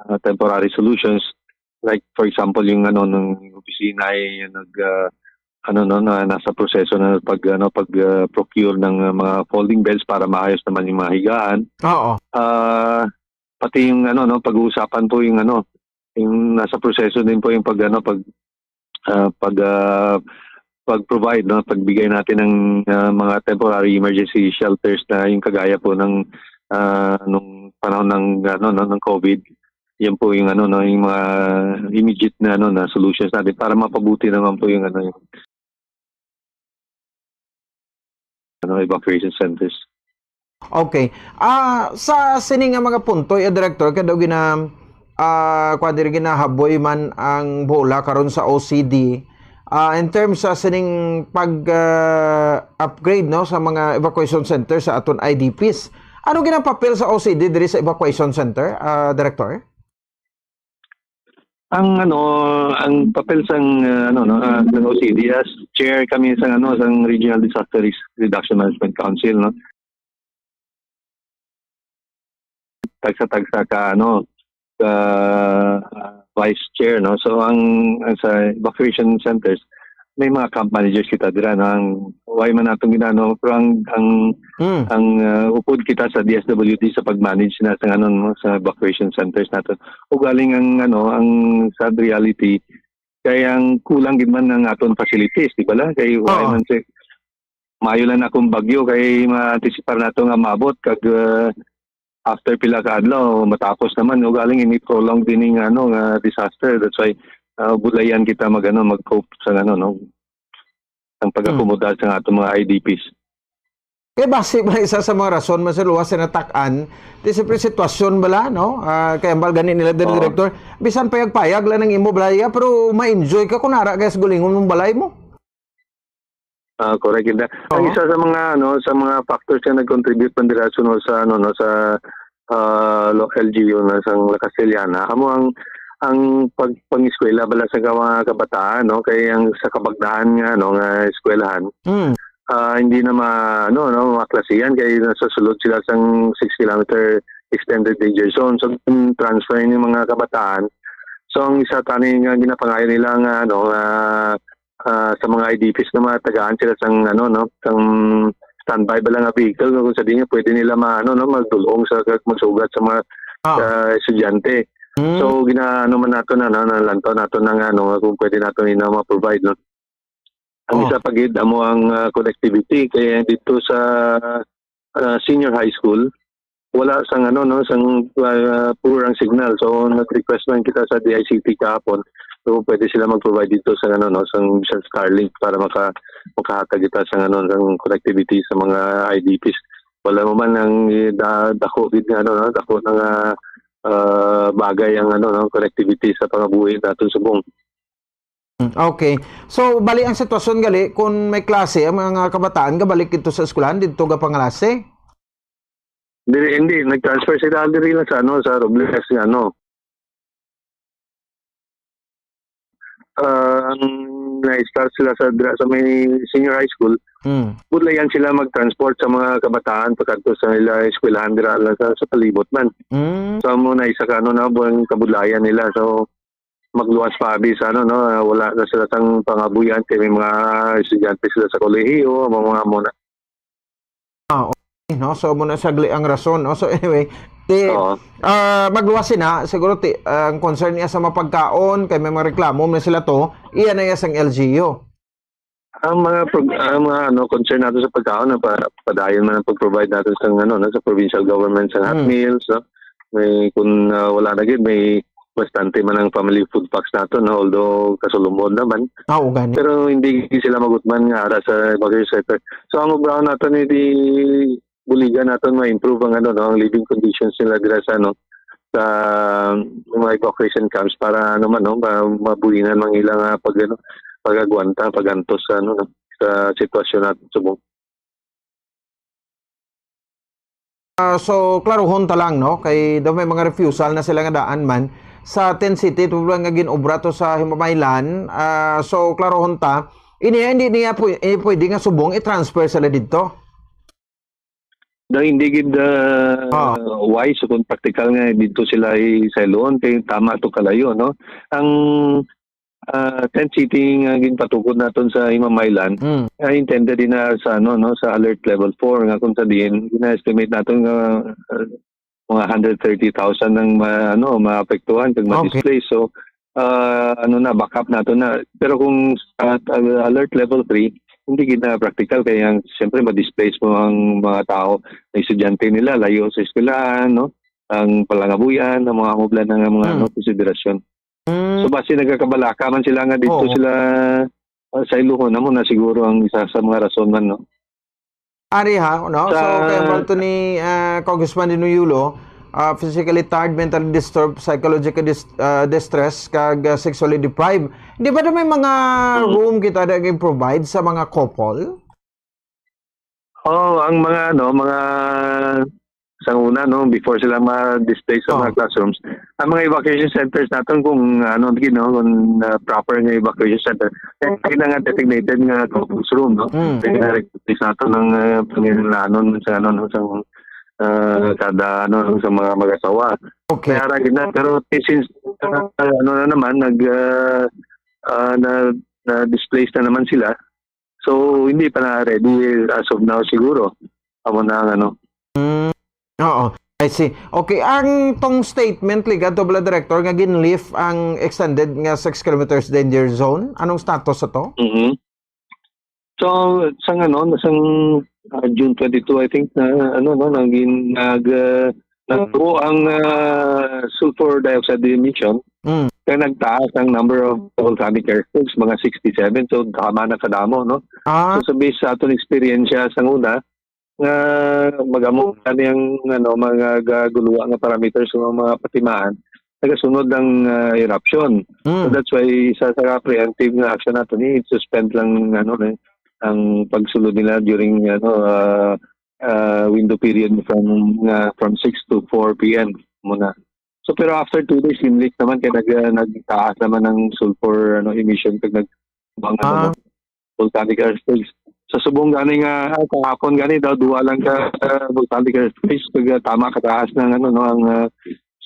ah, temporary solutions. Like, for example, yung, ano, ng opisina ay nag, ah, ano, no, na nasa proseso na pag, ano, pag, ah, procure ng, ah, mga folding beds para maayos naman yung mga higaan. Oo. Ah, pati yung, ano, no, pag-uusapan po yung, ano, yung nasa proseso din po yung pag, ano, pag, ah, pag, ah, pag-provide, no, pagbigay natin ng, ah, mga temporary emergency shelters na yung kagaya po ng, ah, nung panahon ng, ano, no, ng COVID. Yan po yung, ano, no, yung mga immediate na, ano, na solutions natin para mapabuti naman po yung, ano, yung, ano, evacuation centers. Okay. Ah, sa sini nga mga punto, eh, Director, kay daw gina-, ah, kuwan diri, ginahaboy man ang bola karon sa O C D. Ah, in terms sa sining pag, ah, upgrade, no, sa mga evacuation center sa aton I D Ps. Ano ginang papel sa O C D diri sa evacuation center, ah, Director? Ang, ano, ang papel sang, ah, ano, no, ah, sang O C D, as chair kami sang, ano, sang Regional Disaster Risk Reduction Management Council, no. Tagsa-tagsa ka, ano, ka, ah, vice chair, no. So ang, ang sa evacuation centers, may mga camp managers kita dira, no? Ang, why man natong ginano, pero ang, ang, Mm. ang, ah, upod kita sa D S W D sa pag-manage na sa, ano, no, sa evacuation centers naton. Ugaling ang, ano, ang sad reality kay ang kulang gid man ang aton facilities, di ba la? Kay why Oo. man si, maayo lang na kung bagyo kay ma-anticipar nato nga maabot kag, ah, after pila ka adlaw matapos naman. Ugaling ini prolonged din nga, ano, nga disaster. That's why, ah, bulayan kita mag, ano, mag-cope sa, ano, no, ang pag-akomoda sa atong mga I D Ps. Kay basi ba isa sa mga rason man sa luwas sa natak-an, di siyempre sitwasyon bala, no? Ah, kay ambal gani nila, Oo. Director, bisan payag-payag lang ang imo balaya, pero ma-enjoy ka kung ara kay sa gulingon mong balay mo. Ah, correct, Inda. Ang Oo. isa sa mga, ano, sa mga factors nga nag-contribute man dira sa, no, sa, ano, no, sa, ah, lo-, L G U na sang La Castellana, amo ang, ang pag-, pang-eskwela bala sa ka-, mga kabataan, no, kay ang sa Kabagdaan nga, ano, nga eskwelahan, Mm. ah, hindi na ma-, ano, no, maklasihan kay nasa sulod sila sang six kilometer extended danger zone. So, transfer yung mga kabataan. So, ang isa tani nga ginapangayo nila nga, ano, nga ah, sa mga I D Ps nga matagaan sila sang, ano, no, sang standby bala nga vehicle, no, kung sa diin nga pwede nila ma-, ano, no, magdulong sa kag magsugat sa mga, Ah. sa estudyante. Hmm. So, gina-, ano man nato na, no, nalantaw nato na nga, ano, kung pwede nato ina ma-provide, no. Ang Oh. isa pa gid amo ang, ah, connectivity kay dito sa, ah, senior high school, wala sang, ano, no, sang, ah, poor ang signal. So, nag-request man kita sa D I C T kahapon. So, pwede sila mag-provide dito sa, ano, no, sang bisan Starlink para maka-, makahatag kita sa, ano, sang connectivity sa mga I D Ps. Wala mo man ang, eh, da-, dako gid nga, ano, no, dako na nga, ah, bagay ang, ano, no, connectivity sa pangabuhi naton subong. Mm, okay. So, bali ang sitwasyon gali, kung may klase ang mga kabataan, gabalik dito sa eskwelahan, dito ga pangalase? Dili, hindi. Nag-transfer sila diri lang sa, ano, sa Robles, nga, ano. Ah, ang na-start sila sa, dra-, sa may senior high school, Mm. Budlayan sila mag-transport sa mga kabataan pagkadto sa ila eskwelahan dira lang sa, sa palibot man. Mm. So, amo na isa ka, ano na, buang kabudlayan nila. So, magluwas pa abi sa, ano, no, wala na sila sang pangabuyan kay may mga estudyante sila sa kolehiyo, mga, mga muna. Ah, okay, no? So, muna sagli ang rason, no? So, anyway, ti, Oo. ah, magluwas sina, siguro ti, ang concern niya sa mapagkaon, kay may mga reklamo man sila to, iya na iya sang L G U. Ang mga prog-, ang mga, ano, concern nato sa pagkaon, na pa-, padayon man ang pag-provide nato sa, ano, no, sa provincial government sa hot Mm. meals, no? May, kung, ah, wala na gid, may bastante man ang family food packs nato, no? Although kasulumon naman. Ah, oo, gani. Pero hindi sila magutman nga ara sa evacuation center. So, ang obrahan nato ni di buligan nato ma-improve ang, ano, no, ang living conditions nila dira sa, ano, sa mga evacuation camps para, ano man, no, ma-, mabuhinan ang ilang, ah, pag, ano, pag-agwanta, pag-antos sa, ano, no, sa sitwasyon natin subong. Ah, so, klaruhon ta lang, no? Kay daw may mga refusal na sila nga daan man. Sa Tent City, ito lang nga gin-obra to sa Himamaylan. Ah, so, klaruhon ta, ini, hindi niya pwe-, eh, pwede nga subong i-transfer sila dito. Daw hindi gid, ah, Ah. wise o kung practical nga dito sila isayloon kay tama to kalayo, no? Ang, ah, tent city nga ginpatukod naton sa Himamaylan, Mm. ah, intended din na sa, ano, no, sa alert level four nga kung sa diin, gina-estimate naton nga, ah, mga hundred thirty thousand ang ma-, ano, maapektuhan kag Okay. ma-displace. So, ah, ano na, backup nato na. Pero kung sa, ah, alert level three, hindi gid na practical kay ang, siyempre, ma-displace mo ang mga tao, ang estudyante nila, layo sa eskwelahan, no? Ang palangabuyan, ang mga amoblan ng mga, Hmm. ano, konsiderasyon. Hmm. So, basi nagkakabalaka man sila nga dito Oo. sila, ah, sa Ilocan, amo na siguro ang isa sa mga rason man, no? Ari ha, no? So, Sa kay ang to ni, ah, Congressman Dino Yulo, ah, physically tired, mentally disturbed, psychological dis-, ah, distress, kag, ah, sexually deprived. Di ba na may mga Mhm. room kita na i-provide sa mga couple? Oh, ang mga, ano, mga, sa una, no, before sila ma-displace sa Oh. mga classrooms, ang mga evacuation centers naton kung, ano, you know, kung, ah, proper nga evacuation center, kaya nga designated nga couples room, no? Mm. Kaya nga recognize nato ng, ah, panginahanglanon sa, ano, no, sa, ah, kada, ano, no, sa mga mag-asawa. Okay. Kaya ra gid na, pero since, ah, ano na naman, nag, ah, ah, na, na-displace na naman sila, so, hindi pa na ready as of now siguro. Amo na ang ano. Mm, oo. I see. Okay, ang tong statement, liga, Double Director, nga gin-lift ang extended nga six kilometers danger zone, anong status sa to? Mhm. So, sang ano, sang, ah, June twenty-two, I think, na ano, no, naging, nag, ah, nagtuo ang, ah, sulfur dioxide emission, Mm. kaya nagtaas ang number of volcanic earthquakes, mga sixty-seven. So, tama na kadamo, no? Ah. So, sa base sa aton eksperyensya sa una, nga magamo gani ang, ano, mga ga-, guluwa nga parameters sa mga patimaan, nagasunod ang, ah, eruption. So, Mm. that's why isa sa preemptive nga action nato ni suspend lang, ano, ni, ang pagsulod nila during, ano, ah, ah, window period from, nga from six to four P M muna. So, pero after two days, limit naman kaya nag-, ah, nagtaas naman ang sulfur, ano, emission pag nag-, mga, ano, Ah. volcanic earthquakes. Sa subong gani nga, ah, kahapon gani daw, duwa lang ka, ah, volcanic earthquakes, pag, ah, tama kataas ng, ano, no, ang, ah,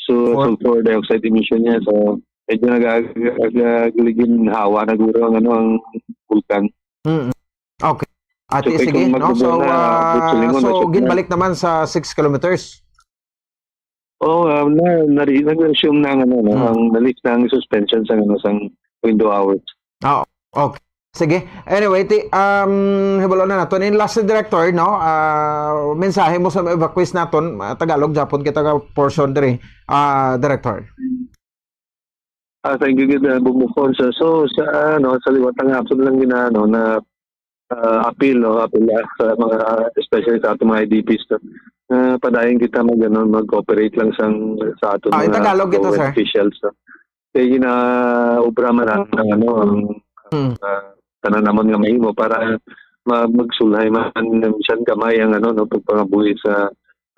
su-, Four. sulfur dioxide emission niya. So, medyo nag-, nag-, nag-, nagligin hawa na guro ang, ano, ang bulkan. Mm. Okay. Ate, So, kay sige, kung no? So, magbubuo na, ah, Butsulingon, so, Butsulingon. ginbalik naman sa six kilometers. Oo, ah, na, nari-, nag-resume na ang, ano, no, Mm. ang na-lift na ang suspension sa, ano, sa window hours. Ah, okay. Sige. Anyway, ti, um, hibalo na naton. In last, Director, no? Ah, mensahe mo sa mga evacuees naton, ah, Tagalog, Japon, kita ka portion diri, ah, Director. Ah, thank you, gid, ah, Bumukon. So, so, sa, ano, sa liwat nga aton lang gina-, ano, na, ah, appeal, no? Appeal, ah, sa mga, especially sa ating mga I D Ps, no? Na padayon kita mag, ano, mag-cooperate lang sa, sa aton Ah, mga Tagalog kita, government sir. officials, no? Kaya gina-obra man ang, ang, ano, ang, Hmm. ah, tanan namon nga mahimo para ma-, magsulhay man minsan gamay ang, ano, no, pagpangabuhi sa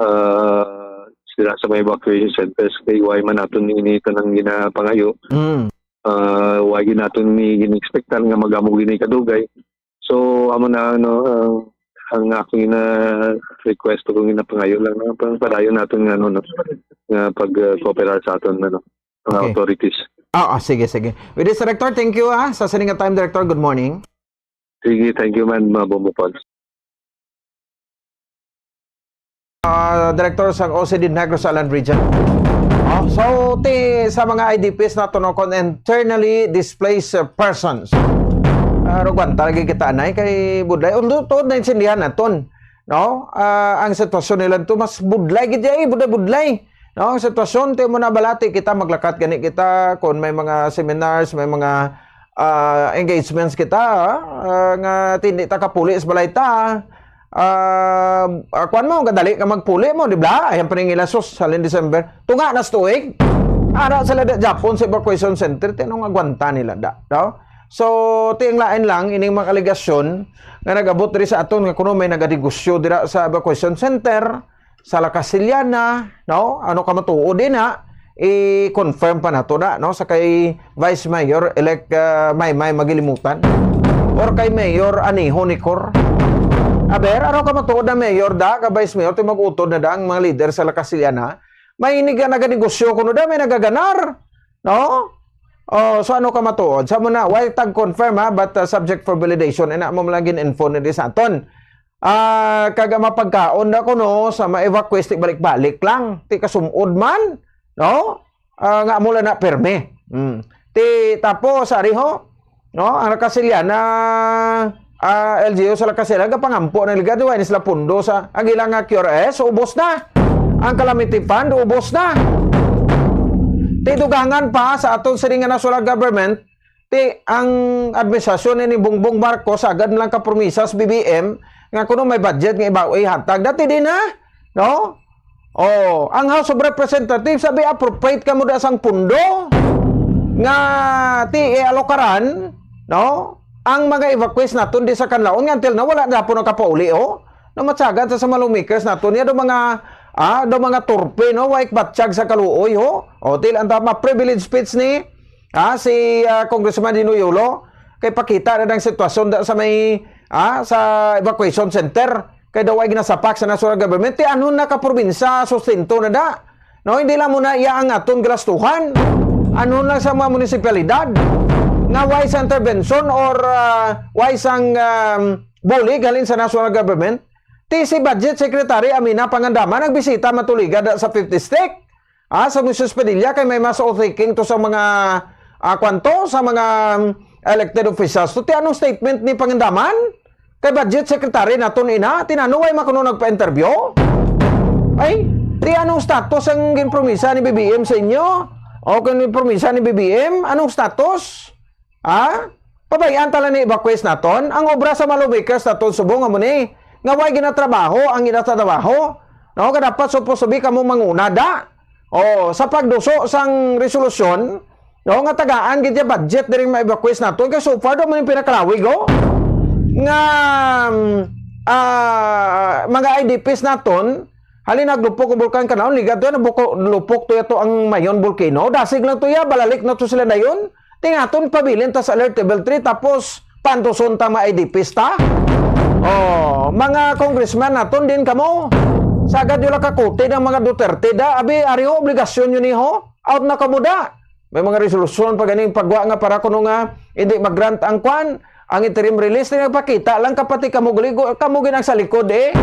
ah, sila sa mga evacuation centers, kay why man naton ini tanang ginapangayo. Mm. Ah, why gid naton ni gin-expectan nga magamo gini kadugay. So, amo na, ano, ah, ang akong ina-request ko, kung inapangayo lang, no, pang padayon naton nga, ano, no, nga pag, ah, cooperar sa aton, ano, mga Okay. authorities. Ah, ah, sige, sige. With this, Director, thank you, ah, sa sining nga time, Director. Good morning. Sige, thank you, man, mga Bombo Pals. Ah, Director sang O C D Negros Island Region. Oh, so, ti, sa mga I D Ps naton, no, kon internally displaced, uh, persons. Ah, rugwanta lagi kita, anay, kay budlay. Undo, tuod na intindihan naton, no? Ah, ang sitwasyon nila to, mas budlay gid, eh, budlay-budlay. No, ang sitwasyon, ti mo na balati kita, maglakat gani kita, kung may mga seminars, may mga, ah, engagements kita, ah, nga ti, hindi ta kapuli sa balay ta, ah, ah, kuwan mo, gadali ka magpuli mo, di ba? Ayan pa rin ila, sus, halin December. Tunga na sa tuig. Ara sila da Japon sa evacuation center, ti anong agwanta nila da, no? So, ti ang lain lang, ining mga alegasyon nga nag-abot diri sa aton nga kuno may naganegosyo dira sa evacuation center, sa La Casillana, no? Ano ka matuod din, ha? I-confirm pa nato na, no? Sa kay Vice Mayor-elect, ah, Maymay Magilimutan or kay Mayor Aniho Nicor. Aber, ano ka matuod na Mayor da, ka Vice Mayor, ti mag-utod na da ang mga leader sa La Casillana? May niga naganegosyo kuno da, may nagaganar, no? Oh, so ano ka matuod? Sa mo na, why tag confirm, ha? But, uh, subject for validation. Ina mo lang gin-info ni sa aton. Ah, kag ang mapagkaon na kuno sa ma-evacuate, ti balik-balik lang. Ti kasumod man, no? Ah, nga amo lang na pirme. Mm. Ti tapos, ari ho, no? Ang La Casillana, ah, L G U sa La Casillana, gapangampo ng ligado, wa ni sila pundo sa, ang ilang nga Q R S, ubos na. Ang calamity fund, ubos na. Ti dugangan pa sa aton sini nga national government, ti ang administrasyon ni Bongbong Marcos, agad lang kapromisa sa B B M nga kuno may budget nga ibaw ihatag. Dati din, ha? No? Oh, ang House of Representatives, sabi, appropriate ka mo da sang pundo nga ti ialokaran, no? Ang mga evacuees naton di sa Kanlaon nga until na wala na po nakapauli, oh. Namatsagan sa, sa mga lawmakers naton, ya do mga, ah, do mga turpe, no? Wa ikbatyag sa kaluoy, ho? O, til ang tama, privilege speech ni, ah, si, ah, Congressman Dino Yolo, kay pakita na ang sitwasyon da sa may, ah, sa evacuation center. Kay daw ay ginasapak sa national government, ti ano na ka probinsya, sustento na da. No, hindi lang mo na iya ang aton galastuhan. Ano na sa mga munisipalidad nga way sa intervention or, ah, way sang, um, bulig halin sa national government? Ti si Budget Secretary Amina Pangandaman nagbisita matuliga da sa fifth district. Ah, sa Moises Padilla kay may mas authentic to sa mga, ah, kwanto sa mga, um, elected officials. So, ti anong statement ni Pangandaman? Kay Budget Secretary naton ina, tinano way makuno nagpa-interview? Ay, ti anong status ang ginpromisa ni B B M sa inyo? O kung ginpromisa ni B B M, anong status? Ha? Pabayaan tala ni evacuees naton ang obra sa mga lawmakers naton subong amo ni nga way ginatrabaho ang ginatrabaho. No, nga dapat supposed to be kamo manguna da. Oh, sa pagduso sang resolusyon, no, nga tagaan gid ya budget diri ma-evacuees naton kay so far do man yung pinakalawig, oh. Nga, mm, ah, mga I D Ps naton, halin naglupok ang Bulkan Kanlaon, ligad to yan, buko-, lupok to yato ang Mayon Volcano, dasig lang to ya, balalik na to sila dayon. Tingaton, pabilin ta sa alert level three, tapos pantuson ta mga I D Ps ta. Oh, mga congressman naton din kamo. Sagad nyo lang kakuti ng mga Duterte da. Abi, ari ho, obligasyon nyo ni ho. Out na kamo da. May mga resolusyon pa ganing pagwa nga para kuno nga hindi mag-grant ang kwan, ang interim release, na nagpakita lang kapati kamo gali, gu-, kamo gid ang sa likod, eh.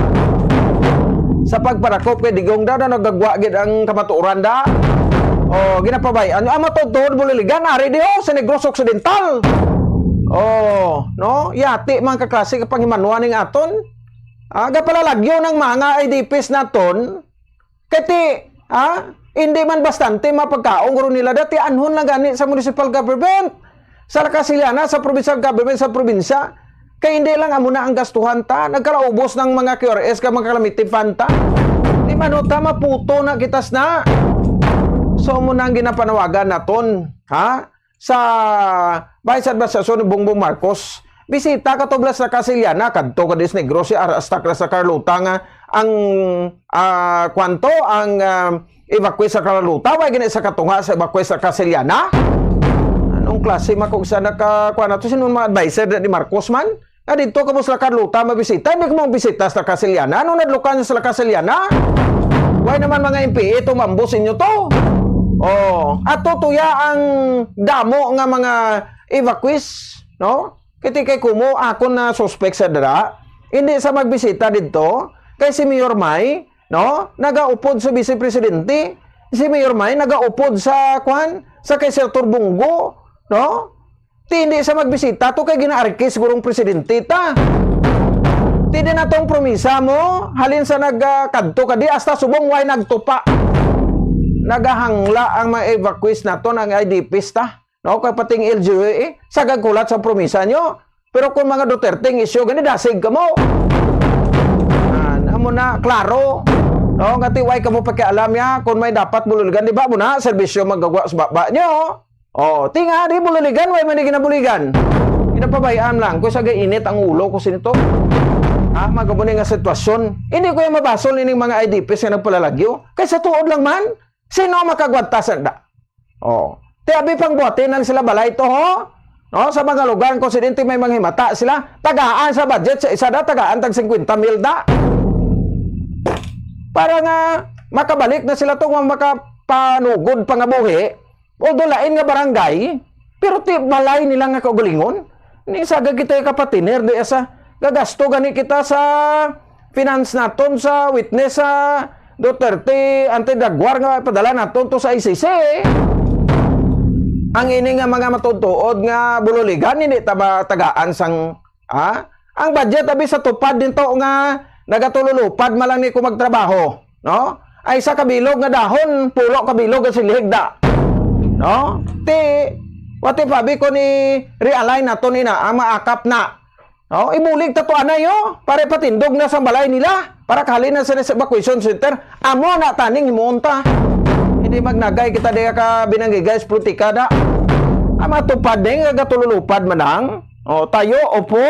Sa pagparakop kay Digong daw na nagagwa gid ang kamatuoran da. Oh, ginapabayaan. Ang matuod-tuod buliligan, ari di, oh, sa Negros Occidental. Oh, no? Yati man kaklase ka panghimanuan ning aton. Aga pala lagyo ng mga I D Ps naton. Kay ti, ha? Hindi man bastante mapagkaon guro nila dati, anhon lang gani sa municipal government, sa La Casillana, sa provincial government, sa probinsya. Kay hindi lang amo na ang gastuhan ta, nagkalaubos ng mga Q R S ka mga calamity fund ta. Di man ta maputo na kitas na. So, mo nang ginapanawagan naton, ha? Sa Vice Administration ni Bongbong Marcos, bisita ka tublas na Casillana, kadto ka dis Negros, si Arastak na sa Carlota nga ang, ah, kwanto, ang, ah, evacuee sa Carlota, way gani sa katunga sa evacuee sa Casillana? Anong klase makog sa naka, kuwan na to, sino mga advisor na ni Marcos man? Nga didto kamo sa La Carlota mabisita, hindi kamo bisita sa La Casillana. Ano nadlukan sa La Casillana? Why naman mga M P A tumambos inyo to? Oh, ato tuya ang damo nga mga evacuees, no? Kiti kay kumo akon na suspect sa dira. Hindi sa magbisita didto kay si Mayor May, no? Nagaupod sa vice presidente. Si Mayor May nagaupod sa kwan, sa kay Senator Bong Go, no? Ti hindi sa magbisita to kay ginaarkis gurong presidente ta. Ti din atong promisa mo, halin sa nagkadto ka di, hasta subong way nagtupa. Nagahangla ang mga evacuees naton, ang I D Ps ta. No, kay pating L G U A, eh, sa gagkulat sa promisa nyo. Pero kung mga Duterte ang isyu, gani dasig ka mo. Ah, amo na, klaro. No, nga ti way ka mo pakialam ya, kung may dapat bululigan, di ba mo na, serbisyo magagwa sa baba nyo. Oh, ti nga, di bululigan, way man di ginabuligan. Ginapabayaan lang, kung sa gainit ang ulo ko sinito. Ah, magabo ni nga sitwasyon. Hindi ko yung mabasol ining mga I D Ps nga nagpalalagyo. Kay sa tuod lang man, sino ang makagwanta sa da? Oh. Ti abi pang buhatin lang sila balay to, ho? No, sa mga lugar kung sidente may manghimata sila, tagaan sa budget sa isa da, tagaan tag fifty mil da. Para nga makabalik na sila to, nga makapanugod pa nga buhi, although lain nga barangay, pero ti balay nila nga kaugalingon. Ni saga kita kapatiner di sa gagasto gani kita sa finance naton sa witness sa Duterte anti-drug war nga padala naton to sa I C C. Ang ini nga mga matuod-tuod nga bululigan, hindi ta ba tagaan sang, ha? Ang budget abi sa tupad dinto nga nagatululupad man lang ni ko magtrabaho, no? Ay sa kabilog nga dahon, pulo kabilog ang silhig da. No? Ti, what if abi ko ni realign naton ina ang maakap na? Oh, ibulig ta to anay, oh. Para ipatindog na sa balay nila. Para kali na sila sa evacuation center. Amo na taning himuon ta. Hindi magnagay kita diya ka binanggigay sa politika da. Ang matupad na yung nagatululupad manang. Oh, tayo, opo.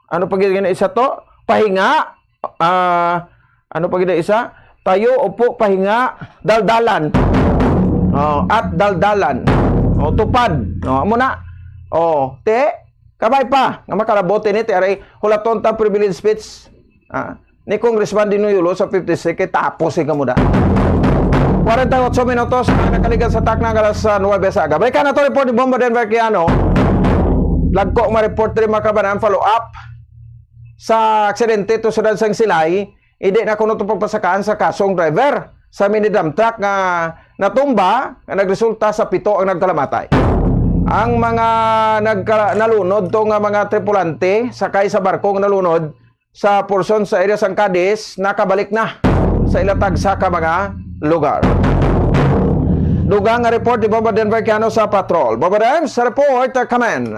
Ano pa gid nga isa to? Pahinga. Ah, ano pa gid isa? Tayo, opo, pahinga, daldalan. Oh, at daldalan. Oh, tupad. Oh, amo na. Oh, te, kabay pa nga makalabot ini, ti aray hulaton ta privilege speech. Ah, ni Congressman Dinoy Ulo sa fifty-six, kay tapos si kamuda. Kwarenta y otso minutos na nakaligan sa takna nga alas, ah, nuwebe sa aga. Balikan nato report ni Bomba Denver Quiano. Lagko nga report diri, mga kabanan, follow up sa aksidente to siyudad sang Silay. Hindi na kuno to pagpasakaan sa kasong driver sa mini dump truck nga natumba, nga nagresulta sa pito ang nagkalamatay. Ang mga nagka-, nalunod to nga mga tripulante sakay sa barko nga nalunod sa porsyon sa area sang Cadiz nakabalik na sa ila tagsa ka mga lugar. Dugang nga report ni Bomba Denver Quiano sa Patrol. Bomba Denver, sa report, uh, kamen.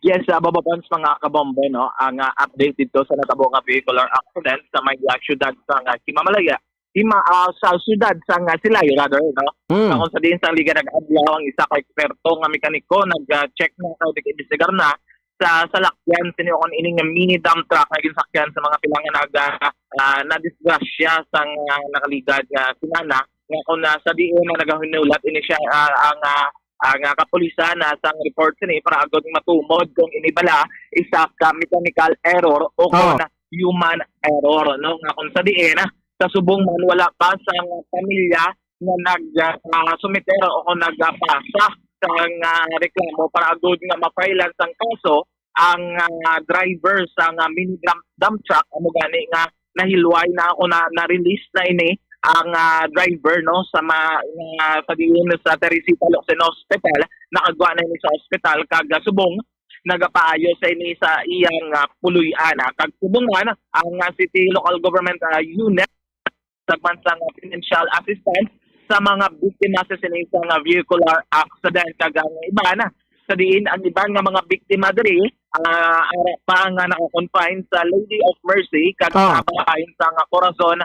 Yes, uh, Bomba Pons, mga kabombe, no? Ang, uh, update dito sa natabo nga vehicular accident sa may, uh, siyudad sa, uh, Himamalaya. Hima-, ah, sa siyudad sa nga Silay, rather, no? Mm. Kung sa diin sang liga nag-adlaw ang isa ka eksperto nga mekaniko, nag-check na, nag-imbestigar na sa salakyan sini o kung ini nga mini dump truck nga ginsakyan sa mga pila nga nag-, ah, nadisgrasya sa nga nakaligad nga semana. Nga kung, ah, sa diin na nagahinulat ini siya, ah, ang, ah, ang, ah, kapulisan na sang report sini para agod matumod kung ini bala isa ka mechanical error o Oh. kung human error, no? Nga kung sa diin, ah, sa subong man wala pa sang pamilya nga nag, ah, sumiter o kung nagpasa sang, ah, reklamo para agud nga ma-file-an sang kaso ang, ah, driver sang, ah, mini dump, dump truck, amo gani nga nahilway na o na, na-release na ini ang, ah, driver, no, sa ma-, nga sa diin sa Teresita Locsin Hospital, nakagwa na ini sa ospital kag, ah, subong nagapaayo sa ini sa iyang, ah, puloy-an, ah. Kag subong man ang, ah, City Local Government, ah, Unit, tagman sang, ah, financial assistance sa mga biktima sa sini sa nga vehicular accident. Kag ang iban, sa diin ang iban nga mga biktima diri, ah, ara pa nga naka-confine sa Lady of Mercy kag Ah. naka-confine sa nga Corazon,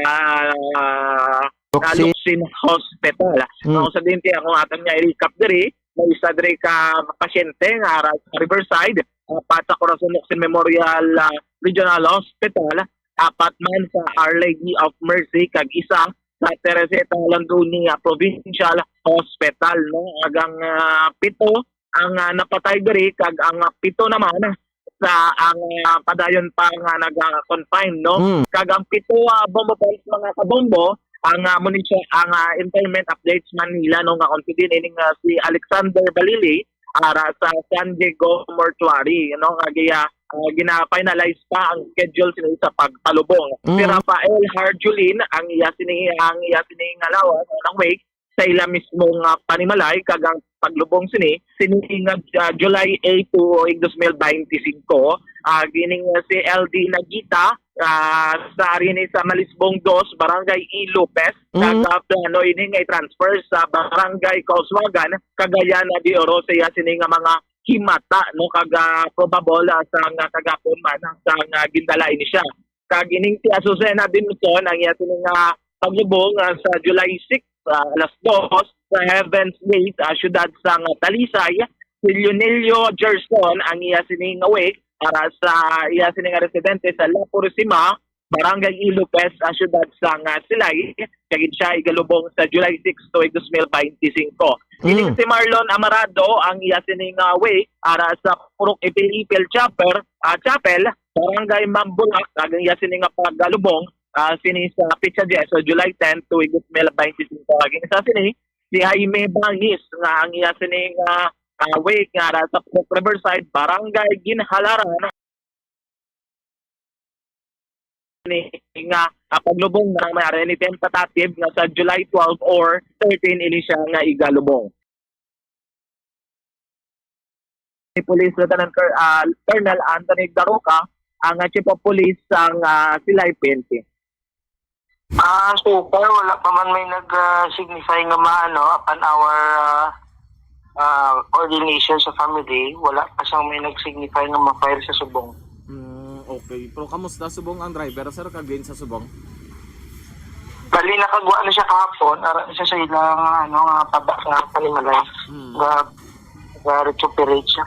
ah, Locsin. Locsin Hospital. Hmm. Ang sa diin kay ako atong nga i-recap diri, may isa diri ka pasyente nga ara sa Riverside, apat sa Corazon Locsin Memorial, ah, Regional Hospital, apat man sa Our Lady of Mercy, kag isa sa Teresita Landoni, ah, Provincial Hospital, no? Agang, ah, pito ang, ah, napatay diri, kag ang, ah, pito naman, ah, sa ang, ah, padayon pa nga naga-confine, no? Mm. Kag ang pito, ah, Bombo Pops, mga kabombo, ang, ah, amo ni siya, ang, ah, Impairment Updates Manila, no, nga kung pwede, ining, ah, si Alexander Balili, ara sa San Diego Mortuary, no, nga giya, ah, gina-finalize pa ang schedule sila sa pagpalubong. Mm. Si Rafael Harjulin ang iya sini, ang iya sini nga lawas, ang wake, sa ila mismo nga panimalay, kag ang paglubong sini, sini nga, ah, July eight to dos mil baynte singko, ah, gining, ah, si L D Nagita, ah, sa ari ni sa Malisbong Dos, Barangay E. Lopez, Mm. kag, ah, plano ini nga i-transfer sa Barangay Kauswagan, Cagayan de Oro, sa iya sini nga mga himata, no, kag, ah, probable, ah, sa nga kagapon man, sa nga gindala ini siya. Kag ining si Azucena Dimson ang iya sini nga paglubong, ah, sa July six, ah, alas dos, sa Heaven's Gate, ah, siyudad sang Talisay. Si Leonelio Gerson ang iya sini nga wake para sa iya sini nga residente sa La Purisima, Barangay E. Lopez, ah, siyudad sang Silay. Kag siya igalubong sa July six to dos mil baynte singko. Ining Mm. si Marlon Amarado ang iya sini nga wake para sa Purok Ipil-Ipil Chapel, ah, Chapel, Barangay Mambulak, kag ang iya sini nga pagalubong, ah, sini sa petsa diyes, so July ten to dos mil baynte singko. Kag isa sini, si Jaime Bangis, nga ang iya sini nga, ah, wake nga ara sa Purok Riverside, Barangay Ginhalaran, ni nga, ah, paglubong na may ara ni tentative nga sa July twelve or thirteen ini siya nga igalubong. Ni Police Lieutenant Col-, ah, Colonel Anthony Daroca, ang, ah, Chief of Police sang, ah, Silay P N P. Ah, so far, wala pa man may nag, ah, signify nga maano, upon our, ah, ah, coordination sa family, wala pa siyang may nag-signify nga ma-file sa subong. Mm, okay. Pero kamusta subong ang driver, sir, kag din sa subong? Bali, nakagwa na siya kahapon, ara na siya sa ilang, ano, nga paba-, nga panimalay. Hmm. Nga, nga recuperate siya.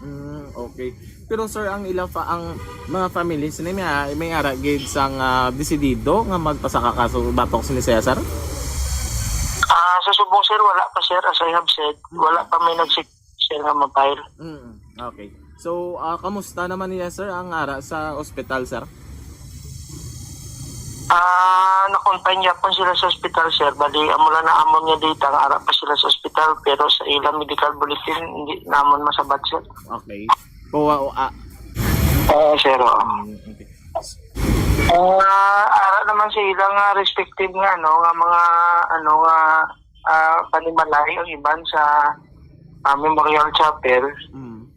Mm, okay. Pero, sir, ang ila fa-, ang mga families ni may, may ara gid sang, ah, desidido nga magpasaka kaso batok sini siya, sir? Ah, sa subong, sir, wala pa, sir. As I have said, Mm. wala pa may nag-, sir, nga ma-file. Mm, okay. So, ah, kamusta naman niya, sir, ang ara sa ospital, sir? Ah, na-confine gyapon sila sa ospital, sir. Bali, amo lang na amon nga data nga ara pa sila sa ospital, pero sa ilang medical bulletin, hindi namon masabat, sir. Okay. Kuha o, ah. Oo, sir, oo. Mm, okay. Ah, ara naman sa ilang, ah, respective nga, ano, nga mga, ano, nga, ah, panimalay ang iban sa, ah, Memorial Chapel. Mm.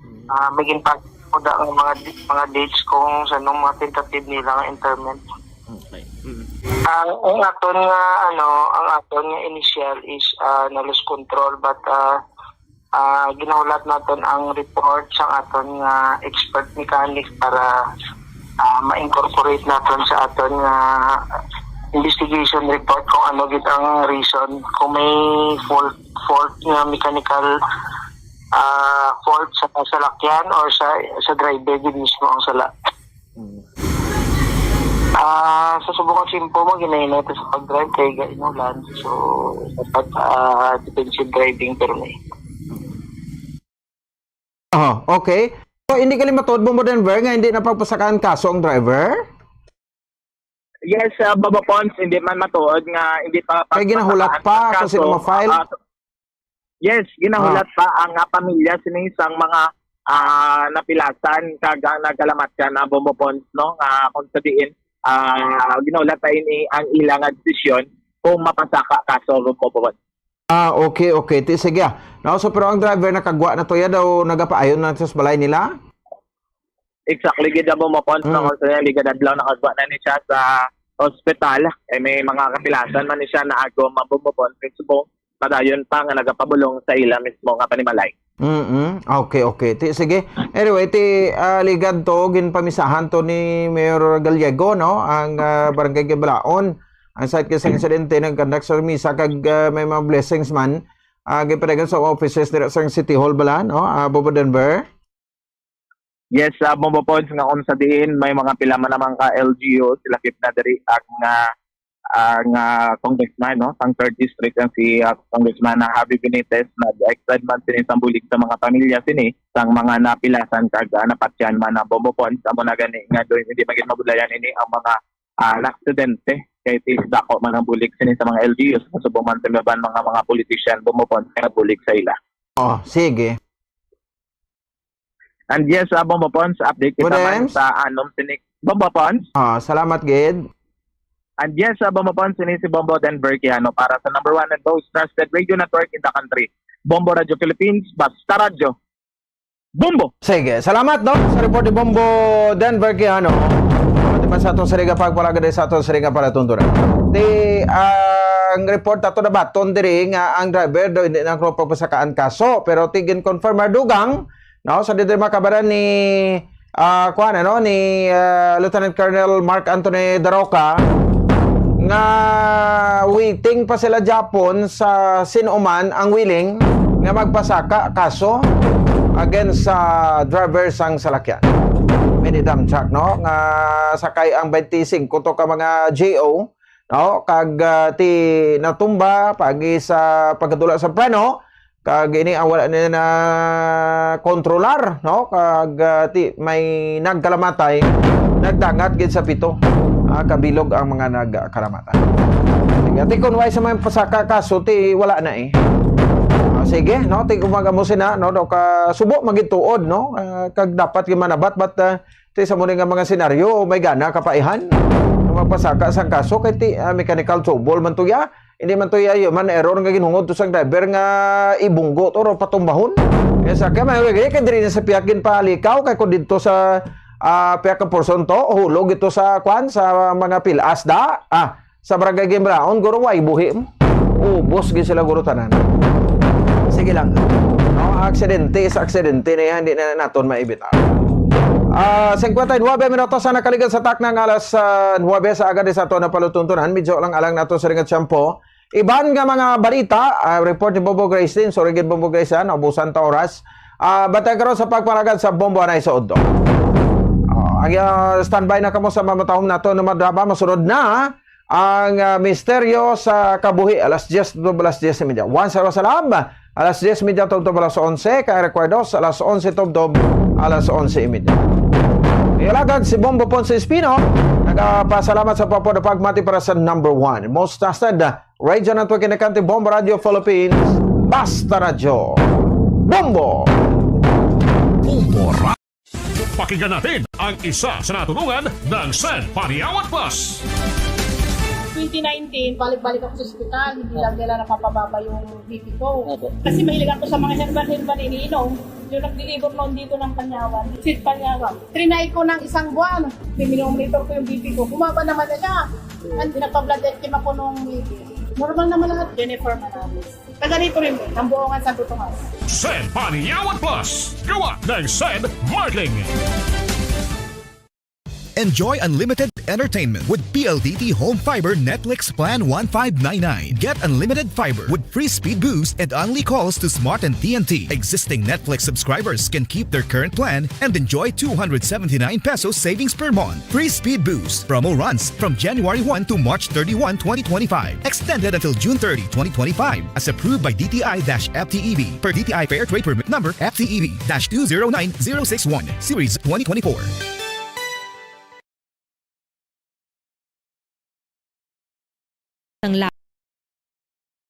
Mm. Ah, may ginpakita ko da ang mga di-, mga dates kung sa nung mga tentative nila nga interment. Okay. Mm. Ang, ang aton nga, ano, ang aton nga initial is, ah, na-lose control, but, ah, ah, ginahulat naton ang report sa aton nga expert mechanic para, ah, ma-incorporate naton sa aton nga investigation report kung ano gid ang reason, kung may fault, fault nga mechanical, ah, fault sa salakyan or sa, sa driver gid mismo ang sala. Mm. Ah, sa subong nga tiyempo mo, ginahinay ta sa pag-drive kay gainulan. So, dapat, ah, defensive driving permi. Oh, okay. So, hindi ka limatuod, Bombo Denver, nga hindi na pagpasakaan kaso ang driver? Yes, ah, Bombo Pons, hindi man matuod nga hindi pa Kay ginahulat pagpasakaan pa, ang kung sino kaso. Ma-file? Ah, yes, ginahulat Ah. pa ang, ah, pamilya sini sang mga, ah, napilasan kag ang nagkalamatyan, ah, Bombo Pons, no, nga kung sa diin, ah, ginahulat pa ini ang ila nga desisyon kung mapasaka kaso, Bombo Pons. Ah, okay, okay. Ti, sige, ah. No, so, pero ang driver nakagwa na to, ya daw nagapaayon na sa balay nila? Exactly, gid ang Bombo Pons, Mm. no, kung sa diin, gid adlaw nakagwa na ni siya sa ospital. Eh, may mga kapilasan man ni siya na agom ang Bombo Pons, subong padayon pa nga nagapabulong sa ila mismo nga panimalay. Mm-mm. Okay, okay. Ti, sige. Anyway, ti, ah, ligad to, ginpamisahan to ni Mayor Gallego, no? Ang, ah, Barangay Gibalaon. Ang site kay sa insidente, nag-conduct sa misa kag, ah, may mga blessings man. Ah, ginpadagan sa offices dira sa City Hall bala, no? Ah, Bombo Denver. Yes, ah, Bombo Pons, nga kung sa diin may mga pila man naman ka L G U, sila kip na diri ang, ah, ah, nga congressman, no, sang third district, ang si, ah, Congressman, ah, Javi Benitez, nag-extend man sini sang bulig sa mga pamilya sini sang mga napilasan kag, ah, napatyan man ang Bombo Pons. Amo na gani nga do, hindi man gid mabudlayan ini ang mga, ah, naaksidente, kay ti dako man ang bulig sini sa mga L G Us, subong man sa iban mga, mga politician, Bombo Pons, nga bulig sa ila. Oh, sige. And yes, ah, Bombo Pons, update kita man sa anom sini. Bombo Pons? Ah, salamat gid. And yes, ah, Bombo Pons, ini si Bombo Denver Quijano para sa number one and most trusted radio network in the country, Bombo Radio Philippines, Basta Radyo. Bombo! Sige, salamat, no, sa report ni Bombo Denver Quijano. Di ba sa ato sa Riga pagpalagad sa ato sa Riga para tuntunan. Di, ah, ang report ato nabaton diri nga ang driver do hindi na pagpasakaan kaso, pero tigin confirm dugang, no, sa diri makabaran ni, ah, kuan, ano, ni, ah, Lieutenant Colonel Mark Anthony Daroca nga waiting pa sila Japon sa sin-o man ang willing nga magpasaka kaso against sa driver sang salakyan. Mini dump truck, no, nga sakay ang twenty-five to ka mga J O, no? Kag, ah, ti natumba pagi sa pagkadula sa preno, kag ini ang wala nila na kontrolar, no? Kag, ah, ti may nagkalamatay, nagdangat gid sa pito, ah, kabilog ang mga nagkalamatay. Sige, ti kun way sa may pasaka kaso, ti wala na eh. Ah, sige, no? Ti kung magamo sina, no? Do ka subo magituod, no? Ah, kag dapat gyud manabat, but, ah, Ti sa mo ni nga mga senaryo, may gana ka pa ihan nga magpasaka sang kaso kay ti, ah, mechanical trouble man to ya. Hindi man to ya human error nga ginhungod to sang driver nga ibunggo to or patumbahon. Kaya sa kaya may kay diri na sa piyak ginpalikaw kay kung dito sa, ah, piyak nga portion to, hulog ito sa kwan, sa mga pilas da. Ah, sa Barangay Gimbraon, guro, way buhi mo. Ubos gid sila, guro, tanan. Sige lang. No, aksidente sa aksidente na yan, di na naton maibitaw. Ah, cincuenta y nueve minutos ang nakaligad sa takna nga alas, ah, nuebe sa aga di sa ato na palutuntunan. Medyo lang alang nato sa ringat siyampo. Iban nga mga balita, ah, report ni Bobo Grace din. Sorry gid, Bobo Grace, ah, naubusan ta oras. Ah, bantay karon sa pagpalagad sa Bombo Anay sa Udto. Ah, ang, ah, standby na kamo sa mamatahom nato na madraba. Masunod na ang, ah, misteryo sa kabuhi, alas diyes tubtob alas diyes y media. Once Aros Alam, alas diyes y media tubtob alas onse, kay Recuerdos, alas onse tubtob alas onse y media. Iyalagad si Bombo Ponce Espino, nagapasalamat sa pagpapamati para sa number one, most trusted radio network in the country, Bombo Radio Philippines, Basta Radyo. Bombo! Bombo Pakinggan natin ang isa sa natulungan ng Sen Paniawat Plus. Twenty nineteen, balik-balik ako sa ospital. Hindi lang nila napapababa yung B P ko. Opo. Kasi mahilig ako sa mga herbal-herbal iniinom. Yung nag-deliver noon dito ng Panyawan, si Panyawan. Trinay ko ng isang buwan. Minomonitor ko yung B P ko. Bumaba naman na siya. And nagpa-blood test ako nung May. Normal naman lahat. Jennifer Manalis. Taga rito rin, Tambuongan, Santo Tomas. Sen Paniyawan Plus, gawa ng Sen Martling. Enjoy unlimited entertainment with P L D T Home Fiber Netflix Plan one five nine nine. Get unlimited fiber with free speed boost and only calls to Smart and T N T. Existing Netflix subscribers can keep their current plan and enjoy two hundred seventy-nine pesos savings per month. Free speed boost. Promo runs from January one to March thirty-one, twenty twenty-five. Extended until June thirty, twenty twenty-five. As approved by D T I dash F T E B per D T I Fair Trade Permit Number F T E B dash two zero nine zero six one, Series twenty twenty-four. Sang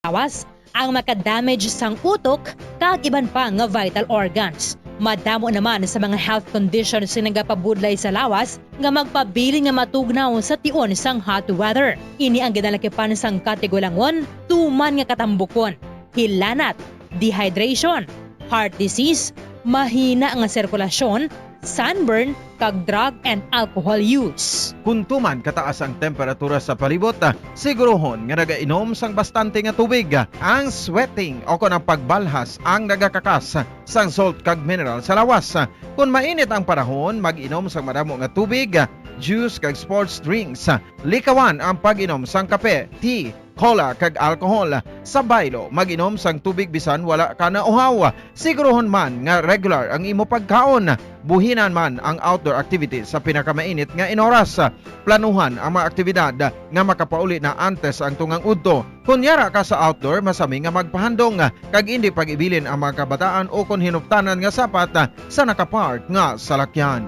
lawas, ang makadamage sang utok kag iban pa nga vital organs. Madamo naman sa mga health conditions nga nagapabudlay sa lawas nga magpabilin nga matugnaw sa tion sang hot weather. Ini ang ginalakipan sang katigulangon, tuman nga katambukon, hilanat, dehydration, heart disease, mahina nga sirkulasyon, sunburn, kag drug and alcohol use. Kung tuman kataas ang temperatura sa palibot, siguruhon nga nagainom sang bastante nga tubig. Ang sweating o kon ang pagbalhas ang nagakakas sang salt kag mineral sa lawas. Kon mainit ang panahon, mag-inom sang madamo nga tubig, juice kag sports drinks. Likawan ang pag-inom sang kape, tea, cola, kag alcohol. Sa baylo, mag-inom sang tubig bisan wala ka nauhaw. Siguruhon man nga regular ang imo pagkaon. Buhinan man ang outdoor activities sa pinakamainit nga inoras. Planuhan ang mga aktibidad nga makapauli na antes ang tungang udto. Kon yara ka sa outdoor, masami nga magpahandong kag indi pag-ibilin ang mga kabataan o kon hinuptanan nga sapat sa nakapark nga salakyan.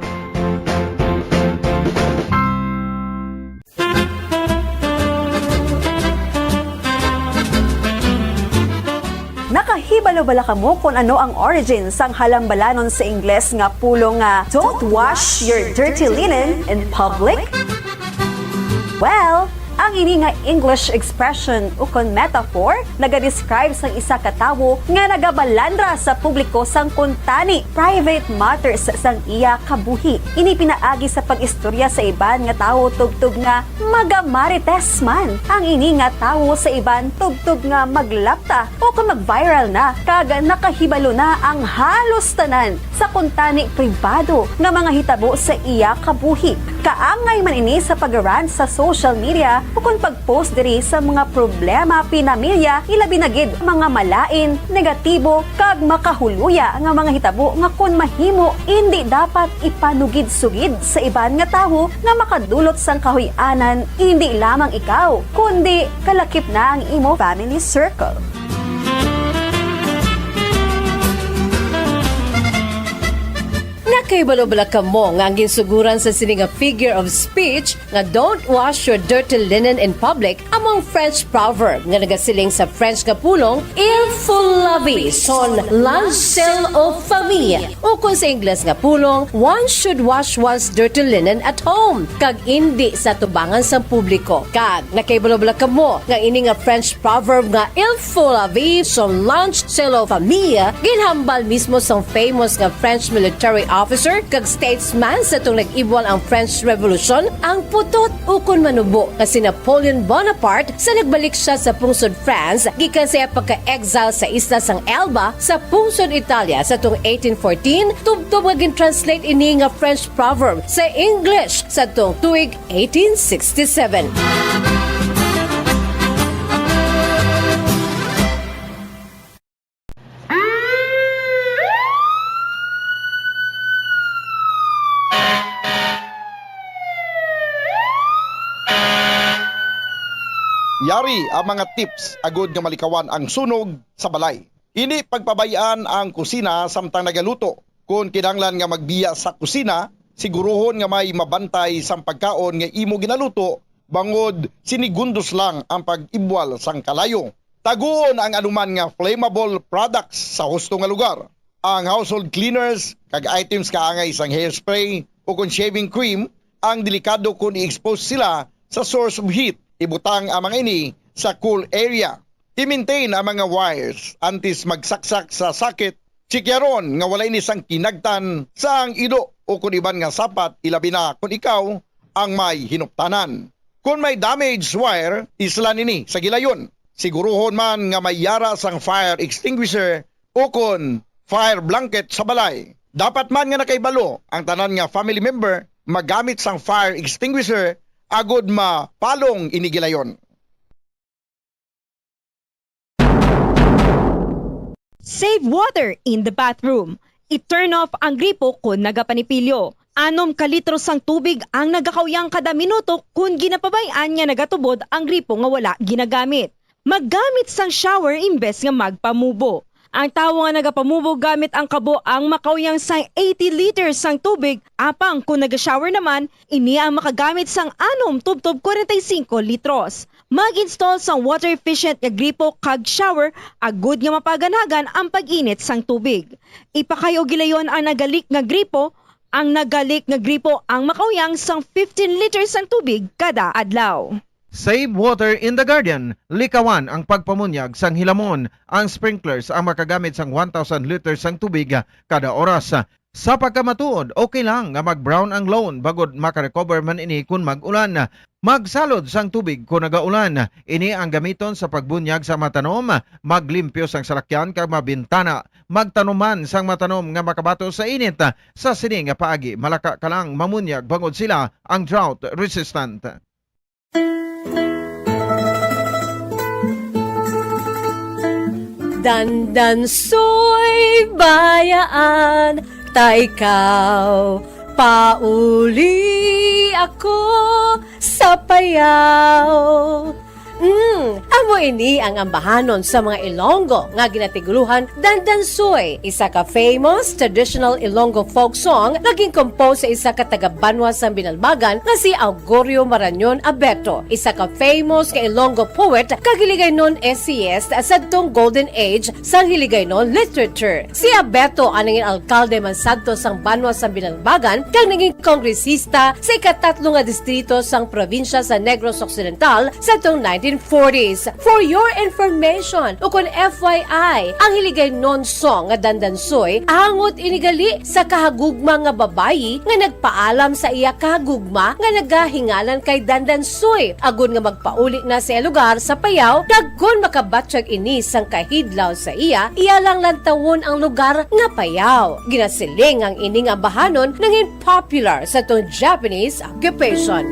Nakahibalo bala kamo kon ano ang origin sang halambalanon sa Ingles nga pulong nga "Don't wash your dirty linen in public"? Well, ang ini nga English expression ukon metaphor nagadescribe sang isa ka tawo nga nagabalandra sa publiko sang kuntani, private matters, sang iya kabuhi. Ini pinaagi sa pag-istorya sa iban nga tawo tubtob nga magamarites man ang ini nga tawo sa iban tubtob nga maglapta o kon mag-viral na kag nakahibalo na ang halos tanan sa kuntani pribado nga mga hitabo sa iya kabuhi. Kaangay man ini sa pag-rant sa social media ukon pag-post diri sa mga problema pinamilya, ilabi na gid mga malain, negatibo, kag makahuluya nga mga hitabo nga kon mahimo, indi dapat ipanugid-sugid sa iban nga tawo nga makadulot sang kahuy-anan, indi lamang ikaw, kundi kalakip na ang imo family circle. Nakahibalo bala kamo nga ang ginsuguran sa sini nga figure of speech nga "Don't wash your dirty linen in public" amo ang French proverb nga nagasiling sa French nga pulong "Il faut laver son linge sale aux femmes", ukon sa Ingles nga pulong "One should wash one's dirty linen at home", kag indi sa tubangan sang publiko. Kag nakahibalo bala kamo nga ini nga French proverb nga "Il faut laver son linge sale aux femmes" ginhambal mismo sang famous nga French military officer kag statesman sa tong nag-ibwal ang French Revolution, ang putot ukon manubo nga si Napoleon Bonaparte sa nagbalik siya sa pungsod France gikan sa iya pagka-exile sa isla sang Elba sa pungsod Italia sa tong eighteen fourteen, tubtob nga gin-translate ini nga French proverb sa English sa tong tuig eighteen sixty-seven. Yari ang mga tips agud nga malikawan ang sunog sa balay. Indi pagpabay-an ang kusina samtang nagaluto. Kon kinahanglan nga magbiya sa kusina, siguruhon nga may mabantay sang pagkaon nga imo ginaluto, bangod sinigundos lang ang pag-ibwal sang kalayo. Taguon ang anuman nga flammable products sa husto nga lugar. Ang household cleaners kag items kaangay sang hairspray ukon shaving cream ang delikado kon i-expose sila sa source of heat. Ibutang ang mga ini sa cool area. I-maintain ang mga wires antes magsaksak sa socket. Tsikyaron nga wala ini sang kinagtan sa ang ido ukon iban nga sapat, ilabi na kon ikaw ang may hinuptanan. Kon may damaged wire, islan ini sa gilayon. Siguruhon man nga may yara sang fire extinguisher ukon fire blanket sa balay. Dapat man nga nakahibalo ang tanan nga family member magamit sang fire extinguisher agud mapalong ini gilayon. Save water in the bathroom. I-turn off ang gripo kon nagapanipilyo. Anom ka litro sang tubig ang nagakauyang kada minuto kon ginapabay-an nga nagatubod ang gripo nga wala ginagamit. Maggamit sang shower imbes nga magpamubo. Ang tawo nga nagapamubo gamit ang kabo ang makauyang sang eighty liters sang tubig, apang kon naga-shower naman, ini ang makagamit sang anom tubtob kwarenta y singko litros. Mag-install sang water-efficient nga gripo kag shower agud nga mapaganagan ang pag-init sang tubig. Ipakay-o gilayon ang nagalik nga gripo. Ang nagalik nga gripo ang makauyang sang fifteen liters sang tubig kada adlaw. Save water in the garden. Likawan ang pagpamunyag sang hilamon. Ang sprinklers ang makagamit sang one thousand liters sang tubig kada oras. Sa pagkamatuod, okay lang nga mag-brown ang lawn bangod makarecover man ini kon mag-ulan. Magsalod sang tubig kon nagaulan. Ini ang gamiton sa pagbunyag sa mga tanom, maglimpyo sang salakyan kag mga bintana. Magtanom man sang mga tanom nga makabato sa init. Sa sini nga paagi, malaka ka lang mamunyag bangod sila ang drought resistant. Dandansoy, bayaan ta ikaw, pauli ako sa Payao. Mm, amo ini ang ambahanon sa mga Ilonggo nga ginatiguluhan Dandansoy, isa ka famous traditional Ilonggo folk song nga gin-compose sa isa ka taga-banwa sang Binalbagan nga si Augurio Marañon Abeto, isa ka famous nga Ilonggo poet kag Hiligaynon essayist sadtong Golden Age sang Hiligaynon literature. Si Abeto ang nangin alkalde man sadto sang banwa sang Binalbagan kag nangin kongresista sa ikatatlo nga distrito sang probinsya sa Negros Occidental sadtong nineteen forties. For your information, ukon F Y I, ang Hiligaynon song nga Dandansoy, angot ini gali sa kahagugma nga babayi nga nagpaalam sa iya kahagugma nga nagahinganan kay Dandansoy, agod nga magpauli na sa iya lugar sa Payao, kag kon makabatyag ini sang kahidlaw sa iya, iya lang lantawon ang lugar nga Payao. Ginasiling ang ining ambahanon nangin popular sa tong Japanese occupation.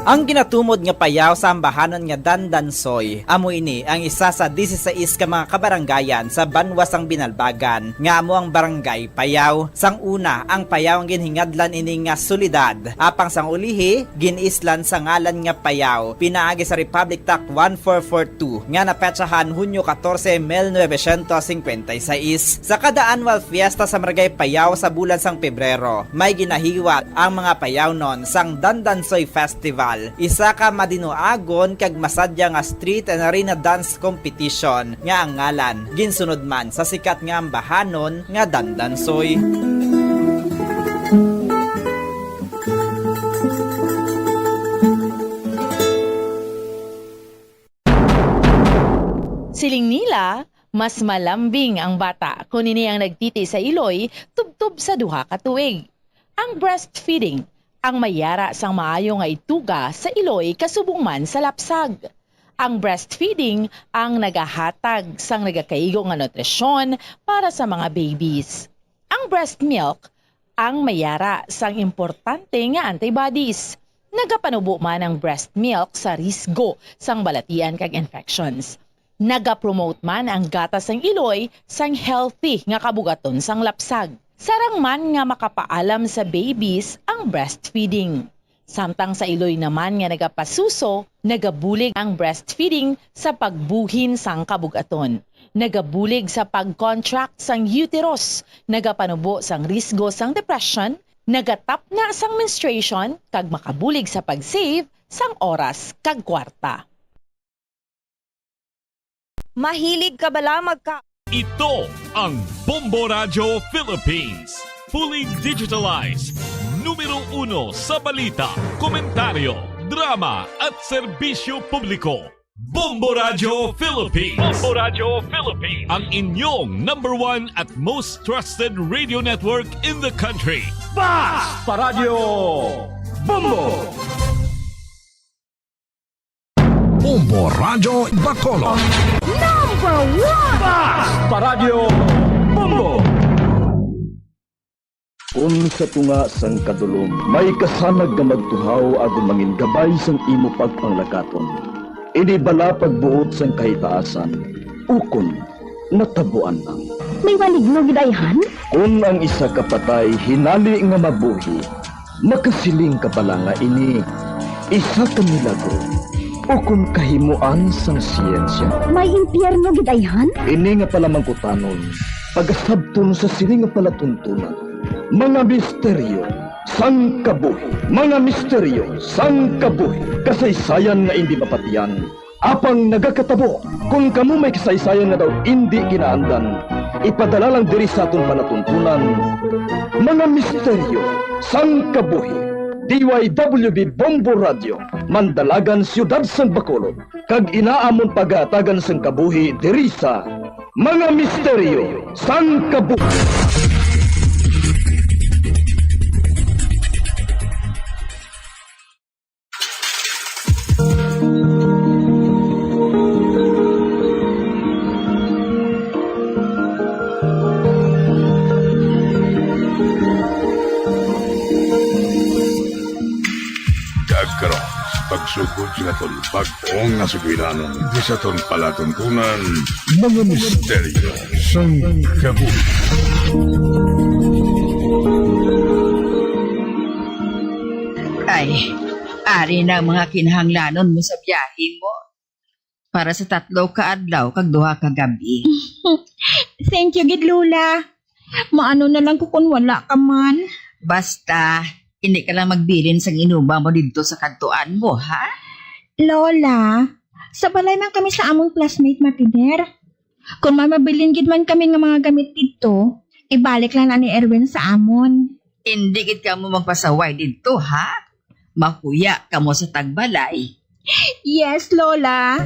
Ang ginatumod nga Payao sa ambahanon nga Dandansoy, amo ini ang isa sa disisais ka mga kabarangayan sa banwa sang Binalbagan, nga amo ang Barangay Payao. Sang una, ang Payao ang ginhingadlan ini nga syudad, apang sang ulihi, gin-islan sa ngalan nga Payao, pinaagi sa Republic Act one four four two, nga napetsahan Hunyo katorse, mil novecientos singkwenta y seis. Sa kada annual fiesta sa Barangay Payao sa bulan sang Pebrero, may ginahiwat ang mga Payaonon sang Dandansoy Festival, isa ka madinuagon kag masadya nga street and arena dance competition nga ang ngalan ginsunod man sa sikat nga ambahanon nga Dandansoy. Siling nila, mas malambing ang bata kon ini ang nagtiti sa iloy tubtob sa duha ka tuig. Ang breastfeeding ang may yara sang maayo nga ituga sa iloy kasubong man sa lapsag. Ang breastfeeding ang nagahatag sang nagakaigo nga nutrisyon para sa mga babies. Ang breast milk ang may yara sang importante nga antibodies. Nagapanubo man ang breast milk sa risgo sang balatian kag infections. Nagapromote man ang gatas sang iloy sang healthy nga kabug-aton sang lapsag. Sarang man nga makapaalam sa babies ang breastfeeding. Samtang sa iloy naman nga nagapasuso, nagabulig ang breastfeeding sa pagbuhin sang kabug-aton. Nagabulig sa pag-contract sang uterus, nagapanubo sang risgo sang depression, nagatapna sang menstruation, kag makabulig sa pag-save sang oras kag kwarta. Mahilig ka bala magka- Ito ang Bombo Radyo Philippines. Fully digitalized. Numero uno sa balita, komentaryo, drama, at serbisyo publiko. Bombo Radyo Philippines. Bombo Radyo Philippines. Ang inyong number one at most trusted radio network in the country. Basta Radyo Bombo! Bombo Radyo Bacolod. Number one! Basta Radyo Bombo! Kon sa tunga sang kadulom may kasanag nga magtuhaw agod mangin gabay sang imo pagpanglakaton, ini bala pagbuot sang kahitaasan, ukon natabuan lang. May maligno gid ayhan? Kon ang isa ka patay hinali nga mabuhi, makasiling ka bala nga ini isa ka milagro ukon kahimoan sang siyensya? May impyerno gid ayhan? Ini nga palamangkutanon, pagasabton sa sini nga palatuntunan, mga misteryo sang kabuhi, mga misteryo sang kabuhi, kasaysayan nga indi mapatian, apang nagakatabo. Kon kamo may kasaysayan nga daw indi ginaandan, ipadala lang diri sa aton palatuntunan, mga misteryo sang kabuhi. D Y W B Bombo Radio, Mandalagan, Siyudad sang Bacolod, kag ina amon pagahatagan sang kabuhi diri sa Mga Misteryo sang Kabuhi. Kag karon, Pagsugod sa aton bag-ong nga sugilanon, di sa aton palatuntunan, mga misteryo sang kabuhi. Ay, ari na ang mga kinahanglanon mo sa biyahe mo. Para sa tatlo ka adlaw kag duha ka gab-i. Thank you gid, Lola. Maano na lang ko kung wala ka man? Basta, hindi ka lang magbilin sang inuman mo didto sa kadtuan mo, ha? Lola, sa balay man kami sa among classmate matiner. Kung may mabilin gid man kami nga mga gamit didto, ibalik lang na ni Erwin sa amon. Hindi gid kamo magpasaway didto, ha? Mahuya kamo sa tagbalay. Yes, Lola.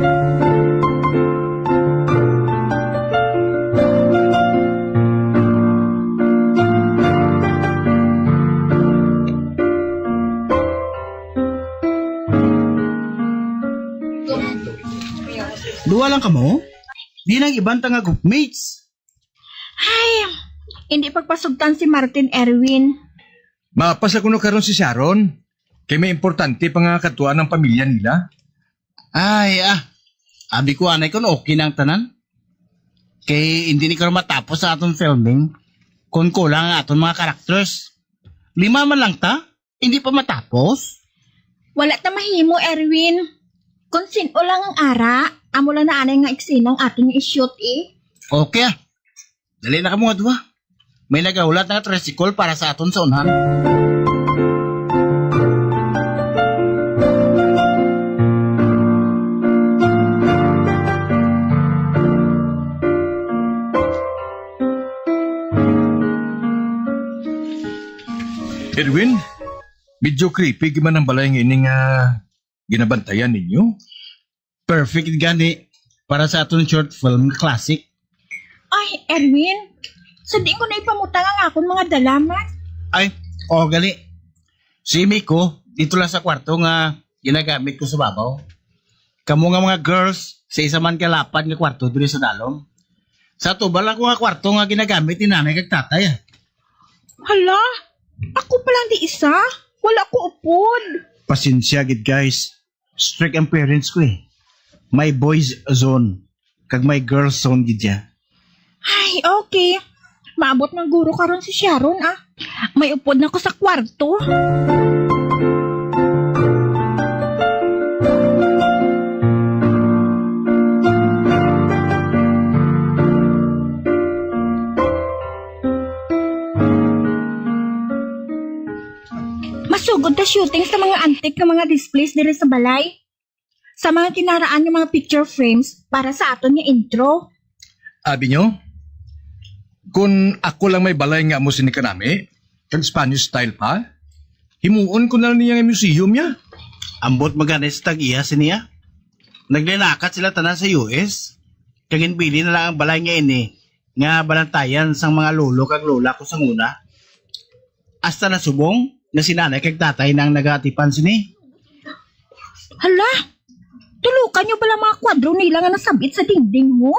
Duha lang kamo? Di nang iban ta nga groupmates. Ay, hindi pagpasugtan si Martin, Erwin. Mapas ako no karon si Sharon. Kay may importante pa nga katuan ang pamilya nila. Ay, ah. Abi ko anay kon okay na ang tanan. Kay hindi ni karon matapos sa aton filming. Kon kulang ang aton mga characters. Lima man lang ta, hindi pa matapos. Wala ta mahimo, Erwin. Kung sin-o lang ang ara, amo lang na anay nga eksena ang aton nga i-shoot, eh. Okay, ah. Dali na kamo nga duha. May nagahulat nga tricycle para sa aton sa unhan. Edwin, medyo creepy gid man ang balay nga ini nga ginabantayan ninyo. Perfect gani para sa aton short film nga classic. Ay, Erwin, sa diin ko na ipamutang ang akon mga dalaman? Ay, oo gali. Si Miko, dito lang sa kwarto nga ginagamit ko sa babaw. Kamo nga mga girls, sa isa man ka lapad nga kwarto diri sa dalom. Sa tubal ako nga kwarto nga ginagamit ni nanay kag tatay, ah. Hala, ako pa lang di isa. Wala ko upod. Pasensya gid, guys. Strict ang parents ko, eh. May boys zone, kag may girls zone gid ya. Ay, okay. Maabot man guro karon si Sharon, ah. May upod na ko sa kwarto. Masugod ta shooting sa mga antique nga mga displays diri sa balay. Sa mga kinaraan nga mga picture frames para sa aton nga intro. Abi nyo, kun ako lang may balay nga amo sini kanami, kag Spanish style pa, himuon ko na lang niya nga museum niya. Ambot magani sa tag-iya siniya. Naglinakat sila tanan sa U S, kag ginbili na lang ang balay nga ini nga balantayan sang mga lolo kag lola ko sang una. Hasta nasubong nga si nanay kag tatay nang nagaatipan sini. Hala, tulukan nyo bala mga kwadro nila nga nasabit sa dingding mo?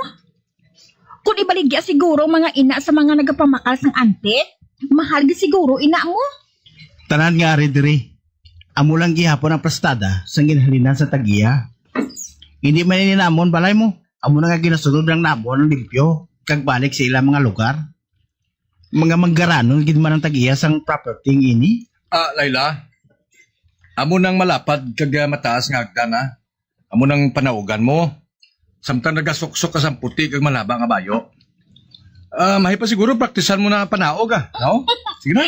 Kung ibaligya siguro ang mga ina sa mga nagapamakal sang antik, mahal gid siguro ina mo. Tanan nga ari diri, amo lang gihapon ang plastada sang ginhalinan sa tag-iya. Hindi man ini namon balay mo, amo na nga ginasunod lang namon ang limpyo kag balik sa ilang mga lugar. Mga manggaranon gid man ang tag-iya sang property nga ini. Ah, Laila, amo nang malapad kag, ah, mataas nga hagdan, ah. Amo nang panaugan mo. Samtang nagasuksok ka sang puti kag malaba nga bayo. Ah, mahi pa siguro praktisan mo na panaog, ah, no? Sige na.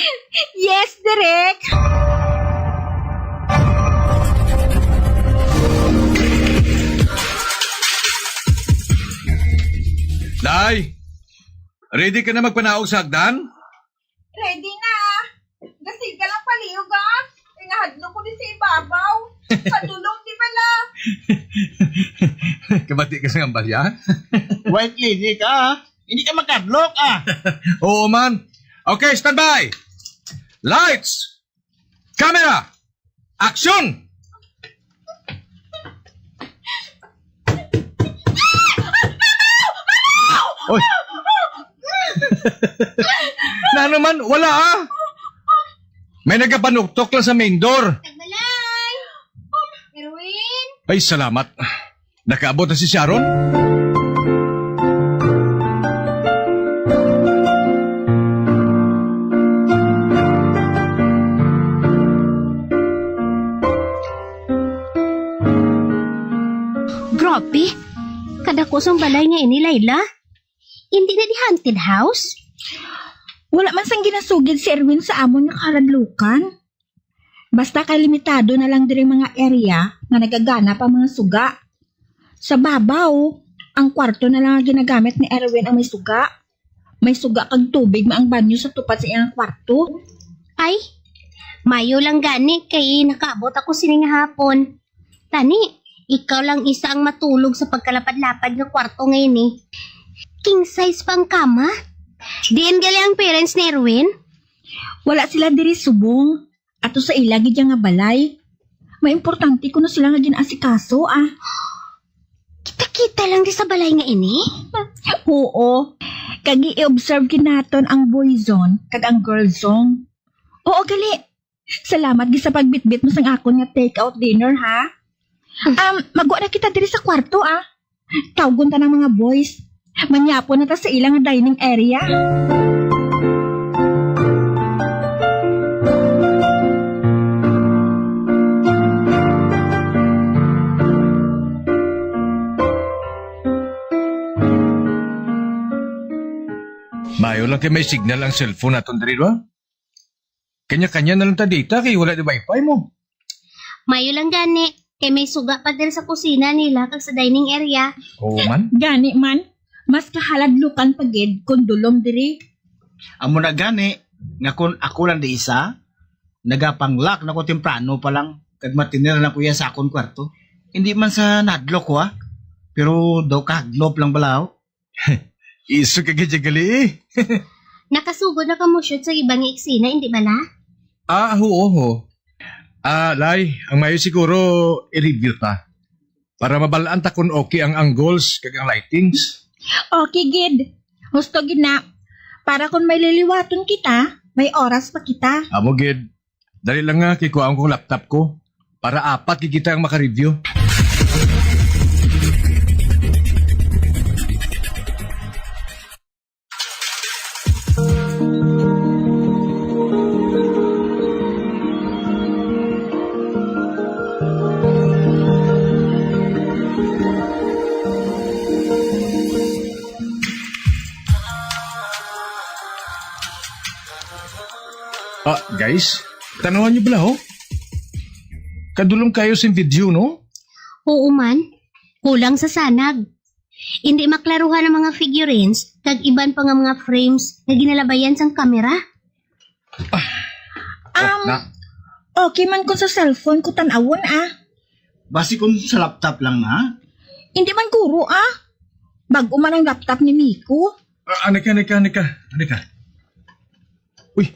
Yes, Direk. Day, ready ka na magpanaog sa hagdan? Ready na. Gasiga lang palihog, ah. Kay nahadlok ko din sa ibabaw. Padulong, di bala. Kabati ka sa ngambalya? White lady ka, ah. Hindi ka makadlok, ah. Oo man. Okay, standby. Lights. Camera. Action! Oy. Na naman, wala, ah. May nagapanuktok lang sa main door. Tagbalay! Pero Ay, salamat. Nakaabot na si Sharon? Grabe, kadako sang balay nga ini, Layla. Indi na di haunted house? Wala man sang ginasugid si Erwin sa amon nga kahadlukan. Basta kay limitado na lang diri mga area nga nagagana pa mga suga. Sa babaw, ang kwarto na lang ang ginagamit ni Erwin ang may suga. May suga kag tubig man ang banyo sa tupad sa iyang kwarto. Ay, mayo lang gani kay nakaabot ako sini nga hapon. Tani, ikaw lang isa ang matulog sa pagkalapad-lapad nga kwarto nga ini. King size pa ang kama. Diin gali ang parents ni Erwin? Wala sila diri subong. Ato sa ila gid nga balay. May importante kuno sila nga ginaasikaso, ah. Kita-kita lang di sa balay nga ini? Oo. Kag i-observe gid naton ang boy zone kag ang girl zone. Oo, gali. Salamat gid sa pagbitbit mo sang akon nga take-out dinner, ha? Um, magwa na kita diri sa kwarto, ah. Tawgon ta ng mga boys. Manyapon na ta sa ilang dining area. Mayo lang kay may signal ang cellphone naton diri, ba? Kanya-kanya na lang ta data kay wala di wifi mo. Mayo lang gani, kay may suga pa diri sa kusina nila kag sa dining area. Oo man. Gani man, mas kahaladlukan pa gid kung dulom diri. Amo na gani nga kung ako lang di isa, nagapang-lock na ko temprano pa lang kag matinir na ko iya sa akon kwarto. Hindi man sa nahadlok ko, ha, pero daw kahadlok lang bala, oh. Iso ka gid gali, eh. Nakasugod na kamo shoot sa iba nga eksena, hindi bala? Ah, oo, ho. Ah, Lay, ang mayo siguro i-review ta. Para mabalaan ta kung okay ang angles kag ang lightings. Okay gid. Gusto gid na. Para kung may liliwaton kita, may oras pa kita. Amo gid. Dali lang nga, kikuhaon ko ang laptop ko. Para apat gid kita ang makareview. Ah, guys, tanawan niyo bala, oh. Kadulom kayo sa video, no? Oo man. Kulang sa sanag. Hindi maklaruhan ang mga figurines kag iban pa nga mga frames nga ginalabayan sang kamera. Um, na. Okay man kung sa cellphone ko tan-awon, ah. Basi kung sa laptop lang na. Hindi man guro, ah. Bago man ang laptop ni Miko. Ah, ano ka, ano ka, ano ka? Ano ka? Uy.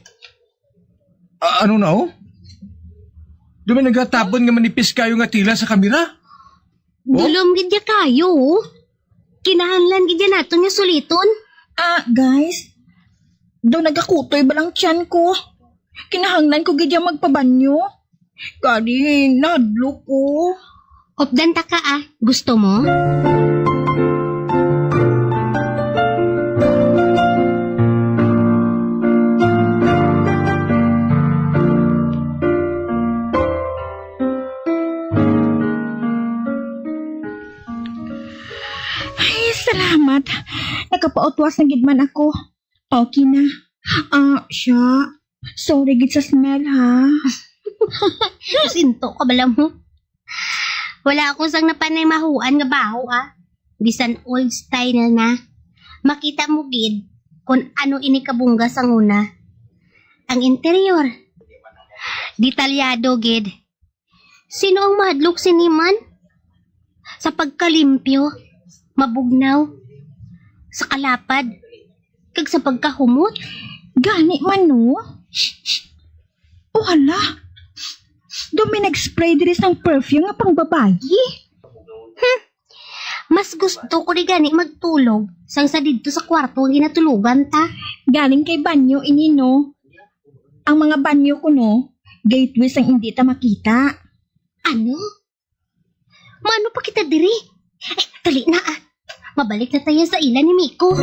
Ah, ano na, oh? Di ba nagatabon nga manipis kayo nga tila sa kamera? Oh? Dulom gid ya kayo, oh. Kinahanglan gid ya naton nga suliton. Ah, guys. Daw nagakutoy ba lang tiyan ko? Kinahanglan ko gid ya magpabanyo. Kani, nadlo ko. Updan ta ka, ah. Gusto mo? Ay, salamat. Nakapautwas na gid man ako. Okay na. Ah, siya. Sorry gid sa smell, ha? Sinto ka bala mo? Wala ako sang napanimahuan nga baho, ah. Bisan old style na. Makita mo gid kung ano ini kabungga sang una. Ang interior, detalyado gid. Sino ang mahadlok sini man? Sa pagkalimpyo, mabugnaw, sa kalapad, kag sa pagkahumot? Gani man, no? O hala, daw may nag-spray diri sang perfume nga pangbabayi. Hmm. Mas gusto ko di gani magtulog sang sa didto sa kwarto nga ginatulugan ta. Galing kay banyo ini, no? Ang mga banyo ko, no, gateway sang hindi ta makita. Ano? Maano pa kita diri? Eh, dali na, ah. Mabalik na tayo sa ila ni Miko.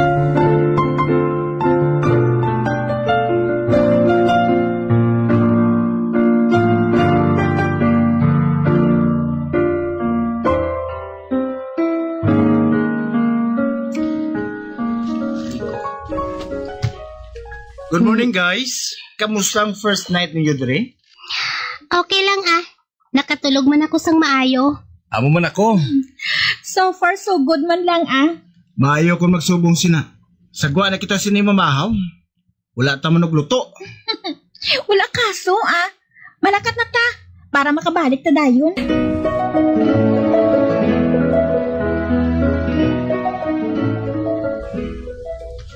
Good morning, guys. Kamusta ang first night ninyo diri? Okay lang, ah. Nakatulog man ako sang maayo. Amo man ako. So far, so good man lang, ah. Maayo kung magsubong sina. Sagwa na kita sini mamahaw. Wala ta man og luto. Wala kaso, ah. Malakat na ta para makabalik ta dayon.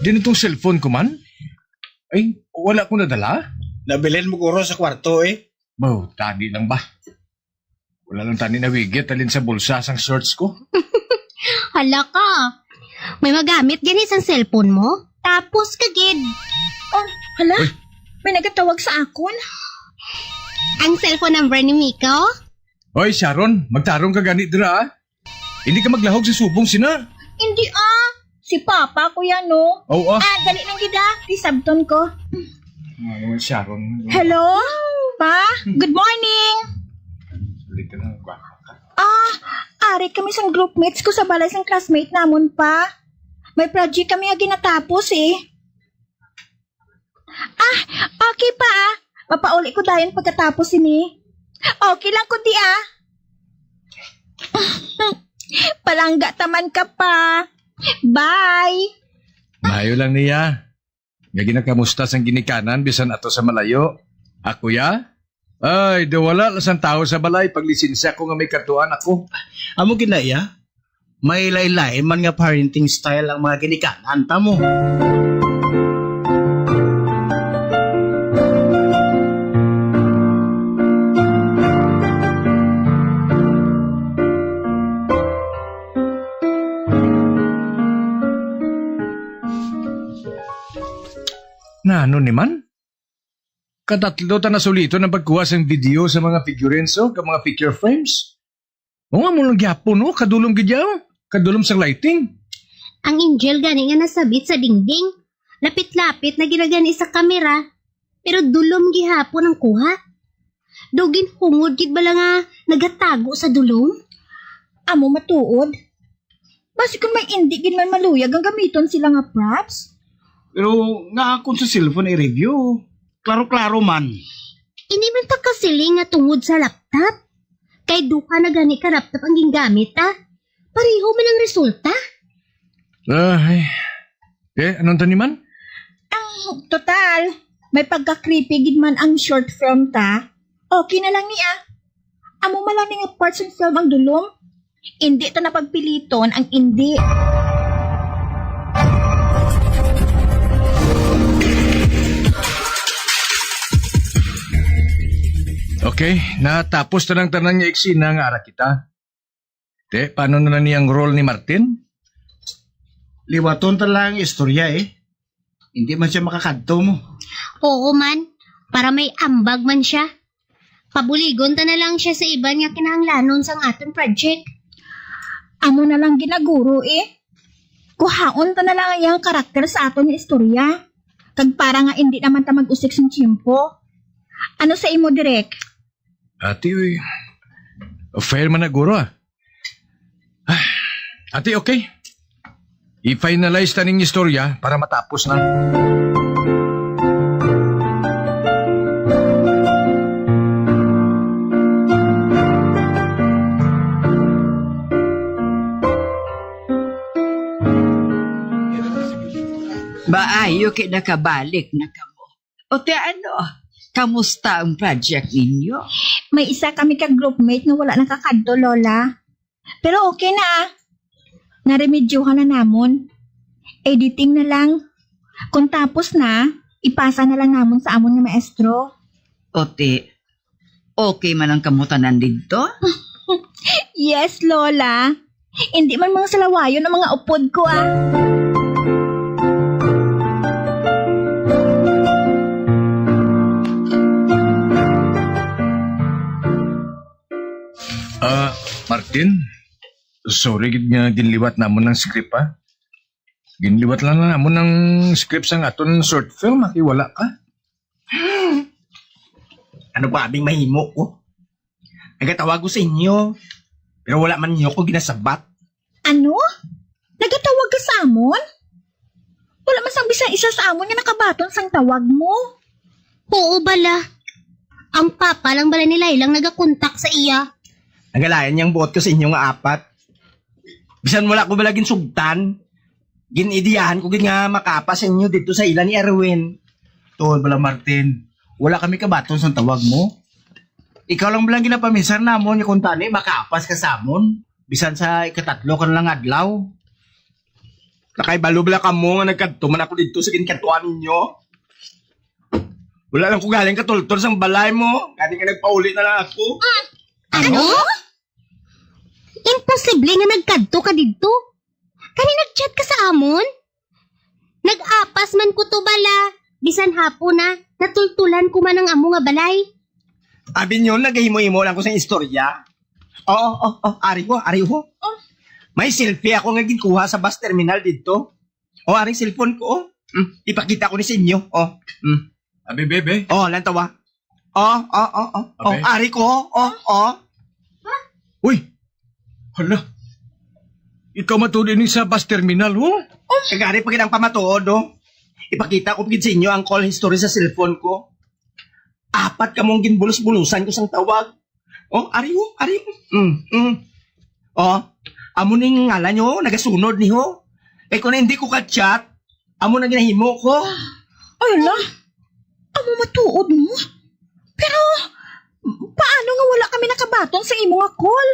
Din itong cellphone ko man? Ay, wala ko nadala? Nabilin mo guro sa kwarto, eh. Baw, tani lang ba? Wala lang tani nawigit halin sa bulsa sang shorts ko. Hala ka. May magamit gani sang cellphone mo? Tapos ka gid. Oh, hala. Uy. May nagatawag sa akon. Ang cellphone number ni Miko? Hoy, Sharon, magtarong ka gani dira, ah. Hindi ka maglahog sa subong sina. Hindi, ah. Si Papa ko yan, no? Oo, ah. Ah, dali lang gid, ah. Isabton ko. Ano, Sharon? Hello? Pa? Good morning. Balik ka na, gwapa ka. Ah, ari kami sang groupmates ko sa balay sang classmate namon, pa. May project kami nga ginatapos, eh. Ah, okay pa, ah. Mapauli ko dayon pagkatapos sini. Okay lang ko di, ah. Palangga taman ka pa. Bye. Maayo lang niya. Nga ginakamusta sang ginikanan bisan ato sa malayo. Ako ya? Ay, do wala lang sang tawo sa balay pag lisensya ko nga may kadtuan ako. Amo gid na iya. May lain-lain man nga parenting style ang mga ginikanan ta mo. Na ano ni man? Katatlo ta na suliton ang pagkuha sang video sa mga figurines, oh, kag mga picture frames. O nga mo lang gyapon, oh, kadulom gid yaw. Kadulom sang lighting. Ang angel gani nga nasabit sa dingding. Lapit-lapit na gid na gani sa kamera, pero dulom gihapon ang kuha. Daw ginhungod gid bala nga nagatago sa dulom? Amo matuod. Basi kon may indi gid man maluyag ang gamiton sila nga props. Pero nga akon sa cellphone i-review, klaro-klaro man. Indi man ta kasiling nga tungod sa laptop. Kay duha na gani ka laptop ang gingamit, ah. Pareho man ang resulta. Ay. Eh, anong taniman? Ang total, may pagka-creepy gid man ang short film ta. Okay na lang ni, ah. Amo man lang ni nga part sang film ang dulom. Indi ta na pagpiliton ang indi. Okay, natapos na lang tanan nga eksena nga ara kita. Te, paano na lang niyang role ni Martin? Liwaton ta lang ang istorya, eh. Hindi man siya makakadto mo. Oo man, para may ambag man siya. Pabuligon ta na lang siya sa iban nga kinahanglanon sang aton project. Amo na lang ginaguro, eh. Kuhaon ta na lang ang iyang karakter sa aton nga istorya. Kag para nga indi naman ta mag-usik sing tiyempo. Ano sa imo, Direk? Ati, uy. Fair man na, guro, ah. Ah, ati, okay. I-finalize ta ning istorya para matapos na. Maayo kay nakabalik na kamo. O ti ano, kamusta ang project ninyo? May isa kami ka groupmate nga wala nakakadto, Lola. Pero okay na, ah. Naremedyohan na namon. Editing na lang. Kung tapos na, ipasa na lang namon sa amon nga maestro. O ti, okay man ang kamo tanan didto? Yes, Lola. Hindi man mga salawayon ang mga upod ko, ah. Ah, Martin, sorry gid nga ginliwat namon ang script, ha? Ginliwat lang na namon ang script sang aton short film, aki, wala ka. Ano ba abing mahimo ko? Nagatawag ko sa inyo, pero wala man ninyo ko ginasabat. Ano? Nagatawag ka sa amon? Wala man sang bisan isa sa amon nga nakabaton sang tawag mo. Oo bala. Ang papa lang bala ni Layla ang nagakontak sa iya. Nagalain niyang buot ko sa inyo nga apat. Bisan wala ko bala ginsugtan, gin-ideyahan ko gid nga makaapas sa inyo didto sa ila ni Erwin. Tuod bala, Martin, wala kami kabaton sang tawag mo. Ikaw lang bala ang ginapaminsar namon nga kung tani makaapas ka sa amon, bisan sa ikatatlo ka na lang adlaw. Nakaibalo bala kamo nga nagkadto man ako didto sa ginkadtuan ninyo? Wala lang ko galing katultol sang balay mo, gani nga nagpauli na lang ako. Ano? Imposible nga nagkadto ka didto. Kani nag-chat ka sa amon? Nag-apas man ko to bala. Bisan hapon na, natultulan ko man ang amo nga balay. Abi niyo, nagahimo-himo lang ko sang istorya. Oo, oh, oh, ari ko, ari ko. May selfie ako nga ginkuha sa bus terminal didto. Oh, ari cellphone ko, oh. Mm, ipakita ko ni sa inyo, oh. Mm. Abi, bebe. Oh, lantawa. Oh, oh, oh, oh. Oh, Abi. Ari ko, oh, oh. Uy! Hala. Ikaw matuod ini sa bus terminal, oh? Oh, kagari pa gid ang pamatuod, oh. Ipakita ko pa gid sa inyo ang call history sa cellphone ko. Apat kamong ginbulos-bulusan ko sang tawag. Oh, ari, oh, ari, oh. Mm, mm. Oh, amo ning ngalan niyo, nagasunod ni ho. Kay kung hindi ko ka-chat, amo na ginahimo ko. Ay, ala. Amo matuod mo? Pero, paano nga wala kami nakabaton sa imo nga call?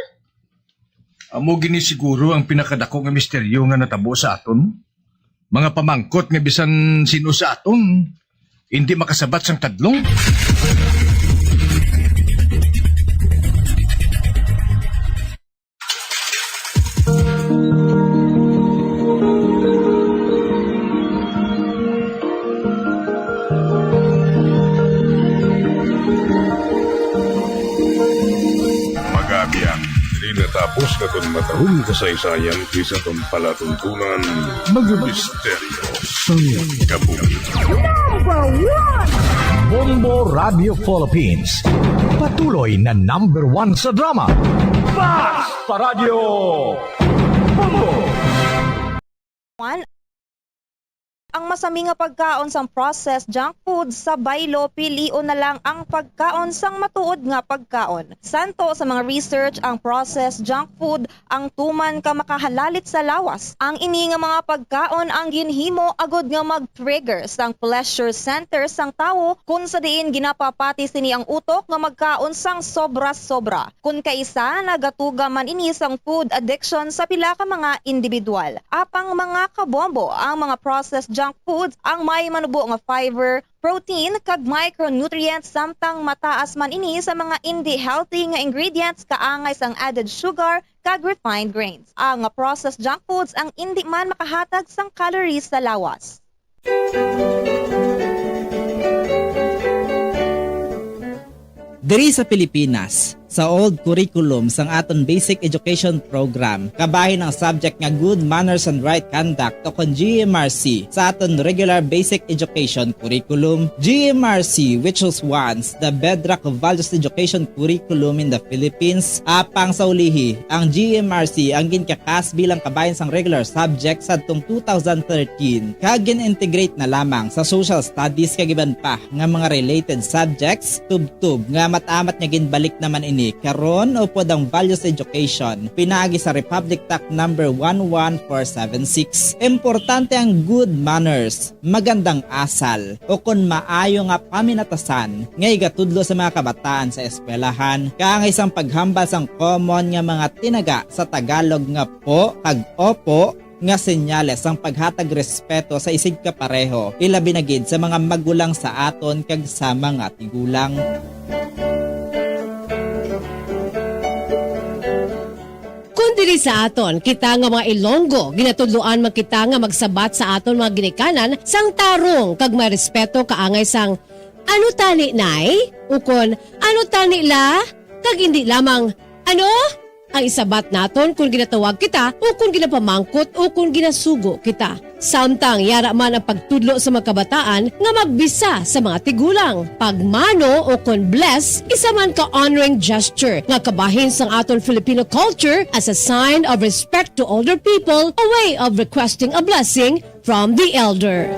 Amo gini siguro ang pinakadako nga misteryo nga natabo sa aton. Mga pamangkot nga bisan sino sa aton hindi makasabat sang tadlong. Magabiang, diri natapos aton matahong kasaysayan kay sa aton palatuntunan, mga misteryo sang kabuhi. Number one! Bombo Radio Philippines. Patuloy na number one sa drama. Basta Radio Bombo! One, ang masami nga pagkaon sang processed junk food sa baylo, pilion na lang ang pagkaon sang matuod nga pagkaon. Santo sa mga research, ang processed junk food ang tuman ka makahalalit sa lawas. Ang ini nga mga pagkaon ang ginhimo agud nga mag-trigger sang pleasure center sang tawo, kun sa diin ginapapati sini ang utok nga magkaon sang sobra-sobra. Kun kaisa, nagatuga man ini sang food addiction sa pila ka mga individual. Apang, mga kabombo, ang mga processed junk foods ang may manubo nga fiber, protein, kag micronutrients, samtang mataas man ini sa mga indi healthy nga ingredients kaangay sang added sugar kag refined grains. Ang processed junk foods ang indi man makahatag sang calories sa lawas. Diri sa Pilipinas, sa old curriculum sang aton basic education program, kabahin ang subject nga Good Manners and Right Conduct o kon G M R C sa aton regular basic education curriculum. G M R C, which was once the bedrock of values education curriculum in the Philippines, apang sa ulihi, ang G M R C ang ginkakas bilang kabahin sang regular subject sadtong two thousand thirteen, kag gin-integrate na lamang sa social studies kag iban pa nga mga related subjects, tubtob nga amat-amat nga ginbalik naman ini karon upod ang values education pinaagi sa Republic Act number one one four seven six. Importante ang good manners, magandang asal, o kon maayo nga paminatasan nga igatudlo sa mga kabataan sa eskwelahan, kaangay sang paghambal sang common nga mga tinaga sa Tagalog nga po kag opo, nga senyales sang paghatag respeto sa isigkapareho, ilabi na gid sa mga magulang sa aton kag sa mga tigulang. Kon diri sa aton, kita nga mga Ilonggo, ginatudloan man kita nga magsabat sa aton mga ginikanan sang tarong kag may respeto kaangay sang, "Ano tani, Nay?" ukon, "Ano tani, La?" kag indi lamang, "Ano?" Ang isabat naton kon ginatawag kita o kon ginapamangkot o kon ginasugo kita. Samtang yara man ang pagtudlo sa mga kabataan nga magbisa sa mga tigulang. Pagmano o kon bless, isa man ka honoring gesture nga kabahin sang aton Filipino culture as a sign of respect to older people, a way of requesting a blessing from the elder.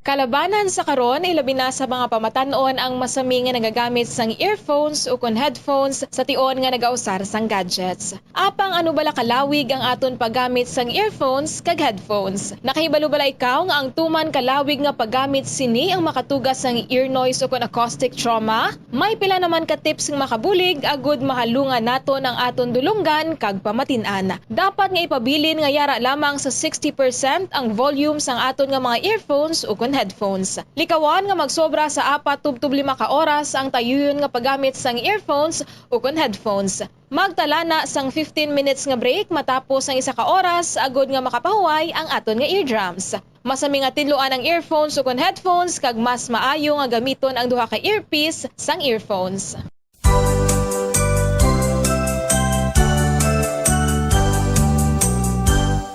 Kalabanan sa karon, ilabi na sa mga pamatan-on ang masami nga nagagamit sang earphones ukon headphones sa tion nga nagausar sang gadgets. Apang ano bala kalawig ang aton paggamit sang earphones kag headphones? Nakahibalo bala ikaw nga ang tuman kalawig nga paggamit sini ang makatuga sang ear noise ukon acoustic trauma? May pila naman ka tips nga makabulig agud mahalungan naton ang aton dulonggan kag pamatin-an. Dapat nga ipabilin nga yara lamang sa sixty percent ang volume sang aton nga mga earphones ukon headphones. Likawan nga magsobra sa apat tubtob lima ka oras ang tayuyon nga paggamit sang earphones ukon headphones. Magtala na sang fifteen minutes nga break matapos ang isa ka oras agud nga makapahuway ang aton nga eardrums. Masami nga tinluan ang earphones ukon headphones kag mas maayo nga gamiton ang duha ka earpiece sang earphones.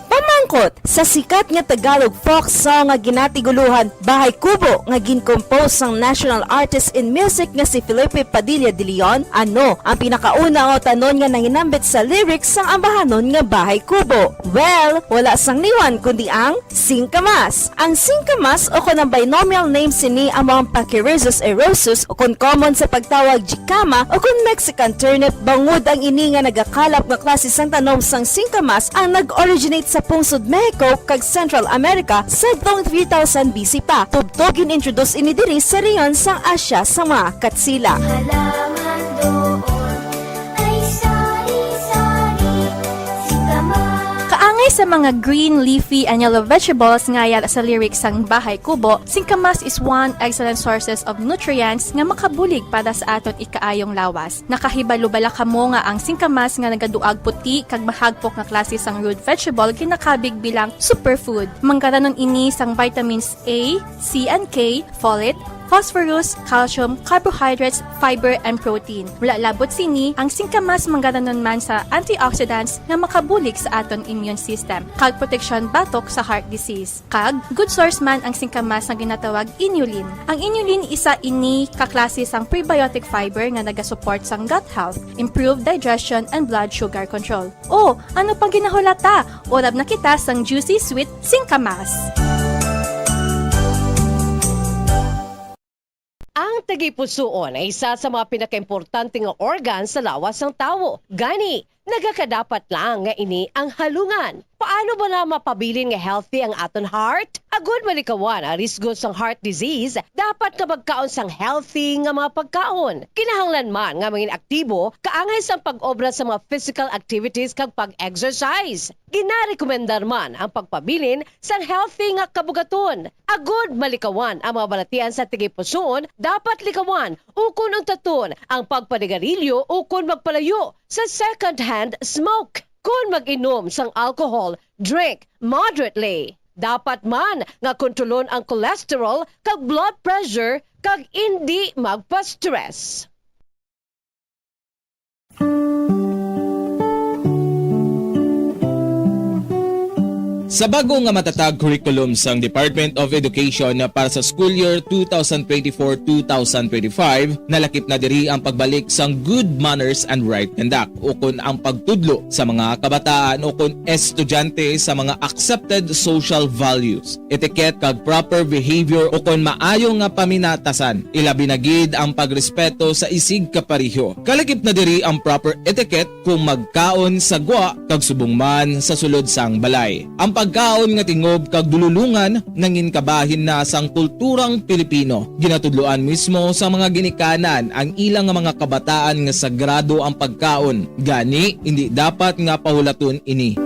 Pamangkot, sa sikat nga Tagalog folk song nga ginatiguluhan Bahay Kubo nga gin-compose sang national artist in music nga si Felipe Padilla de Leon, ano ang pinakauna nga utanon nga nahinambit sa lyrics sang ambahanon nga Bahay Kubo? Well, wala sang liwan kundi ang singkamas. Ang singkamas o kon ang binomial name sini amo ang Pachyrhizis eriosus o kon common sa pagtawag jicama o kon Mexican turnip, bangod ang ini nga nagakalap nga klase sang tanom sang singkamas ang nag-originate sa pungsod Mexico kag Central America sadtong three thousand B C pa. Tubtob gin-introduce ini diri sa rehiyon sang Asia sa mga Katsila. Halaman doon ay sari-sari, singkamas. Kaangay sa mga green, leafy, and yellow vegetables nga yara sa lyrics sang Bahay Kubo, singkamas is one excellent sources of nutrients nga makabulig para sa aton ikaayong lawas. Nakahibalo bala kamo nga ang singkamas nga nagaduag puti kag mahagpok nga klase sang root vegetable ginakabig bilang superfood? Manggaranon ini sang vitamins A, C, and K, folate, phosphorus, calcium, carbohydrates, fiber, and protein. Wala labot sini, ang singkamas manggaranon man sa antioxidants nga makabulig sa aton immune system kag proteksyon batok sa heart disease. Kag good source man ang singkamas nga ginatawag inulin. Ang inulin isa ini ka klase sang prebiotic fiber nga nagasupport sang gut health, improve digestion, and blood sugar control. O, ano pang ginahulata? Urab na kita sang juicy sweet singkamas. Ang tagipusoon ay isa sa mga pinakaimportante nga organ sa lawas sang tawo. Gani, nagakadapat lang nga ini ang halungan. Paano ba na mapabilin nga healthy ang aton heart? Agud malikawan ang risgo sang heart disease, dapat nga magkaon sang healthy nga mga pagkaon. Kinahanglan man nga mangin aktibo, kaangay sang pag-obra sa mga physical activities kag pag-exercise. Ginarekomendar man ang pagpabilin sang healthy nga kabugaton. Agud malikawan ang mga balatian sa tagipusoon, dapat likawan ukon untaton ang pagpanigarilyo ukon magpalayo sa second-hand smoke. Kon mag-inom sang alcohol, drink moderately. Dapat man nga kontrolon ang cholesterol kag blood pressure kag indi magpa-stress. Sa bag-o nga matatag curriculum sang Department of Education para sa school year two thousand twenty-four, two thousand twenty-five, nalakip na diri ang pagbalik sang good manners and right conduct, ukon ang pagtudlo sa mga kabataan ukon estudyante sa mga accepted social values, etiquette kag proper behavior ukon maayo nga paminatasan, ilabi na gid ang pagrespeto sa isigkapareho. Kalakip na diri ang proper etiquette kung magkaon sa gwa kag subong man sa sulod sang balay. Ang pagkaon nga tingob kag dululongan nangin kabahin na sang kulturang Pilipino. Ginatudloan mismo sa mga ginikanan ang ila nga mga kabataan nga sagrado ang pagkaon, gani indi dapat nga pahulaton ini.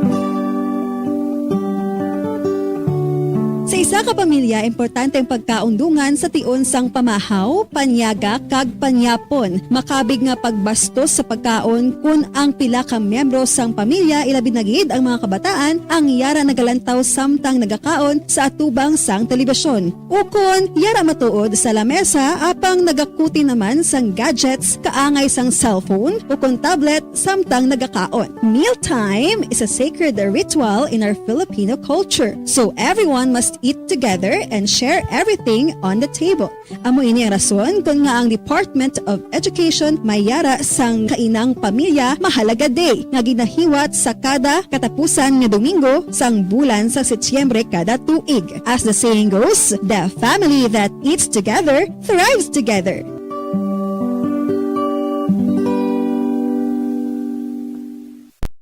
Sa isa ka pamilya, importante ang pagkaundungan sa tion sang pamahaw, panyaga, kag panyapon. Makabig nga pagbastos sa pagkaon kon ang pila ka miyembro sang pamilya, ilabi na gid ang mga kabataan, ang yara nagalantaw samtang nagakaon sa atubang sang telebisyon. Ukon yara matuod sa lamesa apang nagakuti naman sang gadgets kaangay sang cellphone ukon tablet samtang nagakaon. Mealtime is a sacred ritual in our Filipino culture, so everyone must eat together and share everything on the table. Amo ini ang rason kon nga ang Department of Education may yara sang Kainang Pamilya Mahalaga Day nga ginahiwat sa kada katapusan nga Domingo sang bulan sa Setyembre kada tuig. As the saying goes, the family that eats together thrives together.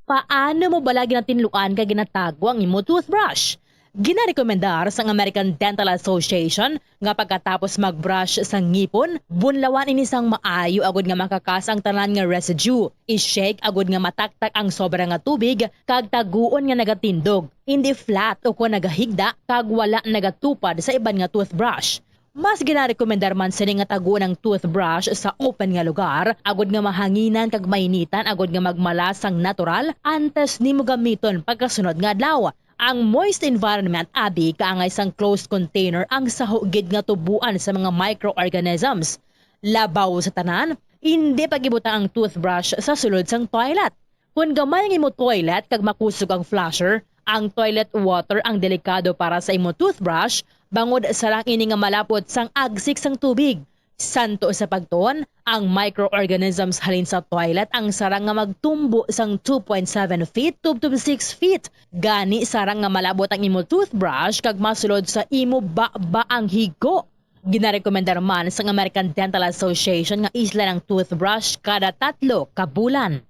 Paano mo bala ginatinluan kag ginatago ang imo toothbrush? Ginarekomendar sang American Dental Association nga pagkatapos mag-brush sa ngipon, bunlawan ini sang maayo agud nga makakas ang tanan nga residue. I-shake agud nga mataktak ang sobra nga tubig kag taguon nga nagatindog, indi flat ukon nagahigda kag wala nagatupad sa iban nga toothbrush. Mas ginarekomendar man sini nga taguon ang toothbrush sa open nga lugar, agud nga mahanginan kag mainitan agud nga magmala sang natural antes nimo gamiton pagkasunod nga adlaw. Ang moist environment abi kaangay sang closed container ang saho gid nga tubuan sa mga microorganisms. Labaw sa tanan, indi pag-ibutang ang toothbrush sa sulod sang toilet. Kon gamay ang imo toilet kag makusog ang flusher, ang toilet water ang delikado para sa imo toothbrush, bangod sarang ini nga malapot sang agsik sang tubig. Santo sa pagtuon, ang microorganisms halin sa toilet ang sarang nga magtumbo sang two point seven feet tubtob six feet. Gani, sarang nga malabot ang imo toothbrush kag masulod sa imo baba ang higko. Ginarekomendar man sang American Dental Association nga islan ang toothbrush kada tatlo ka bulan.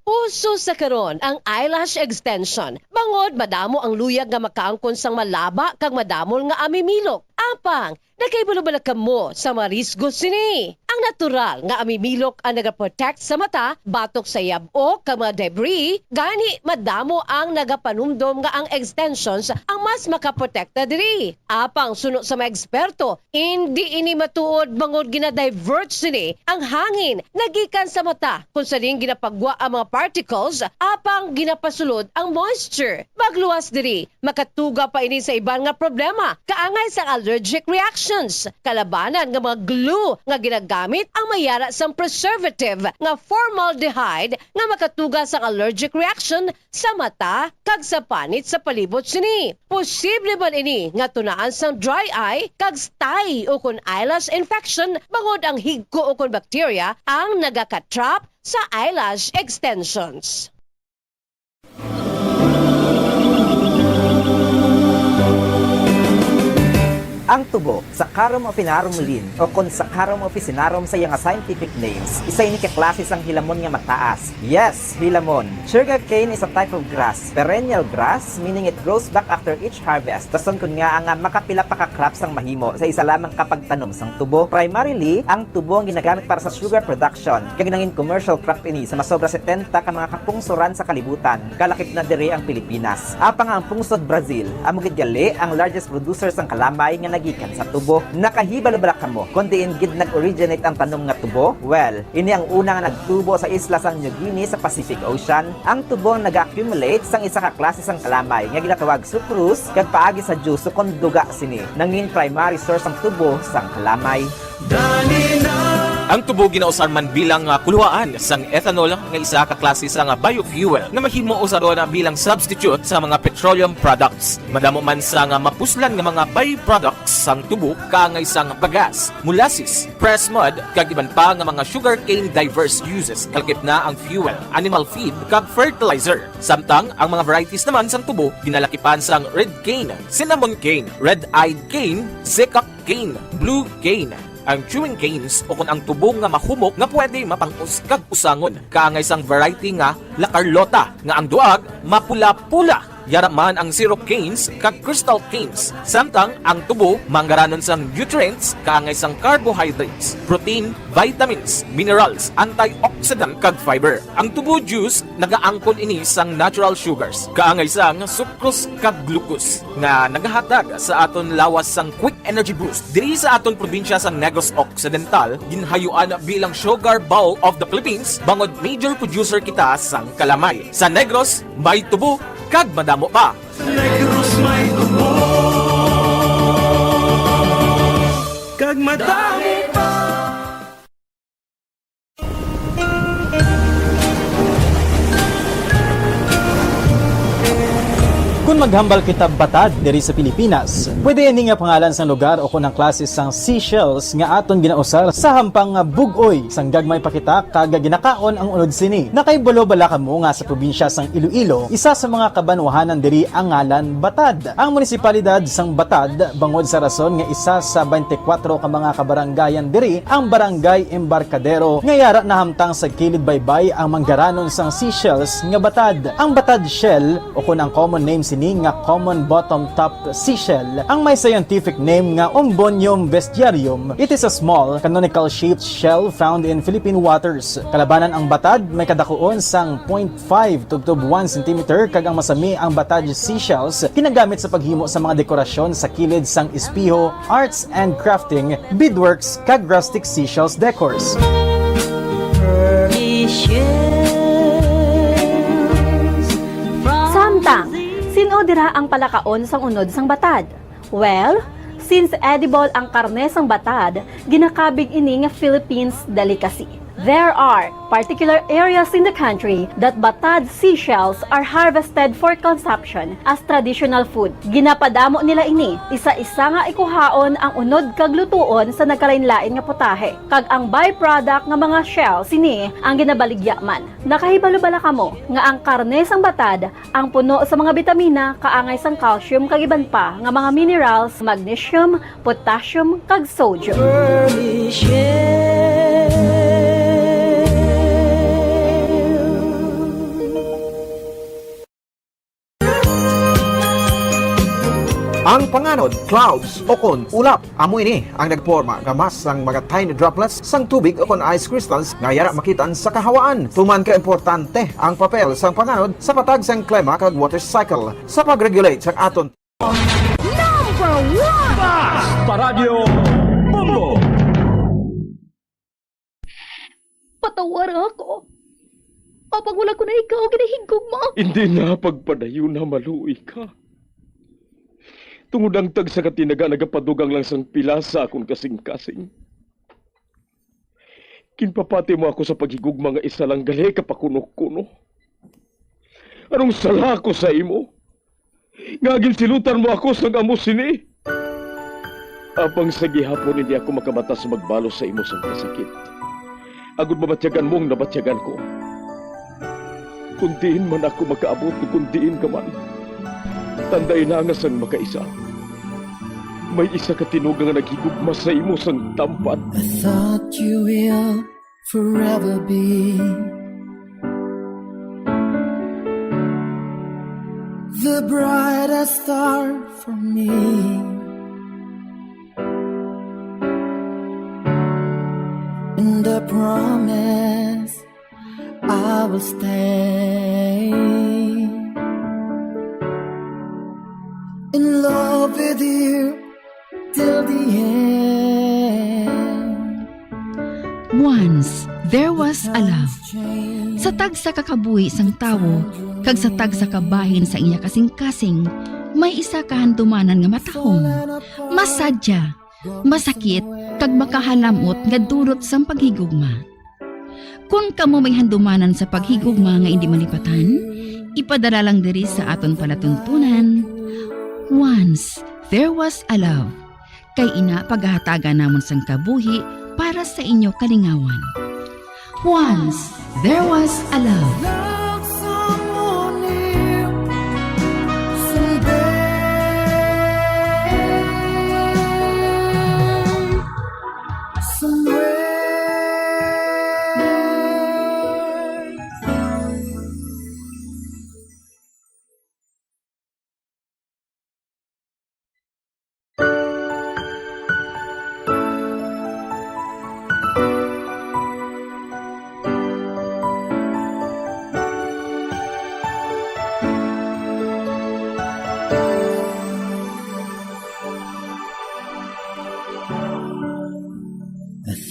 Uso sa karon ang eyelash extension, bangod madamo ang luyag nga makaangkon sang malaba kag madamol nga amimilok. Apang, nakahibalo bala kamo sa mga risgo sini? Ang natural nga amimilok ang nagaprotect sa mata batok sa yab-o kag mga debris, gani madamo ang nagapanumdom nga ang extensions ang mas makaprotekta diri. Apang suno sa mga eksperto, indi ini matuod bangod gina-divert sini ang hangin nga gikan sa mata, kung sa diin ginapagwa ang mga particles apang ginapasulod ang moisture. Magluwas diri, makatuga pa ini sa iban nga problema, kaangay sang allergic reactions. Kalabanan nga mga glue nga ginagamit ang may yara sang preservative nga formaldehyde nga makatuga sang allergic reaction sa mata kag sa panit sa palibot sini. Posible man ini nga tunaan sang dry eye kag stye ukon eyelash infection, bangod ang higko ukon bacteria ang nagakatrap sa eyelash extensions. Ang tubo, Saccharum officinarum Lin, o kon Saccharum officinarum sa iya nga scientific names, isa ini ka klase sang hilamon nga mataas. Yes, hilamon. Sugarcane is a type of grass, perennial grass, meaning it grows back after each harvest. Rason kon ngaa nga makapila pa ka crops ang mahimo sa isa lamang ka pagtanom sang tubo. Primarily, ang tubo ang ginagamit para sa sugar production, kag nangin commercial crop ini sa masobra setenta ka mga kapungsoran sa kalibutan, kalakip na diri ang Pilipinas. Apang ang pungsod Brazil, amo gid gali ang largest producer sang kalamay nga nagikan sa tubo. Nakahibalo bala kamo kon diin gid nag-originate ang tanom nga tubo? Well, ini ang una nga nagtubo sa isla sang New Guinea sa Pacific Ocean. Ang tubo ang naga-accumulate sang isa ka klase sang kalamay nga ginatawag sucrose, kag paagi sa juice kon duga sini, nangin primary source ang tubo sang kalamay. Ang tubo ginausar man bilang, ah, kuluhaan sang ethanol, nga isa ka klase sang, ah, biofuel nga mahimo usaron, ah, bilang substitute sa mga petroleum products. Madamo man sang, ah, mapuslan nga mga byproducts sang tubo, kaangay sang bagas, molasses, pressed mud, kag iban pa nga mga sugarcane diverse uses, kalakip na ang fuel, animal feed, kag fertilizer. Samtang ang mga varieties naman sang tubo ginalakipan sang red cane, cinnamon cane, red-eyed cane, zecca cane, blue cane, ang chewing canes, o kon ang tubo nga mahumok nga pwede mapang-os kag usangon, kaangay sang variety nga La Carlota, nga ang duag mapula-pula. Yara man ang syrup canes kag crystal canes, samtang ang tubo manggaranon sang nutrients kaangay sang carbohydrates, protein, vitamins, minerals, antioxidant, kag fiber. Ang tubo juice nagaangkon ini sang natural sugars, kaangay sang sucrose kag glucose, nga nagahatag sa aton lawas sang quick energy boost. Diri sa aton probinsya sang Negros Occidental, ginhayuan bilang sugar bowl of the Philippines bangod major producer kita sang kalamay. Sa Negros, may tubo kag madamo pa. Sa Negros may tubo kag madamo pa. Kun maghambal kita batad diri sa Pilipinas, pwede ini nga pangalan sang lugar o kon ang klase sang seashells nga aton ginausar sa hampang nga bug-oy sang gagmay pa kita kag ginakaon ang unod sini. Nakahibalo bala kamo nga sa probinsya sang Iloilo, isa sa mga kabanwahanan diri ang ngalan Batad? Ang munisipalidad sang Batad, bangod sa rason nga isa sa twenty-four ka mga kabarangayan diri ang Barangay Embarcadero nga yara nahamtang sa kilid baybay ang manggaranon sang seashells nga batad. Ang batad shell, o kon ang common name sini nga common bottom top seashell, ang may scientific name nga Ombonium vestiarium. It is a small, canonical shaped shell found in Philippine waters. Kalabanan ang batad, may kadakuon sang point five tubtob one centimeter, kag ang masami ang batad seashells ginagamit sa paghimo sa mga dekorasyon sa kilid sang espeho, arts and crafting, beadworks, kag rustic seashells decors. Samtang, sin-o dira ang palakaon sang unod sang batad? Well, since edible ang karne sang batad, ginakabig ini nga Philippines delicacy. There are particular areas in the country that batad seashells are harvested for consumption as traditional food. Ginapadamo nila ini, isa-isa nga ikuhaon ang unod kag lutuon sa nagkalainlain nga putahe, kag ang byproduct nga mga shell sini ang ginabaligya man. Nakahibalo bala kamo nga ang karne sang batad ang puno sa mga bitamina, kaangay sang calcium kag iban pa nga mga minerals, magnesium, potassium, kag sodium. Ang panganod, clouds, o kon ulap, amo ini ang nagporma nga mass sang mga tiny droplets sang tubig o kon ice crystals nga yara makit-an sa kahawaan. Tuman ka importante ang papel sang panganod sa patag sang klima kag water cycle sa pag-regulate sang aton Number one! Basta Radyo Bombo! Patawara ako. Apang wala ko na ikaw ginahigugma. Hindi na pagpadayon na maluoy ka. Tungod ang tagsa ka tinaga nagapadugang lang sang pila sa akon kasing-kasing. Ginpapati mo ako sa paghigugma nga isa lang gali ka pakuno-kuno. Anong sala ako sa imo? Nga ginsilutan mo ako sang amo sini? Apang sa gihapon hindi ako makamata sa magbalos sa imo sang kasakit. Agod mabatyagan mo ang nabatyagan ko. Kung diin man ako makaabot o kung diin ka man, tandai na nga sang makaisa, may isa ka tinuga nga naghigugma sa imo sang tampad. I thought you will forever be the brightest star for me. And I promise I will stay in love with you till the end. Once there was a love. Sa tagsa ka kabuhi sang tawo kag sa tagsa ka bahin sa iya kasing-kasing, may isa ka handumanan nga matahom, masadya, masakit, kag makahalamot nga dulot sang paghigugma. Kon kamo may handumanan sa paghigugma nga indi malipatan, ipadala lang diri sa aton palatuntunan, Once There Was a Love, kay ina pagahatagan namon sang kabuhi para sa inyo kalingawan. Once There Was a Love. Love someone new someday. Somewhere.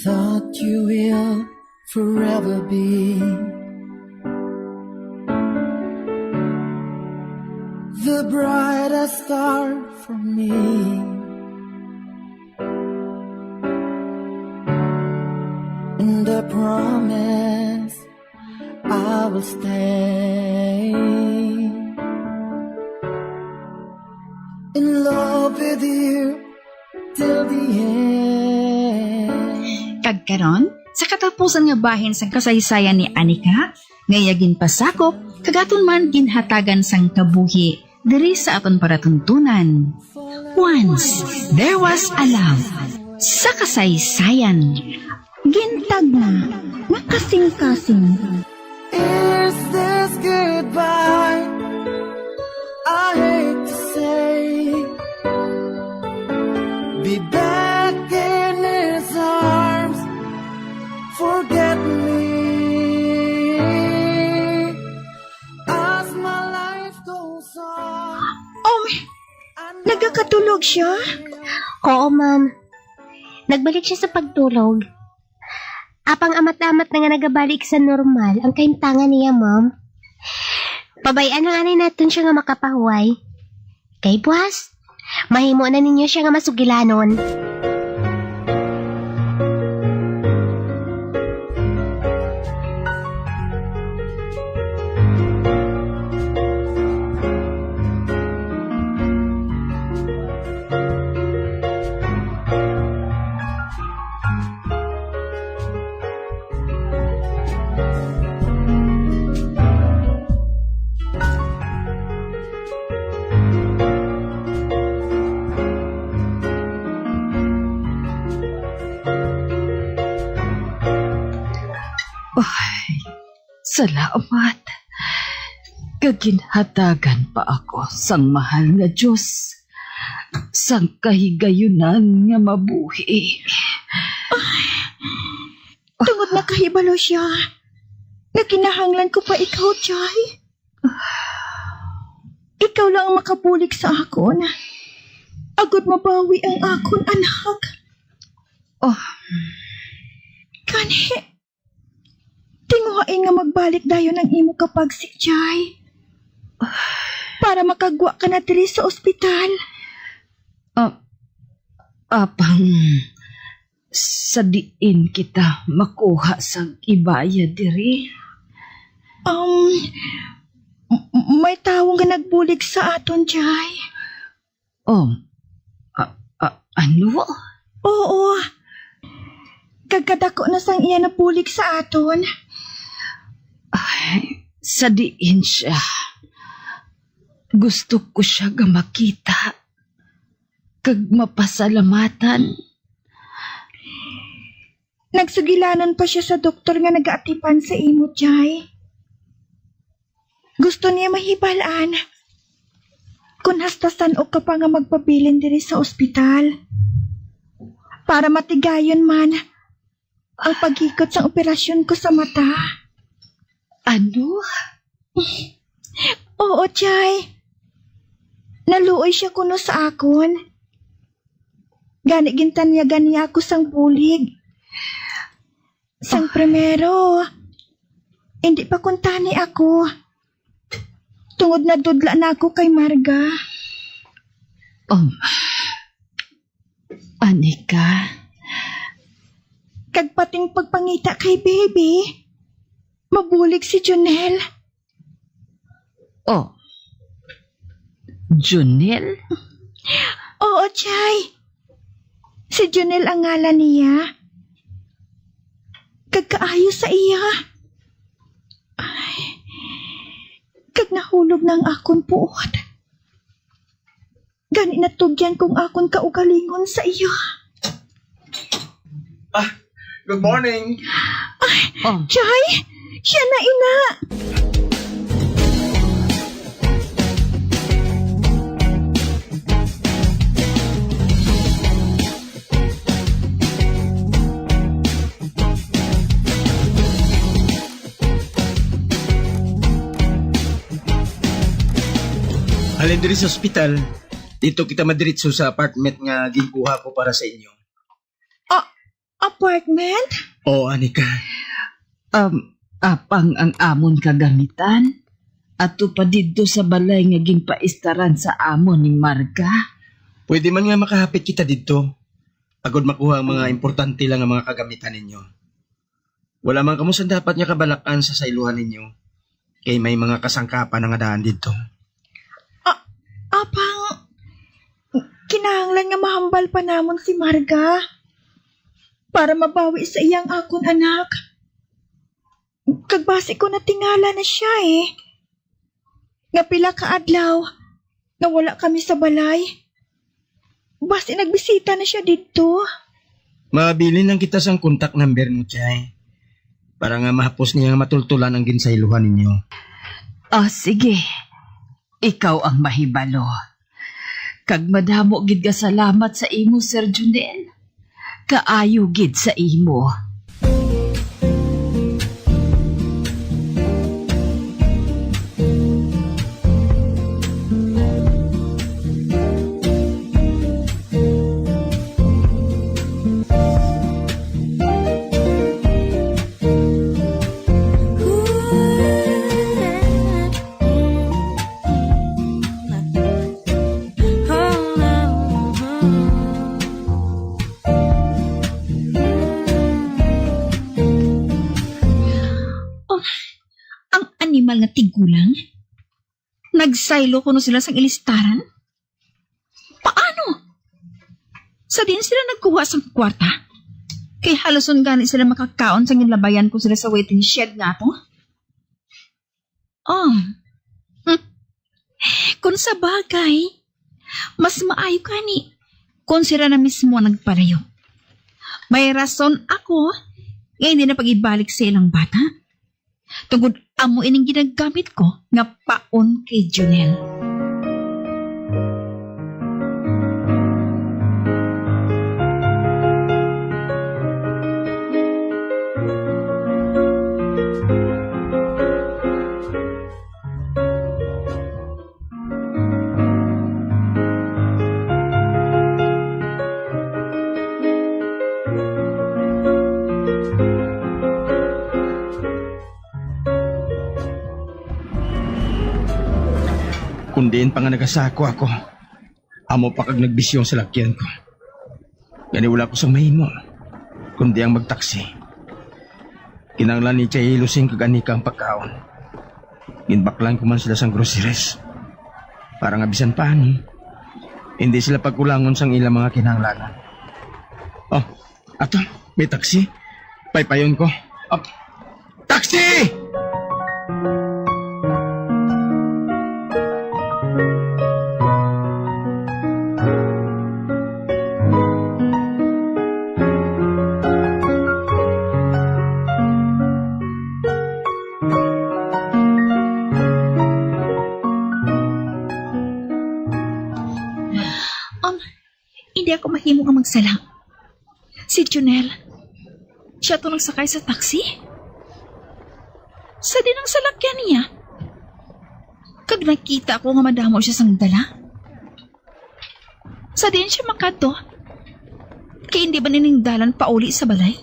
Thought you will forever be the brightest star for me. And I promise I will stay in love with you till the end. Kag karon, sa katapusan nga bahin sang kasaysayan ni Anika, nga iya ginpasakop, kag aton man ginhatagan sang kabuhi diri sa aton palatuntunan. Once, there was a love. Sa kasaysayan, gintagna nga kasing-kasing. Is this goodbye? I hate to say, be back in his arms. Forget me as my life goes on. Oh, nagakatulog siya? Oo, ma'am. Nagbalik siya sa pagtulog. Apang amat-amat na nga nagabalik sa normal ang kahimtangan niya, ma'am. Pabay-an lang anay naton siya nga makapahuway. Kay buwas, mahimo na ninyo siya nga masugilanon. Ay, salamat. Kag ginhatagan pa ako sang mahal nga Dios sang kahigayunan nga mabuhi. Tungod nakahibalo siya nga kinahanglan ko pa ikaw, Jai. Ikaw lang ang makabulig sa akon, agod mabawi ang akon anak. Oh. Gani, tinguhai nga magbalik dayon ang imo kapagsik, Jai, para makagwa ka na diri sa ospital. Ah, apang sa diin kita makuha sang ibaya diri? Um, m- may tawo nga nagbulig sa aton, Jai. Oh, a- a- ano? Oo. Kag kadako na sang iya nabulig sa aton. Ay, sa diin siya? Gusto ko siya nga makita kag mapasalamatan. Nagsugilanon pa siya sa doktor nga nagaatipan sa imo, Jai. Gusto niya mahibal-an kon hasta san-o ka pa nga magpabilin diri sa ospital, para matigayon man ang paghikot sang operasyon ko sa mata. Ano? Oo, Jai. Naluoy siya kuno sa akon. Gani gintanyagan niya ako sang bulig. Sang primero, hindi pa kuntani ako. Tungod nadudla na ako kay Marga. Um, Anika. Kag pating pagpangita kay baby, mabulig si Jonel. Oh. Jonel? Oo, Chay. Si Jonel ang ngalan niya. Kag kaayo sa iya. Ay, kag nahulog na ang akon puot. Gani natugyan kong akon kaugalingon sa iya. Ah, good morning. Ay, Oh. Chay, siya na ina. Halin diri sa ospital, dito kita madiretso sa apartment nga ginkuha ko para sa inyo. Ah, Apartment? Oo, Anika. Um, apang ang amon kagamitan, ato pa didto sa balay nga ginpaistaran sa amon ni Marga. Pwede man nga makahapit kita didto, agod makuha ang mga importante lang nga mga kagamitan ninyo. Wala man kamo sang dapat nga kabalak-an sa sayluhan ninyo, kay may mga kasangkapan na nga daan didto. A-, apang kinahanglan nga mahambal pa namon si Marga para mabawi sa iyang akon anak. Kag basi ko natingala na siya, eh. Nga pila ka adlaw nga wala kami sa balay. Basi nagbisita na siya didto. Mabilin lang kita sang contact number mo, Chay, para nga mahapos niya nga matultulan ang ginsayluhan ninyo. Ah, sige. Ikaw ang mahibalo. Kag madamo gid nga salamat sa imo, Sir Junel. Kaayo gid sa imo. Oh, ang animal nga tigulang. Nagsaylo kuno sila sang ilistaran? Paano? Sa diin sila nagkuha sang kwarta? Kay haluson gani sila makakaon sang ginlabayan ko sila sa waiting shed nga ato? Oh. Hmm. Kung sa bagay, mas maayo gani kung sila na mismo ang nagpalayo. May rason ako nga hindi na pag-ibalik sa ilang bata. Tungod amo ining ginagamit ko nga paon kay Junel. Kung diin pa nga nagasako ako, amo pa kag nagbisyo ang salakyan ko. Gani wala ko sang mahimo, kundi ang magtaksi. Kinahanglan ni Chay Lusing kag Anika ang pagkaon. Ginbaklan ko man sila sang groceries, para nga bisan paano, hindi sila pagkulangon sang ilang mga kinahanglanon. Oh, ato, may taxi. Paypayon ko. Up. Taxi! Um, hindi ako mahimo nga magsala. Si Junel, siya to nagsakay sa taxi? Sa din ang salakyan niya? Kag nakita ko nga madamo siya sang dala. Sa din siya makadto? Kay hindi ba nining dalan pauli sa balay?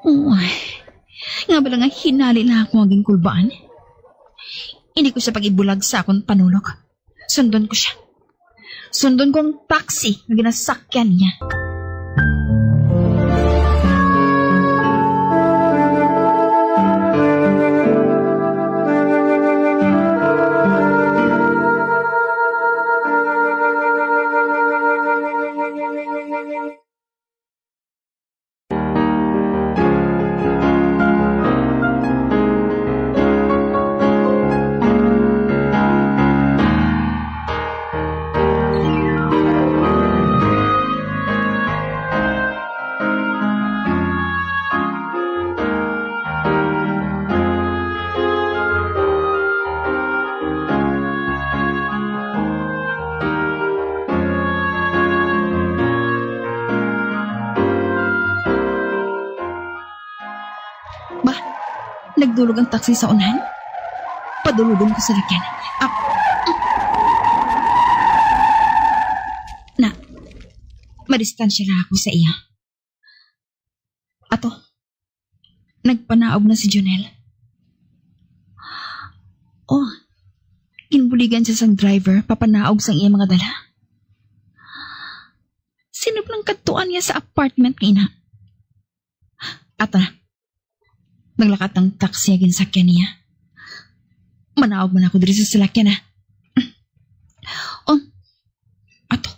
Uy, nga bala nga hinali na ako nga ginkulbaan. Hindi ko siya pag-ibulag sa akon panulok. Sundon ko siya. Sundon ko ang taxi nga ginasakyan niya. Ba, nagdulog ang taxi sa unahan? Padulugom ko sa lagyan. Ah. Na, Madistansya lang ako sa iya. Ato, nagpanaog na si Jonel. Oh, ginbuligan siya sang driver papanaog sang iya mga dala. Sino lang kadtuan niya sa apartment nga ina? Ata, naglakat ang taxi nga ginsakyan niya. Manaog man ako diri sa salakyan, ah. Oh, ato.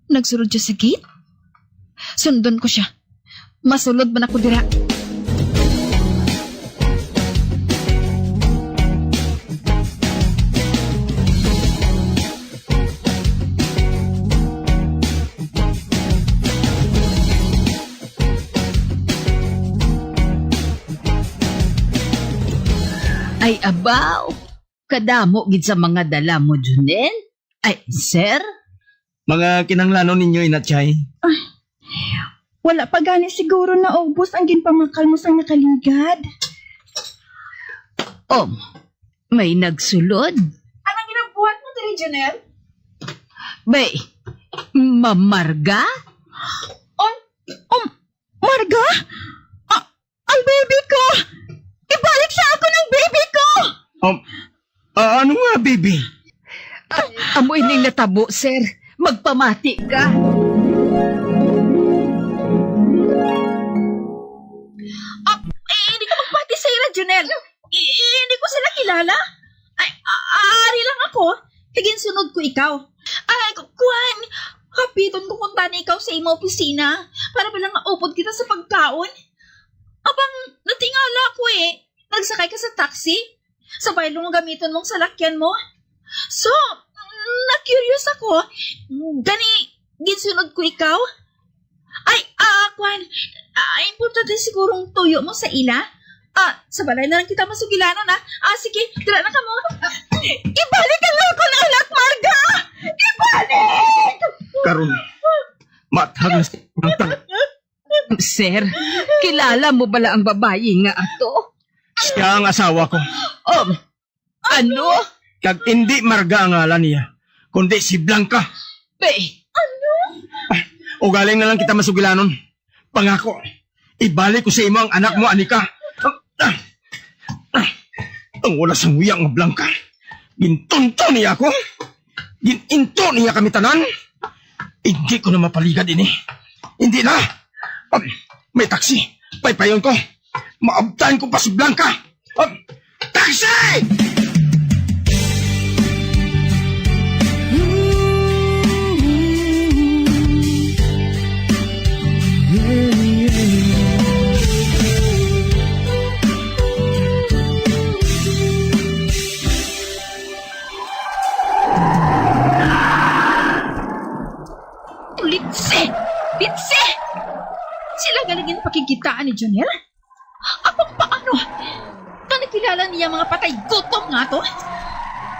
Nagsulod siya sa gate? Sundon ko siya. Masulod man ako dira. Ay, abaw. Kadamo gid sa mga dala mo, Junel. Ay, sir? Mga kinahanglanon ninyo, Inachay? Ay, wala pa gani siguro naubos ang ginpamakal mo sang nakaligad. Oh, may nagsulod? Anong ginabuhat mo diri, Junel? Bay, mamarga? Oh, oh, Marga? Ah, ang baby ko! Ibalik sa ako ng baby ko! Um, ah, ano nga, baby? Ah, amo ining natabo, sir. Magpamati ka. Ah, eh, hindi ka magpati sa ila, Junel. I-, i-, hindi ko sila kilala. Ay, a-, ari lang ako. Kay ginsunod ko ikaw. Ay, ku-, kuwan. Hapiton ko kuntani ikaw sa imo opisina para bala nga upod kita sa pagkaon. Abang, natingala ko eh. Nagsakay ka sa taxi. Sa baylo nga gamiton mong salakyan mo. So, na-curious ako. Gani, ginsunod ko ikaw. Ay, ah, kwan. Ah, importante sigurong tuyo mo sa ila. Ah, sa balay na lang kita masugilanon, ah. Ah, sige, dira na kamo. Ibalik ang akon anak, Marga! Ibalik! Karon, maathag na sa ang tang- Sir, kilala mo bala ang babayi nga ato? Siya ang asawa ko. Oh, ano? Kag indi Marga ang ngalan niya, kundi si Blanca. Be, ano? Ugaling na lang kita masugilanon. Pangako, ibalik ko sa imo ang anak mo, Anika. Ang wala sang huya nga Blanca. Gintunto niya ako. Gininto niya kami tanan. Hindi ko na mapaligad ini. Hindi na. Um, may taxi. Paypayon ko. Maabtan ko pa si Blanca. Um, taxi! Litsi! Litsi! Sila galing ang pakigkitaan ni Jonel? Apang paano? Nga nakilala niya mga patay gutom nga to?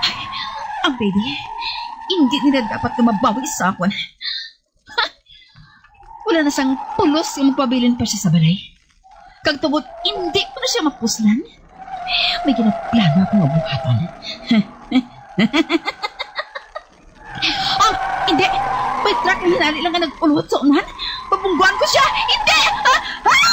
Ay, ang baby, hindi nila dapat na mabawi sa akon. Ha! Wala na sang pulos nga magpabilin pa siya sa balay. Kag tungod hindi ko na siya mapuslan, may ginaplano ako nga buhaton. Ah, hindi! May truck na hinali lang nga nag-ulot sa unahan. Pabungguan ko siya! Hindi! Ah! Ah!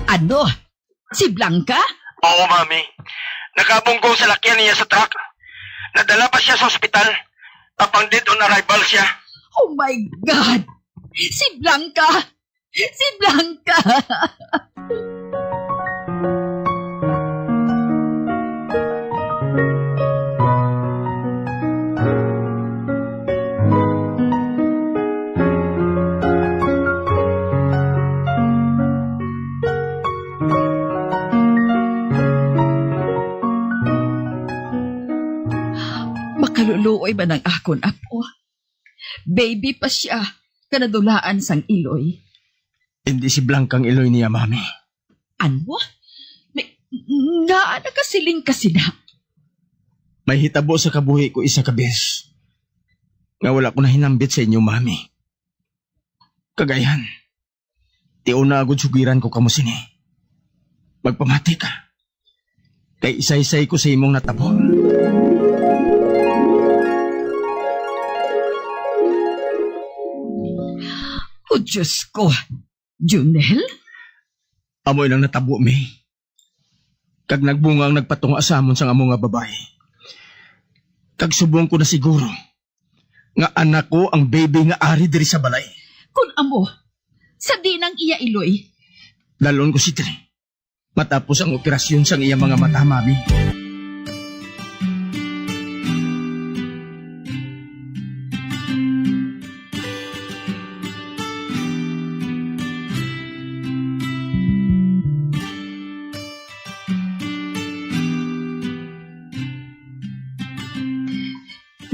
Ano? Si Blanca? Oo, Mami. Nakabunggo sa lakyan niya sa truck. Nadala pa siya sa ospital. Apang dead on arrival siya. Oh my God! Si Blanca! Si Blanca! Makaluluoy ba nang akon apo? Baby pa siya, kanadulaan sang iloy. Hindi si Blanca ang iloy niya, Mami. Ano? May, nga nakasiling ka sila? May hitabo sa kabuhi ko isa ka bes nga wala ko nahinambit sa inyo, mami. Kag ayhan, ti una agud sugiran ko kamo sini. Magpamati ka. Kay isaysay ko sa imong natabo. O Diyos ko, Junel? Amo ilang natabo, May. Kag nagbunga ang nagpatunga sa amon sang amo nga babayi. Kag subong ko na siguro nga anak ko ang baby nga ari diri sa balay. Kun amo, sa diin ang iya iloy? Dalon ko si Tri. Matapos ang operasyon sang iya mga mata, mami.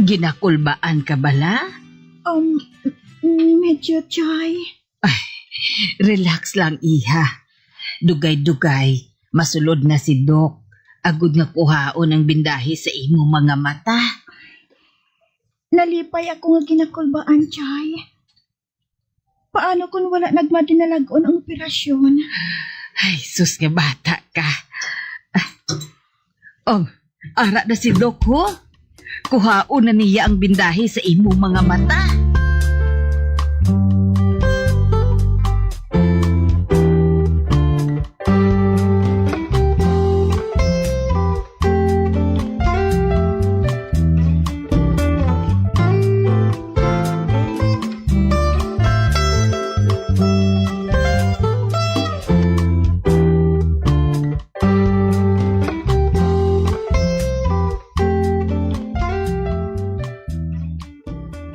Ginakulbaan ka bala? Um, m-, medyo, Chay. Ay, relax lang, iha. Dugay-dugay, masulod na si Doc, agud nga kuhaon ang bindahi sa imo mga mata. Nalipay ako nga ginakulbaan, Chay. Paano kung wala nagmadinalag-on ang operasyon? Ay, sus nga bata ka. Oh, ara na si Doc, ho. Kuhaon na niya ang bindahi sa imo mga mata.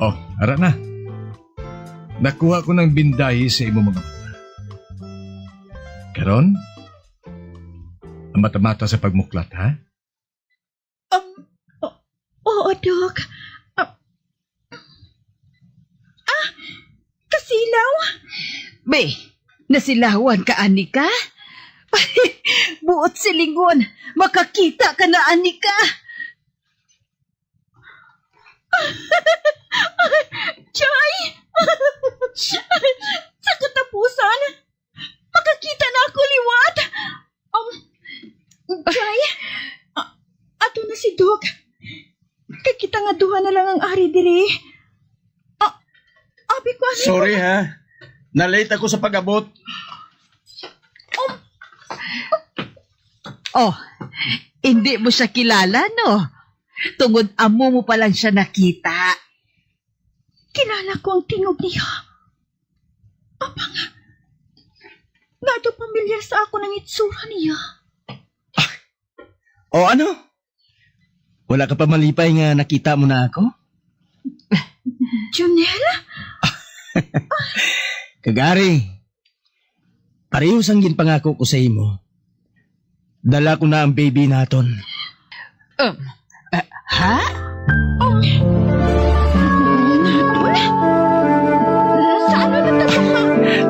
Oh, ara na. Nakuha ko ng bindahi sa imo mga mata. Karon, ang mata-mata sa pagmuklat, ha? Um, o-, oo, Doc. Ah, ah, kasilaw? Be, nasilawan ka, ani ka? Buot silingon, makakita ka na, ani ka? Chay! Sa katapusan, makakita na ako liwat. Um, Chay, a-, ato na si Doc. Kay kita nga duha na lang ang ari diri. Ah, abi ko, abi ko. Sorry, ha. Na-late ako sa pag-abot. Um, Oh, hindi mo siya kilala, no? Tungod amo mo pa lang siya nakita. Kilala ko ang tingog niya. Apang, nga daw pamilyar sa ako ng itsura niya. O ano? Wala ka pa malipay nga nakita mo na ako? Junel? Kagari, pareho sang ginpangako ko sa imo, dala ko na ang baby naton. Um, ah, ha? Um, naton? Sa ano na to?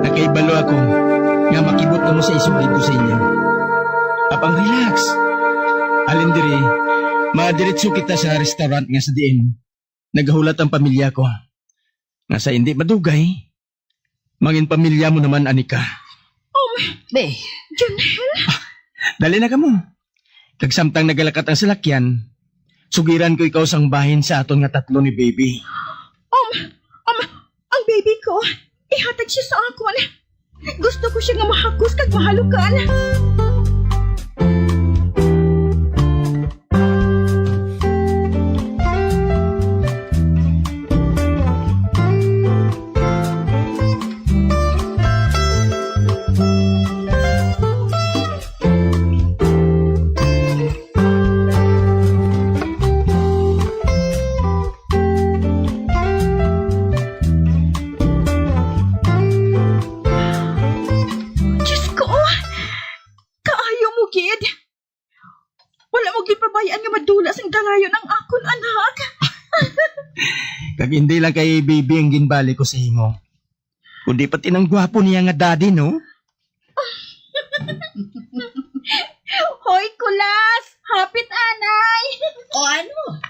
Nakahibalo ako nga makibot na mo sa isugid ko sa inyo. Apang relax. Halin diri, madiretso kita sa restaurant nga sa diin nagahulat ang pamilya ko. Nga sa hindi madugay, mangin pamilya mo naman, ani ka. Oh, Be. Junel? Dali na kamo. Kag samtang nagalakat ang salakyan, sugiran ko ikaw sang bahin sa aton nga tatlo ni baby. Um, um, ang baby ko, ihatag siya sa akon. Gusto ko siya nga mahagos kag mahalukan. Diyos ko! Kaayo mo gid! Wala mo ginpabayaan nga madula sang dalayon ang akon anak. Kag hindi lang kay baby ang ginbali ko sa imo, kundi pati nang gwapo niya nga daddy, no? Oy, Kulas! Hapit anay! O ano?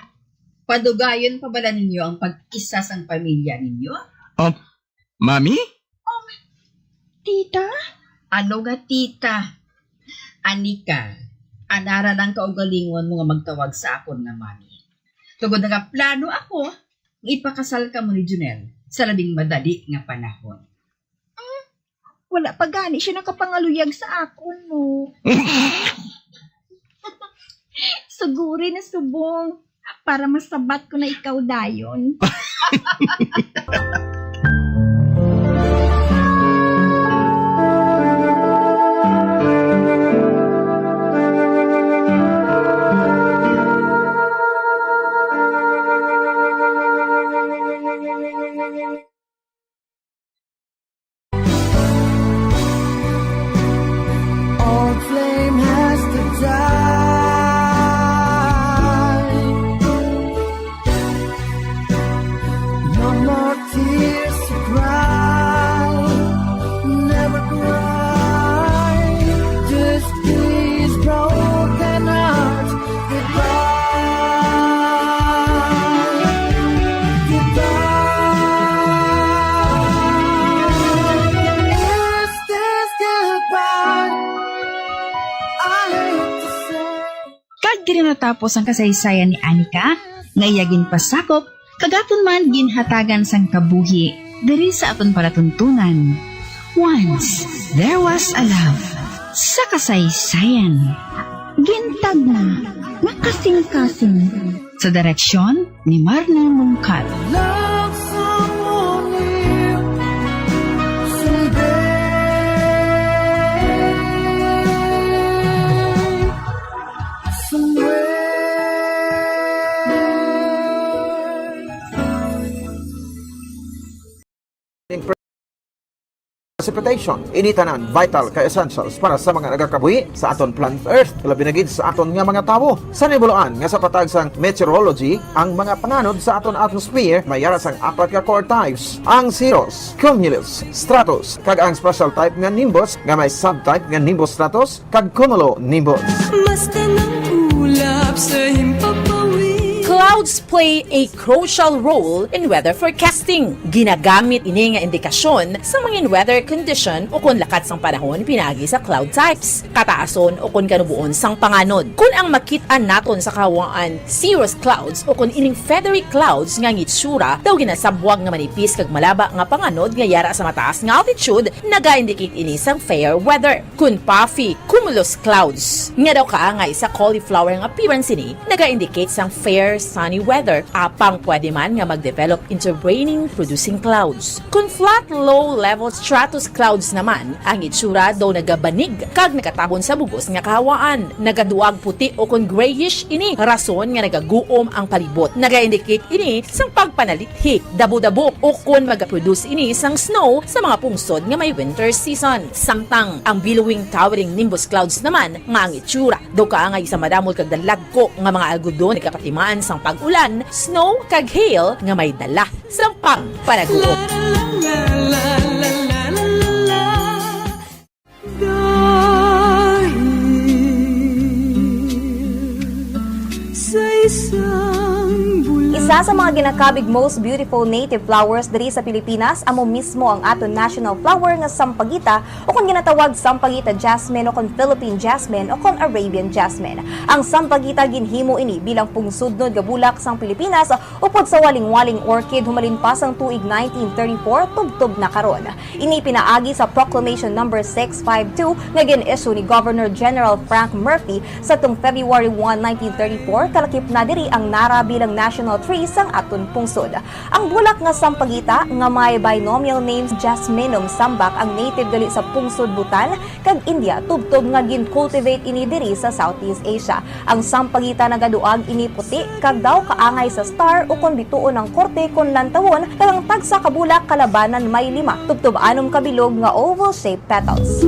Padugayon pa bala ninyo ang pag-isa sang pamilya ninyo? Um, Mami? Um, Tita? Ano nga tita? Anika, anara lang kaugalingon mo nga magtawag sa akon nga mami. Tungod nagaplano ako nga ipakasal kamo ni Junel sa labing madali nga panahon. Wala pa gani siya nakapangaluyag sa akon, no? Suguri na subong, para masabat ko na ikaw dayon. Old flame has to die. No more tears to cry. Never cry. Just these broken hearts. Goodbye. Goodbye. Is this goodbye? I hate to say. Kag diri natapos ang kasaysayan ni Anika, nga iya ginpasakop, kag aton man ginhatagan sang kabuhi diri sa aton palatuntunan. Once There Was a Love, sa kasaysayan. Gintagna nga kasing-kasing. Sa direksyon ni Marnie Mungkat. Love someone new someday. Somewhere. Precipitation. Ini tanan vital kag essentials para sa mga nagakabuhi sa aton planet Earth, labi na gid sa aton nga mga tawo. Sa nibuluan nga sa patag sang meteorology, ang mga panganod sa aton atmosphere may yara sang apat ka core types: ang cirrus, cumulus, stratus, kag ang special type nga nimbus nga may subtype nga nimbus stratus kag cumulonimbus. Basta nang ulap sa himpapawid. Clouds play a crucial role in weather forecasting. Ginagamit ini nga indikasyon sa mga weather condition ukon lakat sang panahon pinaagi sa cloud types, kataason ukon kanuboon sang panganod. Kon ang makit-an naton sa kahawaan cirrus clouds ukon ining feathery clouds nga ang itsura daw ginasabwag nga manipis kag malaba nga panganod nga yara sa mataas nga altitude, naga-indicate ini sang fair weather. Kon puffy cumulus clouds, nga daw kaangay sa cauliflower nga appearance ini, naga-indicate sang fair sunny weather, apang pwede man nga mag-develop into raining producing clouds. Kon flat low level stratus clouds naman, ang itsura daw nagabanig kag nagatabon sa bug-os nga kahawaan. Nagaduag puti ukon grayish ini, rason nga nagaguom ang palibot. Naga-indicate ini sang pagpanalit hi, dabo-dabo, ukon magaproduce ini sang snow sa mga pungsod nga may winter season. Samtang ang billowing towering nimbus clouds naman, nga ang itsura daw kaangay sa madamol kag dalagko nga mga algodon, nagapatimaan sang pag-ulan, snow, kag hail nga may dala sang pagpanaguom. Dahil sa isang bula- Isa sa mga ginakabig most beautiful native flowers diri sa Pilipinas, amo mismo ang aton national flower nga sampagita, o kon ginatawag sampagita jasmine, o kon Philippine jasmine, o kon Arabian jasmine. Ang sampagita ginhimo ini bilang pungsudnod nga bulak sang Pilipinas, upod sa walingwaling orchid humalin pa sang tuig nineteen thirty-four tubtob na karon. Ini pinaagi sa Proclamation Number six five two nga gin-issue ni Governor General Frank Murphy sadtong February one, nineteen thirty-four, kalakip na diri ang nara bilang national tree sang aton pungsod. Ang bulak nga sampagita nga may binomial name Jasminum sambac ang native gali sa pungsod Bhutan kag India, tubtob nga gin-cultivate ini diri sa Southeast Asia. Ang sampagita nagaduag ini puti kag daw kaangay sa star ukon bituon ang korte kon lantawon, kag ang tagsa ka bulak kalabanan may lima, tubtob anom ka bilog nga oval-shaped petals.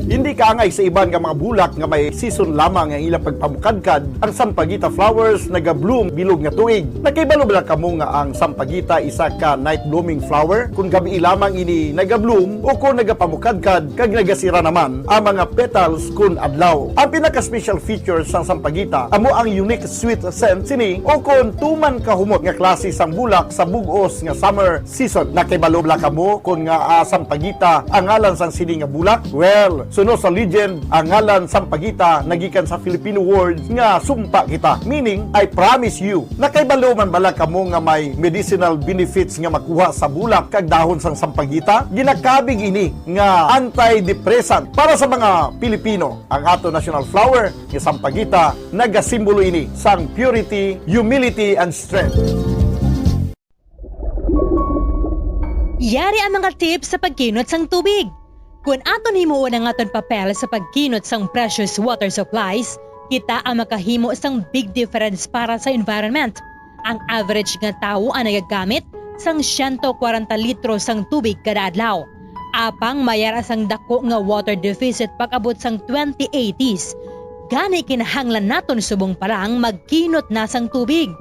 Hindi Angay sa iban nga mga bulak nga may season lamang ang ilang pagpamukadkad, ang sampaguita flowers naga-bloom bilog nga tuig. Nakahibalo bala kamo nga ang sampaguita isa ka night blooming flower? Kung gabii lamang ini naga-bloom o kung nagapamukadkad kag nagasira naman ang mga petals kun adlaw. Ang pinaka-special feature sang sampaguita amo ang unique sweet scent sini o kon tuman kahumot nga klase sang bulak sa bug-os nga summer season. Nakahibalo bala kamo kon ngaa sampaguita ang ngalan sang sini nga bulak? Well, suno sa legend, ang ngalan sampaguita nagikan sa Filipino word nga sumpa kita, meaning I promise you. Nakahibalo man bala kamo nga may medicinal benefits nga makuha sa bulak kag dahon sang sampaguita? Ginakabig ini nga antidepressant para sa mga Pilipino. Ang ato national flower nga sampaguita, nagasimbolo ini sang purity, humility, and strength. Yari ang mga tips sa pagkinot sang tubig. Kon aton himuon ang aton papel sa pagkinot sang precious water supplies, kita ang makahimo sang big difference para sa environment. Ang average nga tawo ang nagagamit sang siyento kwarenta litro sang tubig kada adlaw. Apang may ara sang dako nga water deficit pag-abot sang twenty eighties. Gani kinahanglan naton subong pa lang magkinot na sang tubig.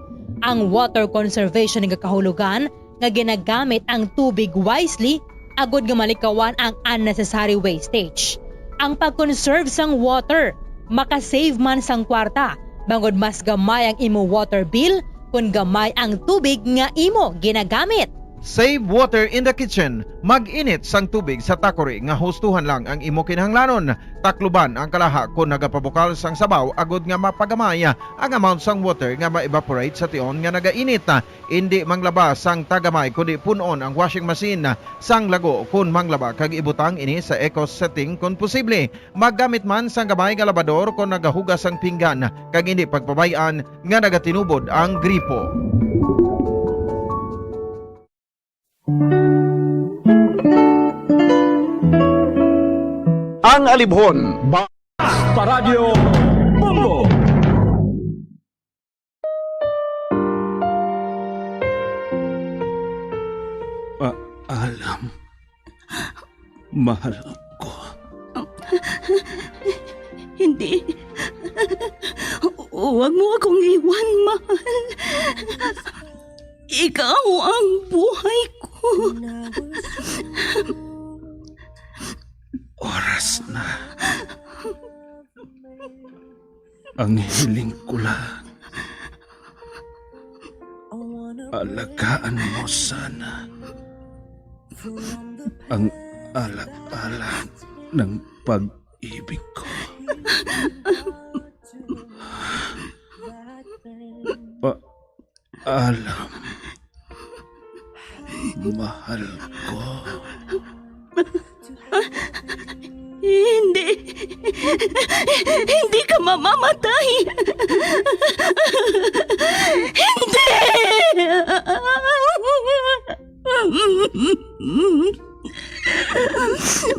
Ang water conservation nga kahulogan nga ginagamit ang tubig wisely agod nga malikawan ang unnecessary wastage. Ang pag-conserve sang water makasave man sang kwarta, bangod mas gamay ang imo water bill kon gamay ang tubig nga imo ginagamit. Save water in the kitchen. Mag-init sang tubig sa takori nga hustuhan lang ang imo kinahanglanon. Takluban ang kalaha kon nagapabukal sang sabaw agod nga mapagamay ang amount sang water nga ma-evaporate sa tion nga nagainit. Indi manglaba sang tagamay kundi pun-on ang washing machine sang lago kon manglaba kag ibutang ini sa eco setting kon posible. Maggamit man sang gamay nga labador kon nagahugas sang pinggan kag indi pagpabay-an nga nagatinubod ang gripo. Ang Alibhon, Basta Radyo Bombo. Paalam, mahal ko. Hindi. Huwag mo akong iwan, mahal. Ikaw ang buhay ko. Oras na. Ang hiling ko lang, alagaan mo sana ang ala-ala ng pag-ibig ko. Pa-, Alam, mahal ko. Hindi. Hindi ka mamamatay. Hindi.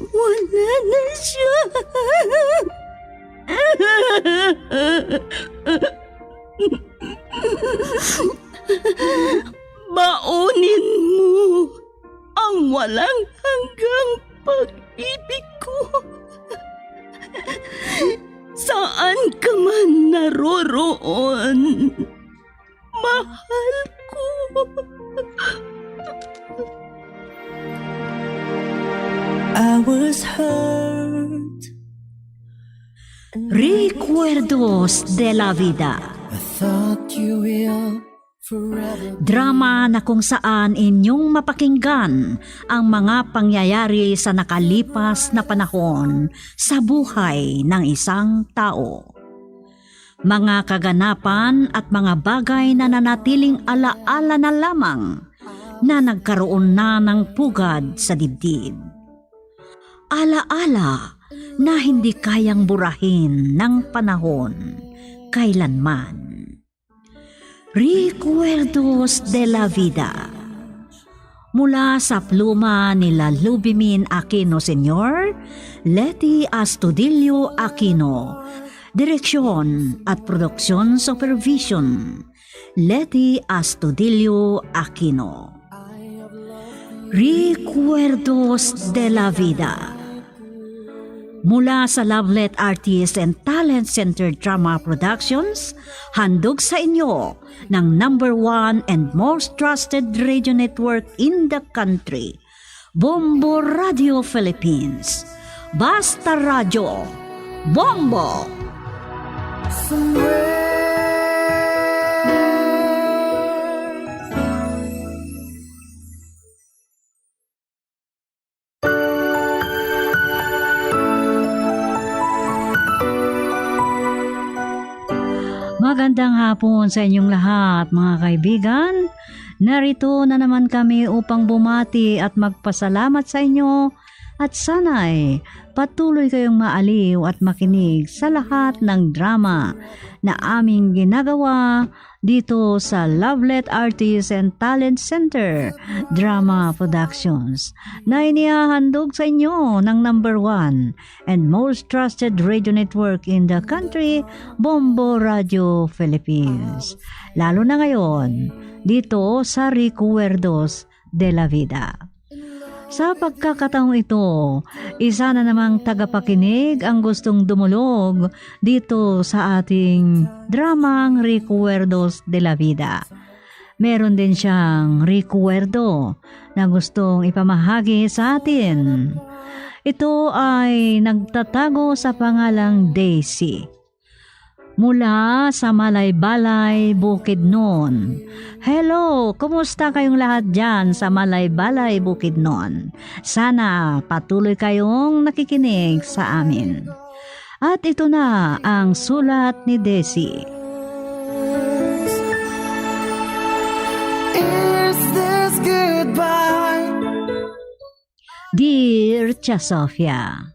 Wala na siya. Baunin mo ang walang hanggang pag-ibig ko. Saan ka man naroroon, mahal ko. I was hurt. Recuerdos de la Vida. I thought you will Drama na kung saan inyong mapakinggan ang mga pangyayari sa nakalipas na panahon sa buhay ng isang tao. Mga kaganapan at mga bagay na nanatiling alaala na lamang na nagkaroon na ng pugad sa dibdib. Alaala na hindi kayang burahin ng panahon kailanman. Recuerdos de la Vida. Mula sa pluma ni Lalubimin Aquino Senior, Leti Astudillo Aquino. Direksyon at production supervision, Leti Astudillo Aquino. Recuerdos de la Vida. Mula sa Lovelet Artist and Talent Center Drama Productions, handog sa inyo ng number one and most trusted radio network in the country, Bombo Radio Philippines. Basta Radyo, Bombo! Magandang hapon sa inyong lahat, mga kaibigan. Narito na naman kami upang bumati at magpasalamat sa inyo, at sana'y patuloy kayong maaliw at makinig sa lahat ng drama na aming ginagawa dito sa Lovelet Artist and Talent Center Drama Productions, na inihahandog sa inyo ng number one and most trusted radio network in the country, Bombo Radio Philippines. Lalo na ngayon, dito sa Recuerdos de la Vida. Sa pagkakataong ito, isa na namang tagapakinig ang gustong dumulog dito sa ating dramang Recuerdos de la Vida. Meron din siyang recuerdo na gustong ipamahagi sa atin. Ito ay nagtatago sa pangalang Daisy. Mula sa Malaybalay, Bukidnon. Hello! Kumusta kayong lahat dyan sa Malaybalay, Bukidnon? Sana patuloy kayong nakikinig sa amin. At ito na ang sulat ni Desi. Is this goodbye? Dear Tia Sofia,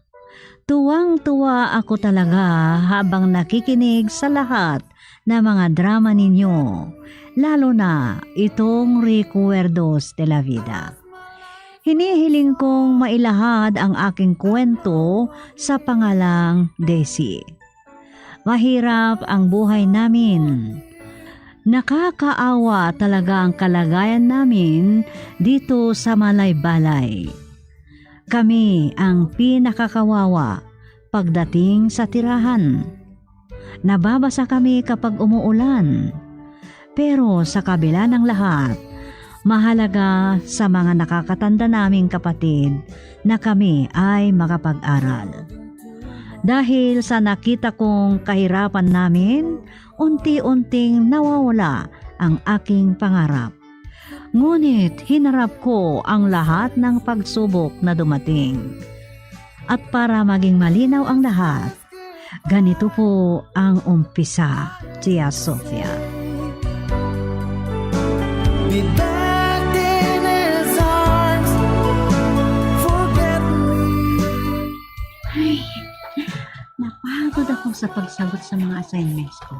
tuwang-tuwa ako talaga habang nakikinig sa lahat ng mga drama ninyo, lalo na itong Recuerdos de la Vida. Hinihiling kong mailahad ang aking kwento sa pangalang Desi. Mahirap ang buhay namin. Nakakaawa talaga ang kalagayan namin dito sa Malaybalay. Kami ang pinakakawawa pagdating sa tirahan. Nababasa kami kapag umuulan. Pero sa kabila ng lahat, mahalaga sa mga nakakatanda naming kapatid na kami ay makapag-aral. Dahil sa nakita kong kahirapan namin, unti-unting nawawala ang aking pangarap. Ngunit hinarap ko ang lahat ng pagsubok na dumating. At para maging malinaw ang lahat, ganito po ang umpisa, Tia Sofia. Be tucked in his arms, forget me. Ay, napagod ako sa pagsagot sa mga assignments ko.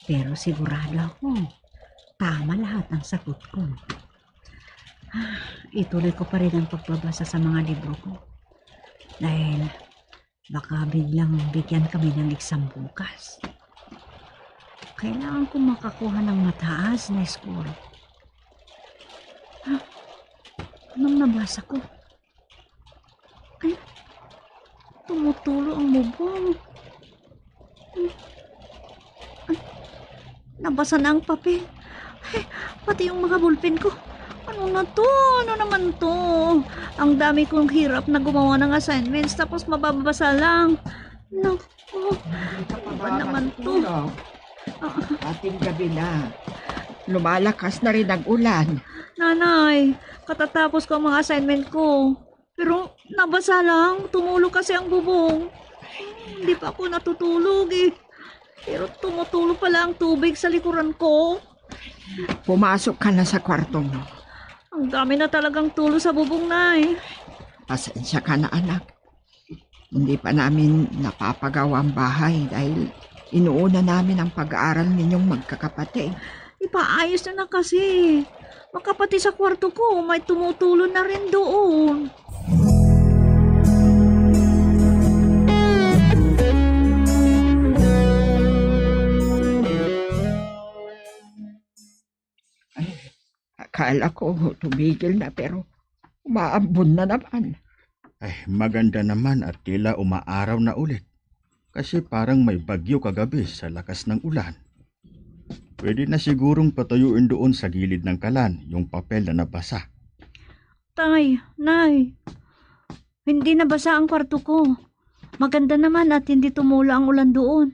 Pero sigurado ako, tama lahat ang sagot ko. Ah, ituloy ko pa rin ang pagbabasa sa mga libro ko. Dahil baka biglang bigyan kami ng exam bukas. Kailangan ko makakuha ng mataas na score. Ah, anong nabasa ko? Ay, tumutulo ang bubong. Ay, nabasa na ang papel. Ay, pati yung mga ballpen ko. Ano na 'to? Ano naman 'to? Ang dami kong hirap na gumawa ng assignments, tapos mababasa lang. Naku, ano naman 'to? Hindi ka pa ba nakatulog? Ah. Ating gabi na. Lumalakas na rin ang ulan. Nanay, katatapos ko ang mga assignment ko. Pero nabasa lang, tumulo kasi ang bubong. Hindi pa ako natutulog eh. Pero tumutulo pala ang tubig sa likuran ko. Pumasok ka na sa kwarto mo. Ang dami na talagang tulo sa bubong, Nay. Pasensya ka na, anak. Hindi pa namin napapagawa ang bahay dahil inuuna namin ang pag-aaral ninyong magkakapatid. Ipaayos nyo na kasi. Baka pati sa kwarto ko, may tumutulo na rin doon. Ay, akala ko tumigil na, pero umaambon na naman. Ay, maganda naman at tila umaaraw na ulit. Kasi parang may bagyo kagabi sa lakas ng ulan. Pwede na sigurong patuyuin doon sa gilid ng kalan yung papel na nabasa. Tay, Nay, hindi nabasa ang kwarto ko. Maganda naman at hindi tumulo ang ulan doon.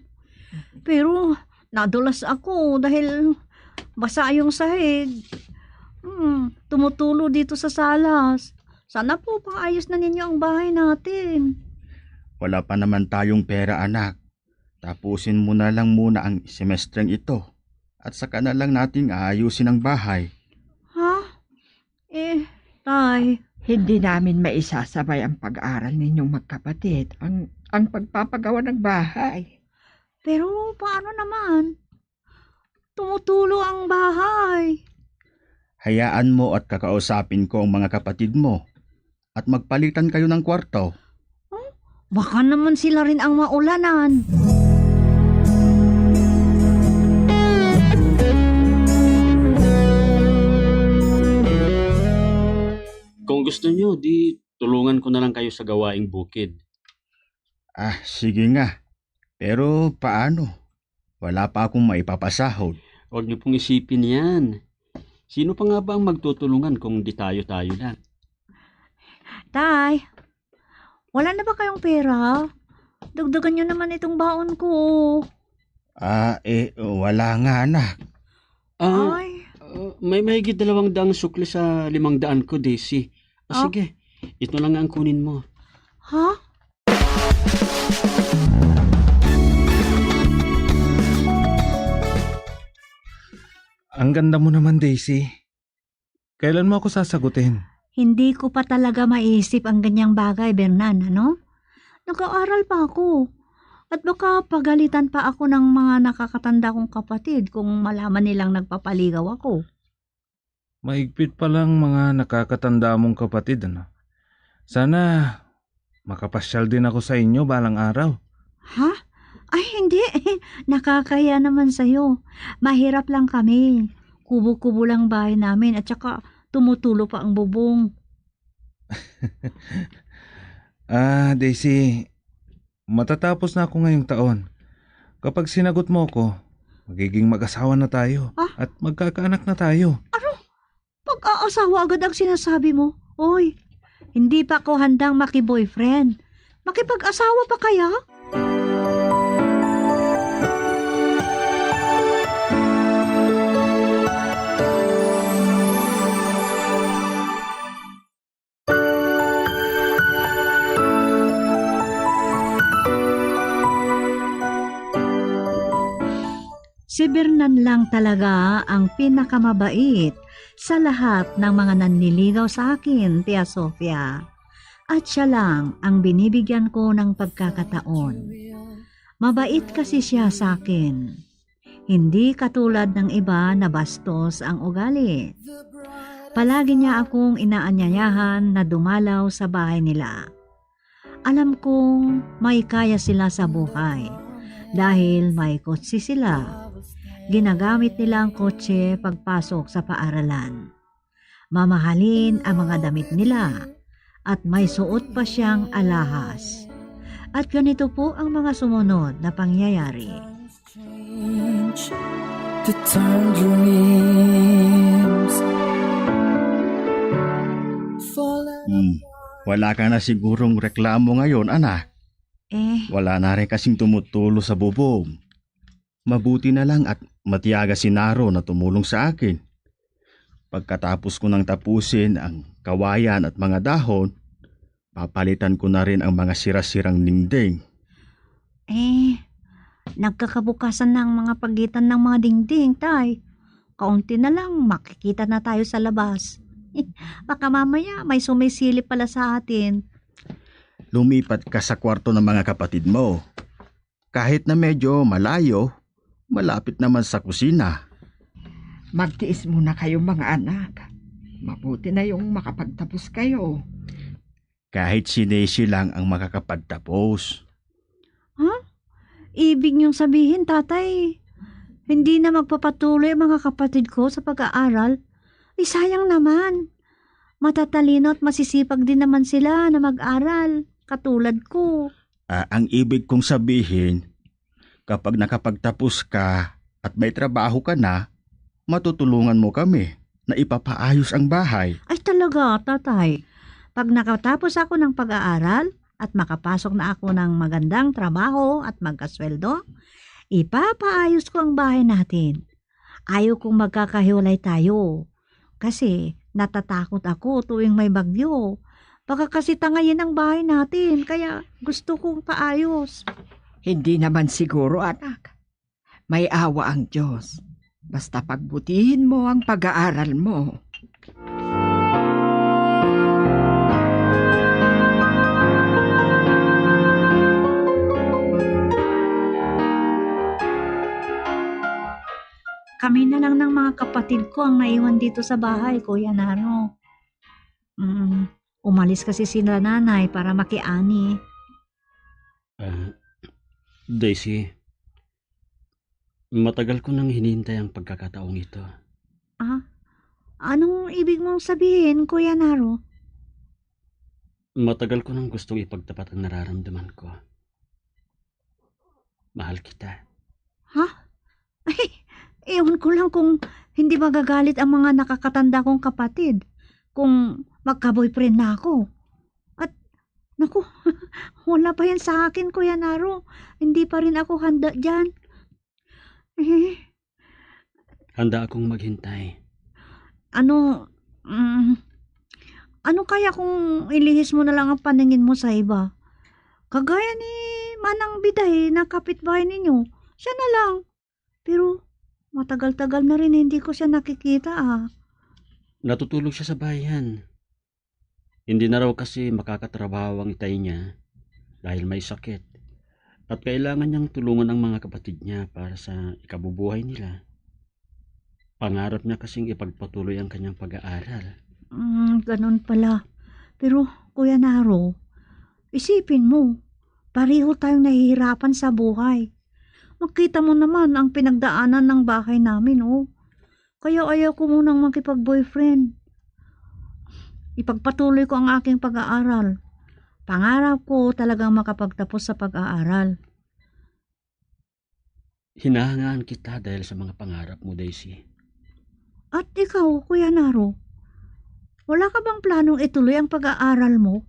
Pero nadulas ako dahil basa yung sahig. Hmm, tumutulo dito sa salas. Sana po paayos na ninyo ang bahay natin. Wala pa naman tayong pera, anak. Tapusin mo na lang muna ang semestreng ito at saka na lang nating aayusin ang bahay. Ha? Eh, Tay. Hindi namin maisasabay ang pag-aral ninyong magkapatid, ang, ang pagpapagawa ng bahay. Pero paano naman? Tumutulo ang bahay. Hayaan mo at kakausapin ko ang mga kapatid mo at magpalitan kayo ng kwarto. Huh? Baka naman sila rin ang maulanan. Kung gusto nyo, di tulungan ko na lang kayo sa gawaing bukid. Ah, sige nga. Pero paano? Wala pa akong maipapasahod. Huwag niyo pong isipin yan. Sino pa nga ba ang magtutulungan kung di tayo-tayo lang? Tay, wala na ba kayong pera? Dagdagan niyo naman itong baon ko. Ah, eh, wala nga, anak. Ah, Ay. Ah, may mahigit dalawang daang sukli sa limang daan ko, Daisy. Ah, Ah? Sige, ito lang ang kunin mo. Ha? Ang ganda mo naman, Daisy. Kailan mo ako sasagutin? Hindi ko pa talaga maisip ang ganyang bagay, Bernan, ano? Nag-aaral pa ako. At baka pagalitan pa ako ng mga nakakatanda kong kapatid kung malaman nilang nagpapaligaw ako. Mahigpit pa lang mga nakakatanda mong kapatid, ano? Sana makapasyal din ako sa inyo balang araw. Ha? Ay, hindi. Nakakahiya naman sa'yo. Mahirap lang kami. Kubo-kubo lang bahay namin at saka tumutulo pa ang bubong. Ah, Daisy, matatapos na ako ngayong taon. Kapag sinagot mo ako, magiging mag-asawa na tayo Ah? At magkakaanak na tayo. Ano? Pag-aasawa agad ang sinasabi mo? Oy, hindi pa ako handang maki-boyfriend. Makipag-asawa pa kaya? Si Bernan lang talaga ang pinakamabait sa lahat ng mga nanliligaw sa akin, Tia Sofia. At siya lang ang binibigyan ko ng pagkakataon. Mabait kasi siya sa akin. Hindi katulad ng iba na bastos ang ugali. Palagi niya akong inaanyayahan na dumalaw sa bahay nila. Alam kong may kaya sila sa buhay dahil may kotse sila. Ginagamit nila ang kotse pagpasok sa paaralan. Mamahalin ang mga damit nila at may suot pa siyang alahas. At ganito po ang mga sumunod na pangyayari. Change to turn dreams. Hmm, wala ka na sigurong reklamo ngayon, anak. Eh. Wala na rin kasing tumutulo sa bubong. Mabuti na lang at matiyaga si Naro na tumulong sa akin. Pagkatapos ko nang tapusin ang kawayan at mga dahon, papalitan ko na rin ang mga sira-sirang dingding. Eh, nagkakabukasan na ang mga pagitan ng mga dingding, Tay. Kaunti na lang, makikita na tayo sa labas. Baka mamaya may sumisilip pala sa atin. Lumipat ka sa kwarto ng mga kapatid mo. Kahit na medyo malayo, malapit naman sa kusina. Magtiis muna kayo, mga anak. Mabuti na yung makapagtapos kayo. Kahit si Daisy lang ang makakapagtapos. Ha? Ibig niyong sabihin, Tatay, hindi na magpapatuloy ang mga kapatid ko sa pag-aaral? Ay, sayang naman. Matatalino at masisipag din naman sila na mag-aral, katulad ko. Ah, ang ibig kong sabihin, kapag nakapagtapos ka at may trabaho ka na, matutulungan mo kami na ipapaayos ang bahay. Ay, talaga, tatay. Pag nakatapos ako ng pag-aaral at makapasok na ako ng magandang trabaho at magkasweldo, ipapaayos ko ang bahay natin. Ayaw kong magkakahiwalay tayo. Kasi natatakot ako tuwing may bagyo. Baka kasi tangayin ang bahay natin, kaya gusto kong paayos. Hindi naman siguro, anak. May awa ang Diyos. Basta pagbutihin mo ang pag-aaral mo. Kami na lang ng mga kapatid ko ang naiwan dito sa bahay, Kuya Naro. Mm, umalis kasi sila nanay para makiani. Ah, Daisy, matagal ko nang hinihintay ang pagkakataong ito. Ah, anong ibig mong sabihin, Kuya Naro? Matagal ko nang gustong ipagtapat ang nararamdaman ko. Mahal kita. Ha? Ay, ewan ko lang kung hindi magagalit ang mga nakakatanda kong kapatid kung magka-boyfriend na ako. At, naku, wala pa yan sa akin, Kuya Naro. Hindi pa rin ako handa dyan. Eh, Handa akong maghintay. Ano, mm, ano kaya kung ilihis mo na lang ang paningin mo sa iba? Kagaya ni Manang Biday na kapitbahay ninyo. Siya na lang. Pero matagal-tagal na rin hindi ko siya nakikita, ah. Natutulog siya sa bayan. Hindi na raw kasi makakatrabaho ang itay niya dahil may sakit. At kailangan niyang tulungan ang mga kapatid niya para sa ikabubuhay nila. Pangarap niya kasing ipagpatuloy ang kanyang pag-aaral. Mm, ganun pala. Pero, Kuya Naro, isipin mo, pareho tayong nahihirapan sa buhay. Makita mo naman ang pinagdaanan ng bahay namin, oh. Kaya ayaw ko munang makipag-boyfriend. Ipagpatuloy ko ang aking pag-aaral. Pangarap ko talagang makapagtapos sa pag-aaral. Hinahangaan kita dahil sa mga pangarap mo, Daisy. At ikaw, Kuya Naro, wala ka bang planong ituloy ang pag-aaral mo?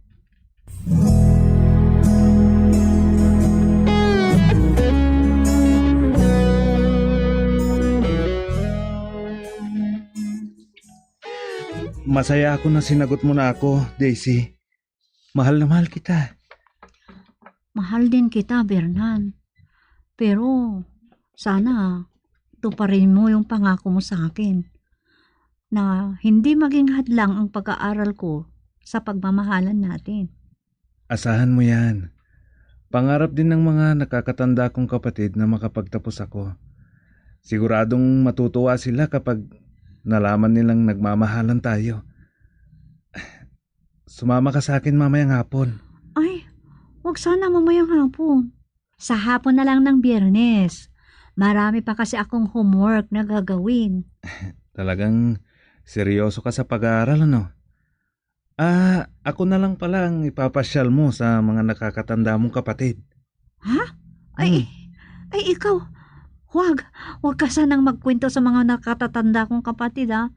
Masaya ako na sinagot mo na ako, Daisy. Mahal na mahal kita. Mahal din kita, Bernan. Pero sana tuparin mo yung pangako mo sa akin na hindi maging hadlang ang pag-aaral ko sa pagmamahalan natin. Asahan mo yan. Pangarap din ng mga nakakatanda kong kapatid na makapagtapos ako. Siguradong matutuwa sila kapag nalaman nilang nagmamahalan tayo. Sumama ka sa akin mamayang hapon. Ay, wag sana mamayang hapon. Sa hapon na lang ng Biyernes. Marami pa kasi akong homework na gagawin. Talagang seryoso ka sa pag-aaral, ano? Ah, ako na lang pala ang ipapasyal mo sa mga nakakatanda mong kapatid. Ha? Ay, Hmm. Ay, ikaw. Wag, wag ka sanang magkwento sa mga nakatatanda kong kapatid, ha?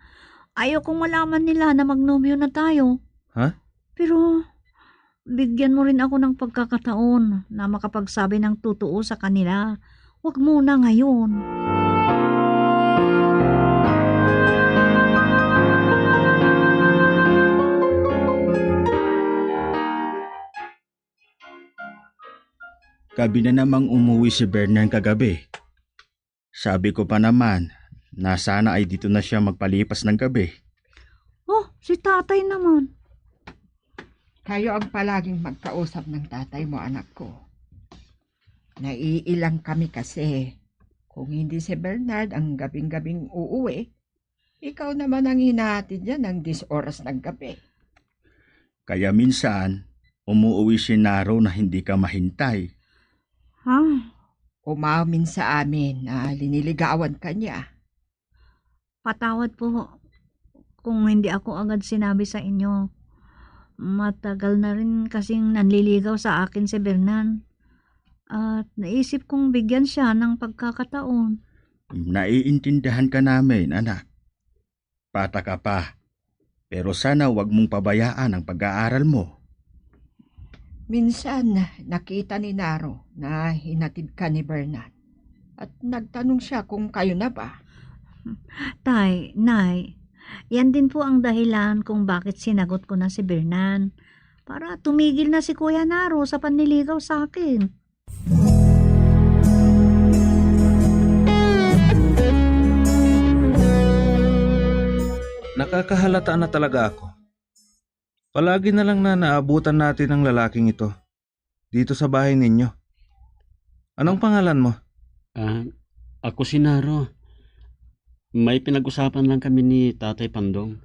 Ayaw kong malaman nila na magnobyo na tayo. Ha? Pero, bigyan mo rin ako ng pagkakataon na makapagsabi ng totoo sa kanila. Wag muna ngayon. Gabi na namang umuwi si Bernard kagabi. Sabi ko pa naman na sana ay dito na siya magpalipas ng gabi. Oh, si tatay naman. Kayo ang palaging magkausap ng tatay mo, anak ko. Naiilang kami kasi kung hindi si Bernard ang gabing-gabing uuwi, ikaw naman ang hinahatid niya ng diyes oras ng gabi. Kaya minsan, umuwi si Naro na hindi ka mahintay. Ha? Umamin sa amin na liniligawan ka niya. Patawad po. kung hindi ako agad sinabi sa inyo. Matagal na rin kasing nanliligaw sa akin si Bernan. At naisip kong bigyan siya ng pagkakataon. Naiintindihan ka namin, anak. Bata ka pa. Pero sana wag mong pabayaan ang pag-aaral mo. Minsan, nakita ni Naro na hinatid ka ni Bernan. At nagtanong siya kung kayo na ba. Tay, Nay, yan din po ang dahilan kung bakit sinagot ko na si Bernan. Para tumigil na si Kuya Naro sa panliligaw sa akin. Nakakahalata na talaga ako. Palagi na lang na naabutan natin ang lalaking ito dito sa bahay ninyo. Anong pangalan mo? Ah, ako si Naro. May pinag-usapan lang kami ni Tatay Pandong.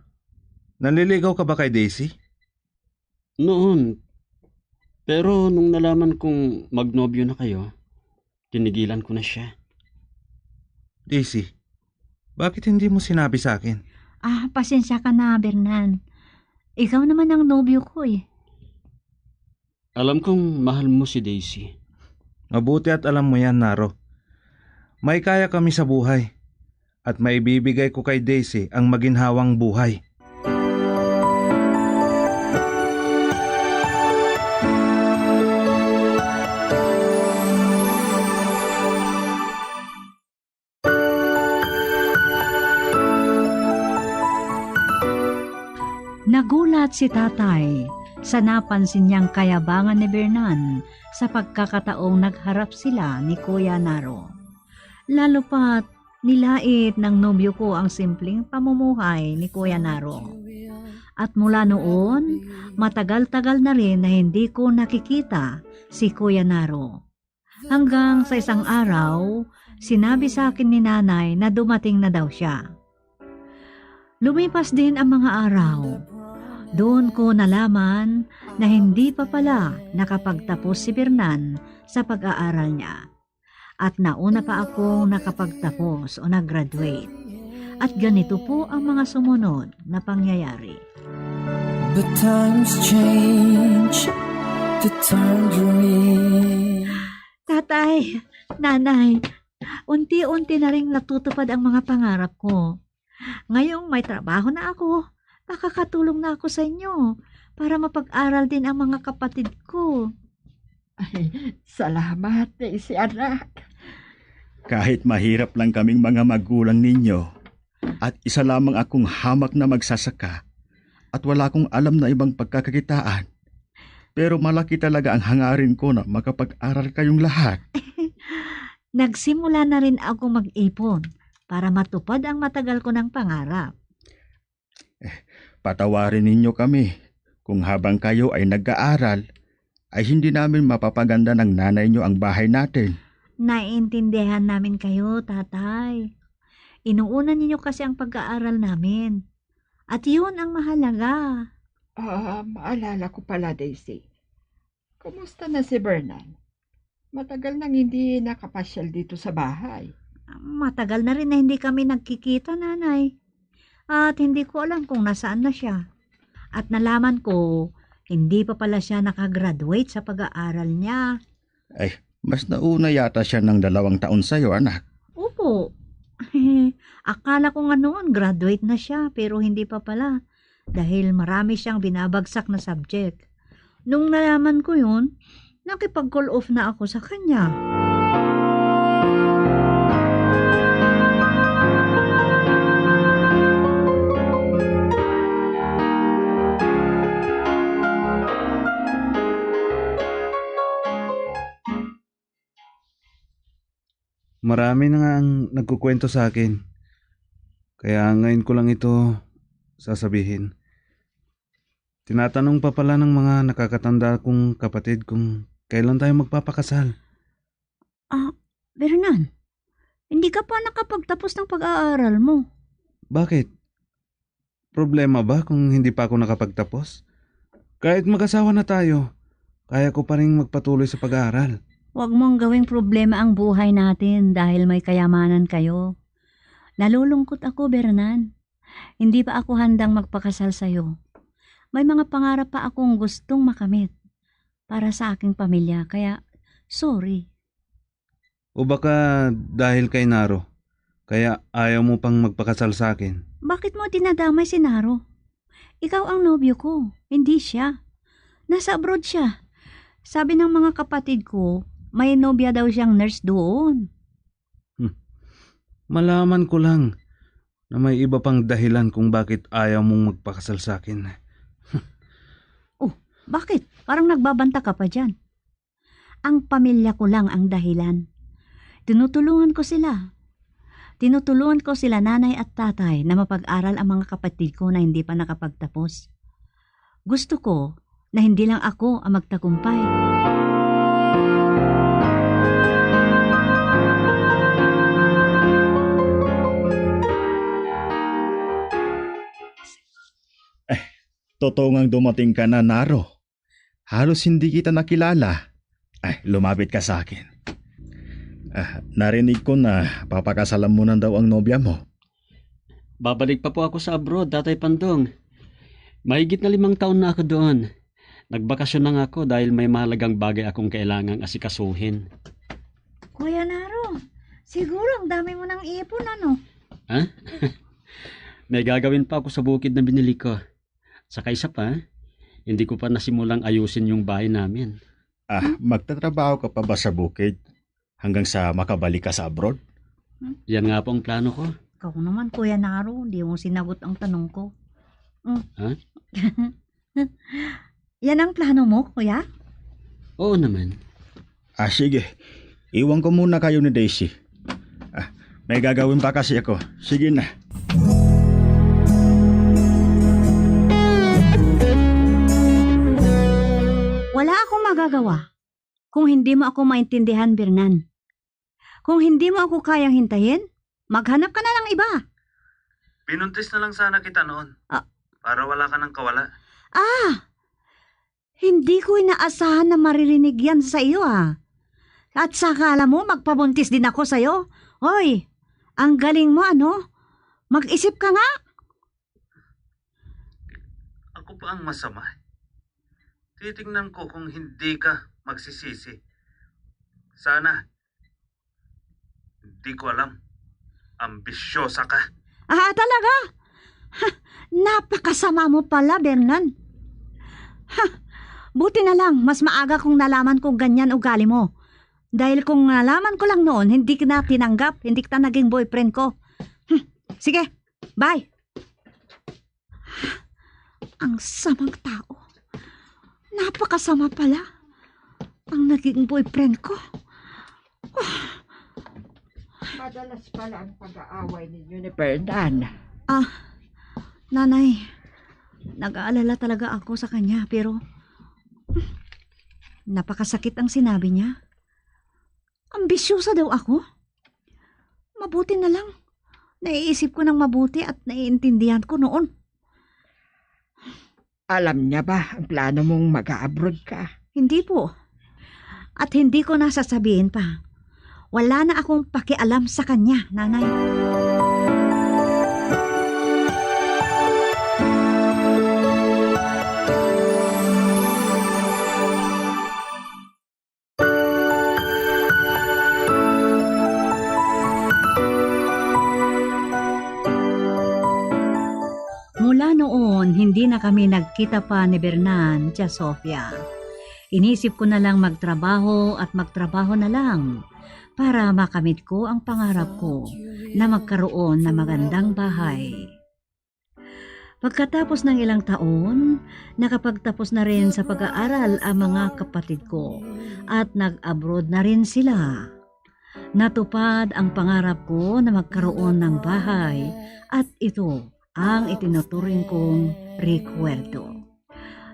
Nanliligaw ka ba kay Daisy? Noon. Pero nung nalaman kong magnobyo na kayo, tinigilan ko na siya. Daisy, bakit hindi mo sinabi sa akin? Ah, pasensya ka na, Bernan. Ikaw naman ang nobyo ko eh. Alam kong mahal mo si Daisy. Mabuti at alam mo yan, Naro. May kaya kami sa buhay. At maibibigay ko kay Daisy ang maginhawang buhay. Nagulat si Tatay sa napansin niyang kayabangan ni Bernan sa pagkakataong nagharap sila ni Kuya Naro. Lalo pat, nilait ng nobyo ko ang simpleng pamumuhay ni Kuya Naro. At mula noon, matagal-tagal na rin na hindi ko nakikita si Kuya Naro. Hanggang sa isang araw, sinabi sa akin ni Nanay na dumating na daw siya. Lumipas din ang mga araw. Doon ko nalaman na hindi pa pala nakapagtapos si Bernan sa pag-aaral niya. At nauna pa akong nakapagtapos o nag-graduate. At ganito po ang mga sumunod na pangyayari. But times change, the time you need. Tatay, Nanay, unti-unti na ring natutupad ang mga pangarap ko. Ngayong may trabaho na ako, makakatulong na ako sa inyo para mapag-aral din ang mga kapatid ko. Ay, salamat, Daisy, anak. Kahit mahirap lang kaming mga magulang ninyo, at isa lamang akong hamak na magsasaka, at wala akong alam na ibang pagkakakitaan, pero malaki talaga ang hangarin ko na makapag-aral kayong lahat. Nagsimula na rin ako mag-ipon para matupad ang matagal ko ng pangarap. Patawarin ninyo kami kung habang kayo ay nag-aaral, ay hindi namin mapapaganda ng nanay nyo ang bahay natin. Naiintindihan namin kayo, Tatay. Inuuna ninyo kasi ang pag-aaral namin. At yun ang mahalaga. Ah, maalala ko pala, Daisy. Kumusta na si Bernan? Matagal nang hindi nakapasyal dito sa bahay. Matagal na rin na hindi kami nagkikita, Nanay. At hindi ko alam kung nasaan na siya. At nalaman ko, hindi pa pala siya nakagraduate sa pag-aaral niya. Ay, mas nauna yata siya ng dalawang taon sa'yo, anak. Opo. Akala ko nga noon graduate na siya, pero hindi pa pala. Dahil marami siyang binabagsak na subject. Nung nalaman ko yun, nakipag-call off na ako sa kanya. Marami na nga ang nagkukwento sa akin. Kaya ngayon ko lang ito sasabihin. Tinatanong pa pala ng mga nakakatanda kong kapatid kung kailan tayo magpapakasal. Ah, Bernan, hindi ka pa nakapagtapos ng pag-aaral mo. Bakit? Problema ba kung hindi pa ako nakapagtapos? Kahit mag-asawa na tayo, kaya ko pa rin magpatuloy sa pag-aaral. Huwag mong gawing problema ang buhay natin dahil may kayamanan kayo. Nalulungkot ako, Bernan. Hindi pa ako handang magpakasal sa'yo. May mga pangarap pa akong gustong makamit para sa aking pamilya, kaya sorry. O baka dahil kay Naro, kaya ayaw mo pang magpakasal sa akin? Bakit mo dinadamay si Naro? Ikaw ang nobyo ko, hindi siya. Nasa abroad siya. Sabi ng mga kapatid ko, may nobya daw siyang nurse doon. Hmm. Malaman ko lang na may iba pang dahilan kung bakit ayaw mong magpakasal sa akin. Oh, bakit? Parang nagbabanta ka pa dyan. Ang pamilya ko lang ang dahilan. Tinutulungan ko sila. Tinutulungan ko sila nanay at tatay na mapag-aral ang mga kapatid ko na hindi pa nakapagtapos. Gusto ko na hindi lang ako ang magtagumpay. Eh, totoo ngang dumating ka na, Naro. Halos hindi kita nakilala. Ay, lumapit ka sa akin. Ah, narinig ko na papakasalan mo na daw ang nobya mo. Babalik pa po ako sa abroad, Tatay Pandong. Mahigit na limang taon na ako doon. Nagbakasyon lang ako dahil may mahalagang bagay akong kailangang asikasuhin. Kuya Naro, siguro ang dami mo nang ipon, ano? Ha? May gagawin pa ako sa bukid na binili ko. Saka isa pa, hindi ko pa nasimulang ayusin yung bahay namin. Ah, magtatrabaho ka pa ba sa bukid? Hanggang sa makabalik ka sa abroad? Yan nga po ang plano ko. Ikaw naman, Kuya Naro, hindi mo sinagot ang tanong ko. Mm. Ha? Yan ang plano mo, Kuya? Oo naman. Ah, sige. Iwan ko muna kayo ni Daisy. Ah, may gagawin pa kasi ako. Sige na. Wala akong magagawa kung hindi mo ako maintindihan, Bernan. Kung hindi mo ako kayang hintayin, maghanap ka na ng iba. Binuntis na lang sana kita noon. Ah. Para wala ka nang kawala. Ah! Hindi ko inaasahan na maririnig yan sa iyo, ah. At saka, alam mo, magpabuntis din ako sa iyo. Hoy, ang galing mo, ano? Mag-isip ka nga. Ako pa ang masama. Titingnan ko kung hindi ka magsisisi. Sana, hindi ko alam. Ambisyosa ka. Ah, talaga? Ha, napakasama mo pala, Bernan. Ha, buti na lang, mas maaga kong nalaman kung ganyan ugali mo. Dahil kung nalaman ko lang noon, hindi ka na tinanggap, hindi kita naging boyfriend ko. Hmm, sige, bye. Ang samang tao. Napakasama pala ang naging boyfriend ko. Madalas pala ang pag-aaway ninyo ni Bernan. Ah, Nanay, nag-aalala talaga ako sa kanya, pero napakasakit ang sinabi niya. Ambisyosa daw ako? Mabuti na lang. Naiisip ko ng mabuti at naiintindihan ko noon. Alam niya ba ang plano mong mag-abroad ka? Hindi po. At hindi ko na sasabihin pa. Wala na akong pakialam sa kanya, Nanay. Mula noon, hindi na kami nagkita pa ni Bernan, Tia Sofia. Inisip ko na lang magtrabaho at magtrabaho na lang para makamit ko ang pangarap ko na magkaroon ng magandang bahay. Pagkatapos ng ilang taon, nakapagtapos na rin sa pag-aaral ang mga kapatid ko at nag-abroad na rin sila. Natupad ang pangarap ko na magkaroon ng bahay at ito ang itinuturing kong rekwerdo.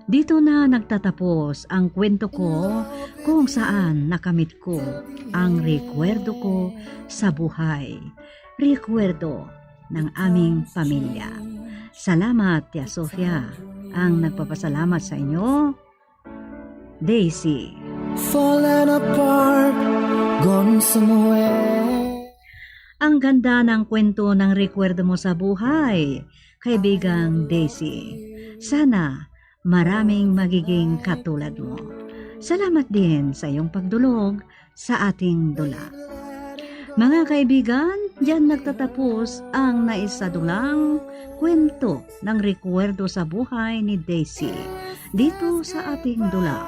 Dito na nagtatapos ang kwento ko kung saan nakamit ko ang rekwerdo ko sa buhay. Rekwerdo ng aming pamilya. Salamat, Tia Sofia. Ang nagpapasalamat sa inyo, Daisy. Falling apart, gone somewhere. Ang ganda ng kwento ng rekwerdo mo sa buhay. kaibigang Daisy. Sana maraming magiging katulad mo. Salamat din sa iyong pagdulog sa ating dula. Mga kaibigan, diyan nagtatapos ang naisadulang kwento ng rekwerdo sa buhay ni Daisy dito sa ating dula,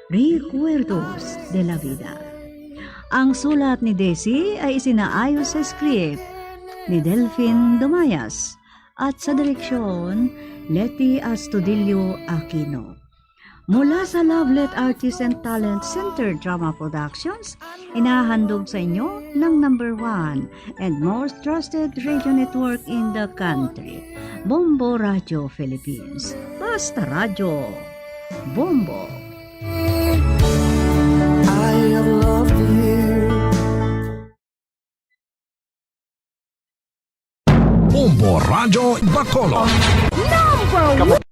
Recuerdos de la Vida. Ang sulat ni Daisy ay isinaayo sa script ni Delphine Dumayas at sa direksyon, Leti Astudillo Aquino. Mula sa Lovelet Artist and Talent Center Drama Productions, inahandog sa inyo ng number one and most trusted radio network in the country, Bombo Radio Philippines. Basta Radyo, Bombo. I have loved you. Bombo Radyo Bacolod. Number one.